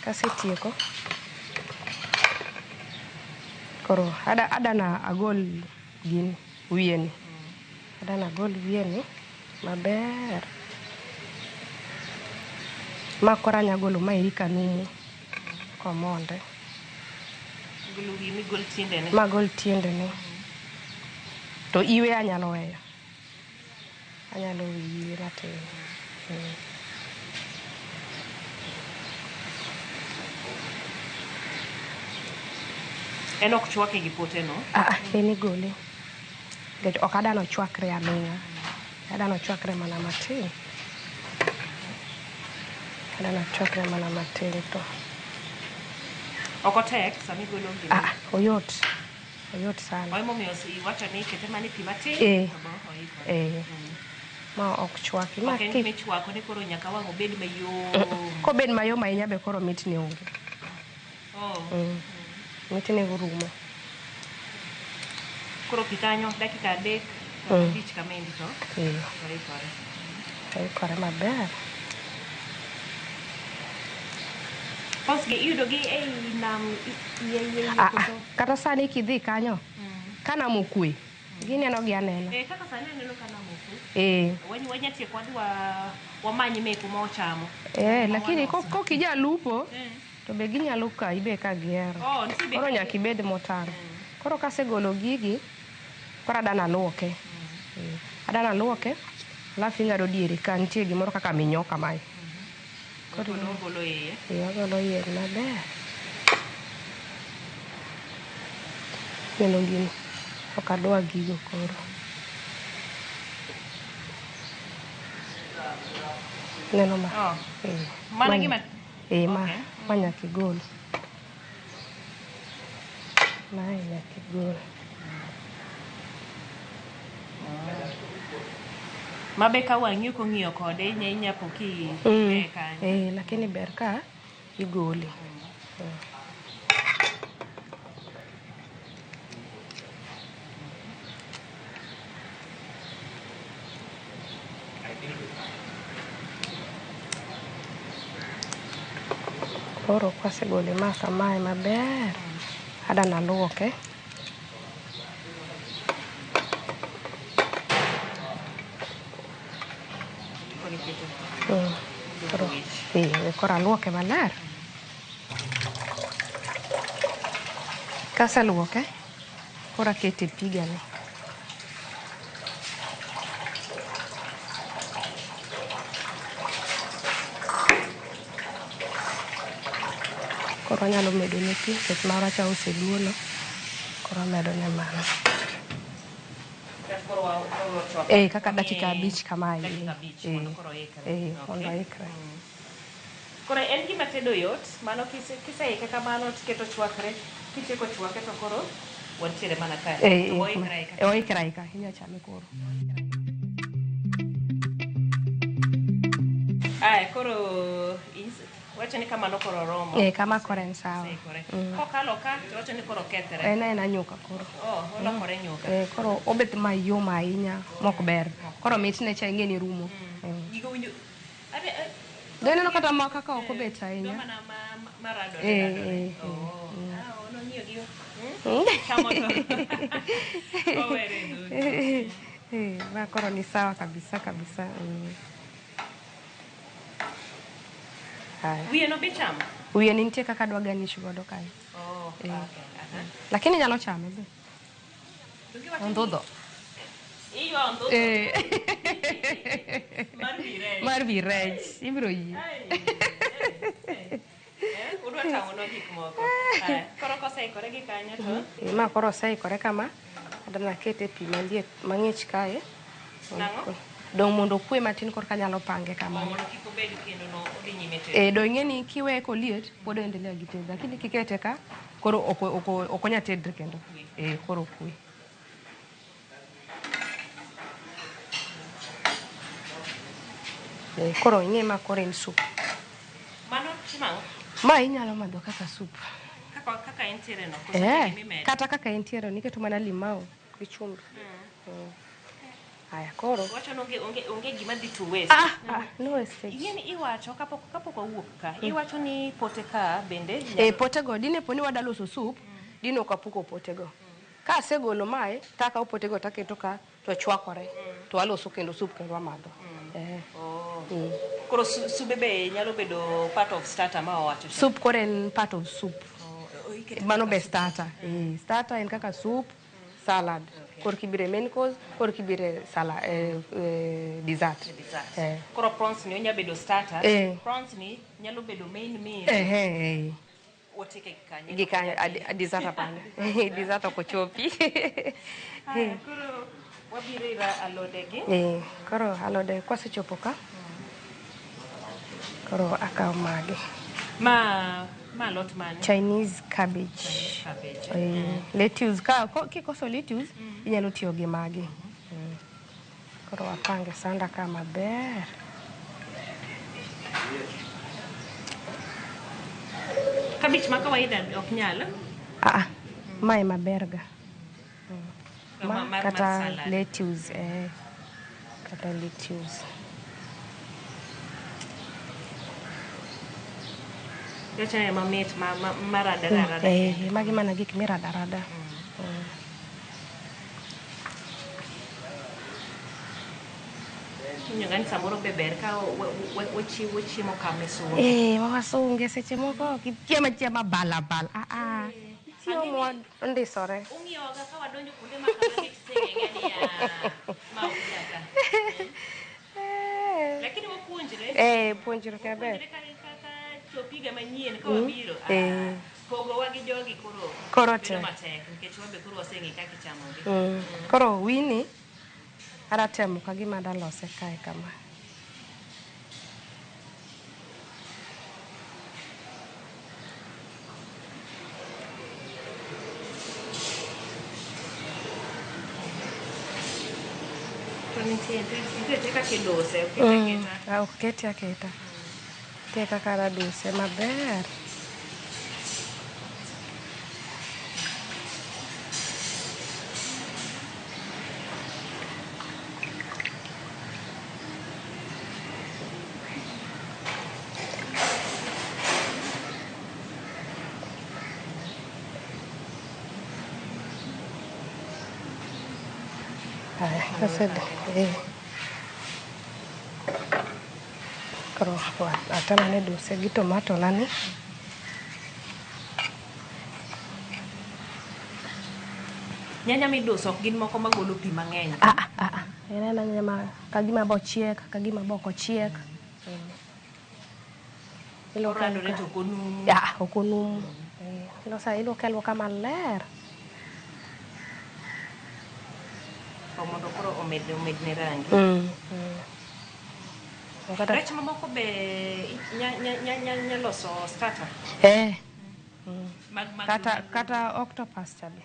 Kasetieko. Koro ada na agol gini, wiye ni. Ada na agol wiye ni maber. Ma koro anya golo maeri kanumu komonde. Golo wiye migol tiendene. Magol tiendene. To iwe anyalo weyo. Anyalo weyo iwe matin. En ok chwake gi pote no? Ah, en igole. Nikech ok adwa ni ochwakre aming'a. Adwa ni ochwakre mana matin. Adwa ni ochwakre mana matin to. Ok otek sama igolo gima? Ah, oyot. Oyot sana. Emomiyo iwacho ni ikete mana e pi matin to bo oikore. Ma ok chwaki. Ma Ok en gima ichwako ni koro nyaka wang' obed mayom. Kobed mayom ahinya be koro mitne onge. Mitne orumo. Koro pi kanyo dakika 3 kata 5 kamendi to oikore. Oikore maber. Prawns gi iyudo gi ei nam iye koso? Kata sani kidhi kanyo, ka nam okwe, gineno gi anena. Kaka sani aneno ka nam okwe. Wanya tieko wadhi wamany meku ma ochamo. Lakini kok ijalupo, to be ginyalo kayi be ka gihero. Koro nyaka ibed motang'. Koro kasegolo gigi, koro adwa naluoke. Adwa naluoke, alafu ing'ado diere ka nitie gimoro kaka minyo kamae. Koro Koro ogolo iye. Eh, ogolo iye maber. Neno gini. Ok adwa gigo koro. Neno ma. Oh. Eh. Mano gima- Eh, ma. Okay. Ma nyaka igol. Mae nyaka igol. Mabe ka wang'i ok ong'iyo kode inya po ki Mm. kanyo. Eh, lakini ber ka igole. Koro kwasegole ma kamae maber, ada naluoke. Koro iketo. Mm. Koro, koro aluoke maler. Kaseluoke, koro akete e pigani. Koro anyalo medone pi nikech mara cha oseduono. Koro amedone mano. Koro koro chwako. Eh, kaka dakika 5 kamae. Dakika 5 Eh, mondo koro oikre. Eh, Okay. mondo oikre. Koro en gima tedo yot, mano kiseike kamano tiketo chwakre, kitieko chwake to koro wantiere mana kae. Eh, To eh, oikre aika. oikre aika. Inyalo chame koro. Aya, koro wacho ni kamano koro oromo. Eh, kama koro en sawa. Oseikore. Mm. Kokalo ka to wacho ni koro okethre. En aena nyuka koro. Oh, olokore nyuka. Eh, koro obet mayom ahinya mok ber. Koro mitne cha ing'e ni rumo. Gigo winjo Do ineno kata ma kaka ok obet ahinya. mana maradore. Eh, radore. eh, Oh, ah, nong'iyo gi. Mm. Chamo to. Owere duto. Eh, ma koro ni sawa kabisa kabisa. Mm. Haya. Wiye no be chamo? Wiye ni nitie kaka adwa garnish godo kae. Oh, Eh. okay. Aha. Lakini nyalo chame be. Ondhodho. Iywa ondhodho. Eh. Mar wi rech. Mar wi rech. Ibiro yie. Eh, udwa tang'onwa gik moko. Aya, koro koseikore gi kanyo to Eh, ma koro oseikore kama, adwa nakete e pi maliet mang'ich kae. Nang'o? Dong' mondo okwe matin korka anyalo pange kamano. mondo kik obed kendo no odhi nyime tedo. Eh, do ing'e ni kiweye koliet pod oendelea gi tedo, lakini kikete ka koro ok onyal tedre kendo. Eh, koro okwe. Eh, koro ing'e ma koro en sup. Mano timo ang'o? Ma inyalo madho kaka sup. Kaka entiere no, koso Eh, gimimedo? kata kaka entiere no, iketo mana limau gi chumbi. Haya, koro. Wacho ni onge gima dhi to waste. Ah, ah, no wastage. Ing'e ni iwacho kapok wawuok ka, iwacho ni pote ka bende Eh, potego dine po ni wada loso sup, dine ok apuko potego. Ka asegolo mae, takawo potego taketo ka to chwakore. To aloso kendo sup kendo amadho. Eh. Oh. Mm. Koro sube be nyalo bedo part of starter ma owacho cha. Soup koro en part of soup. Oh, ikete Mano kaka be soup. starter. Eh, starter en kaka soup, salad. Koro kibire main course, koro kibire salad, dessert. Dessert. Eh. Koro prawns ni onya bedo starter. Eh. Prawns ni nyalo bedo main meal. Eh, eh, eh. Wateke gi kanyo. Gi kanyo, dessert hapana. Dessert ok ochopi. Haya, koro wabiro ir alode gi. Eh, koro alode kwasechopo ka, koro akawo magi. Ma alot mane? Chinese cabbage. Cabbage. Eh, lettuce ka kikoso lettuce inyalo tiyo gi magi. Koro wapange sanda ka maber. Cabbage ma kawaida ok nyal. Ah, mae maber ga. Ma Mar kata salad. lettuce kata lettuce. Yochane mamit ma maradore arada. Eh, magi mana gik mirado arada. Inyalo ni samoro be ber ka wachiwo chiemo kama isunge. Eh, wasunge seche moko ok ichiemo achiema bala bala. Ah ah. Chiemo mondisore. Ung'iyoga ka wadonjo kuonde ma kamagi tiseng'eng'e niya ma ujaka. Lakini wapuonjre. Eh, puonjruok maber. Wapuonjre Sopiga manyien ka Mm. wabiro. Ah, Eh. Pogowa gi jogi koro Koro bedo tek. matek nikech wan be koro waseng'e kaka ichamogi. Koro wini adwa temo ka gima adwa lose kae kama. To nitie nitie kaka iduse, ok kete aketa. Ah, ok kete aketa. Nitie kaka adwa duse maber. Haya, kased eh. Koro atemane duse gi tomato nani. Nyanya miduso ok gin moko magolo pi mang'eny. En aena nyanya ma kagima bochiek, kagima bok ochiek. Iluoke Orandore aluoka. to ok onumu. Ah, ok onumu. Eh, Iloso iluoke aluoka maler. To mondo koro omed omedne rangi. Kata- Rech mamoko be nya loso starter. Eh. Mag Kata octopus cha be.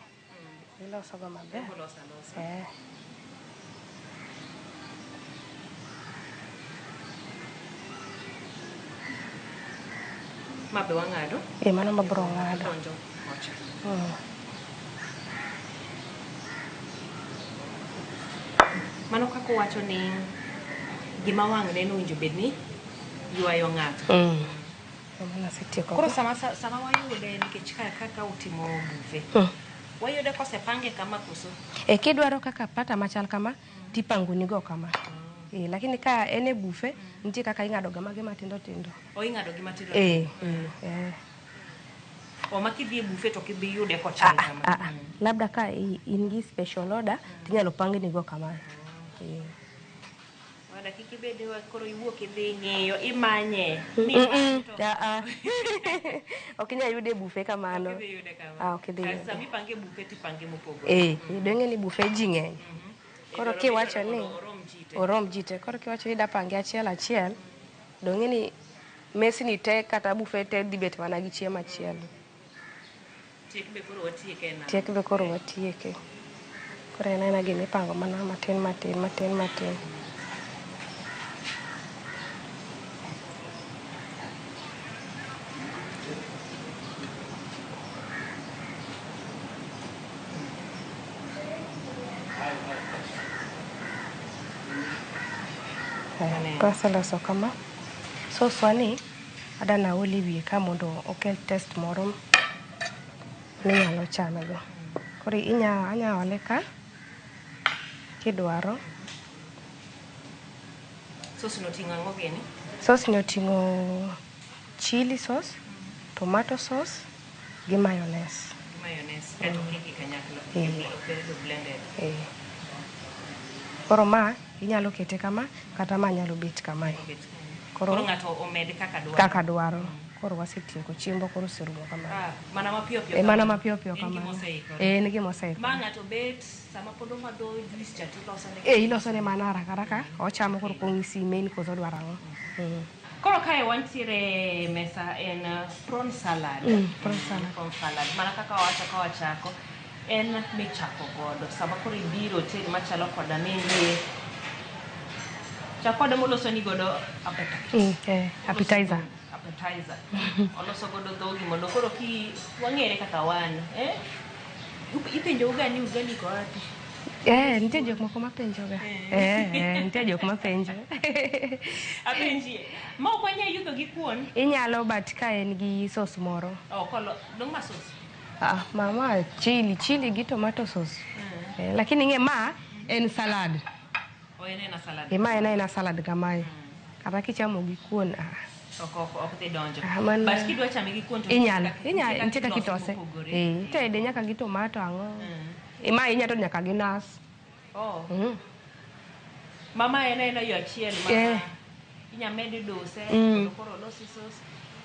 Iloso go maber. Iloso alosa. Eh. Ma be wang'ado. Eh, mano mabro ng'ado. Donjo kocha. Mano kaka owacho ni gima wang' neno owinjo bed ni ywayo ng'ato. Mano asetieko. Koro sama wayude nikech ka kaka utimo buffet. Wayude kosepange kama koso? E, kidwaro kaka pata machal kama tipangonigo kama. Eh, lakini ka en e buffet nitie kaka ing'ado ga mage matindo tindo. O ing'ado gi matindo Eh, tindo. eh. O ma kidhi e buffet to ok ibi yude kochal kama. Ah, ah. Labda ka in gi special order tinyalo pangnigo kamae. Eh. Wada kik ibed ni koro iwuok idhi ng'iyo imanye. Mi Ah, ah. Ok inyal yude e buffet kamano. Ok idhi yude kamano. Ah, ok idhi Kar yude. Sama ipange e buffet tipange mopogore. Eh, dong'e ni buffet ji ng'eny. Koro Idwaro- kiwacho idwaro ni mondo orom ji te. orom ji te. Koro kiwacho ni dapange achiel achiel, dong'e ni mesni te kata buffet te dhi bet mana gi chiemo achiel. Tiek be koro watieke e nam. Tiek be koro watieke. Koro en aena gima ipango mana matin matin matin matin. Haya, Kaseloso kama, soswa ni adwa naol e wiye ka mondo okel taste moro minyalo chame go. Koro inya anya ole ka kidwaro. Sos no oting'o ang'o gini? Sauce ni oting'o chili sauce, tomato sauce gi mayonnaise. Gi mayonnaise. Kaeto okikgi kanyakla. Eh. Obedo blended. Eh. Koro ma inyalo kete kama kata ma nyalo bet kamae. Koro ng'ato omed kaka dwaro. Kaka dwaro. Koro wasetieko chiembo koro oserumo kamano. Ah, mana mapiyo piyo. E mana kamano. mapiyo piyo En kamano. gima oseikore. Eh, en gima oseikore. Ma ng'ato bet sama pod omadho juice cha tilosone. Eh, ilosone mana haraka haraka, ochamo koro kong'isi main course odwaro ang'o. Koro kae wantiere e mesa en prawn salad. Prawn salad. Prawn salad. Mana kaka wawacho ka wachako, en michako godo. Sama koro ibiro otel machalo koda menie. Chak koda moloso ni godo appetite. Appetizer. Appetizer. Oloso godo dhogi mondo koro ki wang'ere kaka wan. Eh? Ipenjo uga ni ugali ko wapi? Eh, nitie jok moko mapenjoga. Eh, nitie jok mapenjo. Apenjie. Ma ok wanyal yudho gi kuon. Inyalo but ka en gi sauce moro. Oh, kolo, dong' ma sauce. Ah, mama chili, chili gi tomato sauce. Eh, lakini ing'e ma en salad. O en ena salad. Eh, ma en aena salad kamae. Kata kichamo gi kuon, ah, Ok dhi donjo. Ah, mano- But kidwa chame gi kuon to inyalo, nitie inyalo, nitie kaka kaka itose. ilose mopogore. Eh, itede nyaka gi tomato ang'o. Eh, ma inya tedo nyaka gi nas. Oh. Mama en aena yo achiel ma Eh. inya med duse mondo koro olosi sauce.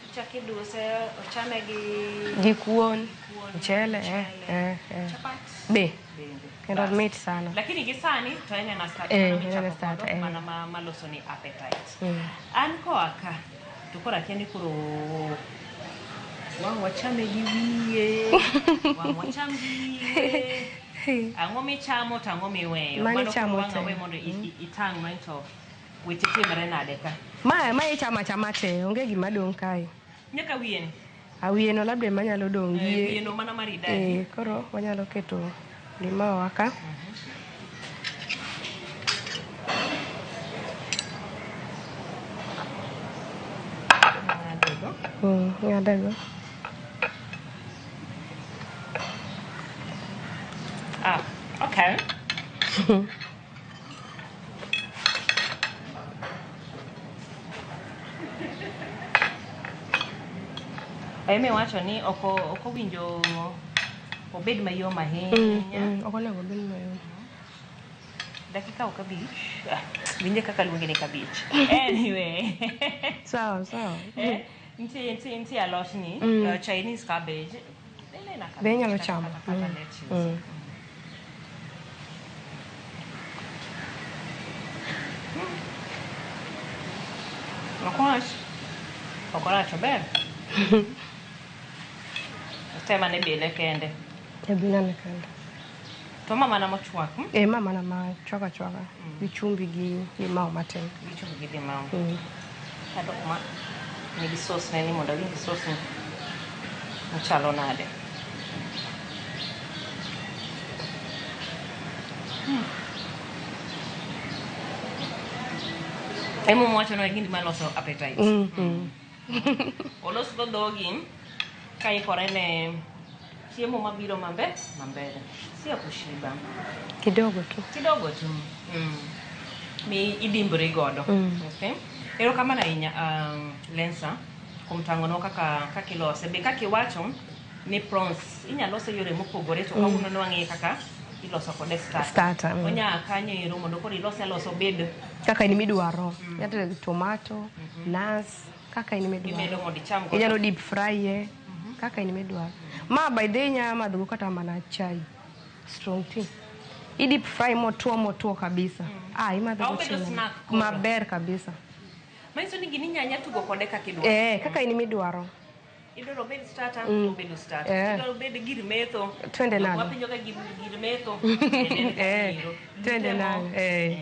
Ichako iduse, ochame gi Gi kuon, kuon, mchele, mchele, eh. chapat. Be. Bende. Kendo Bas. mit sana. Lakini gi sani to en ena starter Eh, mano en ena michako starter, godo, eh. mana maloso ni appetite. Mm. An koa ka to koro akia ni koro wang' wachame gi wiye, wang' wacham gi wiye. Ang'o michamo to ang'o miweyo? Mano Mano koro ichamo wang' te. awe mondo itang'nwa ni to weche timre nade ka. Ma ichamo achama te, onge gima dong' kae. Nyaka wiye ni. Awiyeno labda ema nyalo dong' Eh, gi wiyeno mana maridadi. Eh, koro wanyalo keto limao ka. Ng'adego. Ng'adego. Ah, okay. Emi wacho ni ok owinjo obed mayom ahinya. Ok onego obed mayom. Dakika ok abich. Ah, winje kaka luonge ni kabich. Anyway. Sawa, sawa. Eh, nitie alot ni, Chinese cabbage. Bende en a Be inyalo cabbage chamo. kata lettuce. Ok rach. Ok orach, ober. Tem ane bile kende. E bilane kende. To ma mana mochwak. Eh, ma mana ma chwaka chwaka. Gi chumbi gi limao matin. Gi chumbi gi limao. Kado kuma nigi sauce ne ni mondo awinj sauce ni ochalo nade. Ema wacho no e gima maloso appetite. Olos go dhogi ka ikore ne chiemo mabiro mambele. Si ya kushiba. Kidogo tu. Kidogo tu. Mi idimbri godo. Okay. Erokamano ahinya Lensa kuom tang'onwa kaka ilose. Be kaka iwacho ni prawns inyalo lose yore mopogore to kawuono ne wang'iye kaka iloso kode starter. Starter. Onya kanyo ero mondo koro ilose alosa obed Kaka in midwaro. Inyalo tedo gi tomato, nas, kaka in midwaro. Imedo mondo icham godo. Inyalo deep fry ye. Kaka in midwaro. Ma by the way inyalo madho go kata mana chai. Strong tea. I deep fry motuo kabisa. Ah, imadho go Obedo chai. snack koro. Maber kabisa. Manyiso ni gini inyanya tugo kode kaka idwaro. Eh, kaka in midwaro. Idwaro obed starter, obedo starter. Idwaro obed gir metho. Twende nalo. Wapenjo ga gir metho. Eh, twende nalo. Eh.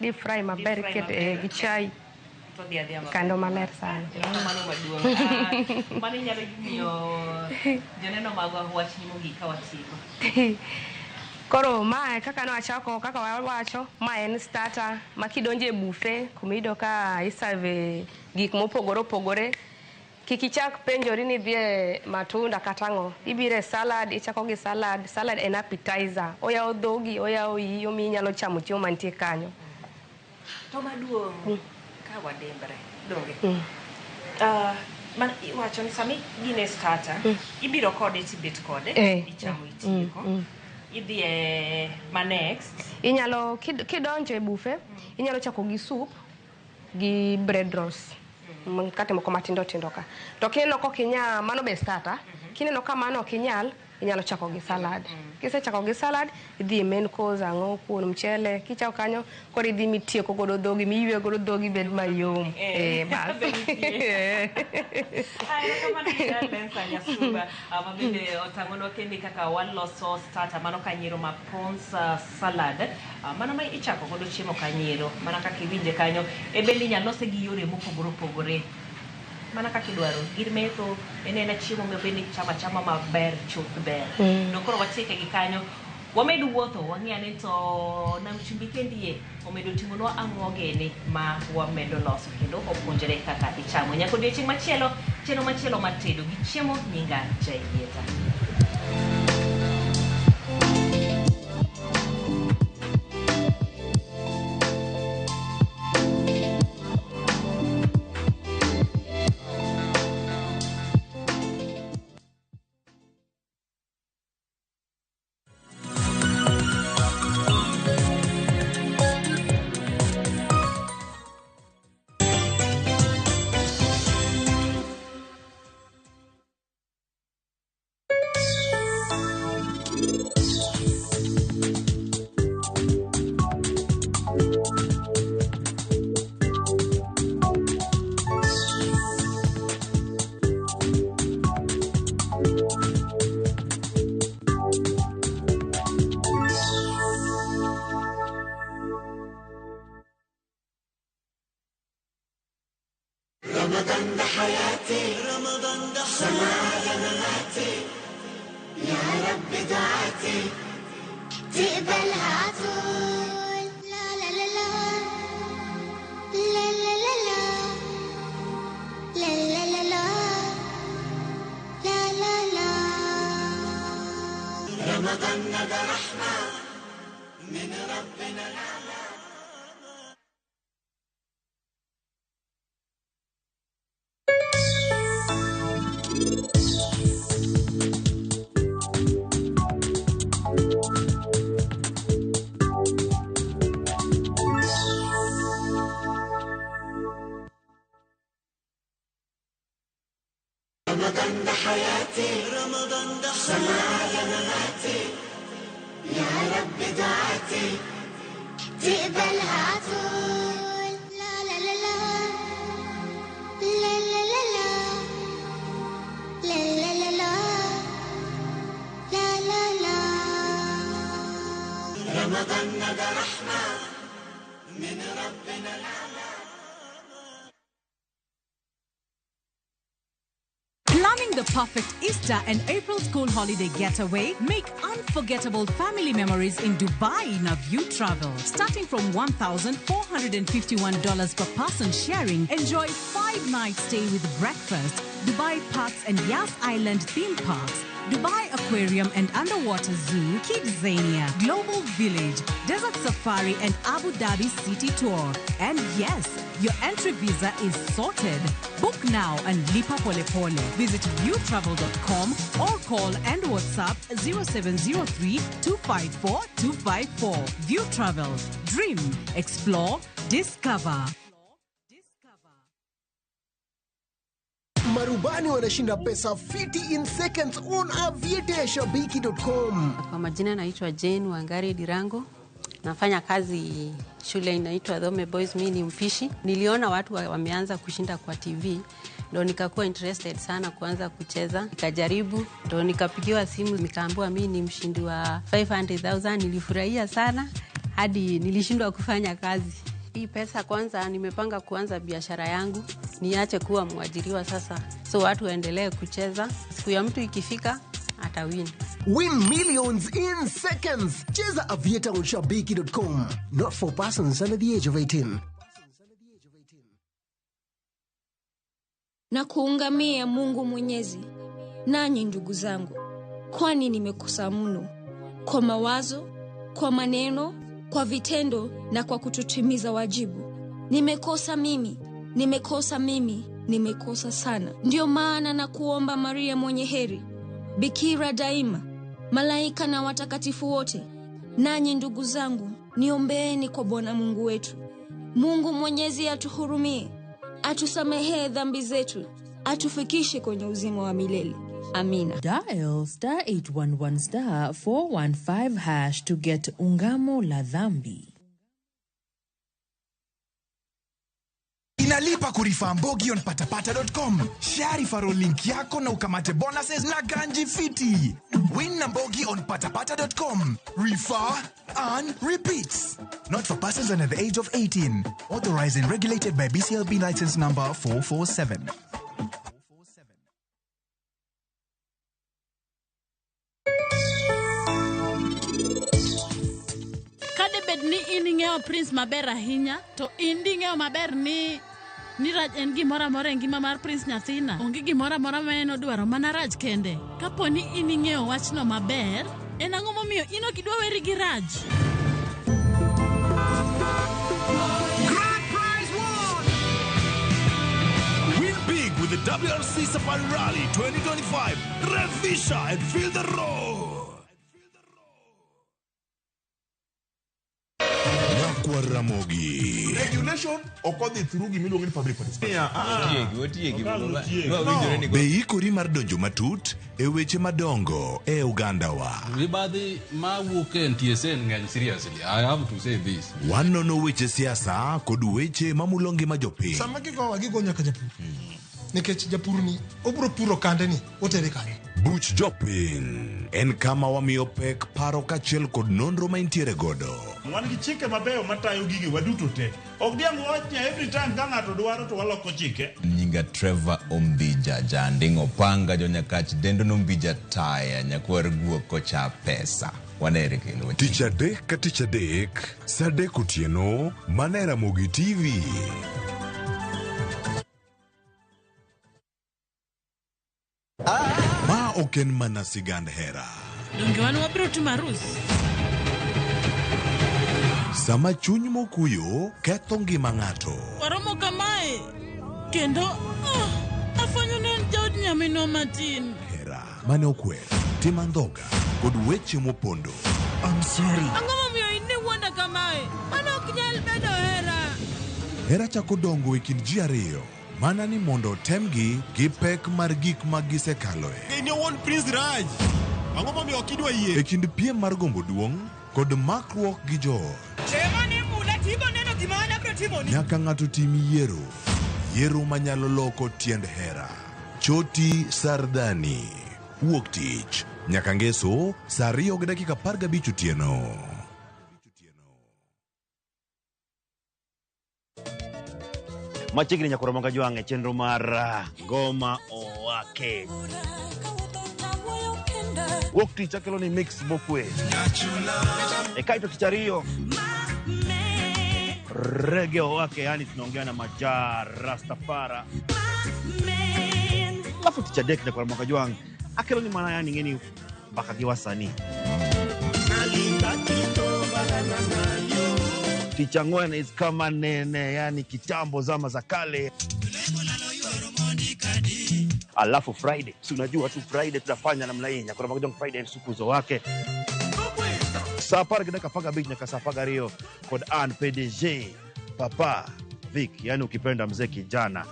Deep fry maber Deep fry ket maber. gi chai. To dhi adhiya maber. Kando maler sana. Mano maduong'. Mano inyalo miyo joneno magwa wachni mogik ka watieko. Koro mae kaka nwachako kaka wawacho ma en starter ma kidonjo e buffet kumiyudo ka isave gik mopogore opogore. Kik ichak penjori ni idhi matunda kata ang'o. Ibiro e salad, ichako gi salad. Salad en appetizer. Oyawo dhogi, oyawo iyi, omiyi inyalo chamo chiemo mantie kanyo. To maduong' ka wadimbre, donge? Iwacho ni sami gine starter, ibiro kode tibet kode, ichamo itieko. Idhi e ma next. Inyalo kidonjo e buffet, inyalo chako gi soup gi bread rolls. Mkate moko matindo tindo ka. To kineno kok inyal, mano be starter. Kineno ka mano ok inyal, inyalo chako gi salad. Kisechako gi salad, idhi e main course, ang'o, kuon, mchele. Kichako kanyo, koro idhi mitieko godo dhogi, miywe godo dhogi bed mayom. Bas. Erokamano ahinya Lensa Nyasuba, ma bende otang'onwa kendi kaka waloso starter mano kanyiero ma prawns salad. Mano ma ichako godo chiemo kanyiero, mana kaka iwinje kanyo. E bende inyalo lose gi yore mopogore opogore. Mana kaka idwaro. Gir metho, en ena chiemo ma bende ichamo achama maber chuth ber. To koro watieke gi kanyo. Wamed wuotho, wang'i ane to nam chumbi kendie omedo ting'onwa ang'o gene ma wamedo loso kendo opuonjre kaka ichamo. Nyaka odiochieng' machielo, chenro machielo mar tedo gi chiemo nyinga Jayieta. رمضان ده حياتي، رمضان ده شمعة مماتي، يا رب دعاتي تقبلها عطول. لا لا لا لا لا لا لا لا لا لا لا لا لا لا. رمضان ده رحمة من ربنا نعمة. رمضان ده حياتي، رمضان ده شمعة مماتي، يا رب دعاتي تقبلها عطول. لا لا لا لا لا لا لا لا لا لا لا لا لا لا. رمضان ده رحمة من ربنا نعمة. Planning the perfect Easter and April school holiday getaway? Make unforgettable family memories in Dubai in a View Travel. Starting from $1,451 per person sharing, enjoy 5-night stay with breakfast, Dubai Parks and Yas Island theme parks, Dubai Aquarium and Underwater Zoo, Kidzania, Global Village, Desert Safari and Abu Dhabi City Tour. And yes, your entry visa is sorted. Book now and lipa pole pole. Visit viewtravel.com or call and WhatsApp 0703 254 254. View Travel. Dream, explore, discover. Marubani wanashinda pesa fiti in seconds on aviateashabiki.com. Kwa majina naitwa Jane Wangari Dirango. Nafanya kazi shule inaitwa Dhome Boys, mimi ni mpishi. Niliona watu wameanza kushinda kwa TV, ndo nikakuwa interested sana kuanza kucheza. Nikajaribu, ndo nikapigiwa simu nikaambiwa mimi ni mshindi wa 500,000. Nilifurahia sana hadi nilishindwa kufanya kazi. Hii pesa kwanza nimepanga kuanza biashara yangu, niache kuwa mwajiriwa sasa. So watu waendelee kucheza. Siku ya mtu ikifika atawin. Win millions in seconds. Cheza Aviator on shabiki.com. Not for persons under the age of 18. Na kuungamia Mungu Mwenyezi, nanyi ndugu zangu, kwani nimekosa mno kwa mawazo, kwa maneno, kwa vitendo na kwa kutotimiza wajibu. Nimekosa mimi, nimekosa mimi, nimekosa sana. Ndiyo maana na kuomba Maria mwenye heri, Bikira daima, malaika na watakatifu wote, nanyi ndugu zangu, niombeeni kwa Bwana Mungu wetu. Mungu Mwenyezi atuhurumie, atusamehee dhambi zetu, atufikishe kwenye uzima wa milele. Amina. Dial star 811 star 415 hash to get Ungamo la Dhambi. Inalipa kurifa Mbogi on patapata.com. Share referral link yako na ukamate bonuses na ganji fiti. Win na Mbogi on patapata.com. Refer, earn, repeat. Not for persons under the age of 18. Authorized and regulated by BCLB license number 447. Kade bed ni in ing'eyo Prince maber ahinya, to in ding'eyo maber ni Raj en gimoro amora e ngima mar Prince nyathina. Onge gimoro amora ma en odwaro mana Raj kende. Kapo ni in ing'eyo wachno maber, en ang'o momiyo in ok idwa weri gi Raj? Grand prize won! Win big with the WRC Safari Rally 2025. Revisha and feel the roar. Ramogi. Regulation ok odhi through gimiluongo ni public participation. Be ikori mar donjo matut e weche madongo e oganda wa. Mibadhi mawuok e NTSA ng'eny seriously. I have to say this. Wanono weche siasa kod weche mamulo ngima jopiny. Sama gigowa gigo nyaka japur. Nikech japur ni obro puro kande ni otere kanye. Buch Jopiny en kama wamiyo pek paro kaachiel kod nonro ma intiere godo. Wan gi chike mabeyo matayo gigewa duto te. Ok diang' wawach ni every time ka ng'ato dwaro to waloko chike. Nyinga Trevor Ombija, Janding' Opanga, Jonyakach dendo nombija taya, nyakwar guok kocha pesa. Wanere kendo wachiegni. Tich adek ka tich adek, saa adek otieno, mana e Ramogi TV. Ma ok en mana sigand hera. Donge wan wabiro timo arus? Sama chuny mokuyo ketho ngima ng'ato. Waromo kamae kendo ah, afwenyo ni en jaod nyaminwa matin. Hera mane okwer, tim andhoga kod weche mopondo. I'm sorry. Ang'o momiyo in niwuonda kamae? Mano ok nyal bedo hera. Hera chako dongo e kind ji ariyo mana ni mondo otemgi gi pek mar gik ma gisekaloe. In owuon Prince Raj. Ang'o momiyo ok idwa yie? E kind piem mar gombo duong' kod makruok gi joot. Tema ni mula tibo neno gima an abiro timoni. Nyaka ng'ato tim yiero. Yiero manyalo loko tiend hera. Choti Sardani. Wuok tich. Nyaka ngeso saa 2:15 otieno. Machiegni nyakoro manga jwang' e chenro mar Ngoma Owake. Wuok tich akelo ni mix mokwe. E kaito tich ariyo rege owake, yani tunaongea na Maja Rastafara. Alafu tich adek nyakwar mwaka jwang' akelo ni mana yani ng'eni mbaka gi wasanii. Tich ang'wen is kama nene, yani kitambo zama za kale. Alafu Friday, si unajua tu Friday tunafanya namna hii, nyakwar mwaka jwang' Friday en sukuzo wake. Saa apar gi dakika apar gabich nyaka saa apar gariyo kod an PDG Papa Vic, yani ukipenda mzee kijana.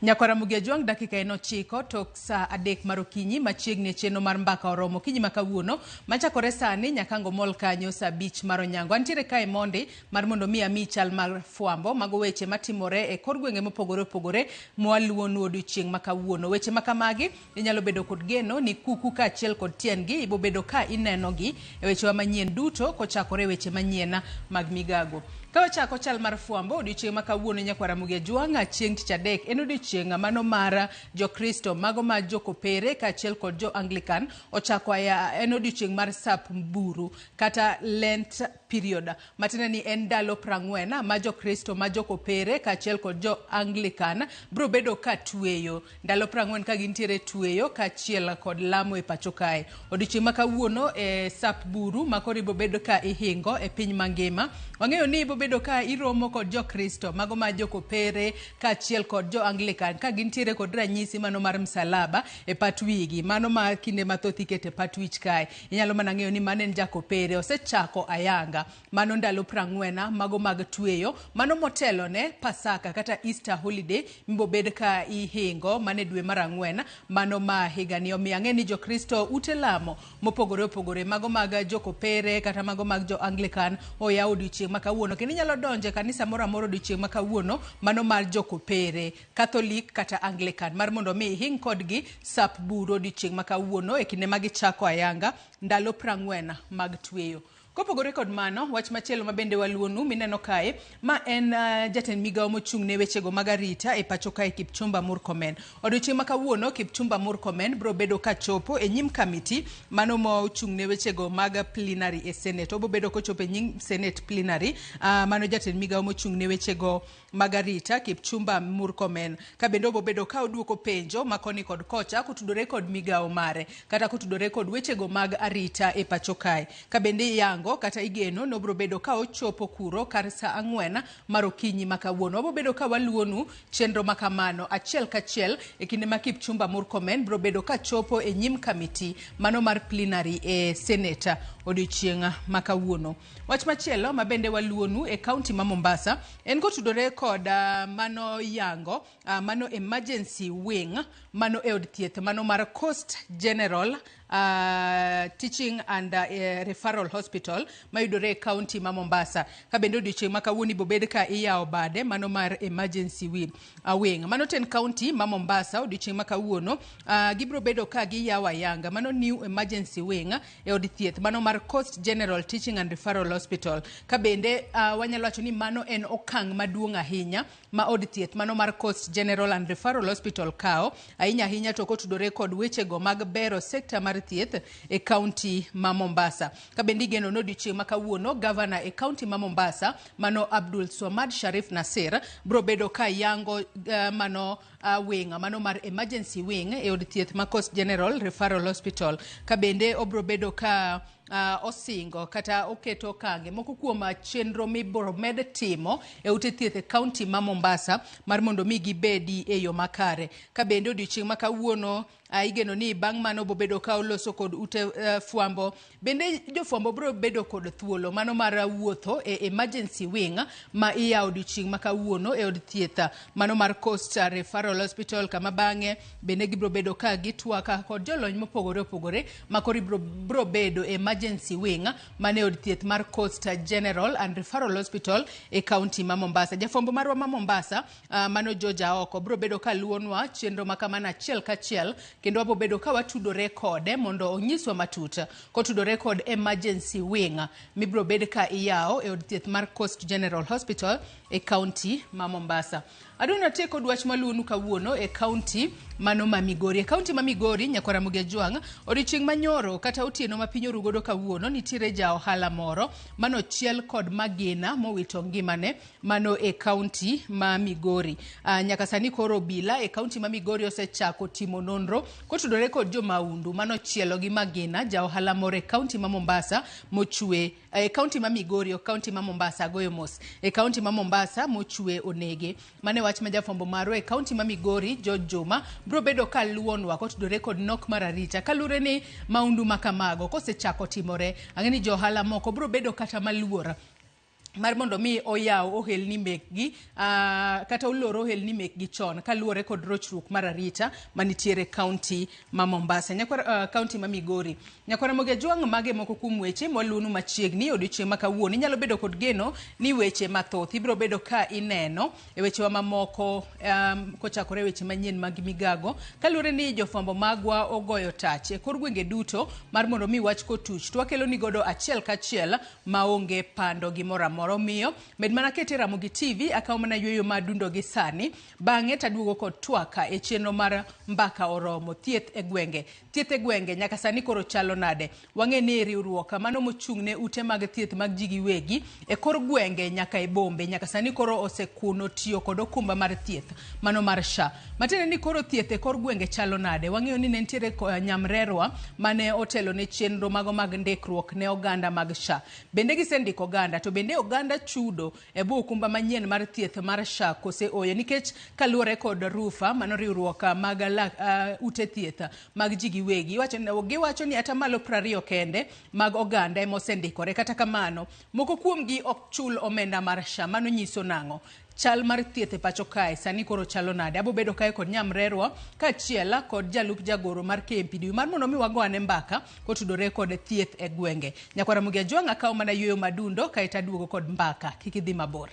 Nyakwara Mugia Jwang' dakika en 9 tok saa 3 mar okinyi machiegni e chenro mar mbaka oromo okinyi ma kawuono machakore sani nyaka ango mol kanyo saa 5 mar onyango. Antiere kae mondi mar mondo mi ami chal mar fwambo mago weche matimore e kor gwenge mopogore opogore mwaluwonu odiochieng' ma kawuono. Weche ma kamagi inyalo bedo kod geno ni kuku kaachiel kod tiendgi ibobedo ka inenogi e wechewa manyien duto kochakore e weche manyien mag migago. Ka wachako chal mar fwambo odiochieng' ma kawuono nyakwara Mugia Jwang' chieng' tich adek en odiochieng' mano mar Jokristo mago ma Jokopere kaachiel kod jo Anglican ochako aya en odiochieng' mar sap buru kata Lent period matiende ni en ndalo 40 ma Jokristo ma Jokopere kaachiel kod jo Anglican biro bedo ka tweyo ndalo 40 ka gintiere tweyo kaachiel kod lamo e pacho kae. Odiochieng' ma kawuono e sap buru ma koro ibiro bedo ka ihingo e piny mangima. Wang'eyo ni ibiro bedo ka iromo kod Jokristo mago ma Jokopere kaachiel kod jo Anglican ka gintiere kod ranyisi mano mar msalaba e pat wigi mano ma kinde mathoth ikete e pat wich kae. Inyalo mana ng'eyo ni mano en Jakopere osechako ayanga mano ndalo 40 mago mag tweyo mano motelo ne Pasaka kata Easter holiday mibobed ka ihingo mane dwe mar 4 mano ma higani. Omiyo ang'e ni Jokristo ute lamo mopogore opogore mago mag Jokopere kata mago mag jo Anglican oyaw odiochieng' ma kawuono kendo inyalo donjo e kanisa moro amora odiochieng' ma kawuono mano mar Jokopere, Catholic kata Anglican mar mondo mi ihing kodgi sap buru odiochieng' ma kawuono e kinde ma gichako ayanga ndalo 40 mag tweyo. Kopogore kod mano, wach machielo ma bende waluonu mineno kae, ma en jatend migawo mochung' ne wechego mag arita e pacho kae Kipchumba Murkomen. Odiochieng' ma kawuono Kipchumba Murkomen biro bedo kachopo e nyim kamiti mano mochung' ne wechego mag plenary e Senate. Obiro bedo kochopo e nyim Senate plenary, mano jatend migawo mochung' ne wechego mag arita Kipchumba Murkomen. Ka bende obiro bedo ka oduoko penjo ma koni kod kocha kotudore kod migawo mare kata kotudore kod wechego mag arita e pacho kae. Ka bende iyango kata igeno ni obiro bedo ka ochopo kuro kar saa 4 mar okinyi ma kawuono. Wabiro bedo ka waluonu chenro ma kamano achiel kachiel e kinde ma Kipchumba Murkomen biro bedo ka chopo e nyim kamiti mano mar plenary e Senate odiochieng' ma kawuono. Wach machielo ma bende waluonu e kaunti ma Mombasa en kotudore kod mano yango mano emergency wing mano e od thieth mano mar Coast General Teaching and Referral Hospital mayudore e kaunti ma Mombasa. Ka bende odiochieng' ma kawuono ibobed ka iyawo bade mano mar emergency wing. Mano ten kaunti ma Mombasa odiochieng' ma kawuono gibiro bedo ka giyawo ayanga mano new emergency wing e od thieth mano mar Coast General Teaching and Referral Hospital. Ka bende wanyalo wacho ni mano en okang' maduong' ahinya ma od thieth mano mar Coast General and Referral Hospital kawo ahinya ahinya to kotudore kod wechego mag bero sekta mar thieth e kaunti ma Mombasa. Ka bende igeno ni odiochieng' ma kawuono gavana e kaunti ma Mombasa mano Abdul Swamad Sharif Nasir biro bedo ka yango mano wing mano mar emergency wing e od thieth ma Coast General Referral Hospital. Ka bende obiro bedo ka osingo kata oketo okange moko kuom chenro mibiro med timo e ute thieth e kaunti ma Mombasa mar mondo mi gibedi e yo makare. Ka bende odiochieng' ma kawuono igeno ni bang' mano bobedo ka oloso kod ute fwambo. Bende jofwambo biro bedo kod thuolo mano mar wuotho e emergency wing ma iyawo odiochieng' ma kawuono e od thieth mano mar Coast Referral Hospital, kama bang'e bende gibiro bedo ka gitwak kod jolony mopogore opogore ma koro biro bedo e emergency wing mane od thieth mar Coast General and Referral Hospital e kaunti ma Mombasa. Jafwambo marwa ma Mombasa mano George Aoko biro bedo ka luwonwa chenro ma kamano achiel kachiel, kendo wabiro bedo ka watudore kode mondo onyiswa matut kotudore kod emergency wing mibiro bed ka iyawo e od thieth mar Coast General Hospital e kaunti ma Mombasa. Adwa atiek kod wach maluwonu kawuono e kaunti mano ma Migori. E kaunti ma Migori, Nyakwar Ramogi Ajwang', odiochieng' manyoro kata otieno ma piny oru godo kawuono nitiere ja ohala moro manochiel kod magina mowito ngimane mano e kaunti ma Migori. Nyaka sani koro obila e kaunti ma Migori osechako timo nonro kotudore kod jomaundu manochielo gi magina ja ohala moro e kaunti ma Mombasa mochwe e kaunti ma Migori, kaunti ma Mombasa goyo mos e kaunti ma Mombasa mochwe onege. Mane wach ma jafwambo marwa e kaunti ma Migori George Juma biro bedo ka luwonwa kotudore kod nok mar arita kaluwore ni maundu makamago kosechako timore. Ang'e ni johala moko biro bedo kata maluor mar mondo mi oyaw ohelni mekgi kata olor ohelni mekgi chon kaluwore kod rochruok mar arita manitiere kaunti ma Mombasa. Nyakwar kaunti ma Migori. Nyakwar Ramogi Ajwang', mage moko kuom weche mwaluonu machiegni odiochieng' ma kawuono. Inyalo bedo kod geno ni weche mathoth ibiro bedo ka ineno e wechewa mamoko kochakore weche manyien mag migago kaluwore ni jofwambo magwa ogoyo tach e kor gwenge duto mar mondo mi wach kotuch to wakelo ni godo achiel kachiel maonge pando gimoro amora. Omiyo med mana kete Ramogi TV, akaw mana yweyo madundo gi sani, bang'e taduogo kod twaka e chenro mar Mbaka Oromo. Thieth e gwenge, thieth e gwenge nyaka sani koro chalo nade? Wang'e ni riwruok mano mochung' ne ute mag thieth mag ji giwegi e kor gwenge nyaka e bombe nyaka sani koro osekuno tiyo kod okumba mar thieth mano mar SHA. Matiende ni koro thieth e kor gwenge chalo nade? Wang'eyo ni ne nitiere nyamrerwa mane otelo ne chenro mago mag ndikruok ne oganda mag SHA. Bende gisendiko oganda, to bende oganda chudo e bwo okumba manyien mar thieth mar SHA kose oyo? Nikech kaluwore kod rufa mano riwruok mag ute thieth mag ji giwegi giwacho ni atamalo 20 kende mag oganda ema osendikore. Kata kamano moko kuomgi ok chul omenda mar SHA. Mano nyiso nang'o? Chal mar thieth e pacho kae sani koro chalo nade? Abo bedo kae kod nyamrerwa kaachiel kod jalup jagoro mar KMPDU mar mondo mi wago ane mbaka kotudore kod thieth e gwenge. Nyakwar Ramogi Ajwang' akaw mana yweyo madundo kaeto aduogo kod mbaka. Kik idhi mabor.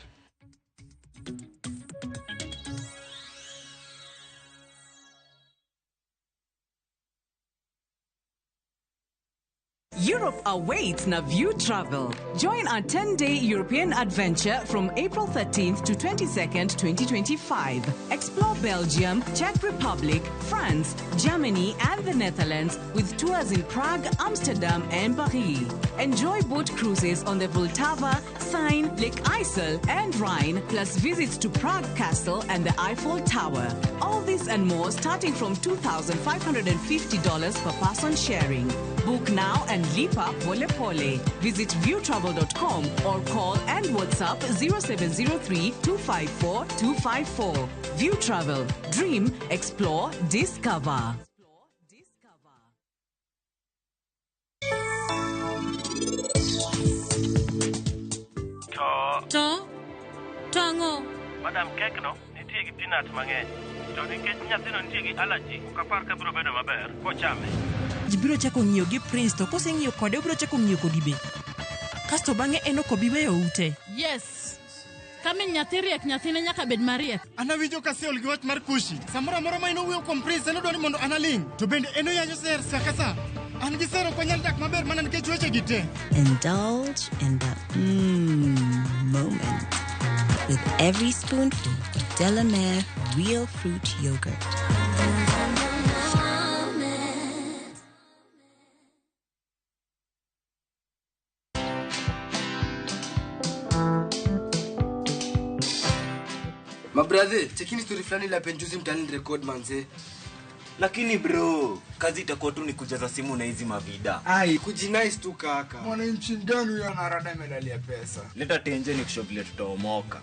Europe awaits Naview Travel. Join our 10-day European adventure from April 13th to 22nd, 2025. Explore Belgium, Czech Republic, France, Germany, and the Netherlands with tours in Prague, Amsterdam, and Paris. Enjoy boat cruises on the Vltava, Seine, Lake Isel, and Rhine, plus visits to Prague Castle and the Eiffel Tower. All this and more starting from $2,550 per person sharing. Book now and lipa pole pole. Visit viewtravel.com or call and WhatsApp 0703 254 254. View Travel. Dream, explore, discover. To ang'o? Madam kek no nitie gi peanut mang'eny. To nikech nyathino nitie gi allergy, ok apar ka biro bedo maber kochame. Ji biro chako ng'iyo gi Prince to koseng'iyo kode obiro chako ng'iyo kodi be. Kasto bang'e en ok obi weyo ute. Yes. Ka min nyathi riek, nyathine nyaka bed mariek. An awinjo ka aseol gi wach mar Kushi. Samoro amora ma en owuoyo kuom Prince, en odwa ni mondo an aling'. To bende en oyanyo Ser sa ka sa. An gi Ser ok wanyal dak maber mana nikech wechegi te. Indulge in that moment with every spoonful of Delamere Real Fruit Yogurt. Mabrathe, chekini story fulani la penjuzi mtani record manze. Lakini bro, kazi itakuwa tu ni kujaza simu na hizi mavida. Ai, kujinice tu kaka. Mwananchi mgani huyo anarada medali ya pesa? Leta tenje ni kushow vile tutaomoka.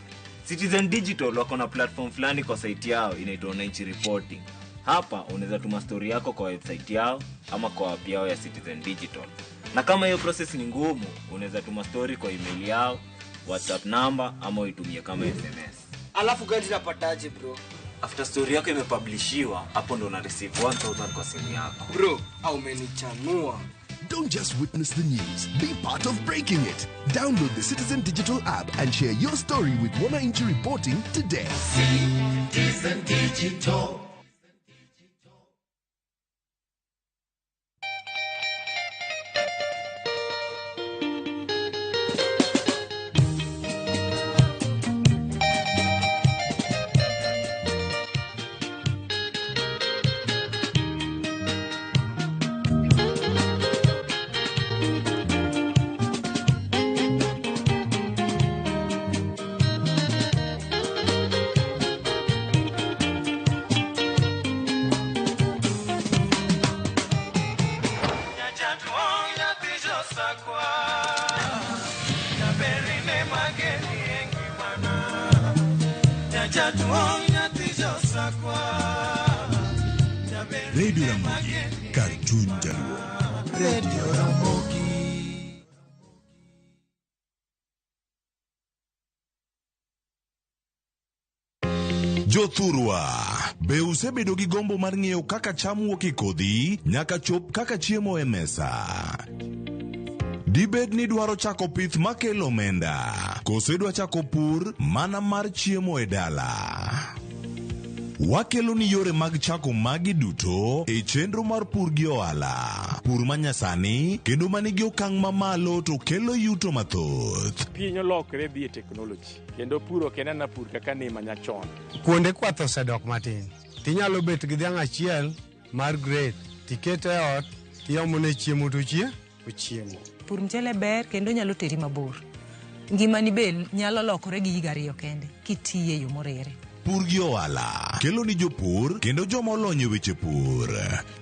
Citizen Digital wako na platform fulani kwa site yao inaitwa Wananchi Reporting. Hapa unaweza tuma story yako kwa website yao ama kwa app yao ya Citizen Digital. Na kama hiyo process ni ngumu, unaweza tuma story kwa email yao, WhatsApp number ama uitumie kama SMS. Alafu gari napataje bro? After story yako imepublishiwa, hapo ndo una receive 1000 kwa simu yako. Bro, au umenichanua. Don't just witness the news, be part of breaking it. Download the Citizen Digital app and share your story with Wananchi Reporting today. Citizen Digital. Radio Ramogi, kar chuny Jaluo. Radio Ramogi. Jothurwa, be usebedo gi gombo mar ng'eyo kaka cham wuok e kodhi nyaka chop kaka chiemo e mesa? Dibed ni dwaro chako pith makelo omenda, koso idwa chako pur mana mar chiemo e dala? Wakelo ni yore mag chako magi duto e chenro mar pur gi ohala. Pur manyasani kendo manigi okang' mamalo to kelo yuto mathoth. Piny olokre dhi e teknoloji kendo pur ok en ana pur kaka ne manyachon. Kuonde kwath osedok matin. Tinyalo bet gi dhiang' achiel mar grade, tikete e ot, tiomone chiemo to ochiemo. Pur mchele ber kendo nyalo teri mabor. Ngimani be nyalo lokore gi higa ariyo kende kitiye yo moriere. Pur gi ohala kelo ni jopur kendo joma olony e weche pur.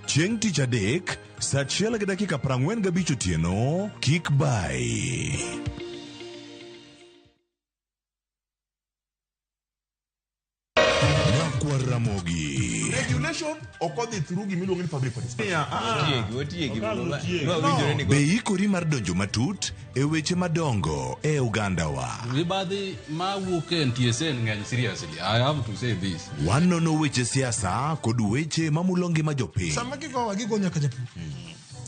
Chieng' tich adek, saa 1:45 otieno, kik bai. Nyakwar Ramogi. Regulation ok odhi through gimiluongo ni public participation. Be ikori mar donjo matut e weche madongo e ogandawa? Mibadhi mawuok e NTSA ng'eny seriously. I have to say this. Wanono weche siasa kod weche mamulo ngima jopiny. Sama gigowa gigo nyaka japur.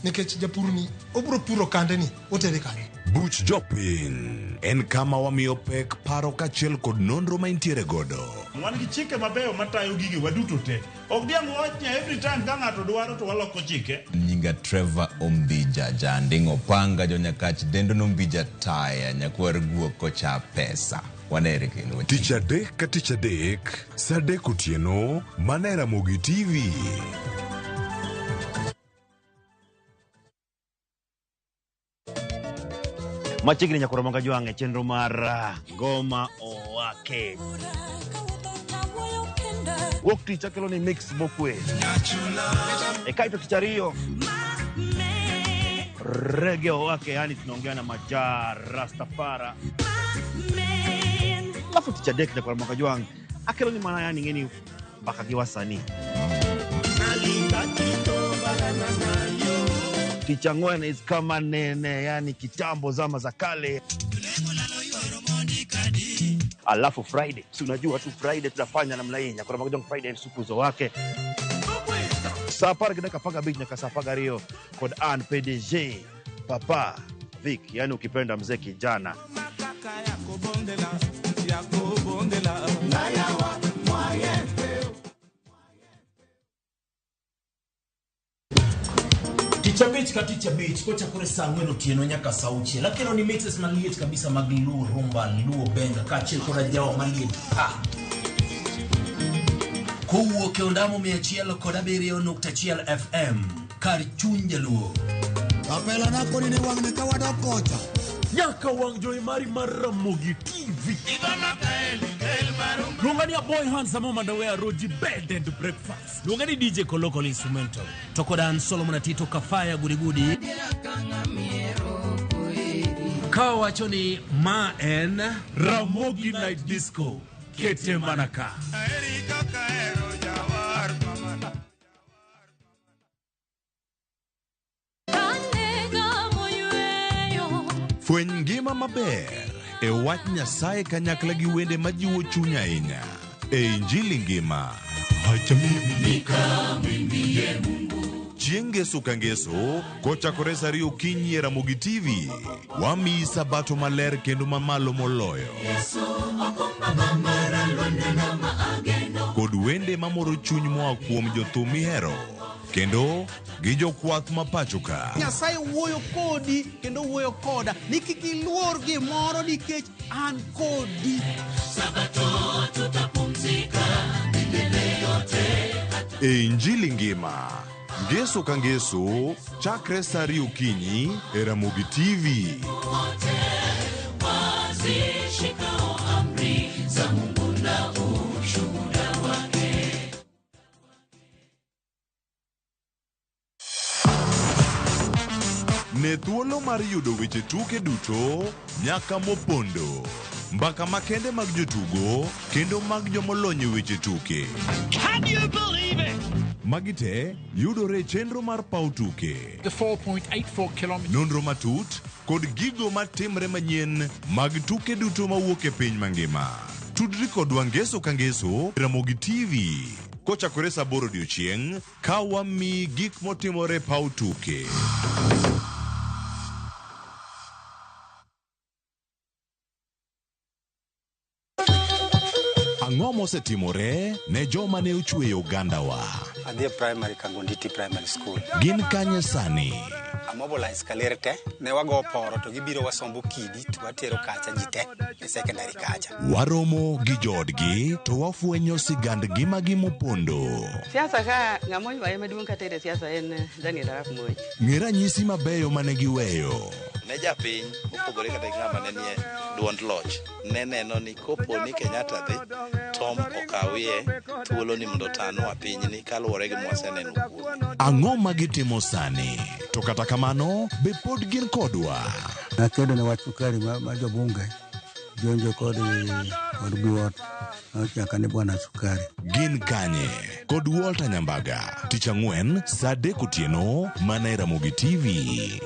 Nikech japur ni obiro puro kande ni otere kanye. Buch jopiny en kama wamiyo pek paro kaachiel kod nonro ma intiere godo. Wan gi chike mabeyo matayo gige waduto te. Ok diang' wach ni every time ka ng'ato dwaro to waloko chike. Nyinge Nyinga Trevor Ombija Janding Opanga Jonyakach Dendo Nombija Taya Nyakwar Guok Kocha Pesa. Wanere kendo. Tich adek ka tich adek, saa adek otieno, mana e Ramogi TV. Machiegni nyakoro manga jwang' e chenro mar Ngoma Owake. Wuok tich akelo ni mix mokwe. E kaito tich ariyo Reggae Owake, yani tunaongea na Majaa Rastafara. Alafu tich adek nyakoro manga jwang' akelo ni mana yani ng'eni mbaka gi wasanii. Tich ang'wen is kama nene, yani kitambo zama za kale. Alafu Friday, si unajua tu Friday tunafanya namna hii, nyakoro manga jwang' Friday sukuzo wake. Saa apar gi dakika apar gabich nyaka saa apar gariyo kod an PDG Papa Vic, yani ukipenda mzee kijana. Tich abich ka tich abich kochakore saa ang'wen otieno nyaka saa auchiel akelo ni mixes maliet kabisa mag Luo Rumba, Luo Benga kaachiel kod ajawa maliet pa kowuok e ondamo 107.1 FM kar chuny jaluo. Kapela nakoni ni wang'ni ka wadok kocha. Nyaka wang' jowi mari mar Ramogi TV. Luonga ni a boy handsome mandawe roji bed and breakfast. Luonga ni DJ Kolokol instrumental. To kod an Solomon Atito Kafaya Gudigudi. Ka wacho ni ma en Ramogi Night Disco. Kete manaka. Fweny ngima maber e wach Nyasaye kanyakla gi wende majiwo chuny ahinya e Injili ngima. Chieng' ngeso ka ngeso kochakore saa ariyo okinyi e Ramogi TV, wamiyi sabato maler kendo mamalo moloyo kod wende mamoro chuny moa kuom jothum mihero kendo gi jokwath ma pacho ka. Nyasaye wuoyo kodi kendo wuoyo koda ni kik iluor gimoro nikech an kodi. Sabato tutapumzika milele yote. E Injili ngima, ngeso ka ngeso, chakre saa ariyo okinyi e Ramogi TV. Wote wazishikao amri za Mungu na ushuhuda wake. Ne thuolo mar yudo weche tuke duto nyaka mopondo, mbaka makende mag jotugo kendo mag jomolony e weche tuke. Can you believe it? Magi te yudore e chenro mar paw tuke. The 4.84 kilometers. Nonro matut kod gigo matimre manyien mag tuke duto mawuok e piny mangima. Tudri kodwa ngeso ka ngeso Ramogi TV kochakore saa aboro odiochieng' ka wamiyi gik motimore paw tuke. Ang'o mosetimore ne joma ne ochweyo ogandawa? Adhi e primary Kangonditi Primary School. Gin kanye sani? Amobilize kaler te, ne wago poro to gibiro wasombo kidi to watero kacha ji te e secondary kacha. Waromo gi joodgi to wafwenyo sigand ngimagi mopondo. Siasa ka ng'ama oywaye maduong' katere siasa en Daniel Arap Moi. Ng'e ranyisi mabeyo mane giweyo. Ne japiny mopogore kata gi ng'ama ne nie duond loch ne neno ni kopo ni Kenyatta dhi Tom okawie thuolo ni mondo otanwa pinyni kaluwore gi mwaseneno kuome. Ang'o ma gitimo sani? To kata kamano, be pod gin kodwa? Nakedo ne wach sukari ma jobunge jonjo kod Biwott nochaka ni bwana sukari. Gin kanye? Kod Walter Nyambaga, tich ang'wen saa adek otieno mana e Ramogi TV.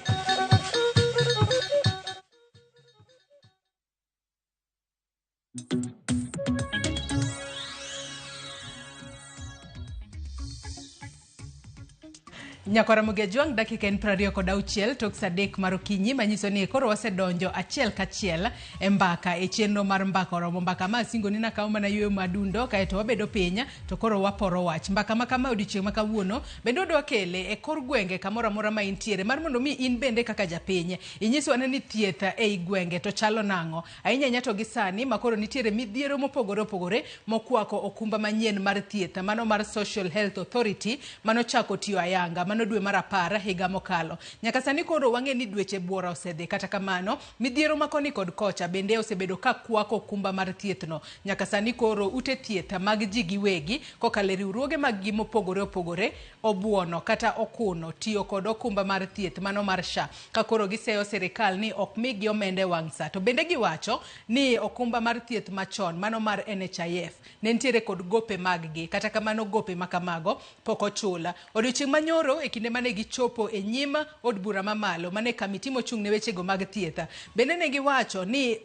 Nyakwara Mugejwang' dakika en 26 tok saa 3 mar okinyi manyiso ni koro wasedonjo achiel kachiel e mbaka e chenro mar mbaka oromo mbaka ma asingo ni nakawo mana yueyo madundo kaeto wabedo piny to koro waporo wach mbaka ma kama odiochieng' ma kawuono bende wadwa kele e kor gwenge kamoro amora ma intiere mar mondo mi in bende kaka japiny inyiswa ane ni thieth ei gwenge to chalo nang'o ahinya ahinya to gi sani ma koro nitiere midhiero mopogore opogore mokwako okumba manyien mar thieth mano mar Social Health Authority manochako tiyo ayanga mano dwe mar 10 higa mokalo. Nyaka sani koro wang'e ni dweche buora osedhi, kata kamano midhiero ma koni kod kocha bende osebedo ka kwako okumba mar thiethno. Nyaka sani koro ute thieth mag ji giwegi kokalo e riwruoge mag gi mopogore opogore obuono kata okuno tiyo kod okumba mar thieth mano mar SHA ka koro giseyo sirikal ni ok migi omenda e wang' sa. To bende giwacho ni okumba mar thieth machon mano mar NHIF ne nitiere kod gope mag gi, kata kamano gope ma kamago pok ochul. Odiochieng' manyoro e kinde mane gichopo e nyim od bura mamalo mane kamiti mochung' ne wechego mag thieth, bende ne giwacho ni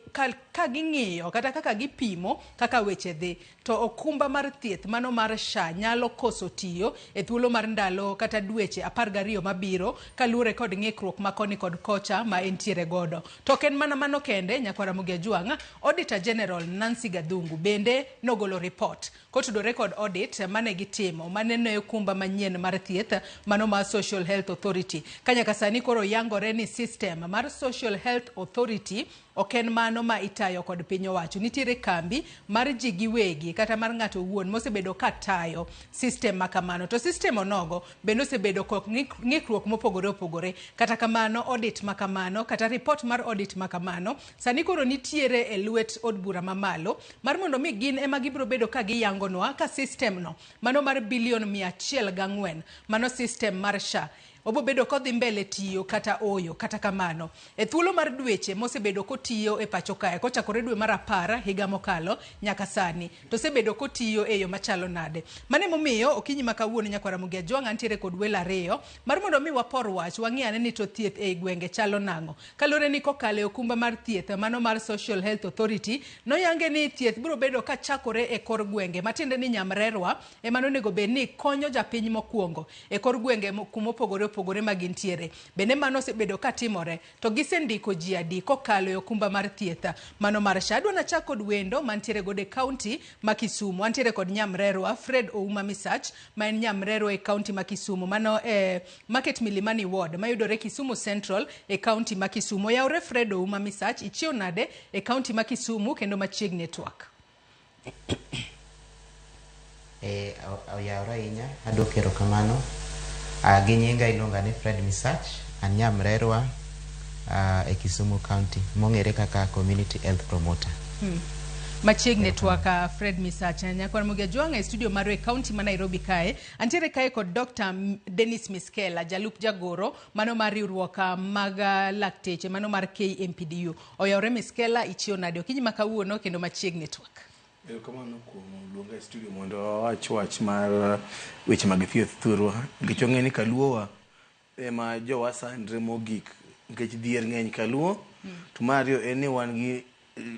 ka ging'iyo kata kaka gipimo kaka weche dhi to okumba mar thieth mano mar SHA nyalo koso tiyo e thuolo mar ndalo kata dweche 12 mabiro kaluwore kod ng'ikruok ma koni kod kocha ma entiere godo. To ok en mana mano kende, nyakwara Ramogi Ajwang', Auditor General Nancy Gathungu bende nogolo report kotudore kod audit mane gitimo mane ne okumba manyien mar thieth mano mar Social Health Authority. Ka nyaka sani koro yangore ni system mar Social Health Authority ok en mano ma itayo kod piny owacho. Nitiere kambi mar ji giwegi kata mar ng'ato owuon mosebedo ka tayo system ma kamano. To system onogo bende osebedo kod ng'ikruok mopogore opogore. Kata kamano audit ma kamano kata report mar audit ma kamano sani koro nitiere e lwet od bura mamalo mar mondo mi gin ema gibiro bedo ka giyangonwa ka system no mano mar bilion 104 mano system mar SHA obo bedo kodhi mbele tiyo kata oyo. Kata kamano e thuolo mar dweche mosebedo kotiyo e pacho kae kochakore dwe mar 10 higa mokalo nyaka sani to osebedo kotiyo e yo machalo nade. Mano emomiyo okinyi ma kawuono nyakwara Ramogi Ajwang' antiere kod welo ariyo mar mondo mi wapor wach wang'i ane ni to thieth ei gwenge chalo nang'o. Kaluwore ni kokalo e okumba mar thieth mano mar Social Health Authority noyange ni thieth biro bedo kachakore e kor gwenge matiende ni nyamrerwa ema nonego bed ni konyo japiny mokwongo e kor gwenge kumopogore opogore ma gintiere. Bende mano osebedo katimore to gisendiko ji adi kokalo e okumba mar thieth mano mar SHA. Adwa nachak kod wendo mantiere godo e kaunti ma Kisumu. Antiere kod nyamrerwa Fred Ouma Misach ma en nyamrerwa e kaunti ma Kisumu mano e Market Milimani Ward mayudore Kisumu Central e kaunti ma Kisumu. Oyawre Fred Ouma Misach, ichiew nade e kaunti ma Kisumu kendo machiegni e twak? Oyawre ahinya, aduoko erokamano. Gi nyinga iluonga ni Fred Misach, an nyamrerwa e Kisumu County mong'ere kaka Community Health Promoter. Machiegni twak Fred Misach. Nyakwar Ramogi Ajwang' e studio marwa e kaunti ma Nairobi kae. Antiere kae kod Dr. Dennis Miskela, jalup jagoro mano mar riwruok mag lakteche mano mar KMPDU. Oyawre Miskela, ichiew nade okinyi ma kawuono kendo machiegni twak? Erokamano kuom luonga e studio mondo wawach wach mar weche mag thieth thurwa. Nikech wang'eyo ni kaluowa ema jowa sandre mogik nikech dhier ng'eny kaluo. To mar ariyo en ni wan gi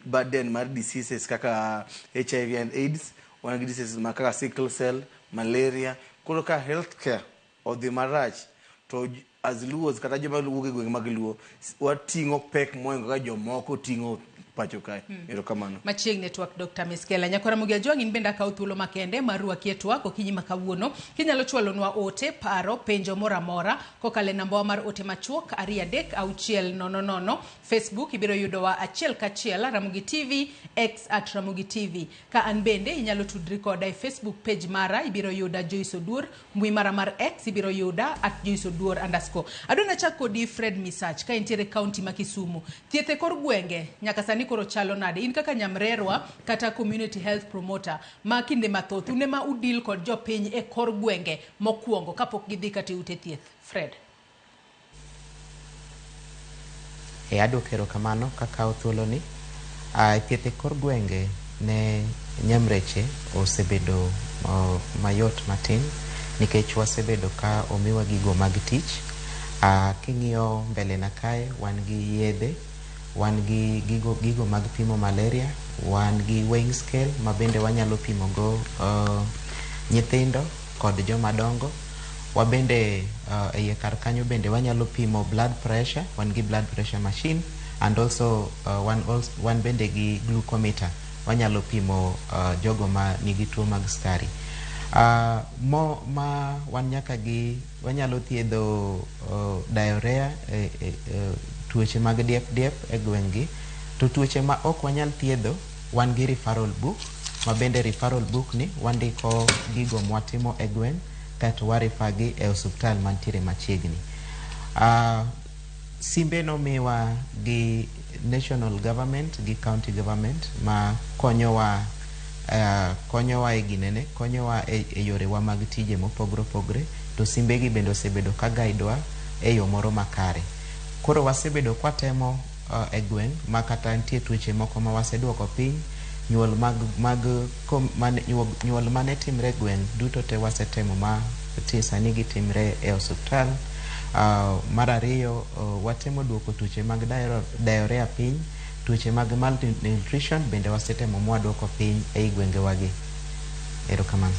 burden mar diseases kaka HIV and AIDS, wan gi diseases ma kaka sickle cell, malaria. Koro ka healthcare odhi marach to as Luos kata joma wuok e gwenge mag Luo wating'o pek moingo kaka jomoko ting'o pacho kae. Erokamano. Machiegni twak Dr. Miskela. Nyakwara Ramogi Ajwang' in bende akawo thuolo makende mar rwaki e twak okinyi ma kawuono. Kinyalo chwalonwa ote, paro, penjo moro amora kokalo e nambawa mar ote machuok 2 3 6 0 0. Facebook ibiro yudowa achiel kachiel Ramogi TV, X at Ramogi TV. Ka an bende inyalo tudri koda e Facebook page mara ibiro yuda Joyce Oduor, mbui mara mar X ibiro yuda at Joyce Oduor _. Adwa nachak kodi Fred Misach ka intiere kaunti ma Kisumu. Thieth e kor gwenge nyaka sani koro chalo nade? In kaka nyamrerwa kata community health promoter ma kinde mathoth une ma udil kod jopiny e kor gwenge mokwongo kapok gidhi kata e ute thieth. Fred. Aduoko erokamano kakawo thuoloni. Thieth e kor gwenge ne nyamreche osebedo mayot matin nikech wasebedo ka omiwa gigo mag tich. King'iyo mbele na kae wan gi yedhe, wan gi gigo mag pimo malaria, wan gi weighing scale ma bende wanyalo pimo go nyithindo kod joma dongo. Wabende e iye kar kanyo bende wanyalo pimo blood pressure, wan gi blood pressure machine and also wan bende gi glucometer, wanyalo pimo jogo ma nigi tuo mag sukari. Mo ma wan nyaka gi wanyalo thiedho diarrhea, tuoche mag diep diep e gweng' gi. To tuoche ma ok wanyal thiedho, wan gi referral book, ma bende referral book ni wandiko gigo mwatimo e gweng' kaeto wa refer gi e osuptal mantiere machiegni. Simbe nomiwa gi national government gi county government ma konyowa konyowa e ginene, konyowa e yorewa mag tije mopogore opogore, to simbegi bende osebedo ka guide wa e yo moro makare. Koro wasebedo kwatemo e gweng' ma kata nitie tuoche moko ma waseduoko piny, nyuol mag, mag kom, mane, nyuol mane timre e gweng' duto te wasetemo ma sani gitimre e osuptal. Mar ariyo, watemo duoko tuoche mag diarrhea piny, tuoche mag malnutrition bende wasetemo mwaduoko piny ei gwengewagi. Erokamano.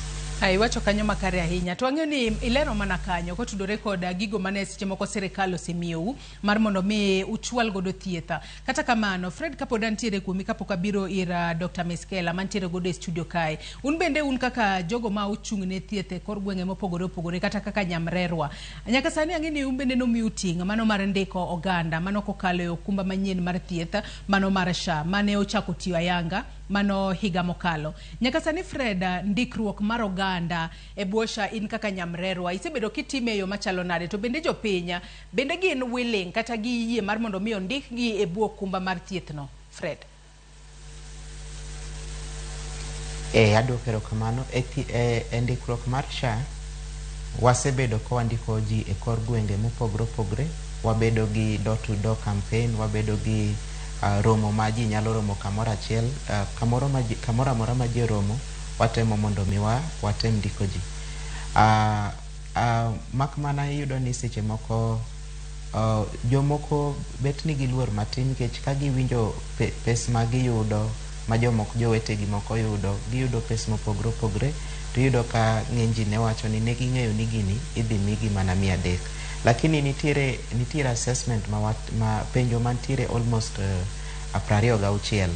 Iwacho kanyo makare ahinya. To wang'eyo ni ilero mana kanyo kotudore kod gigo mane seche moko sirikal osemiyou mar mondo mi uchwal godo thieth. Kata kamano, Fred, kapod antiere kuomi kapok abiro ir Dr. Miskela mantiere godo e studio kae. Un bende un kaka jogo ma ochung' ne thieth e kor gwenge mopogore opogore kata kaka nyamrerwa. Nyaka sani ang'e ni un bende nomiu ting' mano mar ndiko oganda mano kokalo e okumba manyien mar thieth mano mar SHA mane ochako tiyo ayanga mano higa mokalo. Nyaka sani Fred, ndikruok mar oganda e bwo SHA in kaka nyamrerwa isebedo kitime e yo machalo nade, to bende jopiny bende gin willing kata giyie mar mondo mi ondikgi e bwo okumba mar thieth no, Fred? Aduoko erokamano. E ndikruok mar SHA wasebedo ka wandiko ji e kor gwenge mopogore opogore. Wabedo gi door to door campaign, wabedo gi romo ma ji nyalo romo kamoro achiel, kamoro ma ji, kamoro amora ma ji oromo, watemo mondo mi watem ndiko ji. Mak mana iyudo ni seche moko jomoko bet nigi luor matin nikech ka giwinjo pes ma giyudo ma jomoko jowetegi moko yudo, giyudo pes mopogore opogore, to iyudo ka ng'eny ji ne wacho ni ne ging'eyo ni gini idhi migi mana 300. Lakini nitiere assessment ma penjo mantiere almost 26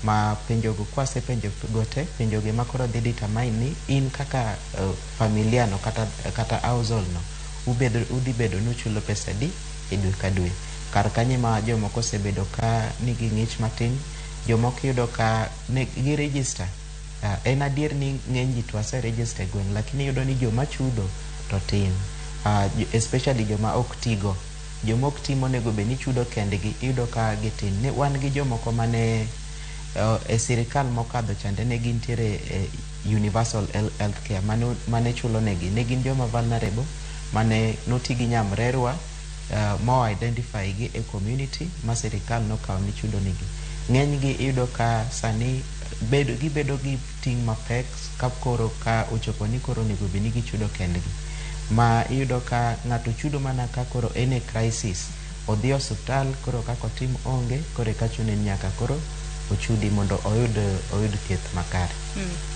ma penjogo kwasepenjo go te, penjogi ma koro dhi determine ni in kaka familia no kata household no udhi bedo ni uchulo pesa adi e dwe ka dwe. Kar kanyo ma jomoko osebedo ka nigi ng'ich matin, jomoko iyudo ka ne gi register. En adier ni ng'eny ji to wase register e gweng', lakini iyudo ni joma chudo to tin. Especially joma ok tigo. Joma ok ti monego bed ni chudo kendgi, iyudo ka gitin. Ne wan gi jomoko mane e sirikal mokadho chande ne gintiere e universal health care mane chulo negi. Ne gin joma vulnerable mane noti gi nyamrerwa mo identify gi e community ma sirikal nokawo ni chudo negi. Ng'eny gi iyudo ka sani gibedo gi ting' mapek ka koro ka ochopo ni koro onego bed ni gichudo kendgi. Ma iyudo ka ng'ato chudo mana ka koro en e crisis, odhi e osuptal koro kaka otim onge, koro eka chune ni nyaka koro ochudi mondo oyud thieth makare.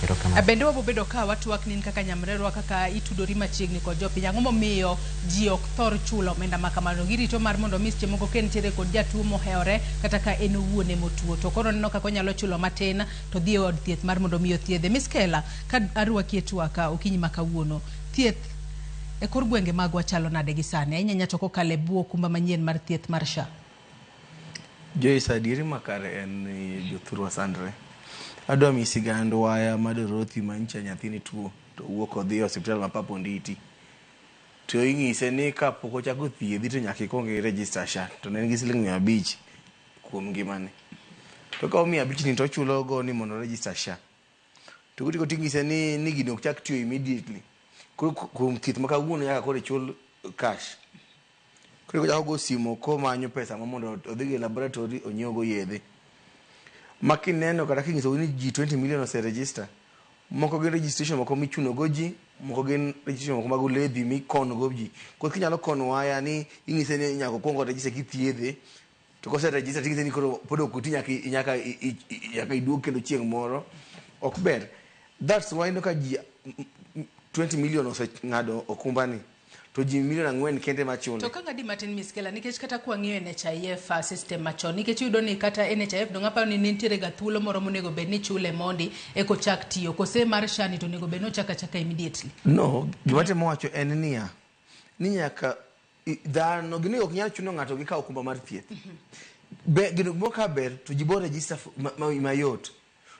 Erokamano. Bende wabobedo ka watwak ni kaka nyamrerwa kaka itudori machiegni kod jopiny. Ang'o momiyo ji ok thor chulo omenda ma kamano? Girito mar mondo mi seche moko ka entiere kod jatuo mohewore kata ka en owuon emotuo, to koro oneno kaka onyalo chulo matin to dhi e od thieth mar mondo mi othiedhe. Miskela, ka arwaki e twak okinyi ma kawuono, thieth e kor gwenge magwa chalo nade gi sani? Ahinya ahinya to kokalo e bwo okumba manyien mar thieth mar SHA. Joyce, adieri makare en ni jothurwa sandre. Adwa miyi sigand waya ma Dorothy manyicha nyathine tuo to owuok odhi e osiptal ma Papa Onditi. To ing'ise ni kapok ochako thiedhi to nyaka ikuong i register SHA, to ne en gi siling 500 kuom ngimane. To okawo 500 ni to ochulo go ni mondo o register SHA. To kotiko ting'ise ni gini ok chak tiyo immediately. Koro kuom thieth ma kawuono nyaka koro ichul cash. Koro ochako go simu komanyo pesa ma mondo odhi e laboratory onyiew go yedhe. Ma kineno kata king'iso ni ji 20 million ose register, moko gin registration moko michuno go ji, moko gin registration moko mag uledhi mikono go ji. Koro kinyalo kono waya ni ing'ise ni nyaka okuong o register kithiedhe, to kose register ting'ise ni koro pod ok oti nyaka iduog kendo chieng' moro, ok ber. That's why ineno ka ji 20 million oseng'ado okumba ni. To ji milion 4 kende machule. To ka ng'adi matin Miskela, nikech kata kwang'iyo NHIF system machon, nikech iyudo ni kata NHIF dong' aparo ni nitiere ga thuolo moro monego bed ni chule mondi eko chak tiyo, kose mar SHA ni to onego bed ni ochak achaka immediately. No, gima temo wacho en niya, ni nyaka dhano gini ok nyal chuno ng'ato gi kawo okumba mar thieth. Be gino gimoro ka ber to ji bo register mayot.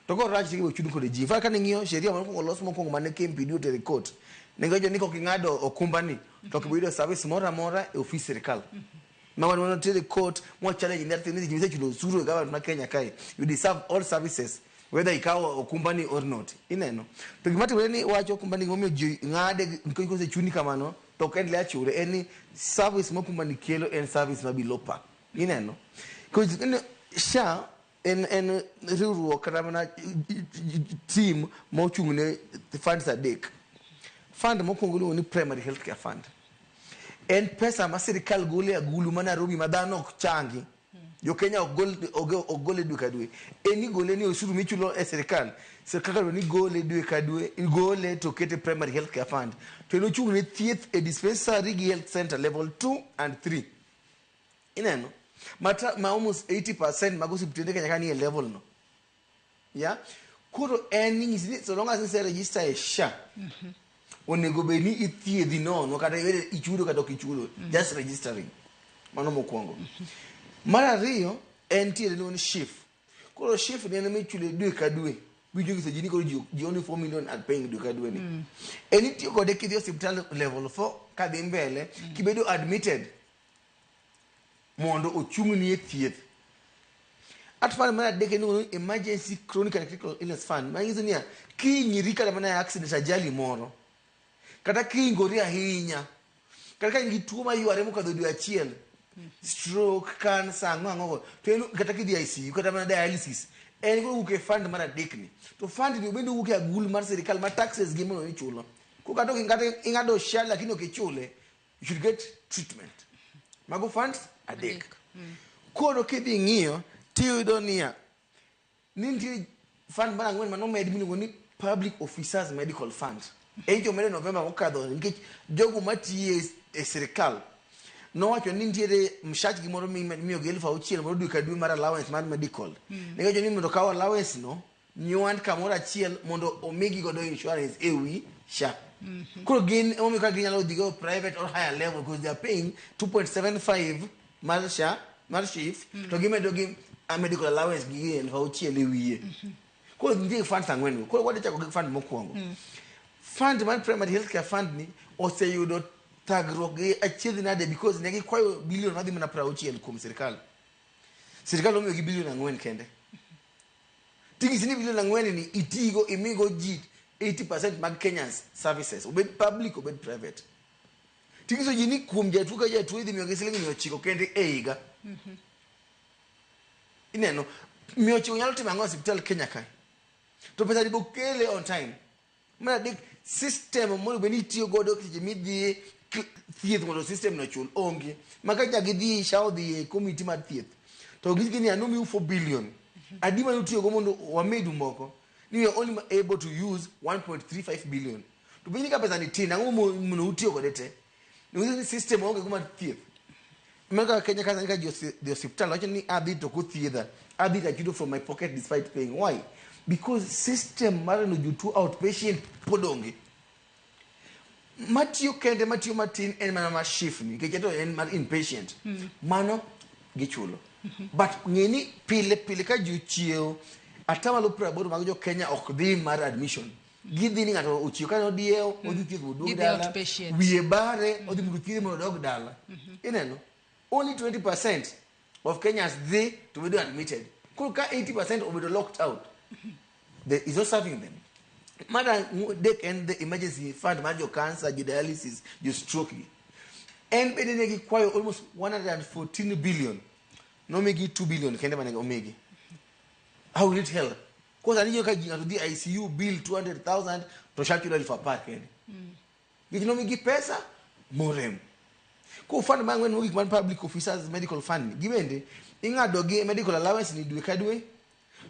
To korach to ibiro chun kode ji. In fact kane ing'iyo sheria mokwongo los mokwongo mane KMPDU otere e court, ne giwacho ni kok ing'ado okumba ni to ok ibi yudo service moro amora e ofis sirkal. Ma wan wanotere e court mwa challenge ni ji misechulo osuru e government ma Kenya kae, you deserve all services whether ikawo okumba ni or not. Ineno? To gima timore ni wach okumba ni gimomiyo ji ng'ade nikech kosechuni kamano to ok endelea chule en ni service ma okumba ni kelo en service ma below par. Ineno? Because SHA en riwruok kata mana team mochung' ne funds adek. Fund mokwongo iluongo ni primary health care fund. En pesa ma sirikal golo e agulu ma Nairobi ma dhano ok changi. Jo Kenya ok gol e dwe ka dwe. En igole ni osuru michulo e sirikal. Sirikal dwaro ni gole dwe ka dwe, igole to kete primary health care fund. To en ochung' ne thieth e dispensary gi health center level 2 and 3. Ineno? Ma almost 80% mag osiptende Kenya ka nie level no. Yeah? Koro en inyisi ni so long as ise register e SHA, onego bed ni ithiedhi nono kata ibed ichudo kata ok ichudo, just registering. Mano mokwongo. Mar ariyo en tiere iluongo ni SHIF. Koro SHIF ni en michulo dwe ka dwe. Winjo nyiso ji ni koro ji only 4 million are paying dwe ka dwe ni. En itiyo kode kidhi e osiptal level 4 kadhi mbele kibedo admitted mondo ochung'ni e thieth. At fund mar adek iluongo ni emergency chronic and critical illness fund manyiso niya kihinyri kata mana e accident ajali moro kata kihingori ahinya kata ka in gi tuo mayware mokadho dwe achiel stroke cancer ang'o ang'o go to en kata kidhi ICU kata mana dialysis en koro wuok e fund mar adek ni to fund ni bende wuok e agulu mar sirikal ma taxes gi mondo ichulo koro kata ok kata ing'ado SHA lakini ok ichule you should get treatment. Mago funds adek. Koro kidhi ng'iyo tiyudo niya ni nitie fund mar ang'wen manomed miluongo ni public officers medical fund. En to omed e November mokadho nikech jogo matiyo e sirikal nowacho ni nitiere mshachgi moro mimiyogi 6,000 moro dwe ka dwe mar allowance mar medical. Negiwacho ni mondo okaw allowance no nywand kamoro achiel mondo omigi godo insurance e wi SHA. Koro gin emomiyo ka ginyalo dhi go private or higher level because they are paying 2.75 mar SHA mar SHIF to gimedo gi medical allowance gi 6,000 e wiye. Koro nitie funds ang'wen go. Koro wadhi chako gi fund mokwongo. Fund mar primary health care fund ni oseyudo thagruok gi achiedh nade because ne gikwayo bilion madhi mana 60 kuom sirikal. Sirikal omiyogi bilion 4 kende. Ting'isi ni bilion 4 ni itigo imigo ji 80% mag Kenyans services obed public obed private. Ting'iso ji ni kuom jatuo ka jatuo idhi miyogi siling 900 kende e higa. Ineno 900 nyalo timo ang'o e osiptal Kenya kae? To pesa ni bokele on time. Mar adek system monego bed ni itiyo godo seche midhi thieth mondo system no ochul onge. Ma ka nyaka gidhi SHA odhi e committee mar thieth to ginyisi ni anomiu 4 billion. Adi mane utiyo go mondo wamedu moko? Ni we are only able to use 1.35 billion. To penj ni ka pesa ni tin ang'o mondo utiyo kode te? Nyiso ni system onge go mar thieth. Mano kaka Kenya ka sani ka ji odhi osiptal wacho ni adhi to ok othiedha. Adhi to achudo from my pocket despite paying. Why? Because system mar neno jotuo outpatient pod onge. Matiyo kende matiyo matin en mana mar SHIF ni nikech to en mar inpatient. Mano gichulo. But ng'e ni pile pile ka ji ochiewo 80% mag jo Kenya ok dhi mar admission. Gidhi ni ng'ato ochiewo ka odiewo odhi thieth mondo oduog Gidhi dala. outpatient. Wiye bare odhi mondo othiedhe mondo odog dala. Ineno? Only 20% of Kenyans dhi to bedo admitted. Koro ka 80% obedo locked out, the, is not serving them. Mar adek en the emergency fund mar jo cancer, jo dialysis, jo stroke gi. En bende ne gikwayo almost 114 billion. Nomigi 2 billion kende mane omigi. How will it help? Koro sani ka ji ng'ato dhi ICU bill 200,000 to SHA chulo 10,000 kende. Nikech nomigi pesa morem. Koro fund mar ang'wen mogik mar public officers medical fund ni, gibende ing'ado gi medical allowance ni dwe ka dwe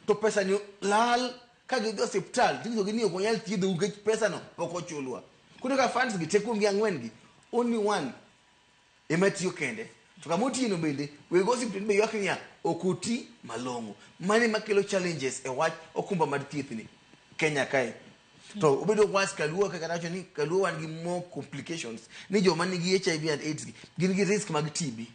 to pesa ni lal ka gidhi osiptal tinyisogi ni ok wanyal thiedhou nikech pesa no pok ochulwa. Koro ka funds gi te kuom gi ang'wen gi Only one ema tiyo kende. To kama otiyono bende, weg osiptende be ywak niya, ok oti malong'o. Mano ema kelo challenges e wach okumba mar thieth ni Kenya kae. To obedo worse Kaluo kaka nawacho ni Kaluo wan gi more complications ni joma nigi HIV and AIDS gi gin gi risk mag TB,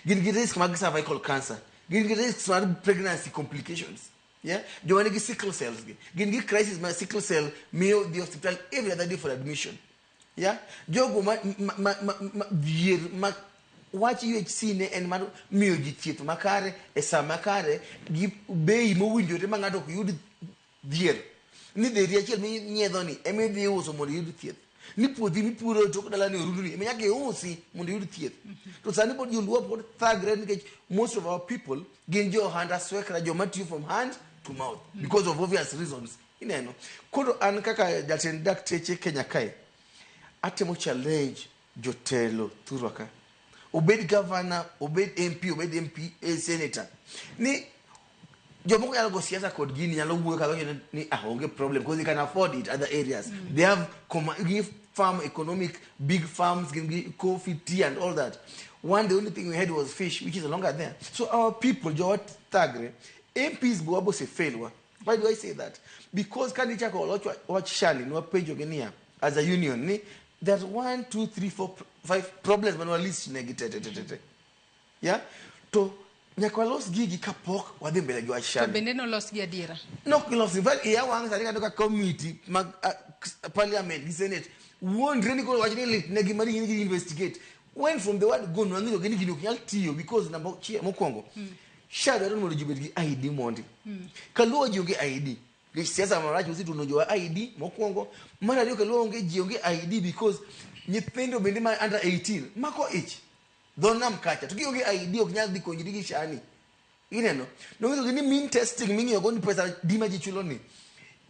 gin gi risk mag cervical cancer, gin gi risk mar pregnancy complications. Yeah? Joma nigi sickle cells gi gin gi crisis mar sickle cell miyo dhi hospital every other day for admission. Yeah? Jogo ma, ma, ma, ma, ma dhier ma wach UHC ne en mar miyo ji thieth makare e saa makare gi bei mowinjore ma ng'ato ok yud dhier. Ni dheri achiel minyiedho ni ema idhi uso mondo iyud thieth. Ni puothi mipuro e tok dalani orundu ni ema nyaka iusi mondo iyud thieth. To sani pod joluo pod thagre nikech most of our people gin jo ohand aswekra joma tiyo from hand to mouth because of obvious reasons. Ineno. Koro an kaka jatend dakteche Kenya kae atemo challenge jotelo thurwa ka. Obed governor, obed MP, obed MP, senator. Ni jomoko nyalo go siasa kod gini nyalo wuoyo kaka wacho ni ah onge problem because they can afford it other areas. They have give farm economic big farms gin gi coffee tea and all that. One the only thing we had was fish which is no longer there. So our people jowa thagre MPs go wabo fail. Why do I say that? Because kani chako loch wach shani nwapenjo gi niya as a union ni there's 1 2 3 4 5 problems manwa list negi te te te te te. Yeah? To nyaka walos gigi kapok wadhi mbele gi wach To shani. bende nolos gi adiera. Nok gilos. In fact, iya wang' sani kata ka committee mag parliament gi senate wuondre ni koro wach ni lit negi mari gini investigate. When from the word go nwang'eyo gi ni gini ok nyal tiyo because number mokwongo SHA dwaro ni mondo ji obed gi ID mondi. Kaluo ji onge ID. Nikech siasa marach osetuono jowa ID mokwongo. Mar ariyo kaluo onge ji onge ID because nyithindo bende ma under 18 mako ich dho nam kacha to kionge ID ok nyal dhi konyri gi SHA ni. Ineno? Nonyiso ni mean testing ming'iyo go ni pesa di ma ji chulo ni.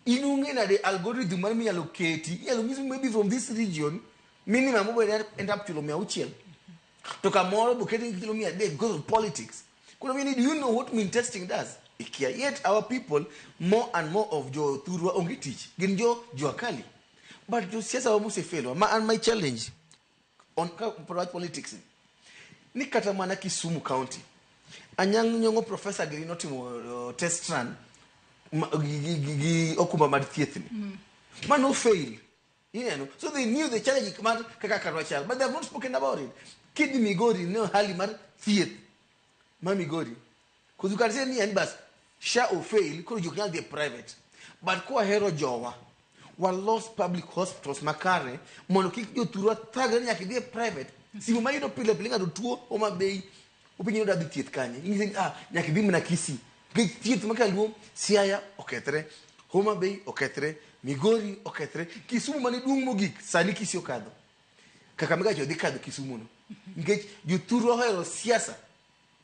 In ung'e nade algorithm mar minyalo keti. Inyalo nyisi maybe from this region minimum obed end up chulo 600. To kamoro bo keti chulo 300 because of politics. Koro mini do you know what mean testing does? Ikia. Yet our people more and more of jo thurwa onge tich. Gin jo jua kali. But jo siasa wa mosefail. Ma and my challenge on ka wach politics ni kata mana Kisumu County Anyang' Nyong'o professor gini notimo test run gi okumba mar thieth ni. Mano fail. Ineno? So they knew the challenge mar kaka karwa chal, but they have not spoken about it. Kidhi Migori no hali mar thieth ma Migori. Because you can say ni en bas SHA o fail koro ji ok nyal dhi e private. But kwahero jowa walos public hospitals makare mondo kik jothurwa thagre ni nyaka idhi e private. Simu ma iyudo pile pile ng'ato tuo Homa Bay openji ni odwa dhi thieth kanye. Inyise ni ah nyaka idhi mana Kisii. Nikech thieth ma kaluo Siaya okethre, Homa Bay okethre, Migori okethre, Kisumu mane duong' mogik sani Kisii okadho. Kakamega cha dhi kadho Kisumu no. Nikech jothurwa ohero siasa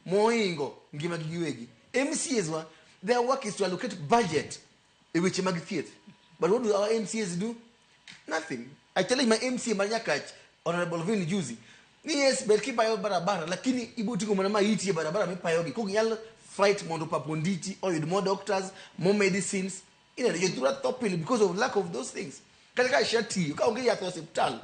mohingo ngima gi giwegi. MCAs wa, their work is to allocate budget e weche mag thieth. But what do our MCAs do? Nothing. I challenge my MCA mar Nyakach, Honorable Vin Juzi. Ni yes, ber kipayo barabara, lakini ibo ting'o mana maiti e barabara mipayogi. Kok inyal fight mondo Pap Onditi oyud more doctors, more medicines. Ineno, jothurwa tho pile because of lack of those things. Kata ka SHA tiyo, ka onge yath e osiptal,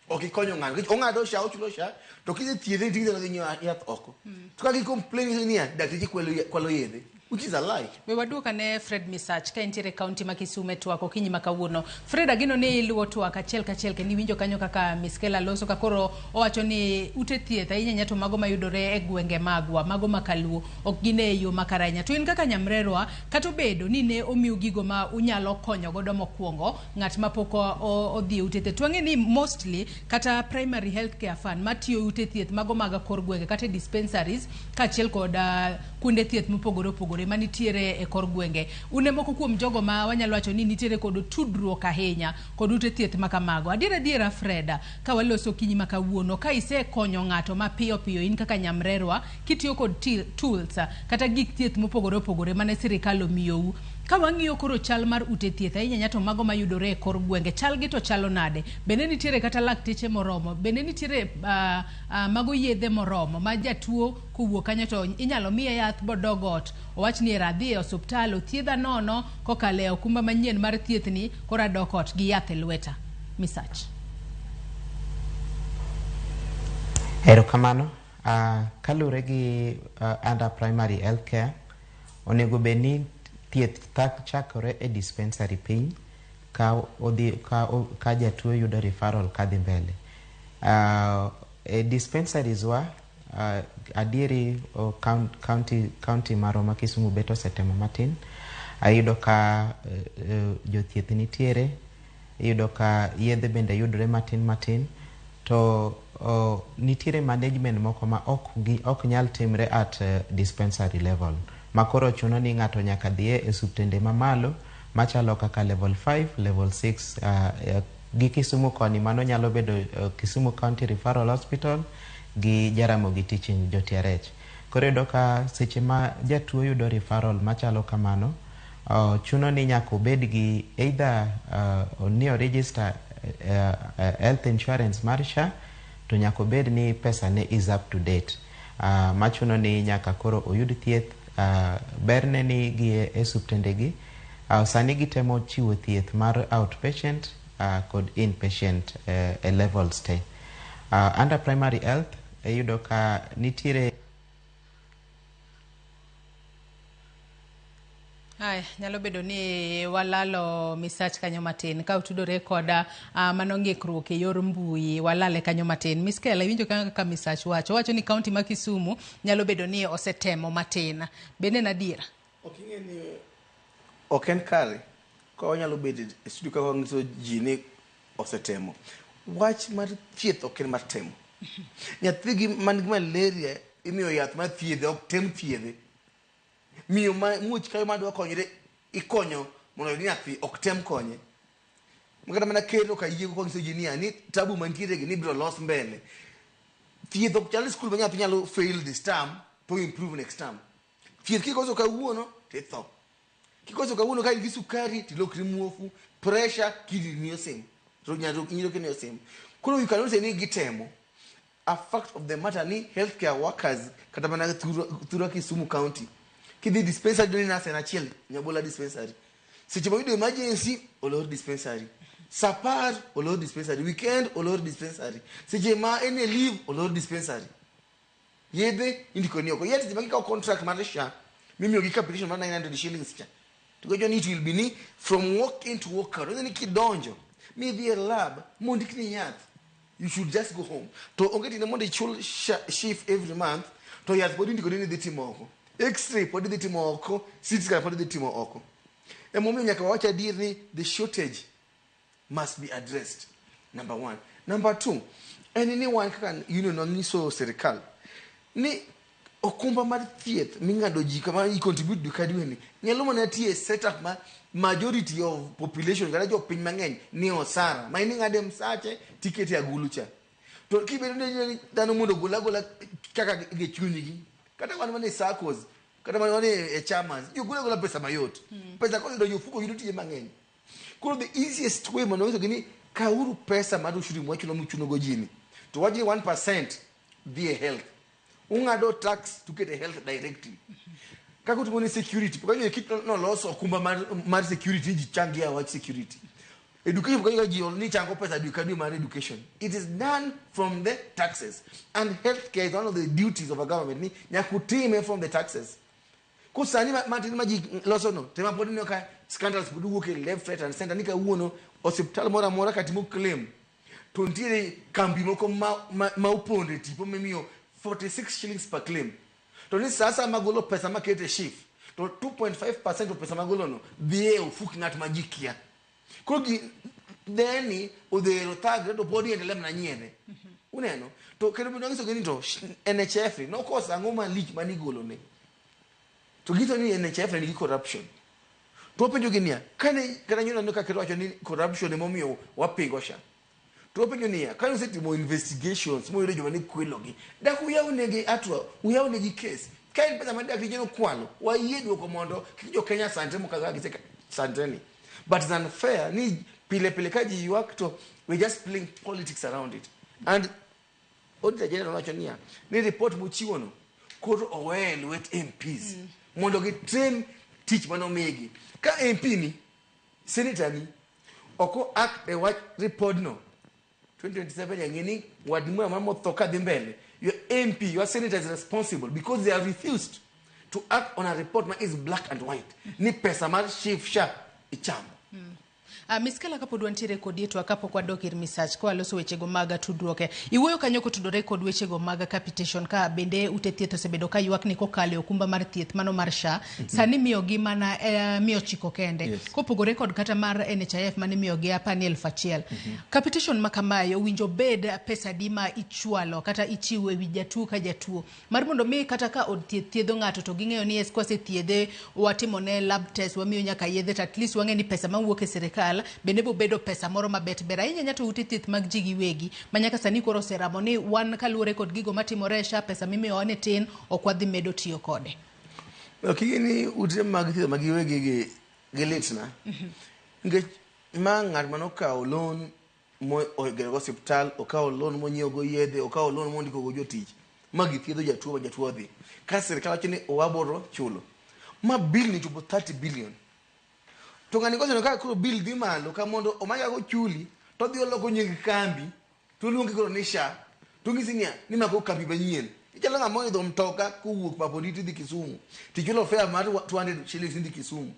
ok ikonyo ng'ato. Nikech ong'ado SHA, ochulo SHA, to kisethiedhe to idhi nyiewo yath oko. To ka gi complain niya, dakteche kwalo yedhe, which is a lie. We waduok ane Fred Misach ka entiere e kaunti ma Kisumu e twak okinyi ma kawuono. Fred, ageno ni iluwo twak achiel kachiel kendo iwinjo kanyo kaka Miskela loso ka koro owacho ni ute thieth ahinya ahinya to mago mayudore e gwenge magwa, mago ma kaluo ok gin e yo makare ahinya. To in kaka nyamrerwa, kata obedo ni ne omiu gigo ma unyalo konyo godo mokwongo ng'at ma pok odhi e ute thieth. To wang'e ni mostly kata primary health care fund matiyo e ute thieth mago mag kor gwenge kata e dispensaries kaachiel kod kuonde thieth mopogore opogore manitiere e kor gwenge. Un e moko kuom jogo ma wanyalo wacho ni nitiere kod tudruok ahinya kod ute thieth ma kamago. Adier adiera Freda, ka waloso okinyi ma kawuono, ka isekonyo ng'ato mapiyo piyo in kaka nyamrerwa kitiyo kod tools kata gik thieth mopogore opogore mane sirikal omiyou. Ka wang'iyo koro chal mar ute thieth ahinya ahinya to mago mayudore e kor gwenge, chal gi to chalo nade? Bende nitiere kata lakteche moromo? Bende nitiere mago yedhe moromo ma jatuo kowuok kanyo to inyalo miye yath bodog ot owach ni era adhi e osuptal othiedha nono kokalo e okumba manyien mar thieth ni koro adok ot gi yath e lweta. Misach. Erokamano. Kaluwore gi under primary health care, onego bed ni thieth chakore e dispensary piny ka odhi ka jatuo yudo referral kadhi mbele. E dispensaries wa adieri county marwa ma Kisumu bet osetemo matin. Ayudo ka jothieth nitiere, iyudo ka yedhe bende yudore matin matin, to nitiere management moko ma ok nyal timre at dispensary level ma koro chuno ni ng'ato nyaka dhiye e osiptende mamalo machalo kaka level 5, level 6 gi Kisumu koni mano nyalo bedo Kisumu County Referral Hospital gi Jaramogi Teaching Jotiarech. Koro iyudo ka seche ma jatuo yudo referral machalo kamano, chuno ni nyaka obed gi either ni o register health insurance mar SHA, to nyaka obed ni pesa ne is up to date. Machuno ni nyaka koro oyud thieth. Berne ni gi e osiptende gi sani gitemo chiwo thieth mar outpatient kod inpatient e levels te. Under primary health iyudo ka nitiere Ay, nyalo bedo ni walalo misach kanyo matin ka otudore koda mano ng'ikruok e yor mbui walale kanyo matin. Miskela, iwinjo kaka misach wacho wacho ni kaunti ma Kisumu nyalo bedo ni osetemo matin. Bende en adiera? Ok ing'e ni ok en kare ka wanyalo bedo e studio ka wanyiso ji ni osetemo. Wach mar thieth ok en mar temo. Nyathi gi man gi malaria imiyo yath mar thiedhe, ok tem thiedhe. Miyo ma muoch kayo madwa konyre ikonyo mondo oyud nyathi, ok tem konye. Kata mana ker ok ayiego konyiso ji niya ni tabu mantiere gi ni ibiro los mbele. Thieth ok chal skul ma nyathi nyalo fail this term to improve next term. Thieth kikoso kawuono to itho. Kikoso kawuono ka in gi sukari tilokri muofu, pressure kidni osim. To nyiroke ni osim. Koro you cannot say ni gitemo. A fact of the matter ni healthcare workers kata mana thura Kisumu County kidhi dispensary doni nurse en achiel Nyabola dispensary. Seche ma oyudo emergency olor dispensary. Sa 10 olor dispensary, weekend olor dispensary. Seche ma en e leave olor dispensary. Yedhe indiko ni oko. Yet seche ma gikawo contract mar SHA mimiyo gi capitation mar 900 shillings cha. To gocho ni it will be ni from walk in to walk out. Ni kidonjo midhi e lab mondikni yath. You should just go home. To onge tiende mondo ichul SHIF every month to yath pod indiko ni idhi timo oko. X-ray pod idhi timo oko, CT scan pod idhi timo oko. Emomiyo nyaka wawach adier ni the shortage must be addressed. Number one. Number two, en ni wan kaka union wanyiso sirikal ni okumba mar thieth ming'ado ji kama i contribute dwe ka dwe ni nyalo mana tiyo e setup ma majority of population kata jopiny mang'eny ni osara ma in ing'ade msache tikete agulu cha. To kibedo ni dhano mondo ogol agola kaka gi chunygi, kata wan mana e SACCOs, kata mana e chamas, ji ogolo agola pesa mayot. Pesa kosedonjo e ofuko yudo tije mang'eny. Koro the easiest way mondo wanyisogi ni kauru pesa mar ushuru mwachulo muchuno go ji ni to wach ni 1% dhi e health. Ung'ado tax to get e health directly. Kaka utimo ni security, pok anyo kit noloso okumba mar security ji changia wach security. Education pok anyo ji ni chango pesa dwe ka dwe mar education. It is done from the taxes. And healthcare is one of the duties of a government ni nyaka utime from the taxes. Ko sani matin ma ji loso no, tema pod ineno ka scandals pod wuok e left, right and center ni kawuono osiptal moro amora katimo claim to nitiere kambi moko ma opondo e tipo mimiyo 46 shillings per claim. To ni sasa magolo pesa makete SHIF to 2.5% of pesa magolo no dhi e ofuk ng'at ma ji kia. Koro gi deni odhero thagre to pod iendelea mana nyiedhe. Uneno? To kendo bende wanyisogi ni to NHIF ni nokoso ang'o malich manigolo ne. To ginyiso ni NHIF ne nigi corruption. To wapenjogi niya, kane kata nyoro ka ker wacho ni corruption emomiyo wapingo SHA. To wapenjo niya, kane usetimo investigations moyudo joma ne kwelogi, dak uyawnegi atwa, uyawnegi case. Ka en pesa ma dakteche nokwalo, wayie duoko mondo kik jo Kenya sandre mokadho kaka gise sandre ni. But it's unfair ni pile pile ka ji ywak to we're just playing politics around it. And Auditor General wacho niya, ni report mochiwo no koro oweye e lwet MPs mondo gitim tich manomigi. Ka MP ni, senator ni, ok o act e wach report no, 2027 yang'e ni ward moro amora motho kadhi mbele, your MP, your senator is responsible because they have refused to act on a report ma is black and white ni pesa mar SHIF SHA ichamo. Miskela, kapod wantiere kodi to kapok wadok ir Misach ka waloso wechego mag tudruok, iwuoyo kanyo kotudore kod wechego mag capitation, ka bende ute thieth osebedo ka ywak ni kokalo e okumba mar thieth mano mar SHA sani miyogi mana 900 kende, kopogore kod kata mar NHIF mane miyogi apani 1000. Capitation ma kamae owinjo bed pesa adi ma ichwalo kata ichiwo e wi jatuo ka jatuo, mar mondo mi kata ka od thieth thiedho ng'ato to ging'eyo ni yes, kwasethiedhe, watimone lab test, wamiyo nyaka yedhe, to at least wang'e ni pesa mawuok e sirikal bende bobedo pesa moro mabet ber ahinya nya to ute thieth mag ji giwegi ma nyaka sani koro oseramo ni wan kaluwore kod gigo matimore e SHA, pesa mimiyowa ni tin, ok wadhi medo tiyo kode. Ok ni ute mag thieth mag giwegi gi gilitna nikech ma ng'at manokawo loan mo ogero go osiptal, okawo loan monyiewo go yedhe, okawo loan mondiko go jotich ma githiedho jatuo ma jatuo odhi ka sirikal wacho ni waboro chulo ma bill ni chopo 30 billion, to ng'ani koseneno ka koro bill dhi malo ka mondo omany kaka ochuli, to odhi oloko nying kambi to oluongi koro ni SHA, to onyisi niya ni mako kambi manyien. Ichalo ng'ama oidho mtoka kowuok Pap Onditi dhi Kisumu, tichulo fare mar 200 shillings idhi Kisumu,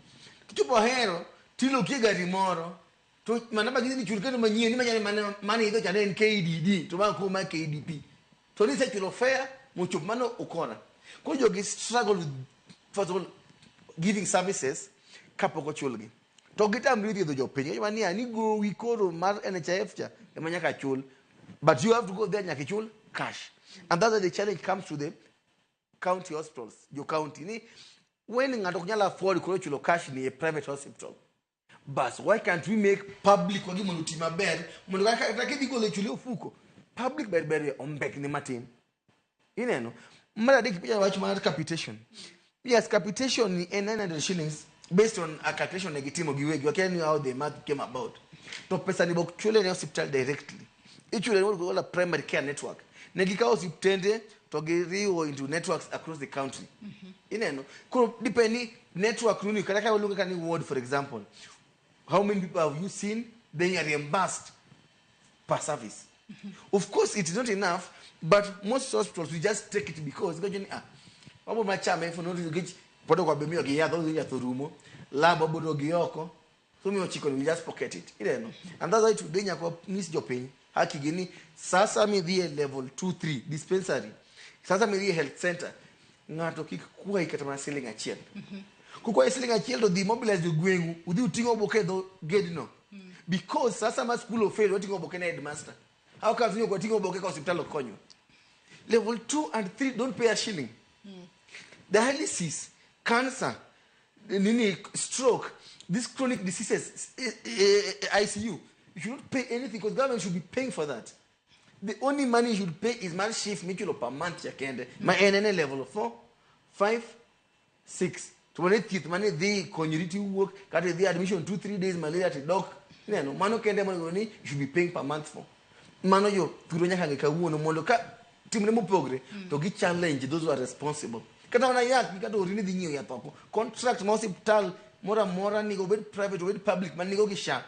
kichopo Ahero tilokie gari moro to manamba gidhi ni chul kendo manyien ni manyane mane mane idho cha ne en KDD to ma koro ma KDP, to nisechulo fare mochopo mano ukora. Koro jogi struggle with, first of all, giving services kapok ochulgi, to gitamre thiedho jopiny. Giwacho niya ni gowi koro mar NHIF cha ema nyaka chul, but you have to go there, nyaka ichul cash. And that's why the challenge comes to the county hospitals, jo county, ni when ng'ato ok nyal afford koro chulo cash ni e private hospital, bas why can't we make public wagi mondo oti maber, mondo kata kidhi golo e chuli ofuko public ber ber ombekni matin. Ineno mar adek picha wach mar capitation. Yes, capitation ni en 900 shillings based on a calculation ne gitimo giwegi, wakia ni how the math came about. To pesa ni bok chule ne hospital directly, ichule ne what primary care network. Ne gikawo osiptende to giriwo into networks across the country. Ineno koro depend ni network nuni kata ka waluonge ka ni ward, for example, how many people have you seen being reimbursed per service? Of course it is not enough, but most hospitals, we just take it because giwacho ni ah, wabo machame for no reason, nikech pod ok wabe miyogi yath, odhi yath orumo, lab wabodo gi oko, so miyo chiko ni we just pocket it. Ineno, and that's why today nyaka wanyis jopiny haki gi ni sasa midhi e level 2 3 dispensary, sasa midhi e health center, ng'ato kik kwayi kata mana siling achiel. Kukwayi siling achiel to dhi mobilize jogweng'u, udhi uting' oboke e dho gedno, because sasa ma school ofail, wating'o oboke ne headmaster. How comes ni ok wating'o oboke ka osiptal ok konywa? Level 2 and 3 don't pay a shilling. Dialysis, cancer, nini, stroke, these chronic diseases, ICU, you should not pay anything because government should be paying for that. The only money you should pay is mar SHIF michulo per month cha kende ma en en e level 4 5 6, to mane thieth mane dhi konyri tiwuok kata idhi admission 2 3 days, malaria tidok. Ineno mano kende monego ni you should be paying per month for. Mano jo thuro nyaka ng'e kawuono mondo ka timre mopogre to gi challenge those who are responsible. Kata mana yath kata ori ni dhi nyiewo yath oko, contract ma osiptal moro amora nigo, obed private, obed public, man nigo gi SHA,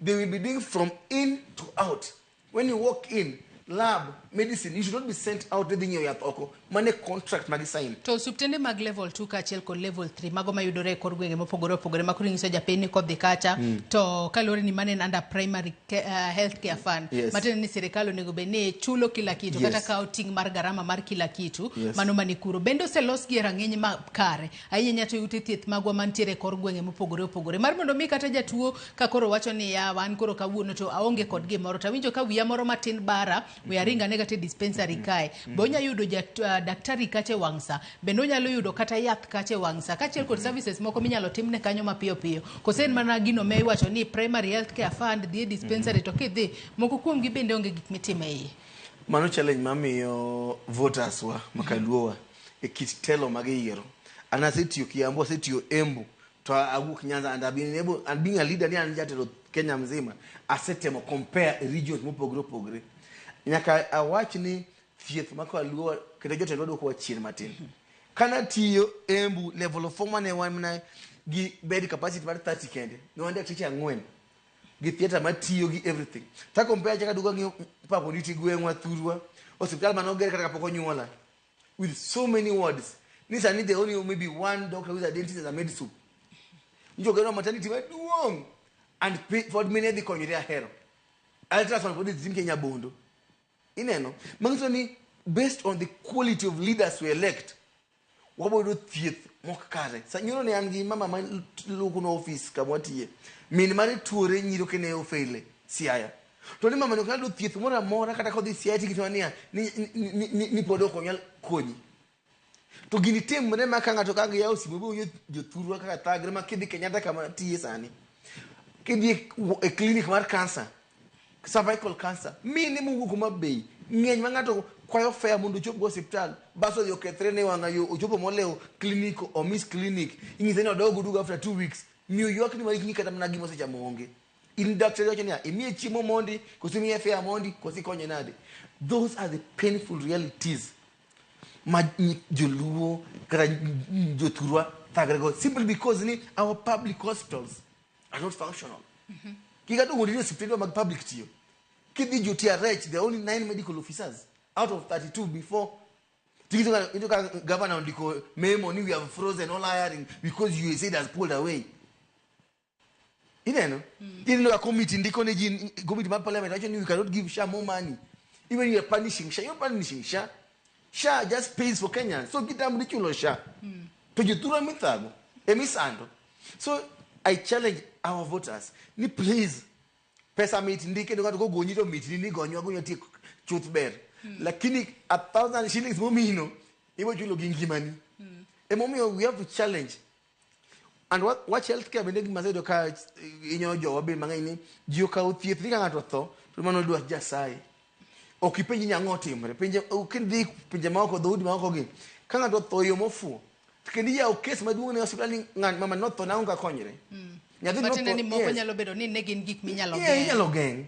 they will be doing from in to out. When you walk in, lab, medicine, you should not be sent out ni dhi nyiewo yath oko. Mano e contract ma gi sign. To osiptende mag level 2 kaachiel kod level 3 mago mayudore e kor gwenge mopogore opogore ma koro inyiso japiny ni kodhi kacha to kaluwore ni mano en under primary health care fund, matiende ni sirikal onego bed ni chulo kila kitu, kata kawo ting' mar garama mar kila kitu. Mano mani kuro bende oselos gi e rang'iny makare ahinya to ute thieth magwa mantiere e kor gwenge mopogore opogore, mar mondo mi kata jatuo ka koro wacho ni ya wan koro kawuono to aonge kod gimoro, to awinjo ka wiya moro matin bara, we aring ane kata e dispensary kae, be onya yudo daktari kacha e wang' sa, bende onyalo yudo kata yath kacha e wang' sa, kaachiel kod services moko minyalo timne kanyo mapiyo piyo? Kose en mana gino ma iwacho ni primary health care fund, dhi e dispensary, to kidhi moko kuomgi bende onge gik mitimo e iye? Mano challenge mamiyo voters wa makaluowa e kit telo magiyiero. An asetiyo Kiambu, asetiyo Embu, to awuok Nyanza, and I've been able, and being a leader ni an jatelo Kenya mzima, asetemo compare regions mopogore opogore. Nyaka awach ni thieth ma kaluo kendo jotendwa duokowa chien matin. Kanatiyo Embu level 4 mane wan mana gi bed capacity mar 30 kende, ne wan dakteche ang'wen. gi theatre matiyo gi everything. Ta compare chaka duogo ng'iyo pap onditi gweng'wa thurwa, osiptal mane oger kata kapok onyuola with so many wards. Ni sani there only maybe one doctor who is a dentist and a med soup. Njo gero maternity maduong' and pay, pod mine dhi konyore ahero. Ultrasound pod idhi tim Kenya Bondo. Ineno? Manyiso ni based on the quality of leaders we elect, wabo yudo thieth mok kare. Sa nyoro ne an gi mama ma luoko no office kama watiye. Min mare tuore nyiro kene ofele Siaya. To ni mama ni ok nyal yudo thieth moro amora kata kodhi Siaya ting'iso niya ni, ni, ni, ni, ni pod ok onyal konyi. To gini timre ma ka ng'ato ka giyawo simu bo jothurwa kaka thagre ma kidhi Kenyatta kama tiye sani. Kidhi e clinic mar cancer, cervical cancer, mine mowuok Homa Bay ng'eny ma ng'ato kwayo fare mondo ochop go osiptal, bas odhi okethre ne wang'a yo, ochopo molewo clinic, omiss clinic, inyise ni odog oduog after 2 weeks. Miyo ywak ni maikni kata mana gima osechamo onge. In daktari wacho niya, imiye chiemo mondi, koso imiye fare mondi, koso ikonye nade? Those are the painful realities ma joluo kata jothurwa thagre go simply because ni our public hospitals are not functional. Kik aduogo ni osiptende mag public tiyo. Kidhi jo TRH, there are only 9 medical officers out of 32 before. Ting'iso ka governor ondiko memo ni we have frozen all hiring because USAID has pulled away. Ineno? Ineno ka committee ndiko ne ji, committee mar parliament wacho ni we cannot give SHA more money. Even you are punishing SHA, you're punishing SHA. SHA just pays for Kenyans. So kitambo chulo SHA. To jothurwa mithago, emisando. So I challenge our voters ni please pesa mit ndi kendo ng'ato kogonyi to mitni ni gonywa gonya tiek chuth ber. Lakini 1,000 shillings momino ibo chulo gi ngimani. Emomiyo we have to challenge. And what wach healthcare bende gima aseyudo ka inyo jowa be mang'eny ni ji okawo thieth ni ka ng'ato otho to mano dwach Nyasaye. Ok ipenj ni ang'o otimre. Pinje kidhi pinje maoko dhoudi maoko gi ka ng'ato otho e yo mofuwo to kendo iyawo kes maduong' ne osiptal ni ng'at mama notho nang'o ka konyre. Nyathi Matiende notho ni moko yes. nyalo bedo ni ne gin gik minyalo Yeah, geng'. inyalo geng'.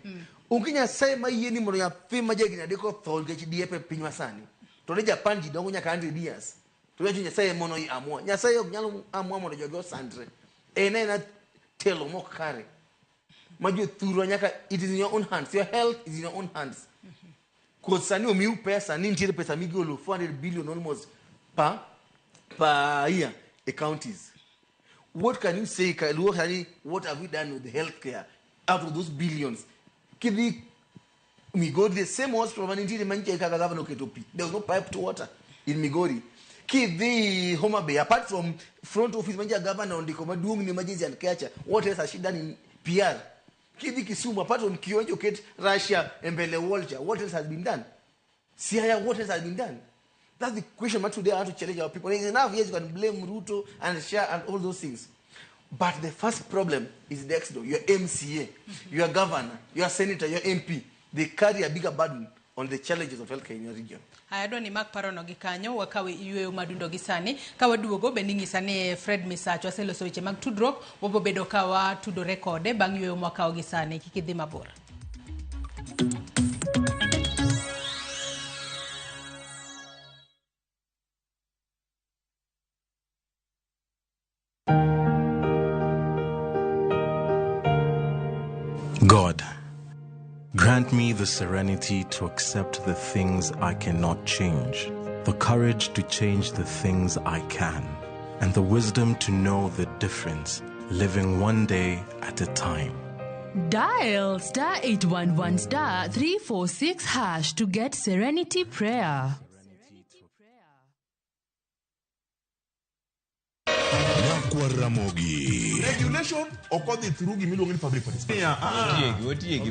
Onge Nyasaye ma yie ni mondo nyathi ma jahigni 3 otho nikech diep e piny masani. To ne Japan ji dongo nyaka 100 years. To wacho Nyasaye mono amua. Nyasaye ok nyal amua mondo jogi osandre. En aena telo mok kare. Ma jothurwa nyaka it is in your own hands. Your health is in your own hands. Cause sani omiu pesa ni nitiere pesa migolo 400 billion almost per year e counties. What can you say Kaluo sani what have we done with the healthcare out of those billions? Kidhi Migori, the same hospital manitiere manyiche kaka governor oketo pi. There was no pipe to water in Migori. Kidhi Homa Bay, apart from front office manyiche governor ondiko maduong' ni emergency and care cha, what else has she done in PR? Kidhi Kisumu, apart from Kionjo oket Russia e mbele wall cha, what else has been done? Siaya, what else has been done? That's the question but today I want to challenge our people. It's enough, yes, you can blame Ruto and SHA and all those things. But the first problem is next door. Your MCA, your governor, your senator, your MP, they carry a bigger burden on the challenges of healthcare in your region. Haya, adwa ni mak parono gi kanyo wakawe yueyo madundo gi sani ka waduogo bende ing'isa ni Fred Misacho aseloso weche mag tudruok wabo bedo ka watudore kode bang' yueyo mwakawo gi sani kik idhi mabor. God, grant me the serenity to accept the things I cannot change, the courage to change the things I can, and the wisdom to know the difference, living one day at a time. Dial star 811 star 346 hash to get Serenity Prayer. Nyakwar Ramogi. Regulation ok odhi through gimiluongo ni public participation. Otiegi, Otiegi.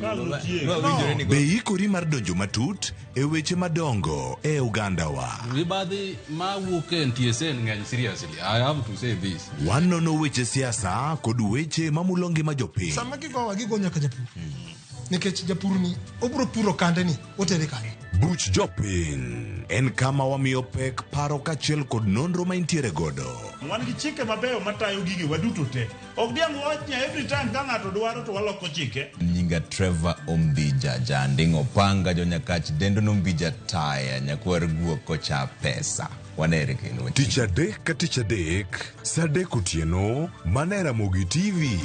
No. Be ikori mar donjo matut e weche madongo e ogandawa? Mibadhi mawuok e NTSA ng'eny seriously. I have to say this. Wanono weche siasa kod weche mamulo ngima jopiny. Sama gigowa gigo nyaka japur. Nikech japur ni obro puro kande ni otere kanye. Buch jopiny en kama wamiyo pek paro kaachiel kod nonro ma intiere godo. Wan gi chike mabeyo matayo gige waduto te. Ok diang' wawach ni every time ka ng'ato dwaro to waloko chike. Nyinga Trevor Ombija Janding Opanga jonyakach dendo nombija taya nyakwar guok kocha pesa. Wanere kendo. Tich adek ka tich adek, sa 3 otieno, mana e Ramogi TV.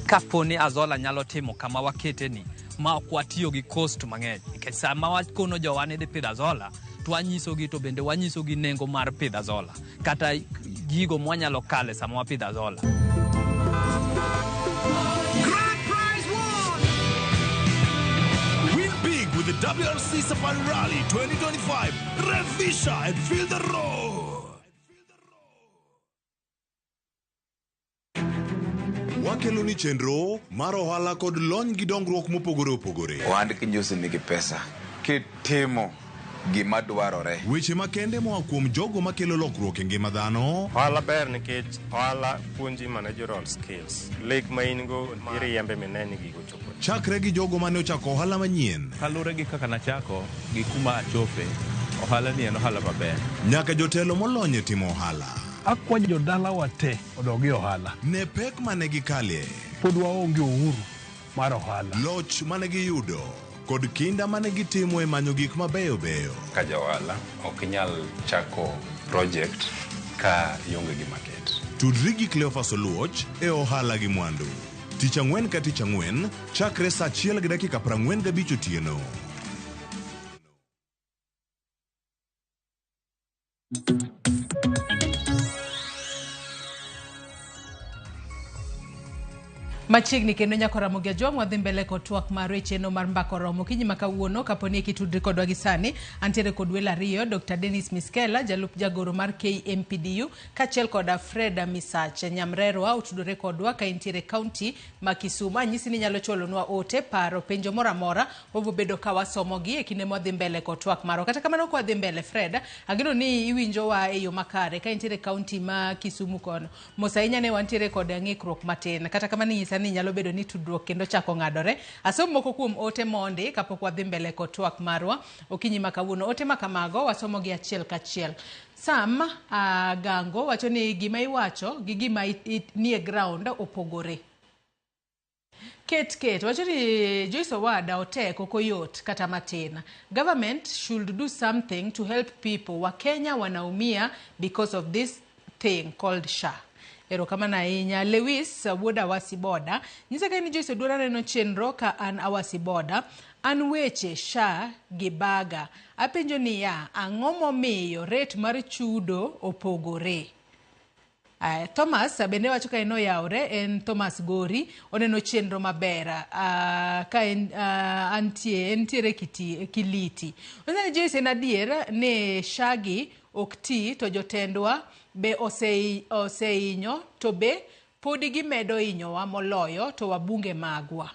Kapo ni Azola nyalo timo kama wakete ni ma ok watiyo gi cost mang'eny nikech sama wakono jowa ni dhi pidho Azola to wanyisogi to bende wanyisogi nengo mar pidho Azola kata gigo mwanyalo kale sama wapidho Azola. Win big with the WRC Safari Rally 2025. Revisha and feel the roar. Wakelo ni chenro mar ohala kod lony gi dongruok mopogore opogore. Ohand kinjusi nigi pesa kitimo gima dwarore. Weche makende moa kuom jogo makelo lokruok e ngima dhano. Ohala ber nikech ohala puonji managerial skills. Lek ma in go iriembe mine ni gigo chopo. Chakre gi jogo mane ochako ohala manyien. Kaluwore gi kaka nachako gi kuma achope, ohala ni en ohala maber. Nyaka jotelo molony e timo ohala. Akwayo jodalawa te odog e ohala. Ne pek mane gikale. Pod waonge uhuru mar ohala. Loch mane giyudo kod kinda mane gitimo e manyo gik mabeyo beyo. Ka ja ohala ok inyal chako project ka ionge gi market. Tudri gi Cleophas Oluoch e ohala gi mwandu. Tich ang'wen ka tich ang'wen chakre saa 1:45 otieno. Machiegni kendo nyako Ramogi Ajwang' wadhi mbele kod twak marwa e chenro mar Mbaka Oromo. Okinyi ma kawuono kapo ni kitudri kodwa gi sani, antiere kod welo ariyo, Dr. Dennis Miskela, jalup jagoro mar KMPDU, kaachiel kod Fred Misache Nyamrerwa otudore kodwa ka entiere kaunti ma Kisumu. Anyisi ni inyalo chwalonwa ote, paro, penjo moro amora, wabiro bedo ka wasomogi e kinde mwadhi mbele kod twak marwa. Kata kamano ka wadhi mbele Fred, ageno ni iwinjowa e yo makare ka intiere kaunti ma Kisumu kono. Mos ahinya ne wantiere kod ng'ikruok matin. Kata kamano inyisa ni nyalo bedo ni tudruok kendo chako ng'adore. Asom moko kuom ote mondi kapok wadhi mbele kod twak marwa okinyi ma kawuono. Ote ma kamago wasomogi achiel kachiel. Sam Gango wacho ni gima iwacho gi gima nie ground opogore. Ket wacho ni Joyce Owada otek ok oyot kata matin. Government should do something to help people. Wakenya wanaumia because of this thing called SHA. Erokamano ahinya. Lewis wuod Awasi Boda nyisa ka in Joyce Oduor aneno chenro ka an Awasi Boda. An weche SHA gi baga. Apenjo niya, ang'o momiyo rate mar chudo opogore? Thomas bende wacho ka en oyawre, en Thomas Gori, oneno chenro maber ka en entiere Kiliti. Oneno Joyce en adier ni SHA gi ok ti to jotendwa be oseinyo to be podi gimedo hinyowa moloyo to wabunge magwa.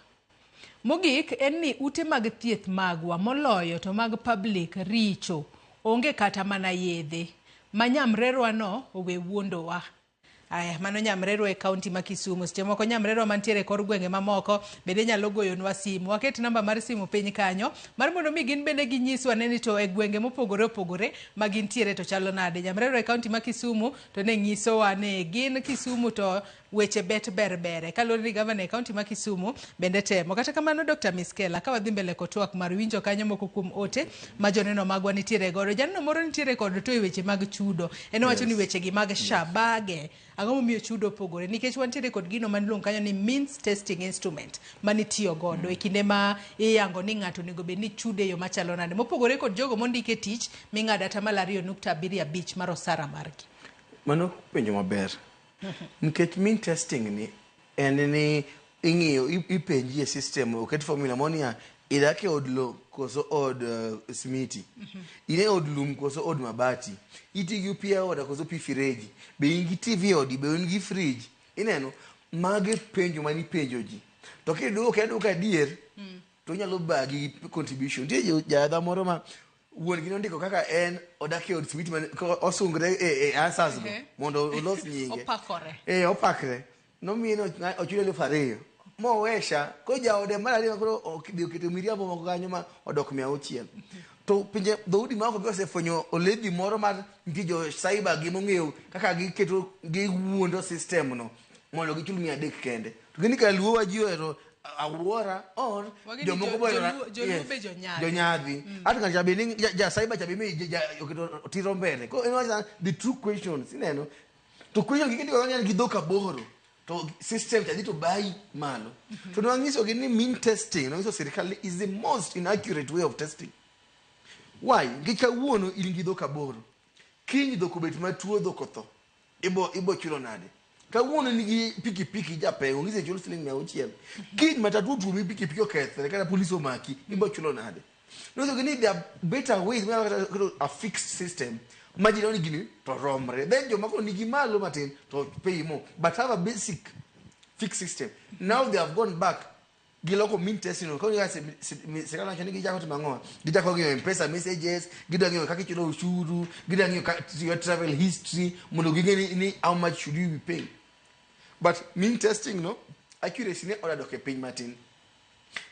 Mogik en ni ute mag thieth magwa moloyo to mag public richo, onge kata mana yedhe. Ma nyamrerwa no owe wuondowa. Aya, mano nyamrerwa e kaunti ma Kisumu. Seche moko nyamrerwa mantiere e kor gwenge mamoko bende nyalo goyonwa simu. Waket namba mar simu piny kanyo mar mondo mi gin bende ginyiswa ni to e gwenge mopogore opogore ma gintiere to chalo nade. Nyamrerwa e kaunti ma Kisumu to ne nyisowa ni gin Kisumu to weche bet ber bere. Kaluwore ni gavana e kaunti ma Kisumu bende temo. Kata kamano Dr. Miskela, ka wadhi mbele kod twak mar winjo kanyo moko kuom ote ma joneno magwa nitiere godo. Janeno moro nitiere kod to e weche mag chudo. En owacho ni weche gi mag SHA bage. Ang'o momiyo chudo opogore? Nikech wantiere kod gino maniluongo kanyo ni means testing instrument manitiyo godo e kinde ma iyango ni ng'ato onego bed ni chudo e yo machalo nade. Mopogore kod jogo mondike tich ming'ado 2.75% mar osara margi. Mano penjo maber. Nikech mean testing ni en ni ing'iyo ipenji e system oket formula monia idak e od lo koso od simiti, in e od lum koso od mabati, iti gi pi aora koso pi fireji, be in gi TV e odi, be in gi fridge. Ineno mage penjo manipenjo ji to kiduoke aduoka adier to inyalo bagi contribution. Nitie jadha moro ma wuon gi nondiko kaka en odak e od simiti osungre e answers go mondo olos nyinge. Opakore. Opakre. Nomiye ochulo 2,000. Mowesha ko jaode mar ariyo koro odhi oketo miriambo moko kanyo ma odok 600. To pinje dhoudi ma oko osefwenyo oledhi moro mar nitie jo cyber gi mong'eyo kaka giketo giwuondo system no mondo gichul 300 kende. To gini ka luo wa ji ohero awuora or jomoko bohero jonyadhi. Ata ka chabe ni ja cyber chabe mi oketo tiro mbele. Ko en wacho the true questions ineno. To question gi kindiko kanyo gi dhok aboro. To system cha dhi to bayi malo. To ne wanyisogi ni mean testing, ne wanyiso sirikal ni is the most inaccurate way of testing. Why? Nikech kawuono in gi dhok aboro. Kiny dhok obet matuo dhok otho. Ibo ibo chulo nade? Kawuono nigi pikipiki japengo ng'ise chul siling 600. Kiny matatu otuomi pikipiki okethre kata polis omaki ibo chulo nade? Nonyisogi ni there are better ways manyalo kata keto a fixed system ma ji neno ni gini to romre. Then joma koro nigi malo matin to pay more. But have a basic fixed system. Now they have gone back giloko mean testing no. Koro ka sirikal wacho ni gichako timo ang'o? Gichako ng'iyo M-Pesa messages, gidwa ng'iyo kaka ichulo ushuru, gidwa ng'iyo your travel history mondo ging'e ni how much should you be paying. But mean testing no, accuracy ne odadok e piny matin.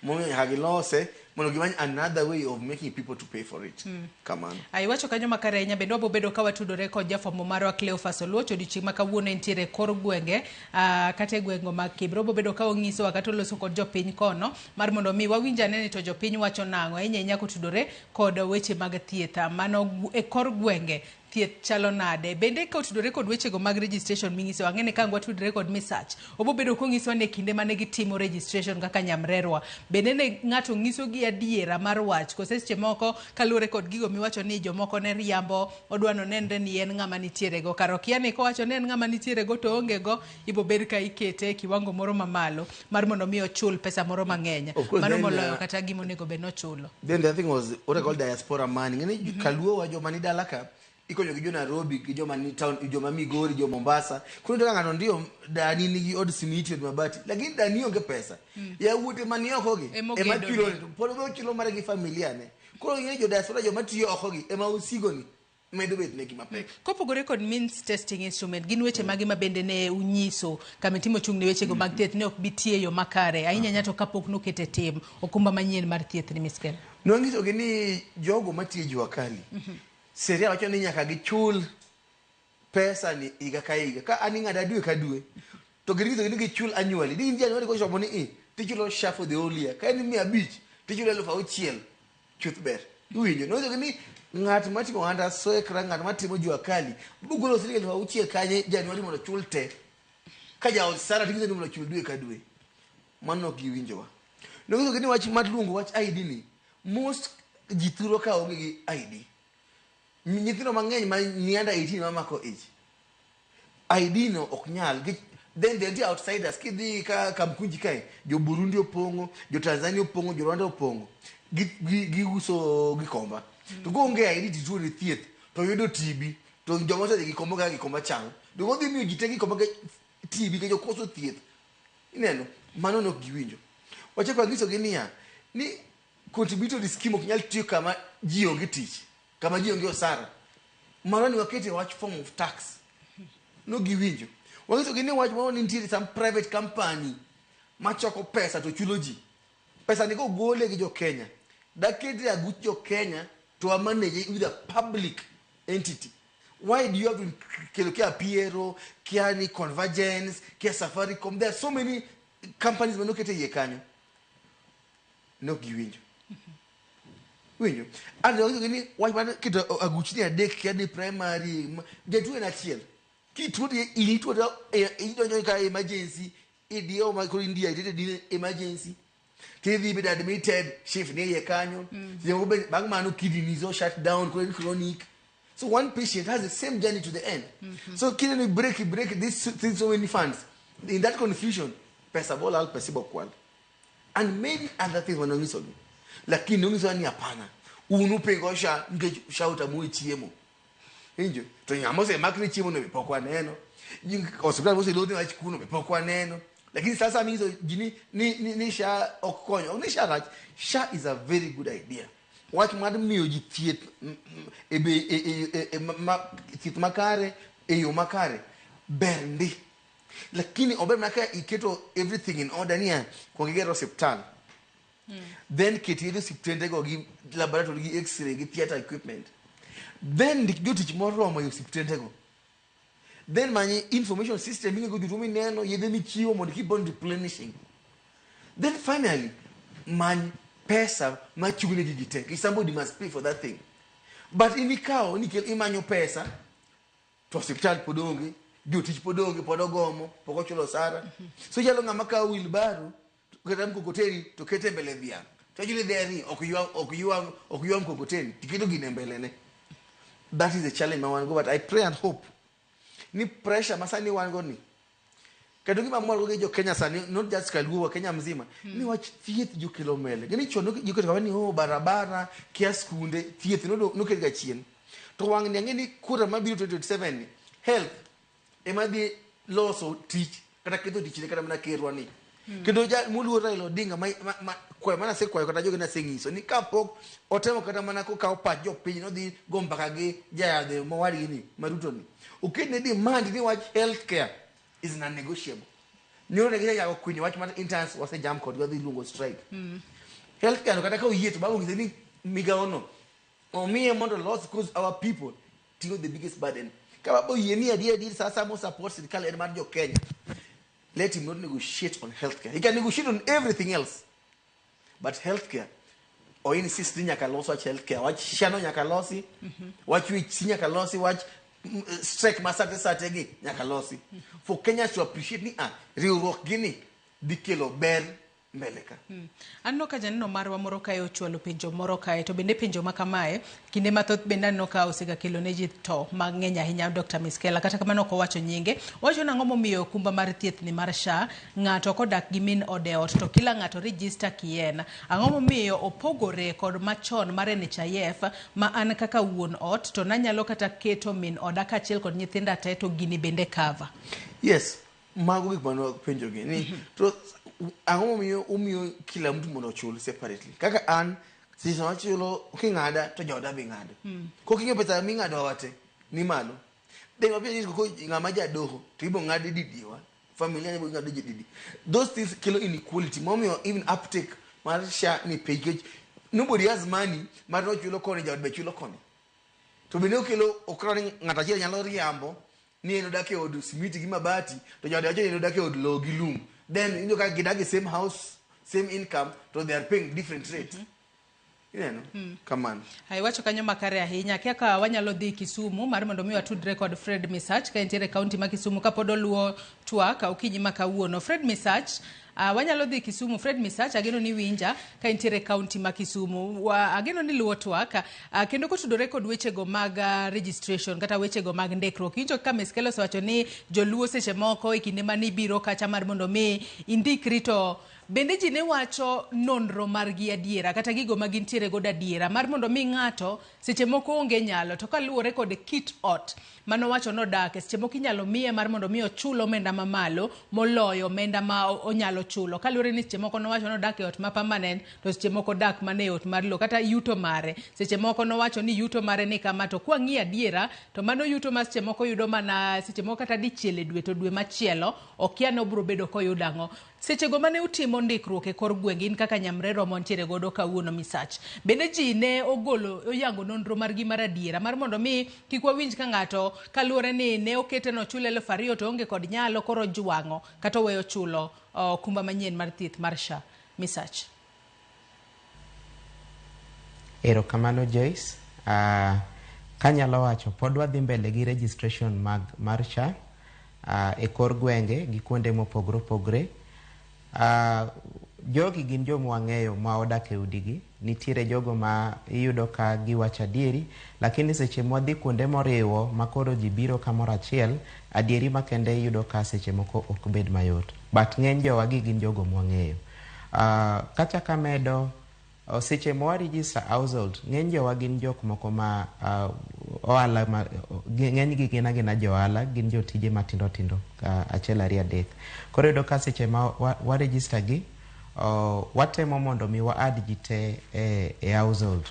Momiyo nyaka gilose mondo gimany another way of making people to pay for it. Kamano. Iwacho kanyo makare ahinya bende wabo bedo ka watudore kod jafwambo marwa Cleophas Oluoch odiochieng' ma kawuono entiere e kor gwenge kata e gwengo mag Kibra. Obo bedo ka onyisowa kata oloso kod jopiny kono mar mondo mi wawinj ane ni to jopiny wacho nang'o ahinya ahinya kotudore kod weche mag thieth. Mano e kor gwenge thieth chalo nade? Bende kotudore kod wechego mag registration minyiso, ang'e ni ka ang' watudore kod Misach, obo bedo konyisowa ni e kinde mane gitimo registration kaka nyamrerwa, bende ne ng'ato nyiso gi adiera mar wach, kose seche moko kaluwore kod gigo miwacho ni jomoko ne riambo, odwa nonenre ni en ng'ama nitiere go, kar okia ni kowacho ni en ng'ama nitiere go to oonge go, ibo bed ka ikete e kiwango moro mamalo mar mondo mi ochul pesa moro mang'eny. Of course, Mano then, moloyo kata gima onego bed ni ochulo. Then the other thing was what I call diaspora money. Ng'eni Kaluo wa joma ni dala ka ikonyo gi jo Nairobi gi joma ni town, joma Migori, jo Mombasa. Koro iyudo ka ng'ato ndiyo dani nigi od simiti, od mabati, lakini dani onge pesa. Yawuote mani oko gi Ema ema ogedo chulo ne. ne, to pod ochulo mare gi familia ne. Koro ing'e jo diaspora joma tiyo oko gi ema osigo ni medo bet negi mapek. Kopogore kod means testing instrument, gin weche mage ma bende ne unyiso kamiti mochung' ne wechego mag thieth ne ok bi tiyo e yo makare ahinya ahinya to kapok noket e tim okumba manyien mar thieth ni Miskel? Nwanyisogi ni jogo matiyo e jua kali, sheria wacho ni nyaka gichul pesa ni higa ka higa. Ka an ing'ada dwe ka dwe, to ginyisogi ni gichul annually. Ni in January kochopo ni i, tichulo SHA for the whole year. Ka en 500, tichulo 6,000 chuth ber. Iwinjo? Nonyisogi ni ng'at matimo ohand swekra, ng'at matimo jua kali, bugolo siling 6,000 kanye January mondo ochul te. Ka jaod Sara tinyiso ni mondo ochul dwe ka dwe. Mano ok giwinjowa. Nonyisogi ni wach mar luongo wach ID ni, most ji thuro ka onge gi ID. Nyithindo mang'eny ma ni under 18 mamako ich. ID no ok nyal. Then there are outsiders. Kidhi ka Kamkunji kae, jo Burundi opong'o, jo Tanzania opong'o, jo Rwanda opong'o. Giuso gikomba. To koonge ID to ituo ni thieth, to yudo TB. To joma osedhi gikomba kaka gikomba chal. To odhi miyo ji te gikomba ka TB nikech okoso thieth. Ineno? Mano ne ok giwinjo. Wachako wanyisogi niya, ni contributory scheme ok nyal tiyo kama ji onge tich, kama ji onge osara. Mano ni wakete wach form of tax. No giwinjo. Wanyisogi ni wach moro ni nitiere some private company machoko pesa to chulo ji. Pesa ni kogole gi jo Kenya, dakete aguch jo Kenya to wa manage with a public entity. Why do you have to kelo kia Piero, kia ni Convergence, kia Safaricom? There are so many companies manokete iye kanyo. Ne ok giwinjo. Winjo? And wanyisogi ni wach mar keto aguchni adek kia ni primary, jatuo en achiel. Kituo to in ituo to idonjo ka emergency, idiewo ma koro India itete di emergency. Tidhi bedo admitted, shift ni iye kanyo. Seche moko be bang' mano kidneys o shut down, koro en chronic. So one patient has the same journey to the end. So kineno i break this thing so many funds. In that confusion, pesa bolal, pesa ibokwal. And many other things mane onyisogi. Lakini nonyisowa ni hapana. Un upingo SHA nikech SHA otamou chiemo. Winjo? To ng'ama osemak ni chiemo no be pok waneno. Osiptal moselor ni wach kuno be pok waneno. Lakini sasa minyiso ji ni SHA ok konyo. Ok ni SHA rach. SHA is a very good idea. Wach mar miyo ji thieth e be, e, e, e, e, ma, thieth makare e yo makare ber ndi. Lakini ober mana ka iketo everything in order niya kuong iger osiptal. Then ket yedhe osiptende go gi laboratory gi x-ray gi theatre equipment. Then ndik jotich moromo e osiptende go. Then many information system ming'ego jotuo mineno yedhe michiwo mondo keep on replenishing. Then finally many pesa machung' ne gigi te. Nikech somebody must pay for that thing. But in ikawo ni imanyo pesa to osiptal pod onge, Jotich pod onge, pod ogomo, pok ochulo osara. So chalo ng'ama kawo wheelbarrow kata mkokoteni to kete mbele dhiang'. To wacho ni dhiang' ni ok ywa mkokoteni, tiketo gino e mbele ne. That is the challenge ma wan go, but I pray and hope ni pressure ma sani wan go ni, kendo gima mor go gi jo Kenya sani, not just Kaluo, wa Kenya mzima, ni wach thieth jokelo mbele. Gini chon joketo kama ni, oh, barabara kia skunde, thieth noket ga chien. To wang' ni ang'e ni kura mabiro 2027 ni, health ema dhi loso tich kata ketho tich ne kata mana kerwa ni. Kendo ja moluor Raila Odinga ma kwayo mana asekwayo kata joge naseng'iso ni kapok otemo kata mana kokawo pach jopiny nodhi go mbaka gi jayadhe mowadgi ni ma Ruto ni oketne demand ni wach health care is non-negotiable. Nyoro ne gisechako kwinyo wach mar interns, wasejam kodgi, wadhi luongo strike. Health care no kata ka oyie to baba onyise ni migawo no omiye mondo los, because our people ting'o the biggest burden. Ka baba oyie ni adier adier sa mo support sirikal en mar jo Kenya, let him not negotiate on healthcare. He can negotiate on everything else, but healthcare o insist ni nyaka los wach healthcare, wach shano nyaka losi, wach wich nyaka losi, wach strike ma sate sate gi nyaka losi, for Kenyans to appreciate ni ah, riwruok gini dhi kelo ber mbele ka. Aneno ka janeno marwa moro kae ochwalo penjo moro kae, to bende penjo ma kamae kinde mathoth bende aneno ka osega kelo ne ji to mang'eny ahinya. Dr. Miskela, kata kamano ok owacho nyinge. Owacho nang'o momiyo okumba mar thieth ni mar SHA, ng'ato kodak gi min ode e ot to kila ng'ato register kien. Ang'o momiyo opogore kod machon mar NHIF ma an kaka wuon ot to nanyalo kata keto min oda kaachiel kod nyithinda te to gini bende cover? Yes, mago gik mane wapenjogi ni to ang'o momiyo umiyo kila mtu mondo ochul separately. Kaka an seche machulo king'ada to jaoda be ng'ado. Kok ing'eyo pesa ming'ado wate ni malo, then wapenjo ni ko ng'ama jadoho to ibo ng'adi didiwa, familia ne bo ng'ado didi. Those things kelo inequality momiyo even uptake mar SHA ni piny, nikech nobody has money mar nochulo koni, jaod be chulo koni. To bende okelo okro ni ng'ato achiel nyalo riambo ni en odak e od simiti gi mabati to jaode wacho ni en odak e od lowo gi lum. Then iyudo ka gidak e same house, same income, to they are paying different rate. Ineno kamano. Iwacho kanyo makare ahinya. Kaka wanyalo dhi Kisumu mar mondo mi watudre kod Fred Misach ka entiere e kaunti ma Kisumu kapod oluwo twak okinyi ma kawuono. Fred Misach, wanyalo dhi Kisumu. Fred Misach, ageno ni winja ka entiere e kaunti ma Kisumu. Ageno ni luwo twak kendo kotudore kod wechego mag registration kata wechego mag ndikruok. Iwinjo ka Miskelo osewacho ni joluo seche moko e kinde manibiro kacha mar mondo mi indikri to bende ji ne wacho nonro margi adiera kata gigo ma gintiere godo adiera mar mondo mi ng'ato seche moko onge nyalo to kaluwore kod kit ot manowacho nodake, seche moko inyalo miye mar mondo mi ochul omenda mamalo moloyo omenda ma onyalo chulo, kaluwore ni seche moko nowacho nodak e ot ma permanent to seche moko dak mana e ot mar lowo, kata yuto mare seche moko nowacho ni yuto mare ni kama, to kwang'iyo adiera to mano yuto ma seche moko yudo mana seche moko kata dichiel e dwe to dwe machielo okia ni obiro bedo koyudo ang'o. Sechego mane utimo ndikruok e kor gwenge, in kaka nyamrerwa mantiere godo kawuono Misach, bende ji ne ogolo oyango nonro margi mar adiera mar mondo mi kik wawinj ka ng'ato kaluwore ni ne okete nochul 2000 to onge kod nyalo koro ojwang'o kata oweyo chulo okumba manyien mar thieth mar SHA? Misach. Erokamano, Joyce. Kanyalo wacho, pod wadhi mbele gi registration mar SHA e kor gwenge gi kuonde mopogore opogore. Jogi gin joma wang'eyo ma odak e udigi. Nitiere jogo ma iyudo ka giwacho adieri, lakini seche mwadhi kuonde moriwo ma koro ji biro kamoro achiel, adieri makende iyudo ka seche moko ok bed mayot. But ng'eny jowagi gin jogo mwang'eyo. Kachako amedo, seche ma register household, ng'eny jowa gin jok moko ma ohala ma, ng'eny gi gin agina jo ohala, gin jotije matindo tindo, achiel ariyo adek. Koro iyudo ka seche ma wa register gi, watemo mondo mi wa add ji te e household.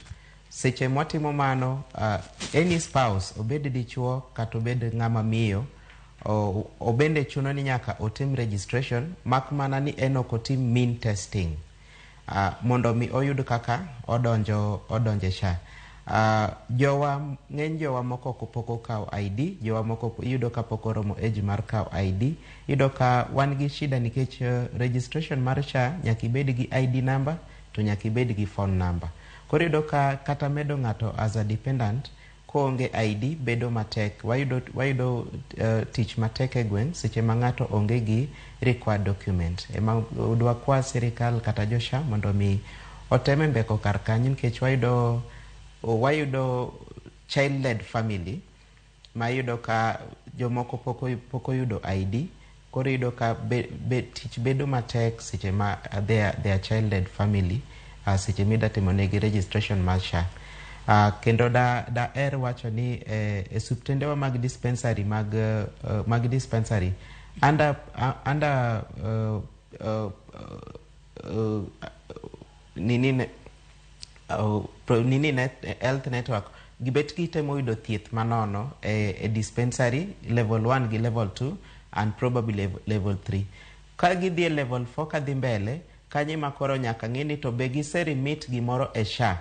Seche mwatimo mano, any spouse, obed dichuo kata obed ng'ama miyo, obende chuno ni nyaka otim registration, mak mana ni en ok otim means testing mondo mi oyud kaka odonjo e SHA. Jowa ng'eny jowa moko pok okawo ID, jowa moko iyudo ka pok oromo age mar kawo ID. Iyudo ka wan gi shida nikech registration mar SHA nyaka ibed gi ID number to nyaka ibed gi phone number. Koro iyudo ka kata medo ng'ato as a dependent Koonge ID bedo matek. Wayudo, wayudo tich matek e gweng' seche ma ng'ato onge gi required document. Ema dwakwa sirikal kata jo SHA mondo mi oteme mbeko kar kanyo nikech wayudo wayudo child led family ma iyudo ka jomoko pok oyudo ID koro iyudo ka tich bedo matek seche ma they are child led family seche mida timo negi registration mar SHA. Kendo da er wacho ni e osiptendewa mag dispensary mag dispensary under nini ne, nini net, health network gibet gitemo yudo thieth manono e dispensary level 1 gi level 2 and probably level 3. Ka gidhi e level 4 kadhi mbele kanyo ema koro nyaka ng'e ni to be gise remit gimoro e SHA.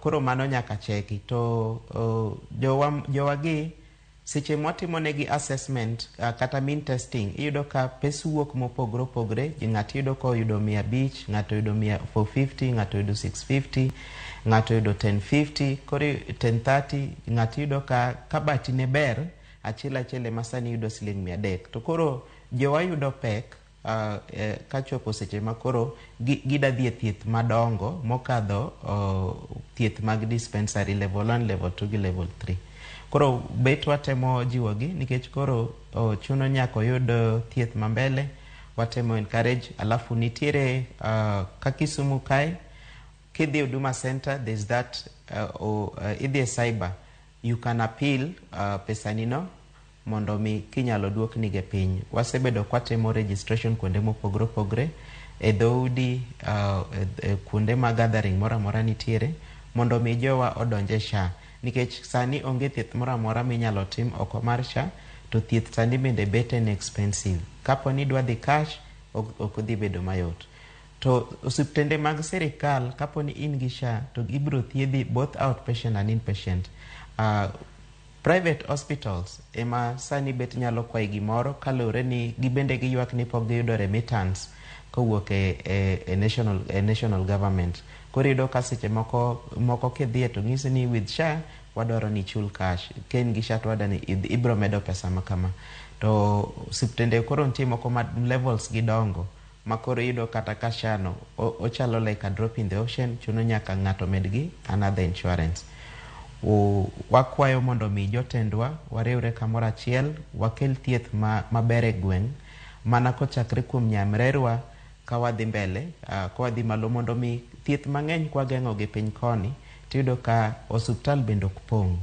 Koro mano nyaka cheki to jowa gi seche mwatimo negi assessment kata mean testing iyudo ka pes wuok mopogore opogore. Ng'ato iyudo ka oyudo 500, ng'ato oyudo 450, ng'ato oyudo 650, ng'ato oyudo 1050, koro 1030. Ng'ato iyudo ka bati ne ber achiel achiel ema sani yudo siling 300. To koro jowa yudo pek kachopo seche ma koro gida dhi e thieth madongo mokadho thieth mag dispensary level 1, level 2 gi level 3. Koro bet watemo jiwogi nikech koro chuno nyaka oyud thieth mambele. Watemo encourage. Alafu nitiere ka Kisumu kae kidhi Huduma Center, there's that idhi e cyber, you can appeal pesani no mondo mi kinyalo duoknige piny. Wasebedo kwatimo registration kuonde mopogore opogore e dhoudi, e kuonde ma gathering moro amora nitiere mondo mi jowa odonj e SHA nikech sani onge thieth moro amora minyalo tim oko mar SHA. To thieth sani bende bet en expensive. Kapo ni idwa dhi cash, ok odhi bedo mayot. To osiptende mag sirikal, kapo ni in gi SHA to ibiro thiedhi both outpatient and inpatient. Private hospitals ema sani bet nyalo kwayi gimoro kaluwore ni gibende giywak ni pok giyudo remittance kowuok e national government. Koro iyudo ka seche moko moko kidhiye to ng'isi ni with SHA wadwaro ni ichul cash, ka in gi SHA to wadwa ni ibiro medo pesa ma kama. To osiptende koro nitie moko ma levels gi dongo ma koro iyudo kata ka SHA no ochalo like a drop in the ocean. Chuno nyaka ng'ato med gi another insurance. Wakwayo mondo mi jotendwa wariwre kamoro achiel wakel thieth maber e gweng' mana kochakre kuom nyamrerwa ka wadhi mbele, ka wadhi malo mondo mi thieth mang'eny kwageng'o gi piny koni tiyudo ka osuptal bende ok pong'.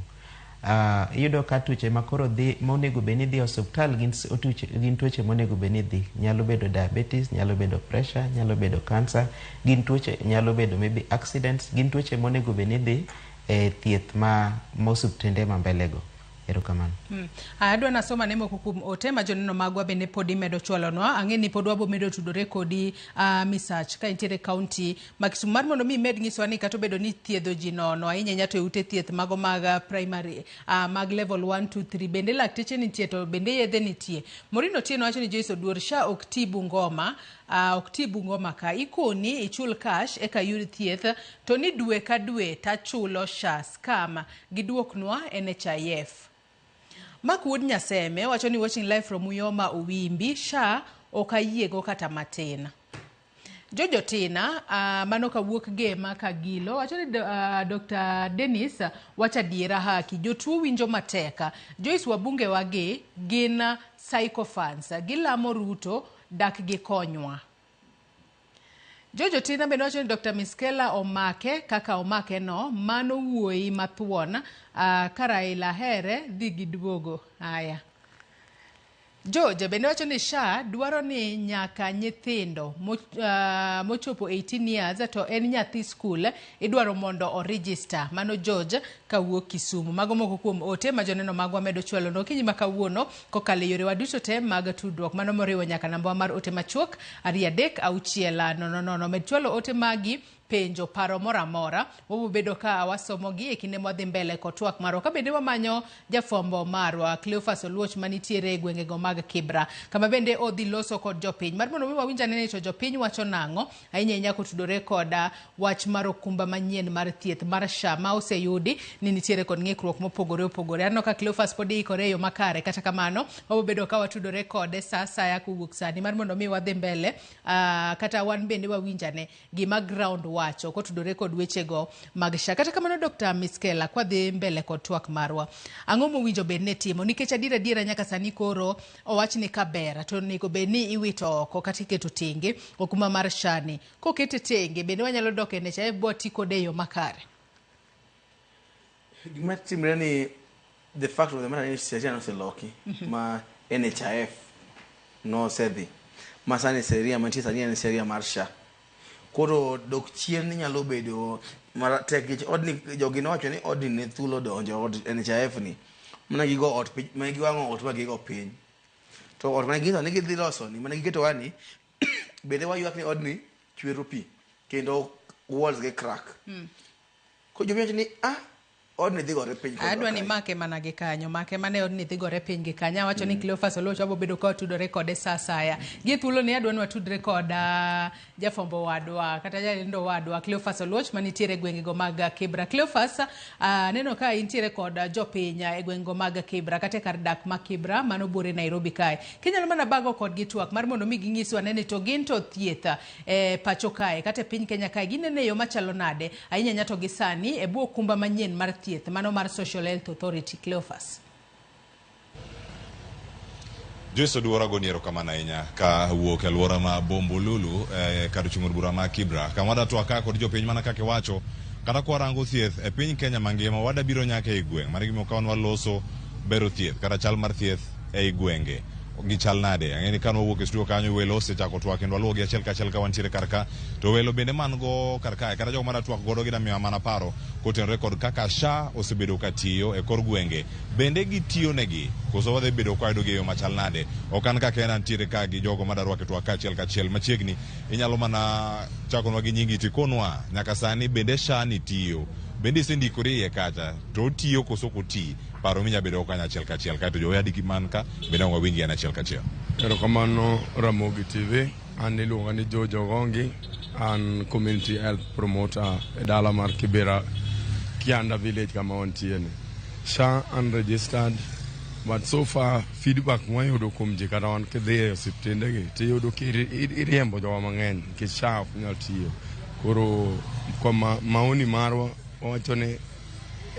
Iyudo ka tuoche ma koro dhi monego bed ni dhi e osuptal gin tuoche monego bed ni dhi nyalo bedo diabetes, nyalo bedo pressure, nyalo bedo cancer, gin tuoche nyalo bedo maybe accidents, gin tuoche monego bed ni dhi e thieth ma osuptende ma mbele go. Erokamano. Adwa nasoma ne moko kuom ote ma joneno magwa bende pod imedo chwalonwa. Ang'e ni pod wabo medo tudore kodi, Misach, ka intiere kaunti ma Kisumu mar mondo mi imed nyisowa ni kata obedo ni thiedho ji nono ahinya ahinya to e ute thieth mago mag primary, mag level 1, 2, 3 bende lakteche nitie to bende yedhe nitie. Maureen Otieno wacho ni Joyce Oduor, SHA ok ti Bungoma, ok ti Bungoma ka ikoni ichul cash eka yud thieth to ni dwe ka dwe tachulo SHA scam giduoknwa NHIF. Mark Wuod Nyaseme wacho ni watching live from Uyoma Owimbi, SHA ok ayiego kata matin. Jojo Tina, mano kawuok Gema Kagilo wacho ni Dr. Dennis wacho adiera haki jotuo winjo matek. Joyce, wabunge wagi gin sycophants, gilamo Ruto dak gikonywa. Jojo Tina bende wacho ni Dr. Miskela omake kaka omake no, mano wuoyi mathuon, ka Raila here dhi giduogo. Aya. George bende wacho ni SHA dwaro ni nyaka nyithindo mochopo 18 years to en nyathi skul idwaro mondo o register. Mano George kawuok Kisumu. Mago moko kuom ote ma joneno magwa medo chwalo no okinyi ma kawuono kokalo e yorewa duto te mag tudruok. Mano moriwo nyaka namba mar ote machuok 236 00. Med chwalo ote magi. penjo paro moro amora, wabiro bedo ka wasomogi e kinde mwadhi mbele kod twak marwa. Ka bende wamanyo jafwambo marwa Cleophas Oluoch manitiere e gwengego mag Kibra, kama bende odhi loso kod jopiny mar mondo mi wawinj ane ni to jopiny wacho nang'o ahinya ahinya kotudore kod wach mar okumba manyien mar thieth mar SHA ma oseyudi ni nitiere kod ng'ikruok mopogore opogore. Aneno ka Cleophas pod ikore e yo makare, kata kamano wabiro bedo ka watudore kode sa asaya kowuok sani mar mondo mi wadhi mbele kata wan bende wawinj ane gima ground wacho kotudore kod wechego mag SHA. Kata kamano Dr. Miskela, kwadhi mbele kod twak marwa, ang'o mowinjo bed ni timo? Nikech adier adiera nyaka sani koro owach ni kaber to onego bed ni iwito oko kata iketo tenge okumba mar SHA ni. Kokete tenge bende wanyalo dok e NHIF bwati kode e yo makare? Gima timre ni the fact of the matter ni sheria noseloki ma NHIF nosedhi ma sani sheria mantie sani en sheria mar SHA. Koro dok chien nyalo bedo matek nikech odni jogi nowacho ni odni ne thuolo donjo od NHIF ni mana gigo ot piny mana giwang'o ot ma gigo piny. To ot mane ginyiso ni gidhi loso ni mane giketo ni bende waywak ni odni chwero pi kendo walls gi crack. Koro jopiny wacho ni odni dhi gore piny kodwa Adwa ni kae. make mana gi kanyo, make mana e odni dhi gore piny gi kanyo. Awacho ni Cleophas Oluoch wabo bedo ka watudore kode sa asaya. Gi thuolo ni adwa ni watudre kod jafwambo wadwa kata jalendo wadwa Cleophas Oluoch manitiere e gwengego mag Kibra. Cleophas, aneno ka intiere kod jopiny e gwengego mag Kibra kata e kar dak ma Kibra mano buore Nairobi kae. Kinyalo mana bago kodgi twak mar mondo mi ginyiswa ane ni to gin to thieth e pacho kae kata e piny Kenya kae ginene e yo machalo nade ahinya ahinya to gi sani e bwo okumba manyien mar thieth mano mar Social Health Authority. Cleophas. Joyce Oduor agoni erokamano ahinya ka wuok e alwora ma Bombolulu kar chung' od bura ma Kibra kama wadatwa ka kod jopiny mana kaka iwacho kata kwarango thieth e piny Kenya mangima wadabiro nyaka e gweng' mano gimomiyo ka wan waloso bero thieth kata chal mar thieth ei gwenge gichal nade. Ang'e ni kane wawuok e studio kanyo welo osechako twak kendo waluwogi achiel kachiel ka wantiere kar ka to welo bende man go kar kae kata jogo mada twak godo gida miyowa mana paro kotenore kod kaka SHA osebedo ka tiyo e kor gwenge bende gitiyo negi koso wadhi bedo ka wayudogi e yo machal nade. Ok an ka kenda ntiere ka gi jogo mada rwako e twak kaachiel kachiel machiegni inyalo mana chakonwa gi nyingi tikonwa nyaka sani bende SHA ni tiyo bende isendikori iye kacha to otiyo koso ok oti paro minya bedo go kanyo achiel kachiel kaeto jowadgi man ka bende ang' wawinji an achiel kachiel. Erokamano Ramogi TV, an iluonga ni George Ogongi, an community health promoter e dala mar Kibera, Kianda village kama wantie ni. SHA unregistered but so far feedback mwayudo kuom ji kata wan kidhi e osiptende gi tiyudo ka iriembo jowa mang'eny nikech SHA ok nyal tiyo. Koro kwa maoni marwa wawacho ni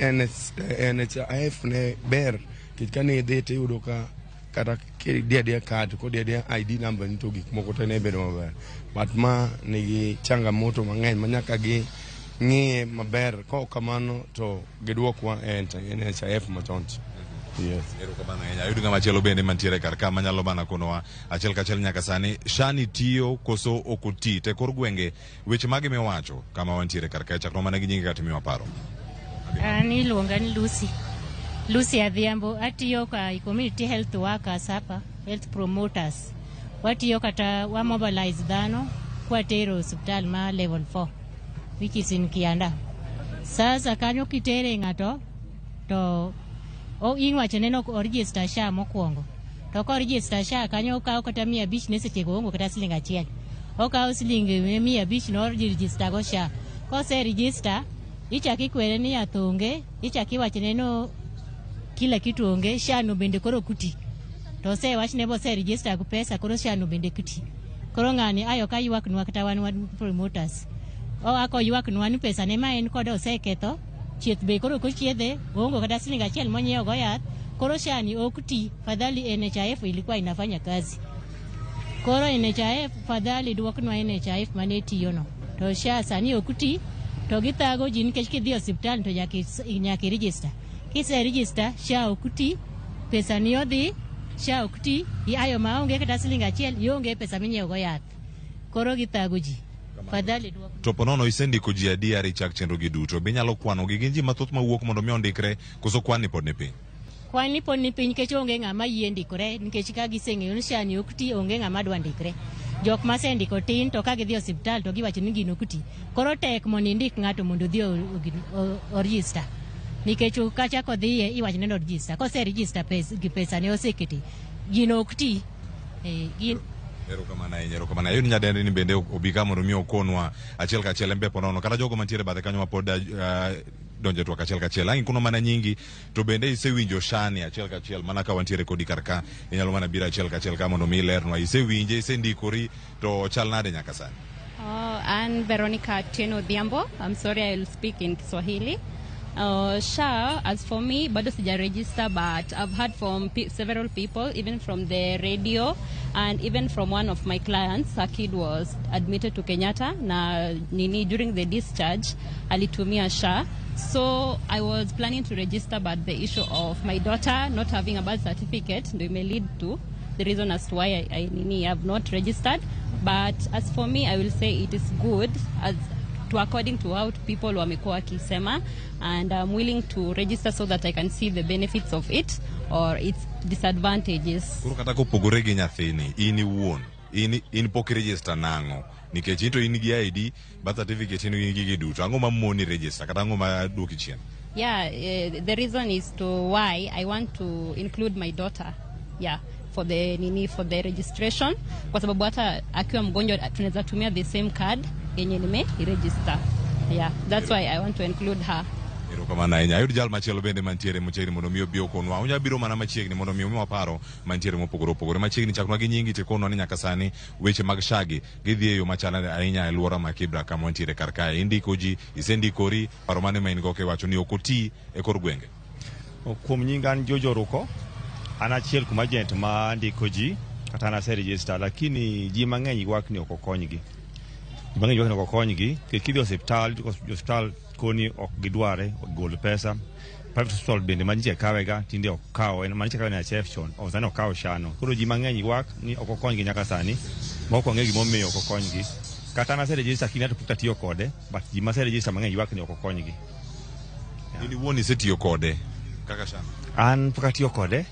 NHIF ne ber nikech kane idhi tiyudo ka kata kidi adiya card kodi adiya ID number ni to gik moko te ne bedo maber. But ma nigi changamoto mang'eny ma nyaka gi ng'iye maber kok kamano to giduokwa e NHIF machon cha. Yes. Erokamano ahinya. Ayud ng'ama chielo bende mantiere kar ka manyalo mana konowa achiel kachiel nyaka sani SHA ni tiyo koso ok oti te kor gwenge weche mage miwacho kama wantiere kar kae chaknwa mana gi nyingi kata miwa paro. An iluonga ni Lucy. Lucy Adhiambo, atiyo ka community health workers hapa, health promoters. Watiyo kata wa mobilize dhano kwatero osiptal ma level 4 which is in Kianda. Sasa kanyo kitere ng'ato to iwacho ne ok oregister SHA mokwongo. To ka oregister SHA kanyo okawo kata 500 ne seche go onge kata siling 1. Okawo siling 500 no oregister go SHA. Kose register ichak ikwere ni yath onge, ichak iwachne no kila kitu onge, SHA no bende koro kuti. To osewachne bose register gi pesa koro SHA no bende kuti. Koro ng'ani ayo ka ywaknwa kata wan promoters. Oa koywaknwa ni pesa ne ma en kode oseketho, chieth be koro kochiedhe, oonge kata siling 1 monyiewo go yath, koro SHA ni ok ti, fadhali NHIF ilikuwa inafanya kazi. Koro NHIF fadhali duoknwa NHIF mane tiyo no. To SHA sani ok ti, to githago ji nikech kidhi e osiptal to nyaka i-register. Kise register, SHA ok ti, pesa ni odhi, SHA ok ti, ayo maonge kata siling 1, ionge pesa minyiewo go yath. Koro githago ji. Fadhali duok. To ponono isendiko ji adi are ichak chenro gi duto? Be inyalo kwano gi gin ji mathoth mawuok mondo mi ondikre koso kwan ni pod ni piny? Kwan ni pod ni piny nikech onge ng'ama yie ndikore nikech ka giseng'eyo ni SHA ni ok ti onge ng'ama dwa ndikre. Jok masendiko tin to ka gidhi e osiptal to giwacho ni gino ok ti. Koro tek mondo indik ng'ato mondo odhi o register. Nikech kacha kodhiye iwacho ni register. Kose register gi pesa ne oseketi. Gino ok ti. Erokamano ahinya, erokamano. Ayud nyadendi ni bende obi ka mondo mi okonwa achiel kachiel en be ponono kata jogo mantiere bathe kanyo mapod donjo e twak achiel kachiel. Ang' ikono mana nyingi to bende isewinjo SHA ni achiel kachiel mana ka wantiere kodi kar ka inyalo mana biro achiel kachiel ka mondo mi ilernwa. Isewinje, isendikori to chal nade nyaka sani? Oh, I'm Veronica Tieno Odhiambo. I'm sorry, I'll speak in Kiswahili. SHA, as for me, bado sija register, but I've heard from several people, even from the radio and even from one of my clients. Her kid was admitted to Kenyatta na nini during the discharge alitumia SHA. So I was planning to register, but the issue of my daughter not having a birth certificate ndo ime lead to the reason as to why I nini have not registered. But as for me, I will say it is good as to according to how people wamekuwa wakisema, and I'm willing to register so that I can see the benefits of it or its disadvantages. Koro kata kopogore gi nyathini, in iwuon, in pok iregister nang'o? Nikech in to in gi ID, birth certificate in gi gigi duto. Ang'o ma moni register kata ang'o ma duoki chien? Yeah, the reason is to why I want to include my daughter. Yeah, for the nini, for the registration, kwa sababu hata akiwa mgonjwa tunaweza tumia the same card yenye nime register. Yeah, that's why I want to include her. Erokamano ahinya. Ayud jal machielo bende mantiere machiegni mondo mi obi okonwa. Unya biro mana machiegni mondo mi omiwa paro mantiere mopogore opogore. Machiegni chaknwa gi nyingi tikonwa ni nyaka sani weche mag SHA gi gidhi e yo machal ahinya e alwora ma Kibra kama wantiere kar kae. Indiko ji, isendikori, paro mane ma in go kiwacho ni ok oti e kor gwenge? Kuom nyinga an Jojo Ruko, an achiel kuom agent ma ndiko ji kata an ase register, lakini ji mang'eny ywak ni ok okonygi. Ji mang'eny ywak ni ok okonygi nikech kidhi e osiptal, osiptal koni ok gidware, gol pesa. Private hospital bende manyiche kawega tinde ok kaw, en manyiche kawe NHIF chon, ok sani ok kaw SHA no. Koro ji mang'eny ywak ni ok okonygi nyaka sani, ma ok wang'eyo gimomiyo ok okonygi. Kata an ase register lakini ato pok atiyo kode, but ji mase register mang'eny ywak ni ok okonygi. In iwuon isetiyo kode kaka SHA? An pok atiyo kode,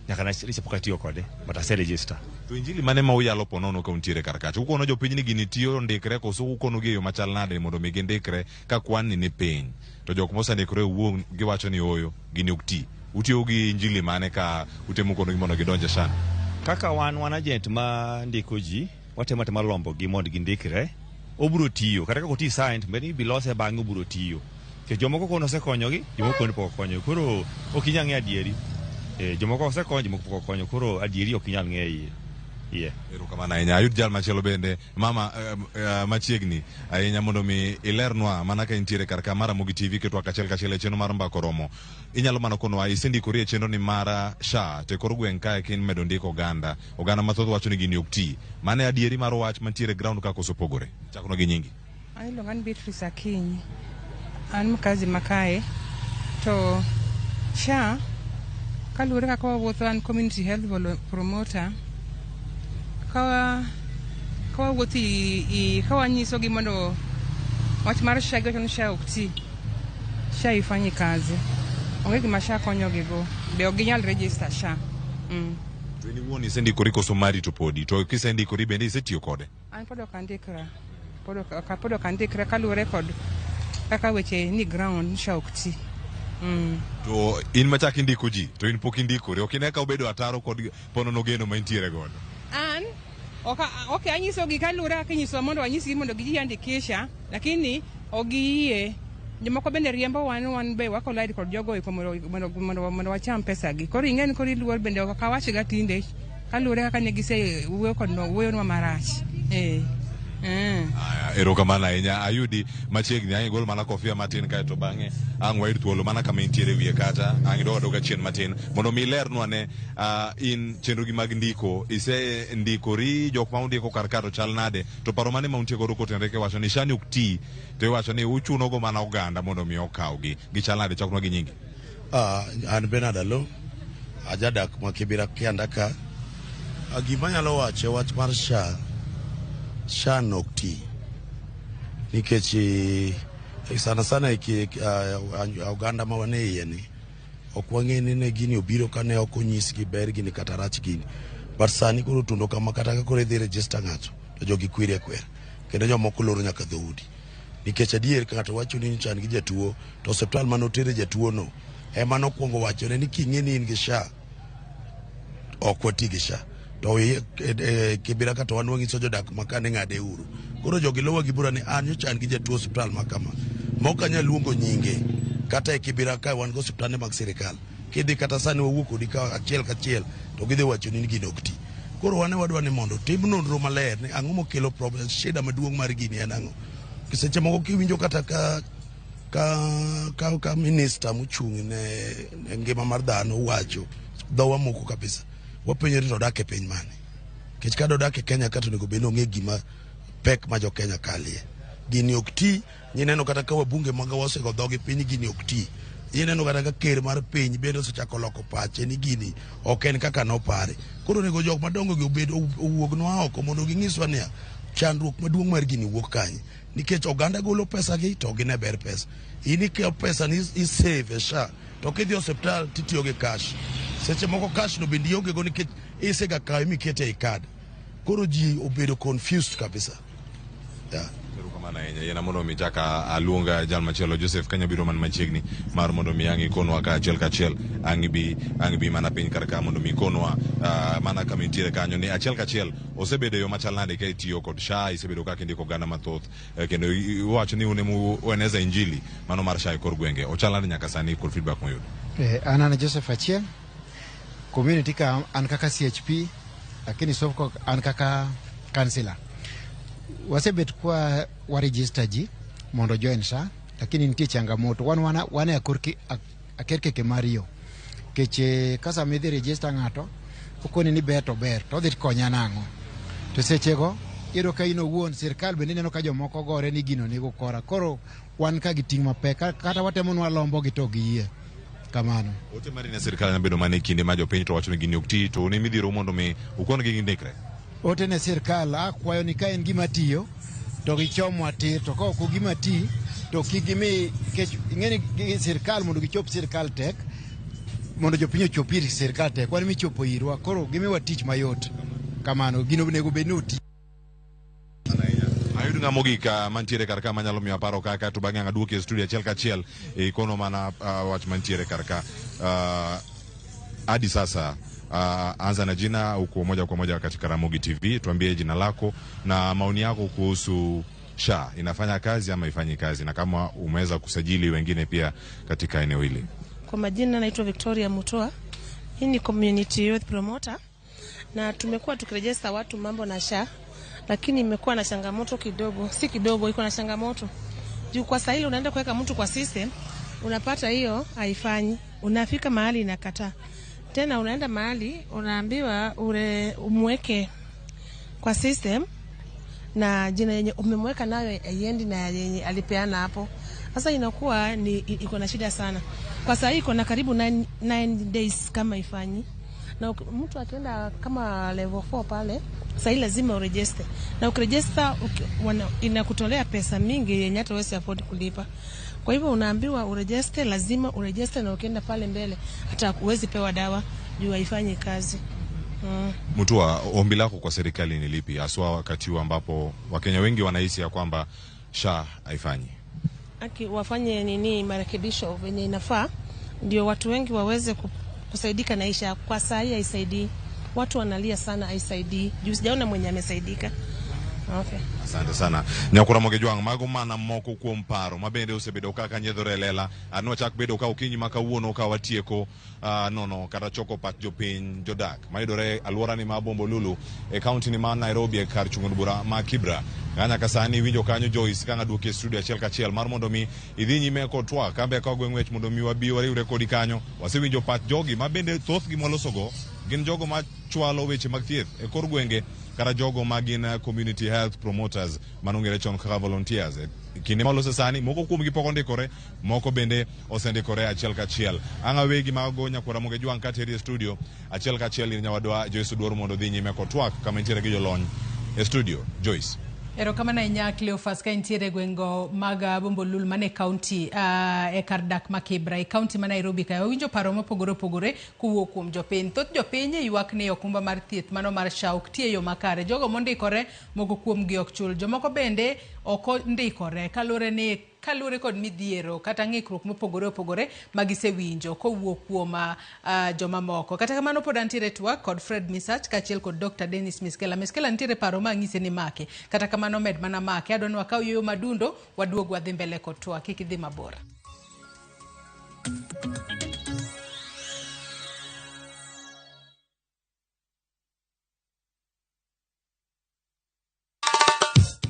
nyaka ne pok atiyo kode, but ase register. To injili mane ma uyalo ponono ka untiere kar kacha? Ukono jopiny ni gini tiyo ndikre koso ukono gi e yo machal nade mondo mi gindikre ka kwan ni piny? To jok mosendikore owuon giwacho ni ooyo, gini ok ti. Utiyo gi injili mane ka utemo konogi mondo gidonj e SHA? Kaka wan agent ma ndiko ji, watemo atema lombo gi mondo gindikre, obiro tiyo. Kata ka ok oti sani, to bende ibi lose bang'e obiro tiyo. Nikech jomoko kono osekonyogi, jomoko kono pok okonyogi. Koro ok inyal ng'eyo adieri. Jomoko osekonyo, jomoko pok okonyo. Koro adieri ok inyal ng'eyo iye. Yeah. Erokamano ahinya. Ayud jal machielo bende, mama machiegni ahinya mondo mi ilernwa mana ka intiere kar ka mar Ramogi TV ketwa kachiel kachiel e chenro mar Mbaka Oromo. Inyalo mana konwa isendikori e chenro ni mar SHA to e kor gweng' kae kin medo ndiko oganda. Oganda mathoth wacho ni gini ok ti. Mano e adieri mar wach mantiere e ground ka koso pogore? Chaknwa gi nyingi. An iluonga ni Beatrice Akinyi. An mkazi ma kae. To SHA kaluwore kaka wawuotho an community health promoter ka wawuotho ka wanyisogi mondo wach mar SHA giwacho ni SHA ok ti. SHA haifanyi kazi. Onge gima SHA konyogigo. Be ok ginyal register SHA. To in iwuon isendikori koso mari to podi? To kisendikori bende isetiyo kode? An pod ok andikra. Pod ok andikra kaluwore kod kaka weche ni ground SHA ok ti. To in machak indiko ji, to in pok indikori, ok ine ka obedo ataro kod ponono geno ma intiere godo? An ok anyisogi kaluwore kaka inyisowa mondo wanyisgi mondo gijiandikisha, lakini ok giyie. Jomoko bende riembo wan be wa collide kod jogo eko mondo wacham pesagi. Koro ing'e ni koro iluor bende ok awachga tinde kaluwore kaka ne gise wuoyo kodwa wuoyonwa marach. Erokamano ahinya. Ayudi machiegni, ang' igol mana kofia matin kae to bang'e ang' wayud thuolo mana kama intiere wiye kacha, ang' idog adoga chien matin mondo mi ilernwa ne in chenrogi mag ndiko, isendikori, jok ma undiko kar ka to chal nade, to paro mane ma untie godo kotenore kiwacho ni SHA ni ok ti, to iwacho ni uchunogo mana oganda mondo mi okawgi, gichal nade? Chaknwa gi nyingi. An Bernard Alo, ajadak ma Kibera Kianda ka. Gima anyalo wacho wach mar SHA, SHA nok ti nikech sana sana oganda ma wan e iye ni ok wang'e ni ne gini obiro ka ne ok onyisgi ber gini kata rach gini, but sani koro tundo kama kata ka koro idhi register ng'ato To jogi kwiri akwera kendo jomoko loro nyaka dhoudi. Nikech adier ka ng'ato wacho ni nyocha an gi jatuo to osiptal mane otere jatuo no ema nokwongo wachone ni king'e ni in gi SHA ok wati gi SHA. To Kibira ka to wan wang'iso jodak ma ka ni ng'ade uru. Koro jogi lowa gi bura ni an nyocha an gi jatuo osiptal ma kama. Ma ok anyal luongo nyinge kata e Kibira ka wan gi osiptande mag sirikal. Kidhi kata sani wawuok kodi ka achiel kachiel to gidhi wachoni ni gino ok ti. Koro wan wadwa ni mondo tim nonro maler ni ang'o mokelo problem, shida maduong' mar gini en ang'o. Seche moko kiwinjo kata ka minista mochung' ne ngima mar dhano wacho dhowa moko kabisa. Wapenjore to odak e piny mane? Nikech ka dodak e Kenya ka to onego bed ni ong'e gima pek ma jo Kenya kalie. Gini ok ti, ineno kata ka wabunge maga osego dhogi piny gini ok ti. Ineno kata ka ker mar piny bende osechako loko pache ni gini ok en kaka nopare. Koro onego jok madongo gi obed owuognwa oko mondo ginyiswa niya chandruok maduong' mar gini wuok kanye. Nikech oganda golo pesa gi to gine ber pesa. In ikawo pesa ni isave e SHA to kidhi e osiptal titiyo gi cash. Seche moko cash no bende ionge go nikech isega kawe mikete ei card. Koro ji obedo confused kabisa. Yeah. Erokamano ahinya. Yiena mondo mi chak aluong jal machielo Joseph Kenya biro man machiegni mar mondo mi ang' ikonwa ka achiel kachiel ang' ibi mana piny kar ka mondo mi ikonwa mana kama intiere kanyo ni achiel kachiel osebedo e yo machal nade ka itiyo kod SHA, isebedo kaka indiko oganda mathoth kendo iwacho ni un ema ueneza injili mano mar SHA e kor gwenge. Ochal nade nyaka sani kod feedback moyudo? An Joseph Achieng, community ka an kaka CHP, lakini soko an kaka councillor. Wasebet kwa wa register ji mondo join SHA, lakini nitie changamoto. Wan wan e akerkeke mar yo. Nikech ka sama idhi register ng'ato, okoni ni ber to ber, to odhi konya nang'o? To sechego, iyudo ka in owuon sirkal bende ineno ka jomoko gore ni gino nigo kora. Koro wan ka gi ting' mapek, kata watemo nwalombo gi to giyie. Kamano. Ote mari ne sirkal nyalo bedo mana e kinde ma jopiny to wacho ni gini ok ti, to un imidhiero mondo mi ukon gi gindikre. Ote ne sirkal akwayo ni ka en gima tiyo to gichomwa tir, to ka ok gima ti to kik gimi, nikech ing'e ni sirkal mondo gichop sirkal tek, mondo jopiny ochop ir sirkal tek, wan michopo irwa, koro gimiwa tich mayot. Kamano, gino onego bed ni oti. Ayud ng'a mogik mantiere kar ka manyalo miyo aparo kaka to bang'e ang' aduoki e studio achiel kachiel ikono mana wach mantiere kar ka. Hadi sasa anza na jina, uko moja kwa moja katika Ramogi TV, tuambie jina lako na maoni yako kuhusu SHA inafanya kazi ama ifanyi kazi, na kama umeweza kusajili wengine pia katika eneo hili. Kwa majina naitwa Victoria Mutua. Hii ni community youth promoter na tumekuwa tukirejesta watu mambo na SHA, lakini imekuwa na changamoto kidogo, si kidogo, iko na changamoto. Juu kwa sahili unaenda kuweka mtu kwa system, unapata hiyo haifanyi. Unafika mahali inakataa. Tena unaenda mahali unaambiwa umweke kwa system na jina yenye umemweka nayo haiendi na yenye alipeana hapo. Sasa inakuwa ni iko na shida sana. Kwa sasa iko na karibu 9 days kama ifanyi. Na mtu akienda kama level 4 pale, sasa lazima uregister. Na ukiregister inakutolea pesa mingi yenye hata huwezi afford kulipa. Kwa hivyo unaambiwa uregister, lazima uregister, na ukienda pale mbele hata huwezi pewa dawa juu haifanyi kazi. Mutua, ombi lako kwa serikali ni lipi haswa wakati huu ambapo Wakenya wengi wanahisi ya kwamba SHA haifanyi? Aki wafanye nini marekebisho venye inafaa ndio watu wengi waweze kusaidika na SHA. Kwa saa hii haisaidii. Watu wanalia sana haisaidii. Juu sijaona mwenye amesaidika. Okay. Asante sana. Nyakura Mogejwang, mago mana moko kuom paro mabende osebedo kaka nyiedhore e lela. Nwachak bedo ka okinyi ma kawuono ka watieko nono kata choko pach jopiny jodak mayudore alwora ni ma Bombolulu e kaunti ni ma Nairobi e kar chung' od bura ma Kibra. Ka nyaka sani iwinjo kanyo Joyce ka ng'aduoki e studio achiel kachiel mar mondo mi idhi nyime kod twak kambe ka gweng' wech mondo mi wabi wariwre kodi kanyo. Wasewinjo pach jogi ma bende thothgi mwalosogo gin jogo ma chwalo weche mag thieth e kor gwenge kata jogo ma gin community health promoters manong'ere chon kaka volunteers. Kinde malose sani moko kuomgi pok ondikore, moko bende osendikore achiel kachiel. Ang' awegi mago Nyakwar Ramogi Jwang' kateri e studio achiel kachiel ir nyawadwa Joyce Oduor mondo odhi nyime kod twak kama intiere gi jolony e studio. Joyce. Erokamano ahinya Cleophas ka intiere e gweng'go mag Bombolulu mane kaunti e kar dak ma Kibra e kaunti ma Nairobi kae. Wawinjo paro mopogore opogore kowuok kuom jopiny. Thoth jopiny ywak ni okumba mar thieth mano mar SHA ok ti e yo makare. Jogo mondikore moko kuom gi ok chul. Jomoko bende ok ondikore kaluwore ni kaluwore kod midhiero kata ng'ikruok mopogore opogore ma gisewinjo kowuok kuom jomamoko. Kata kamano pod antiere twak kod Fred Misach kaachiel kod Dr. Dennis Miskela. Miskela nitiere paro ma ang'ise ni make. Kata kamano med mana make. Adwa ni wakaw yueyo madundo waduog wadhi mbele kod twak. Kik idhi mabor.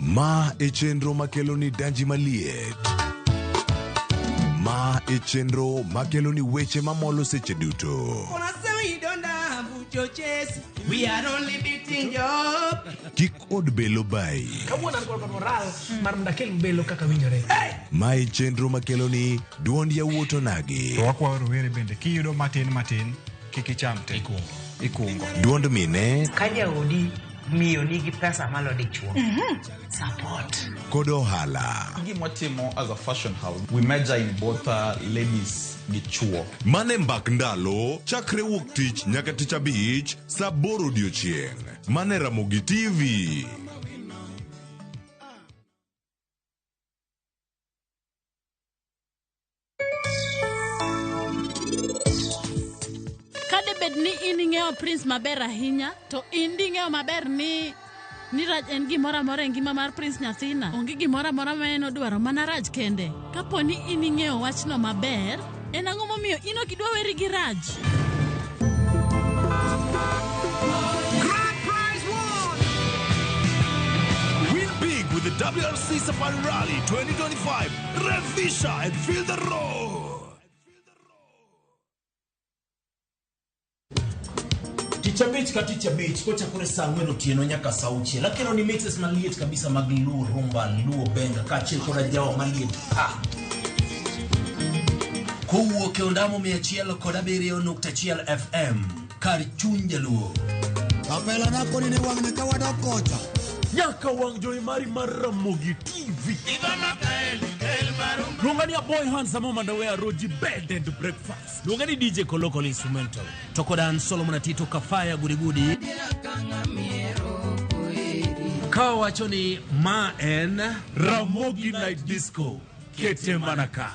Ma e chenro makelo ni danji maliet. Ma e chenro makelo ni weche mamolo seche duto. We are only beating job. Kik od belo bayi. Kawuono an kod moral mar mondo akel belo kaka winjore. Ma e chenro makelo ni duond yawuot onagi. To wakwayo rowere bende kiyudo matin matin kik icham te. Ikungo. Duond mine Ka jaodi miyo nigi pesa malo dichuo. Support. Kod ohala. Gima watimo as a fashion house, we major in both ladies gi chuo. Mane mbak ndalo chakre wuok tich nyaka tich abich saa aboro odiochieng'. Mane Ramogi TV. Ka debed ni in ing'eyo Prince maber ahinya, to in ding'eyo maber ni Raj en gimoro amora e ngima mar Prince nyathina. Onge gimoro amora ma en odwaro mana Raj kende. Kapo ni in ing'eyo wachno maber, en ang'o momiyo in ok idwa weri gi Raj? Grand Prize One! Win big with the WRC Safari Rally 2025. Revisha and feel the road. Tich abich ka tich abich kochakore saa 4 otieno nyaka saa 6 akelo ni mixes maliet kabisa mag Luo rumba, Luo benga kaachiel koda jawa maliet pa kowuok e ondamo 107.1 FM kar chuny jaluo. Kapela na koni ni wang'ni ka wadok kocha. Nyaka wang' jowi mari mar Ramogi TV. Luonga ni Aboy Handsome Mandawe Roji Bed and Breakfast. Luonga ni DJ Kolokol Instrumental. To koda an Solomon Atito Kafaya Gudigudi. Ka wacho ni ma en Ramogi Night Disco. Kete mana ka.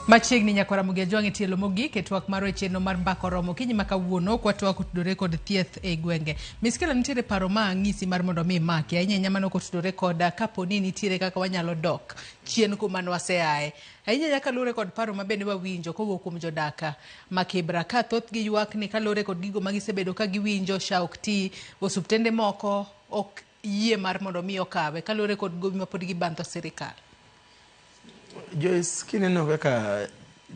Machiegni nyakwara Ramogi Ajwang' e tielo mogik e twak marwa e chenro mar mbaka oromo okinyi ma kawuono kwatwak otudore kod thieth e gwenge. Miskela nitiere paro ma ang'isi mar mondo mi imaki ahinya ahinya mano kotudore kod kapo ni nitiere kaka wanyalo dok chien kuma nwaseaye. Ahinya ahinya kaluwore kod paro ma bende wawinjo kowuok kuom jodak ma Kibra ka thothgi ywak ni kaluwore kod gigo ma gisebedo ka giwinjo SHA ok ti, osuptende moko ok yie mar mondo mi okawe kaluwore kod gowi ma pod gibandho sirikal. Joyce, kineno kaka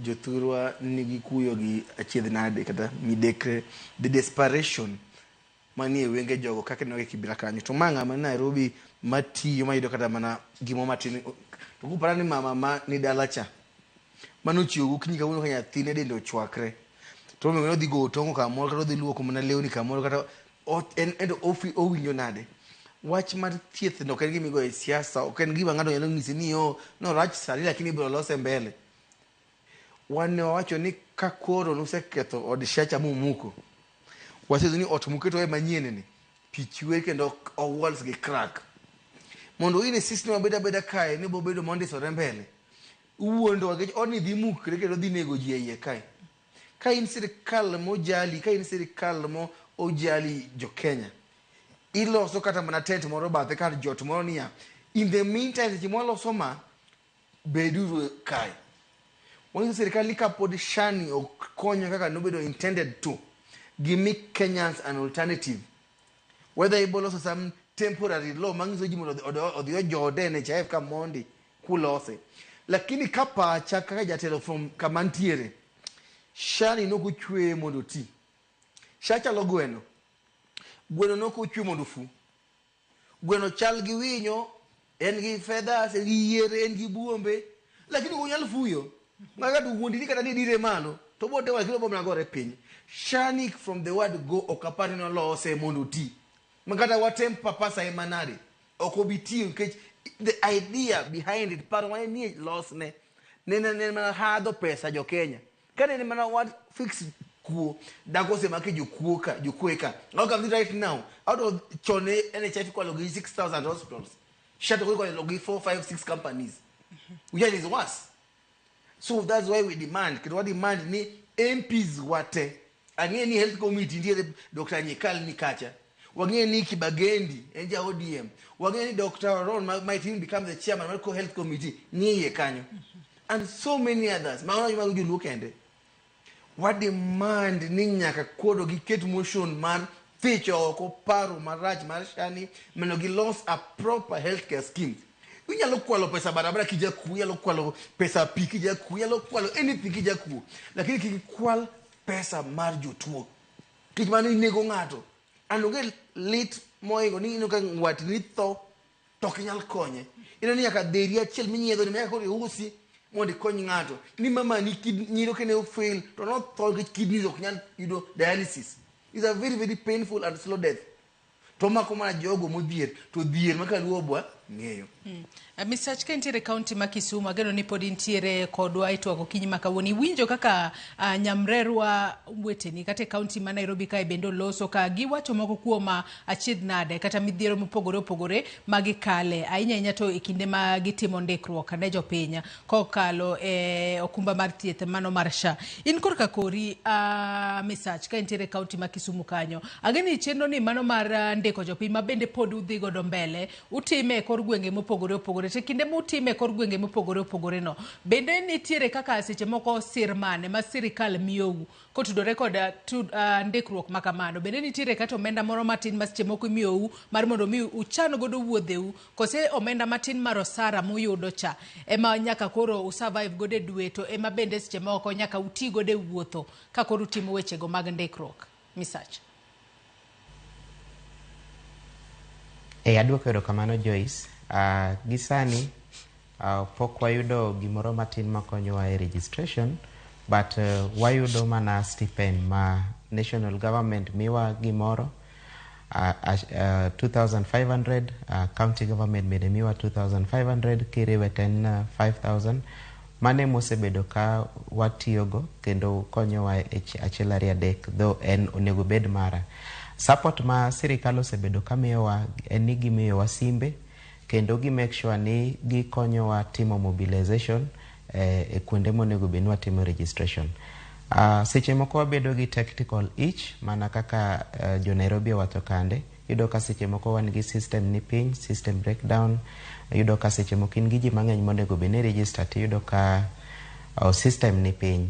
jothurwa nigi kuyo gi achiedh nade kata midekre, the desperation manie wenge jogo kaka ineno e Kibra kanyo. To ma ng'ama ni Nairobi matiyo mayudo kata mana gimo matin. To kupara ni mama ma ni dala cha manochiewo gokinyi kawuono ka nyathine dende ochwakre. To onego odhi goyo tong'o kamoro kata odhi luoko mana lewni kamoro kata en ento owinjo nade. Wach mar thieth no ok en gima igoyo e siasa, ok en gima ng'ato nyalo nyisi ni oh, norach sani lakini ibiro lose mbele. Wan ne wawacho ni ka koro nuseketho od SHA cha mumuko, wasewacho ni ot muketo e manyien ni, pi chwer kendo walls gi crack. Mondo in insist ni wabed abeda kae ni bobedo mondisore mbele. Uwuondowa nikech odni dhi mukre kendo dhi nego ji e iye kae. Ka in sirikal mojali, ka in sirikal mo ojali jo Kenya, iloso kata mana tent moro bathe kar jot moro niya, in the meantime seche mwaloso ma, beduru kae. Wanyiso sirikal ni kapod SHA ni ok konyo kaka nobedo intended to, gimi Kenyans an alternative. Whether iboloso some temporary law manyiso ji mondo odhi ojode NHIF ka mondi kulose. Lakini ka pacha kaka jatelo from kama ntiere, SHA ni nokochweye mondo oti. SHA chalo gweno. Gweno nokochwe mondo ofu. Gweno chal gi winyo, en gi feathers, en gi yiere, en gi buombe. Lakini ok onyal fuyo. Ng'ato wuondi ni kata ni dire malo to bote wa kilo bomna gore piny. SHA ni from the word go ok apar ni nolose mondo oti. Ma kata watem papasa ema nade ok obi tiyo nikech the idea behind it paro mane nie losne ne mana hadho pesa jo Kenya. Ka ne mana wat fix kuo dak osemaki jokuo ka jokwe ka. How come right now out of chon NHIF ikwalo gi 6000 hospitals. SHA to ikwalo gi 4 5 6 companies. Which is worse. So that's why we demand, kendo wa demand ni MPs wate. Ang'e ni health committee nitiere Dr. Nyikal ni kacha. Wang'e ni Kibagendi en ja ODM. Wang'e ni Dr. Ron might even become the chairman mar health committee ni iye kanyo. And so many others. Mago mag joluo kende. Wa demand ni nyaka kodo giket motion mar thicho oko paro marach mar SHA ni mondo gilos a proper healthcare scheme. Inyalo kwalo pesa barabara kijakuo, inyalo kwalo pesa pi kijakuo, inyalo kwalo anything kijakuo, lakini kik ikwal pesa mar jotuo. Nikech mano inego ng'ato. And onge lit moingo ni ineno ka watni tho to ok inyal konye. Ineno ni nyaka dheri achiel minyiedho ni nyaka koro iusi mondo ikony ng'ato. Ni mamani nyiroke ofail to notho nikech kidneys ok nyal yudo dialysis. It's a very very painful and slow death. To mako mana jogo modhier to dhier ma kaluo bwa ng'eyo. Mr. ka intiere kaunti ma Kisumu, ageno ni pod intiere kodwa e twak okinyi ma kawuono. Iwinjo kaka nyamrerwa weteni kata e kaunti ma Nairobi kae bende oloso ka giwacho moko kuom achiedh nade kata midhiero mopogore opogore ma gikale ahinya ahinya to e kinde ma gitimo ndikruok ne jopiny kokalo e okumba mar thieth mano mar SHA. In korka kori Misach ka intiere e kaunti ma Kisumu kanyo, ageno ni chenro ni mano mar ndiko jopiny ma bende pod udhi godo mbele utime e kor gwenge mopogore opogore. To kinde mutime e kor gwenge mopogore opogore no, bende nitiere kaka seche moko sir mane ma sirikal miyou kotudore kod ndikruok ma kamano? Bende nitiere kata omenda moro matin ma seche moko imiyou mar mondo mi uchan godo wuodheu, kose omenda matin mar osara muyudo cha ema nyaka koro usurvive godo e dwe, to ema bende seche moko nyaka uti godo e wuotho ka koro utimo wechego mag ndikruok? Misach. Aduoko erokamano Joyce. Gi sani pok wayudo gimoro matin makonyowa e registration, but wayudo mana stipend ma national government miwa gimoro 2500, county government bende miwa 2500, kiriwe to en 5000. Mano emosebedo ka watiyogo kendo konyowa e achiel ariyo adek, though en onego bed mara. Support ma sirikal osebedo ka miyowa en ni gimiyowa simbe kendo gi make sure ni gikonyowa timo mobilization e kuonde monego bed ni watimo registration. Seche moko wabedo gi technical hitch mana kaka jo Nairobi owacho kande. Iyudo ka seche moko wan gi system ni piny, system breakdown. Iyudo ka seche moko in gi ji mang'eny monego bed ni register tiyudo ka system ni piny.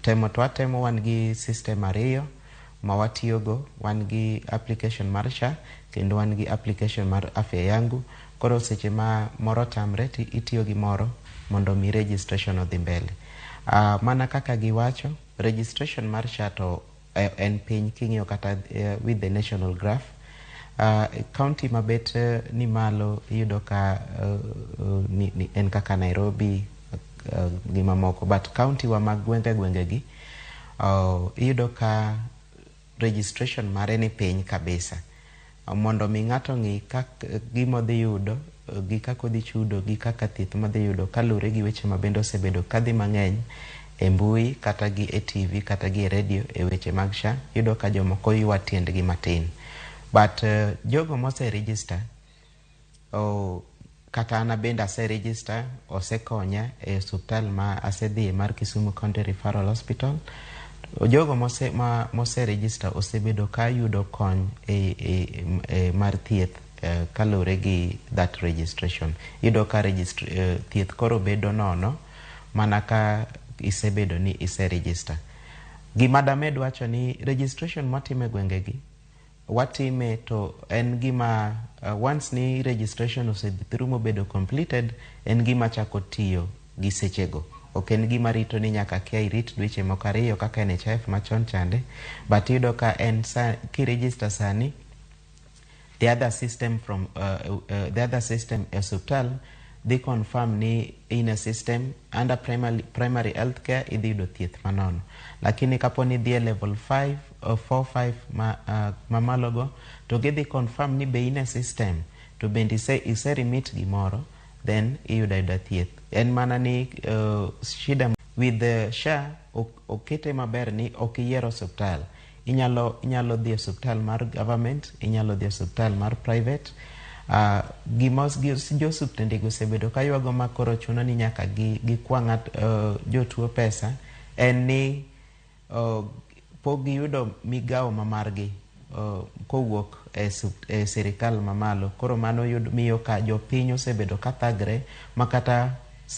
Temo to watemo wan gi system ariyo ma watiyogo, wan gi application mar SHA kendo wan gi application mar Afya Yangu. Koro seche ma moro tamre to itiyo gi moro mondo mi registration odhi mbele. Mana kaka giwacho, registration mar SHA to en piny king'iyo kata with the national graph. County mabet ni malo iyudo ka en kaka Nairobi gi mamoko, but county wa mag gwenge gwenge gi iyudo ka registration mare ni piny kabisa. Mondo mi ng'ato ng'i gima odhi yudo gi kaka odhi chudo gi kaka thieth modhi yudo kaluwore gi weche ma bende osebedo kadhi mang'eny e mbui kata gi e TV kata gi e radio e weche mag SHA, iyudo ka jomoko ywa tiendgi matin. But jogo mose register, kata an bende ase register, osekonya e osiptal ma asedhiye mar Kisumu County Referral Hospital. Jogo mose register osebedo ka yudo kony e mar thieth kaluwore gi that registration. Iyudo ka thieth koro bedo nono mana ka isebedo ni ise register. Gima damed wacho ni registration mwatimo e gwengegi watime to en gima once ni registration osedhi through mobedo completed, en gima chako tiyo gi sechego. Ok en gima rito ni nyaka kia irit dweche moko ariyo kaka NHIF machon chande, but iyudo ka en kiregister sani, the other system from the other system e osiptal Dhi confirm ni in a system under primary health care idhi yudo thieth manono. Lakini kapo ni idhi e level 5 or 4 5 ma, mamalogo to gidhi confirm ni be in a system to bende ise remit gimoro, then iyudo ayuda thieth. En mana ni shida with the SHA okete maber ni ok iyiero osiptal. Inyalo dhi e osiptal mar government, inyalo dhi e osiptal mar private. Gima jo osiptendego osebedo ka ywago ma koro chuno ni nyaka gikwa ng'at jotuo pesa en ni pok giyudo migawo ma margi kowuok e sirikal mamalo. Koro mano miyo ka jopiny osebedo ka thagre ma kata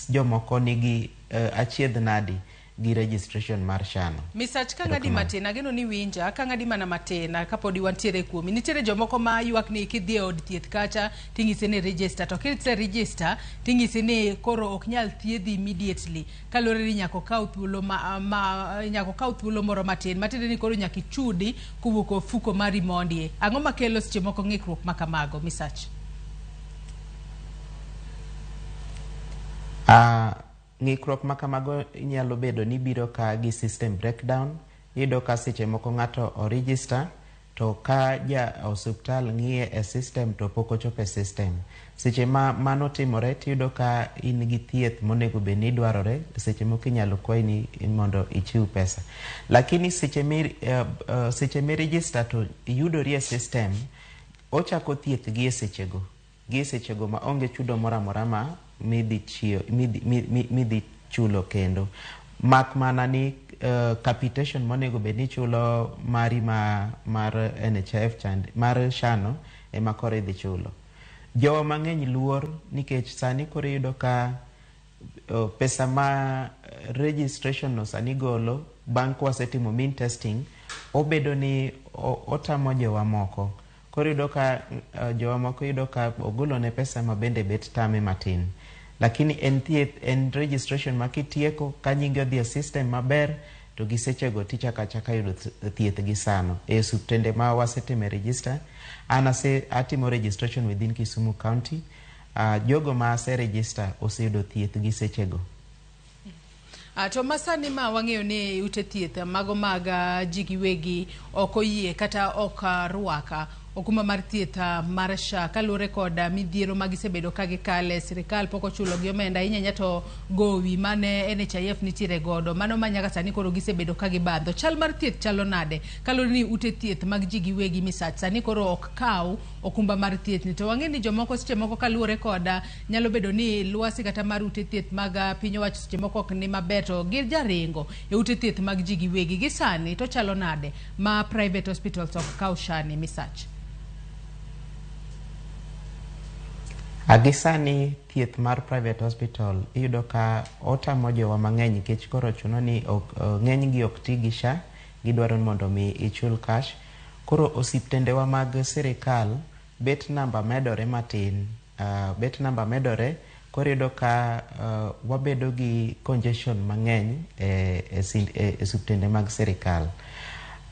jomoko nigi achiedh nadi gi registration mar SHA no. Misach ka ng'adi matin, ageno ni winja, ka ng'adi mana matin, kapodi wantiere kuomi. Nitiere jomoko ma ywak ni kidhi e od thieth kacha ting'isi ni register, to kise register ting'isi ni koro ok nyal thiedhi immediately. Kaluwore ni nyaka okaw thuolo ma nyaka okaw thuolo moro matin, matiende ni koro nyaka ichudi kowuok e ofuko mari mondie. Ang'o makelo seche moko ng'ikruok ma kamago, Misach? Ng'ikruok ma kamago nyalo bedo ni biro ka gi system breakdown. Iyudo ka seche moko ng'ato o register to ka ja osiptal ng'iye e system to pok ochopo e system. Seche ma mano timore tiyudo ka in gi thieth monego bed ni dwarore, seche moko inyalo kwayi ni mondo ichiw pesa. Lakini seche mi register to yudori e system, ochako thieth gi e sechego. Gi e sechego ma onge chudo moro amora ma midhi chulo kendo. Mak mana ni capitation monego bed ni ichulo mari mar NHIF chand, mar SHA no ema koro idhi chulo. Jowa mang'eny luor nikech sani koro iyudo ka pesa ma registration no sani golo bang' kwasetimo mean testing obedo ni otamo jowa moko. Koro iyudo ka jowa moko iyudo ka ogolo ne pesa ma bende bet tame matin. Lakini en thieth, en registration ma kitieko ka nyingi odhi e system maber to gi sechego tichako achaka yudo thieth gi sano. E osiptende ma wasetime register, an atimo registration within Kisumu County. Jogo ma ase register oseyudo thieth gi sechego. To masani ma wang'eyo ni ute thieth mago mag ji giwegi ok oyie kata ok rwaka okumba mar thieth mar SHA kaluwore kod midhiero ma gisebedo ka gikale. Sirikal pok ochulo gi omenda ahinya ahinya to gowi mane NHIF nitiere godo mano ma nyaka sani koro gisebedo ka gibadho. Chal mar thieth chalo nade kaluwore ni ute thieth mag ji giwegi Misach sani koro ok kaw okumba mar thieth ni, to wang'e ni jomoko seche moko kaluwore kod nyalo bedo ni lwasi kata mar ute thieth mag piny owacho seche moko ok ni maber to gijaringo e ute thieth mag ji giwegi. Gi sani to chalo nade ma private hospitals ok kaw SHA ni, Misach? Gi sani thieth mar private hospital iyudo ka otamo jowa mang'eny nikech koro chuno ni ng'eny gi ok ti gi SHA, gidwaro ni mondo mi ichul cash. Koro osiptendewa mag sirikal bet namba medore matin, bet namba medore, koro iyudo ka wabedo gi congestion mang'eny e osiptende mag sirikal.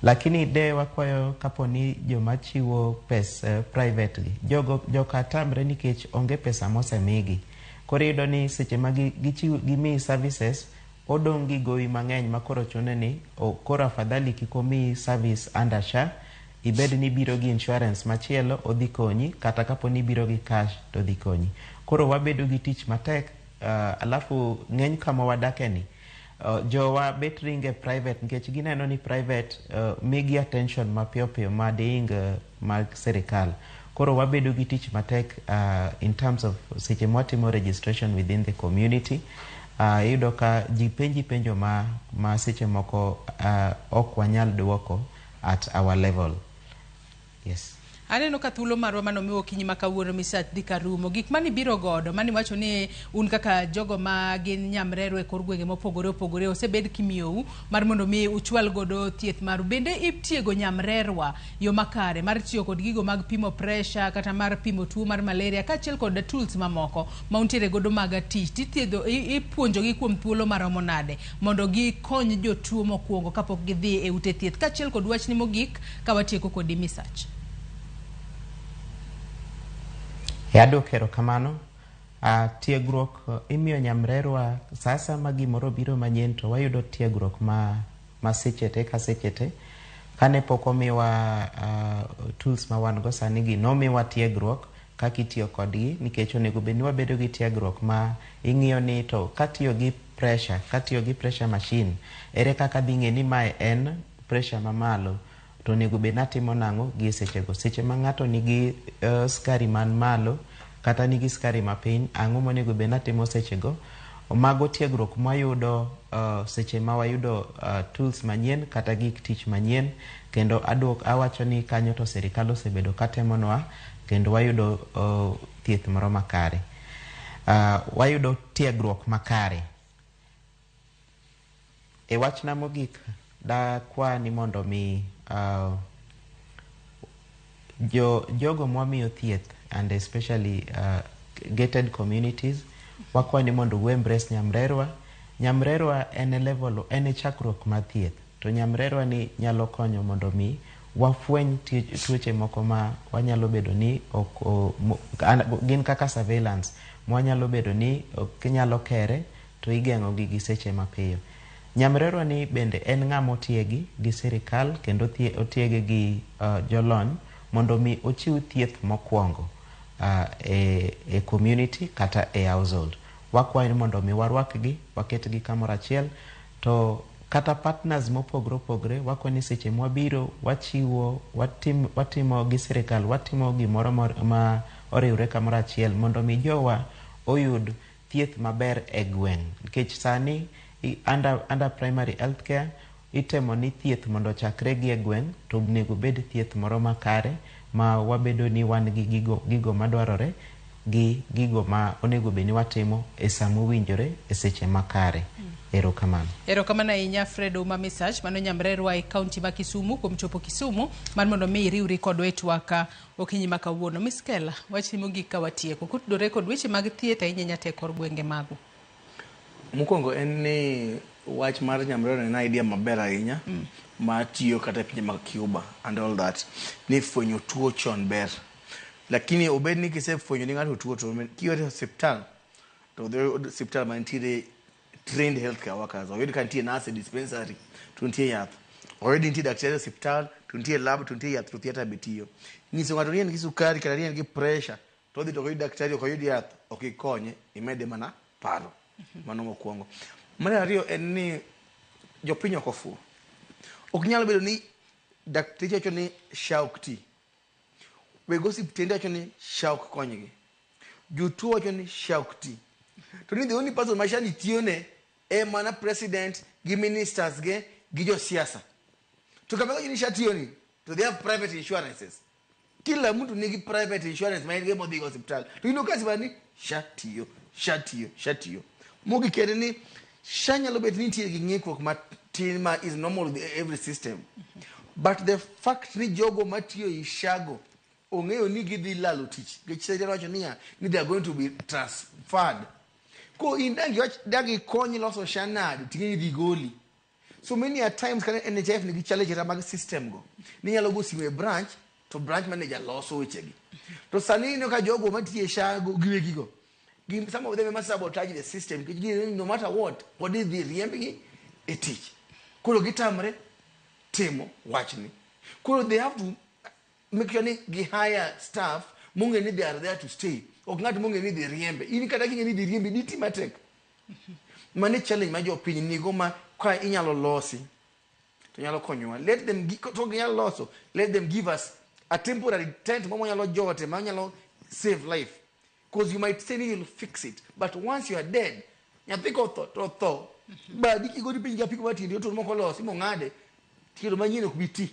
Lakini de wakwayo kapo ni joma chiwo pes private gi, jogo joka tamre nikech onge pesa mosemigi. Koro iyudo ni seche ma gimiyi services, odong' gi gowi mang'eny ma koro chune ni koro afadhali kik omiyi service under SHA, ibed ni ibiro gi insurance machielo odhi konyi, kata kapo ni ibiro gi cash to odhi konyi. Koro wabedo gi tich matek, alafu ng'eny kama wadake ni, jowa bet ringe private nikech gineno ni private migi attention mapiyo piyo madihing mag sirikal. Koro wabedo gi tich matek in terms of seche mwatimo registration within the community. Iyudo ka ji penji penjo ma seche moko ok wanyal duoko at our level. Yes. Aneno ka thuolo marwa mane omiwa okinyi ma kawuono Misach dhi ka rumo. Gik mane ibiro godo, mane iwacho ni un kaka jogo ma gin nyamrerwa e kor gwenge mopogore opogore osebed kimiyou mar mondo mi uchwal godo thieth maru. Bende itiego nyamrerwa yo makare mar tiyo kod gigo mag pimo pressure kata mar pimo tuo mar malaria kaachiel kod tools mamoko ma untiere godo mag tich. Tithiedho, ipuonjogi kuom thuolo maromo nade mondo gikony jotuo mokwongo kapok gidhi e ute thieth. Kaachiel kod wachni mogik ka watieko kodi Misach. Adwoko erokamano. Tiegruok imiyo nyamrerwa sasa ma gimoro biro manyien to wayudo tiegruok ma seche te ka seche te. Kane pok omiwa tools ma wan go sani gi, nomiwa tiegruok kaka itiyo kodgi, nikech onego bed ni wabedo gi tiegruok ma ing'iyo ni to katiyo gi pressure, katiyo gi pressure machine, ere kaka adhi ng'e ni mae en pressure mamalo, to onego bed ni atimo nang'o gi e sechego. Seche ma ng'ato nigi skari man malo kata nigi skari mapiny, ang'o monego bed ni atimo sechego. Mago tiegruok mwayudo seche ma wayudo tools manyien kata gik tich manyien, kendo awacho ni kanyo to sirikal osebedo katemonwa kendo wayudo thieth moro makare. Wayudo tiegruok makare. E wachna mogik, dakwa ni mondo mi jogo mwamiyo thieth and especially gated communities, wakwa ni mondo u embrace nyamrerwa. Nyamrerwa en e level, en e chakruok mar thieth, to nyamrerwa ni nyalo konyo mondo mi wafweny tuoche moko ma wanyalo bedo ni ok gin kaka surveillance mwanyalo bedo ni ok inyalo kere to igeng'o gi gi seche mapiyo. Nyamrerwa ni bende en ng'ama otiegi gi sirikal kendo otiege gi jolony mondo mi ochiw thieth mokwongo e community kata e household. Wakwayo ni mondo mi warwakgi, waketgi kamoro achiel, to kata partners mopogore opogore wakwayo ni seche mwabiro wachiwo, watimo gi sirikal, watimo gimoro ma oriwre kamoro achiel mondo mi jowa oyud thieth maber e gweng'. Nikech sani under primary health care itemo ni thieth mondo ochakre gi e gweng', to onego bed thieth moro makare ma wabedo ni wan gi gigo madwarore gi gigo ma onego bed ni watimo e sa mowinjore e seche makare. Erokamano. Erokamano ahinya Fred Ouma Misach, mano nyamrerwa e kaunti ma Kisumu kuom chopo Kisumu mar mondo mi iriwri kodwa e twak okinyi ma kawuono. Miss Kela, wachni mogik ka watieko kotudore kod weche mag thieth ahinya ahinya te kor gwenge magu. Mokwongo en ni wach mar nyamrerwa en idea maber ahinya ma tiyo kata e pinje mag Cuba and all that, ni fwenyo tuo chon ber. Lakini obed ni kisefwenyo ni ng'ato tuo to kiore e osiptal, to dhi osiptal mantiere trained healthcare workers, oyud ka nitie nurse e dispensary to nitie yath, oyud nitie daktari e osiptal to nitie lab to nitie yath to theatre be tiyo. Nyiso ng'ato ni en gi sukari kata ni en gi pressure to odhi to ok oyud daktari, ok oyud yath, ok ikonye, imede mana paro. Mano mokwongo. Mar ariyo en ni jopiny ok ofuwo. Ok nyal bedo ni dakteche wacho ni SHA ok ti. Weg osiptende wacho ni SHA ok konygi. Jotuo wacho ni SHA ok ti. To ni the only person ma SHA ni tiyone e mana president gi ministers ge gi josiasa. To kama wacho ni SHA tiyoni to they have private insurances. Kila mtu nigi private insurance ma en go modhi go osiptal. To in ok ni SHA tiyo, SHA tiyo, SHA tiyo. Mogik en ni SHA nyalo bet ni nitie gi ng'ikruok matin ma is normal with every system. But the fact ni jogo matiyo ei SHA go ong'eyo ni gidhi lalo tich. Nikech sirikal wacho niya ni they are going to be transferred. Ko in dang iwach dang ikony loso SHA nade ting'e ni idhi goli. So many a times kane NHIF nigi challenge kata mag system go, ninyalo go simu e branch to branch manager loso wechegi. To sani ineno ka jogo matiyo e SHA go giwegi go, some of them ema sabotage the system nikech ging'eyo ni no matter what pod idhi riembgi e tich. Koro gitamre timo wachni. Koro they have to make sure ni gi hire staff mong'e ni they are there to stay. Ok ng'at mong'e ni idhi riembe. In kata king'e ni idhi riembi diti matek. Mano e challenge ma jopiny nigo ma ka inyalo losi to nyalo konyowa. Let them to ginyalo loso, let them give us a temporary tent ma wanyalo jote ma nyalo save life. Because you might say ni you'll fix it, but once you are dead, nyathi kotho to otho. Badi kigori piny gi apiko mar tiendi otur moko olosi mong'ade, tielo manyien ok bi ti.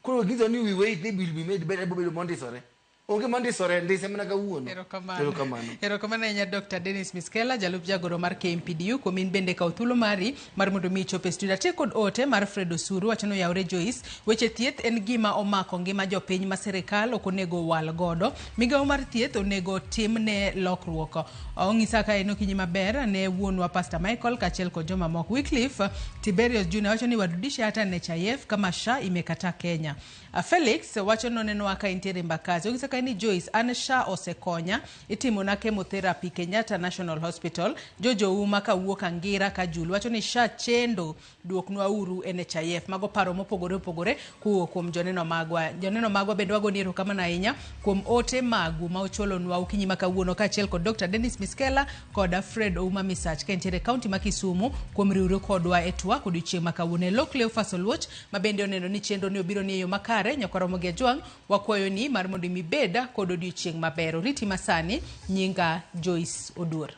Koro ginyiso ni we wait ni will be made better bobedo mondisore. Onge mondisore, ndise mana kawuono. Erokamano. Erokamano. Erokamano ahinya Dr. Dennis Miskela, jalup jagoro mar KMPDU, kuom in bende kawo thuolo mari mar mondo mi ichop e studio. Atiek kod ote mar Fred Osuru wacho ni oyawre Joyce, weche thieth en gima omako ngima jopiny ma sirikal ok onego wal godo. Migawo mar thieth onego tim ne lokruok. Ong'isa ka en okinyi maber ne wuonwa Pastor Michael kaachiel kod jomamoko. Wycliffe Tiberius Jr wacho ni warudishe hata NHIF kama SHA imekataa Kenya. Felix wacho nonenowa ka intiere Embakasi. Ong'isa ka kae ni Joyce, an SHA osekonya, itimona chemotherapy Kenyatta National Hospital. Jojo Uma kawuok Angira Kajulu wacho ni SHA chendo, duoknwa uru NHIF. Mago paro mopogore opogore kowuok kuom joneno magwa. Joneno magwa bende wagoni erokamano ahinya kuom ote magu ma uchwalonwa okinyi ma kawuono, kaachiel kod Dr. Dennis Miskela kod Fred Ouma Misach ka entiere e kaunti ma Kisumu kuom riwre kodwa e twak odiochieng' ma kawuono. E lo Cleophas Oluoch ma bende oneno ni chenro ni obiro ni e yo makare. Nyakwar Ramogi Ajwang', wakwayo ni mar mondo mi ibed kod odiochieng' maber. Oriti masani, nyinga Joyce Oduor.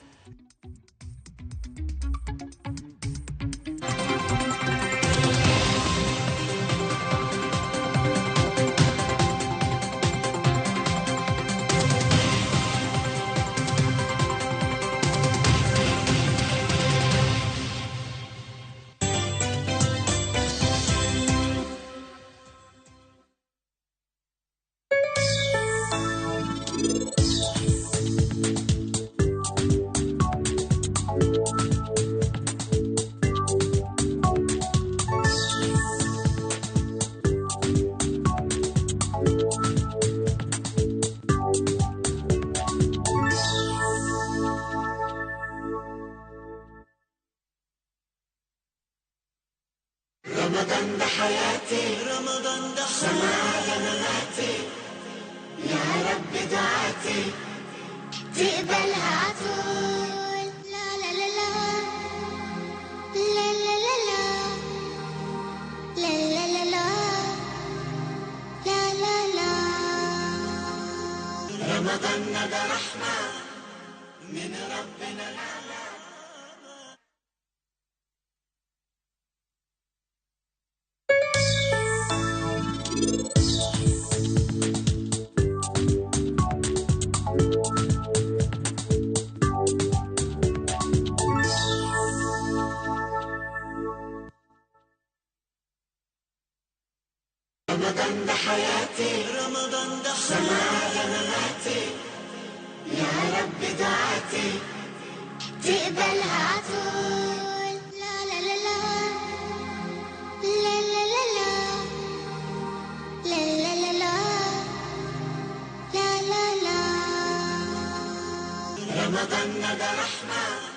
رمضان ده حياتي، رمضان ده سماع مماتي، يا رب دعاتي تقبلها عطول. لا لا لا لا لا لا لا لا لا لا لا لا لا لا. رمضان ده رحمة من ربنا الأعلى. رمضان ده حياتي، رمضان ده سماع مماتي، يا رب دعاتي تقبلها عطول. لا لا لا لا لا لا لا لا لا لا لا لا لا لا. رمضان ده رحمة.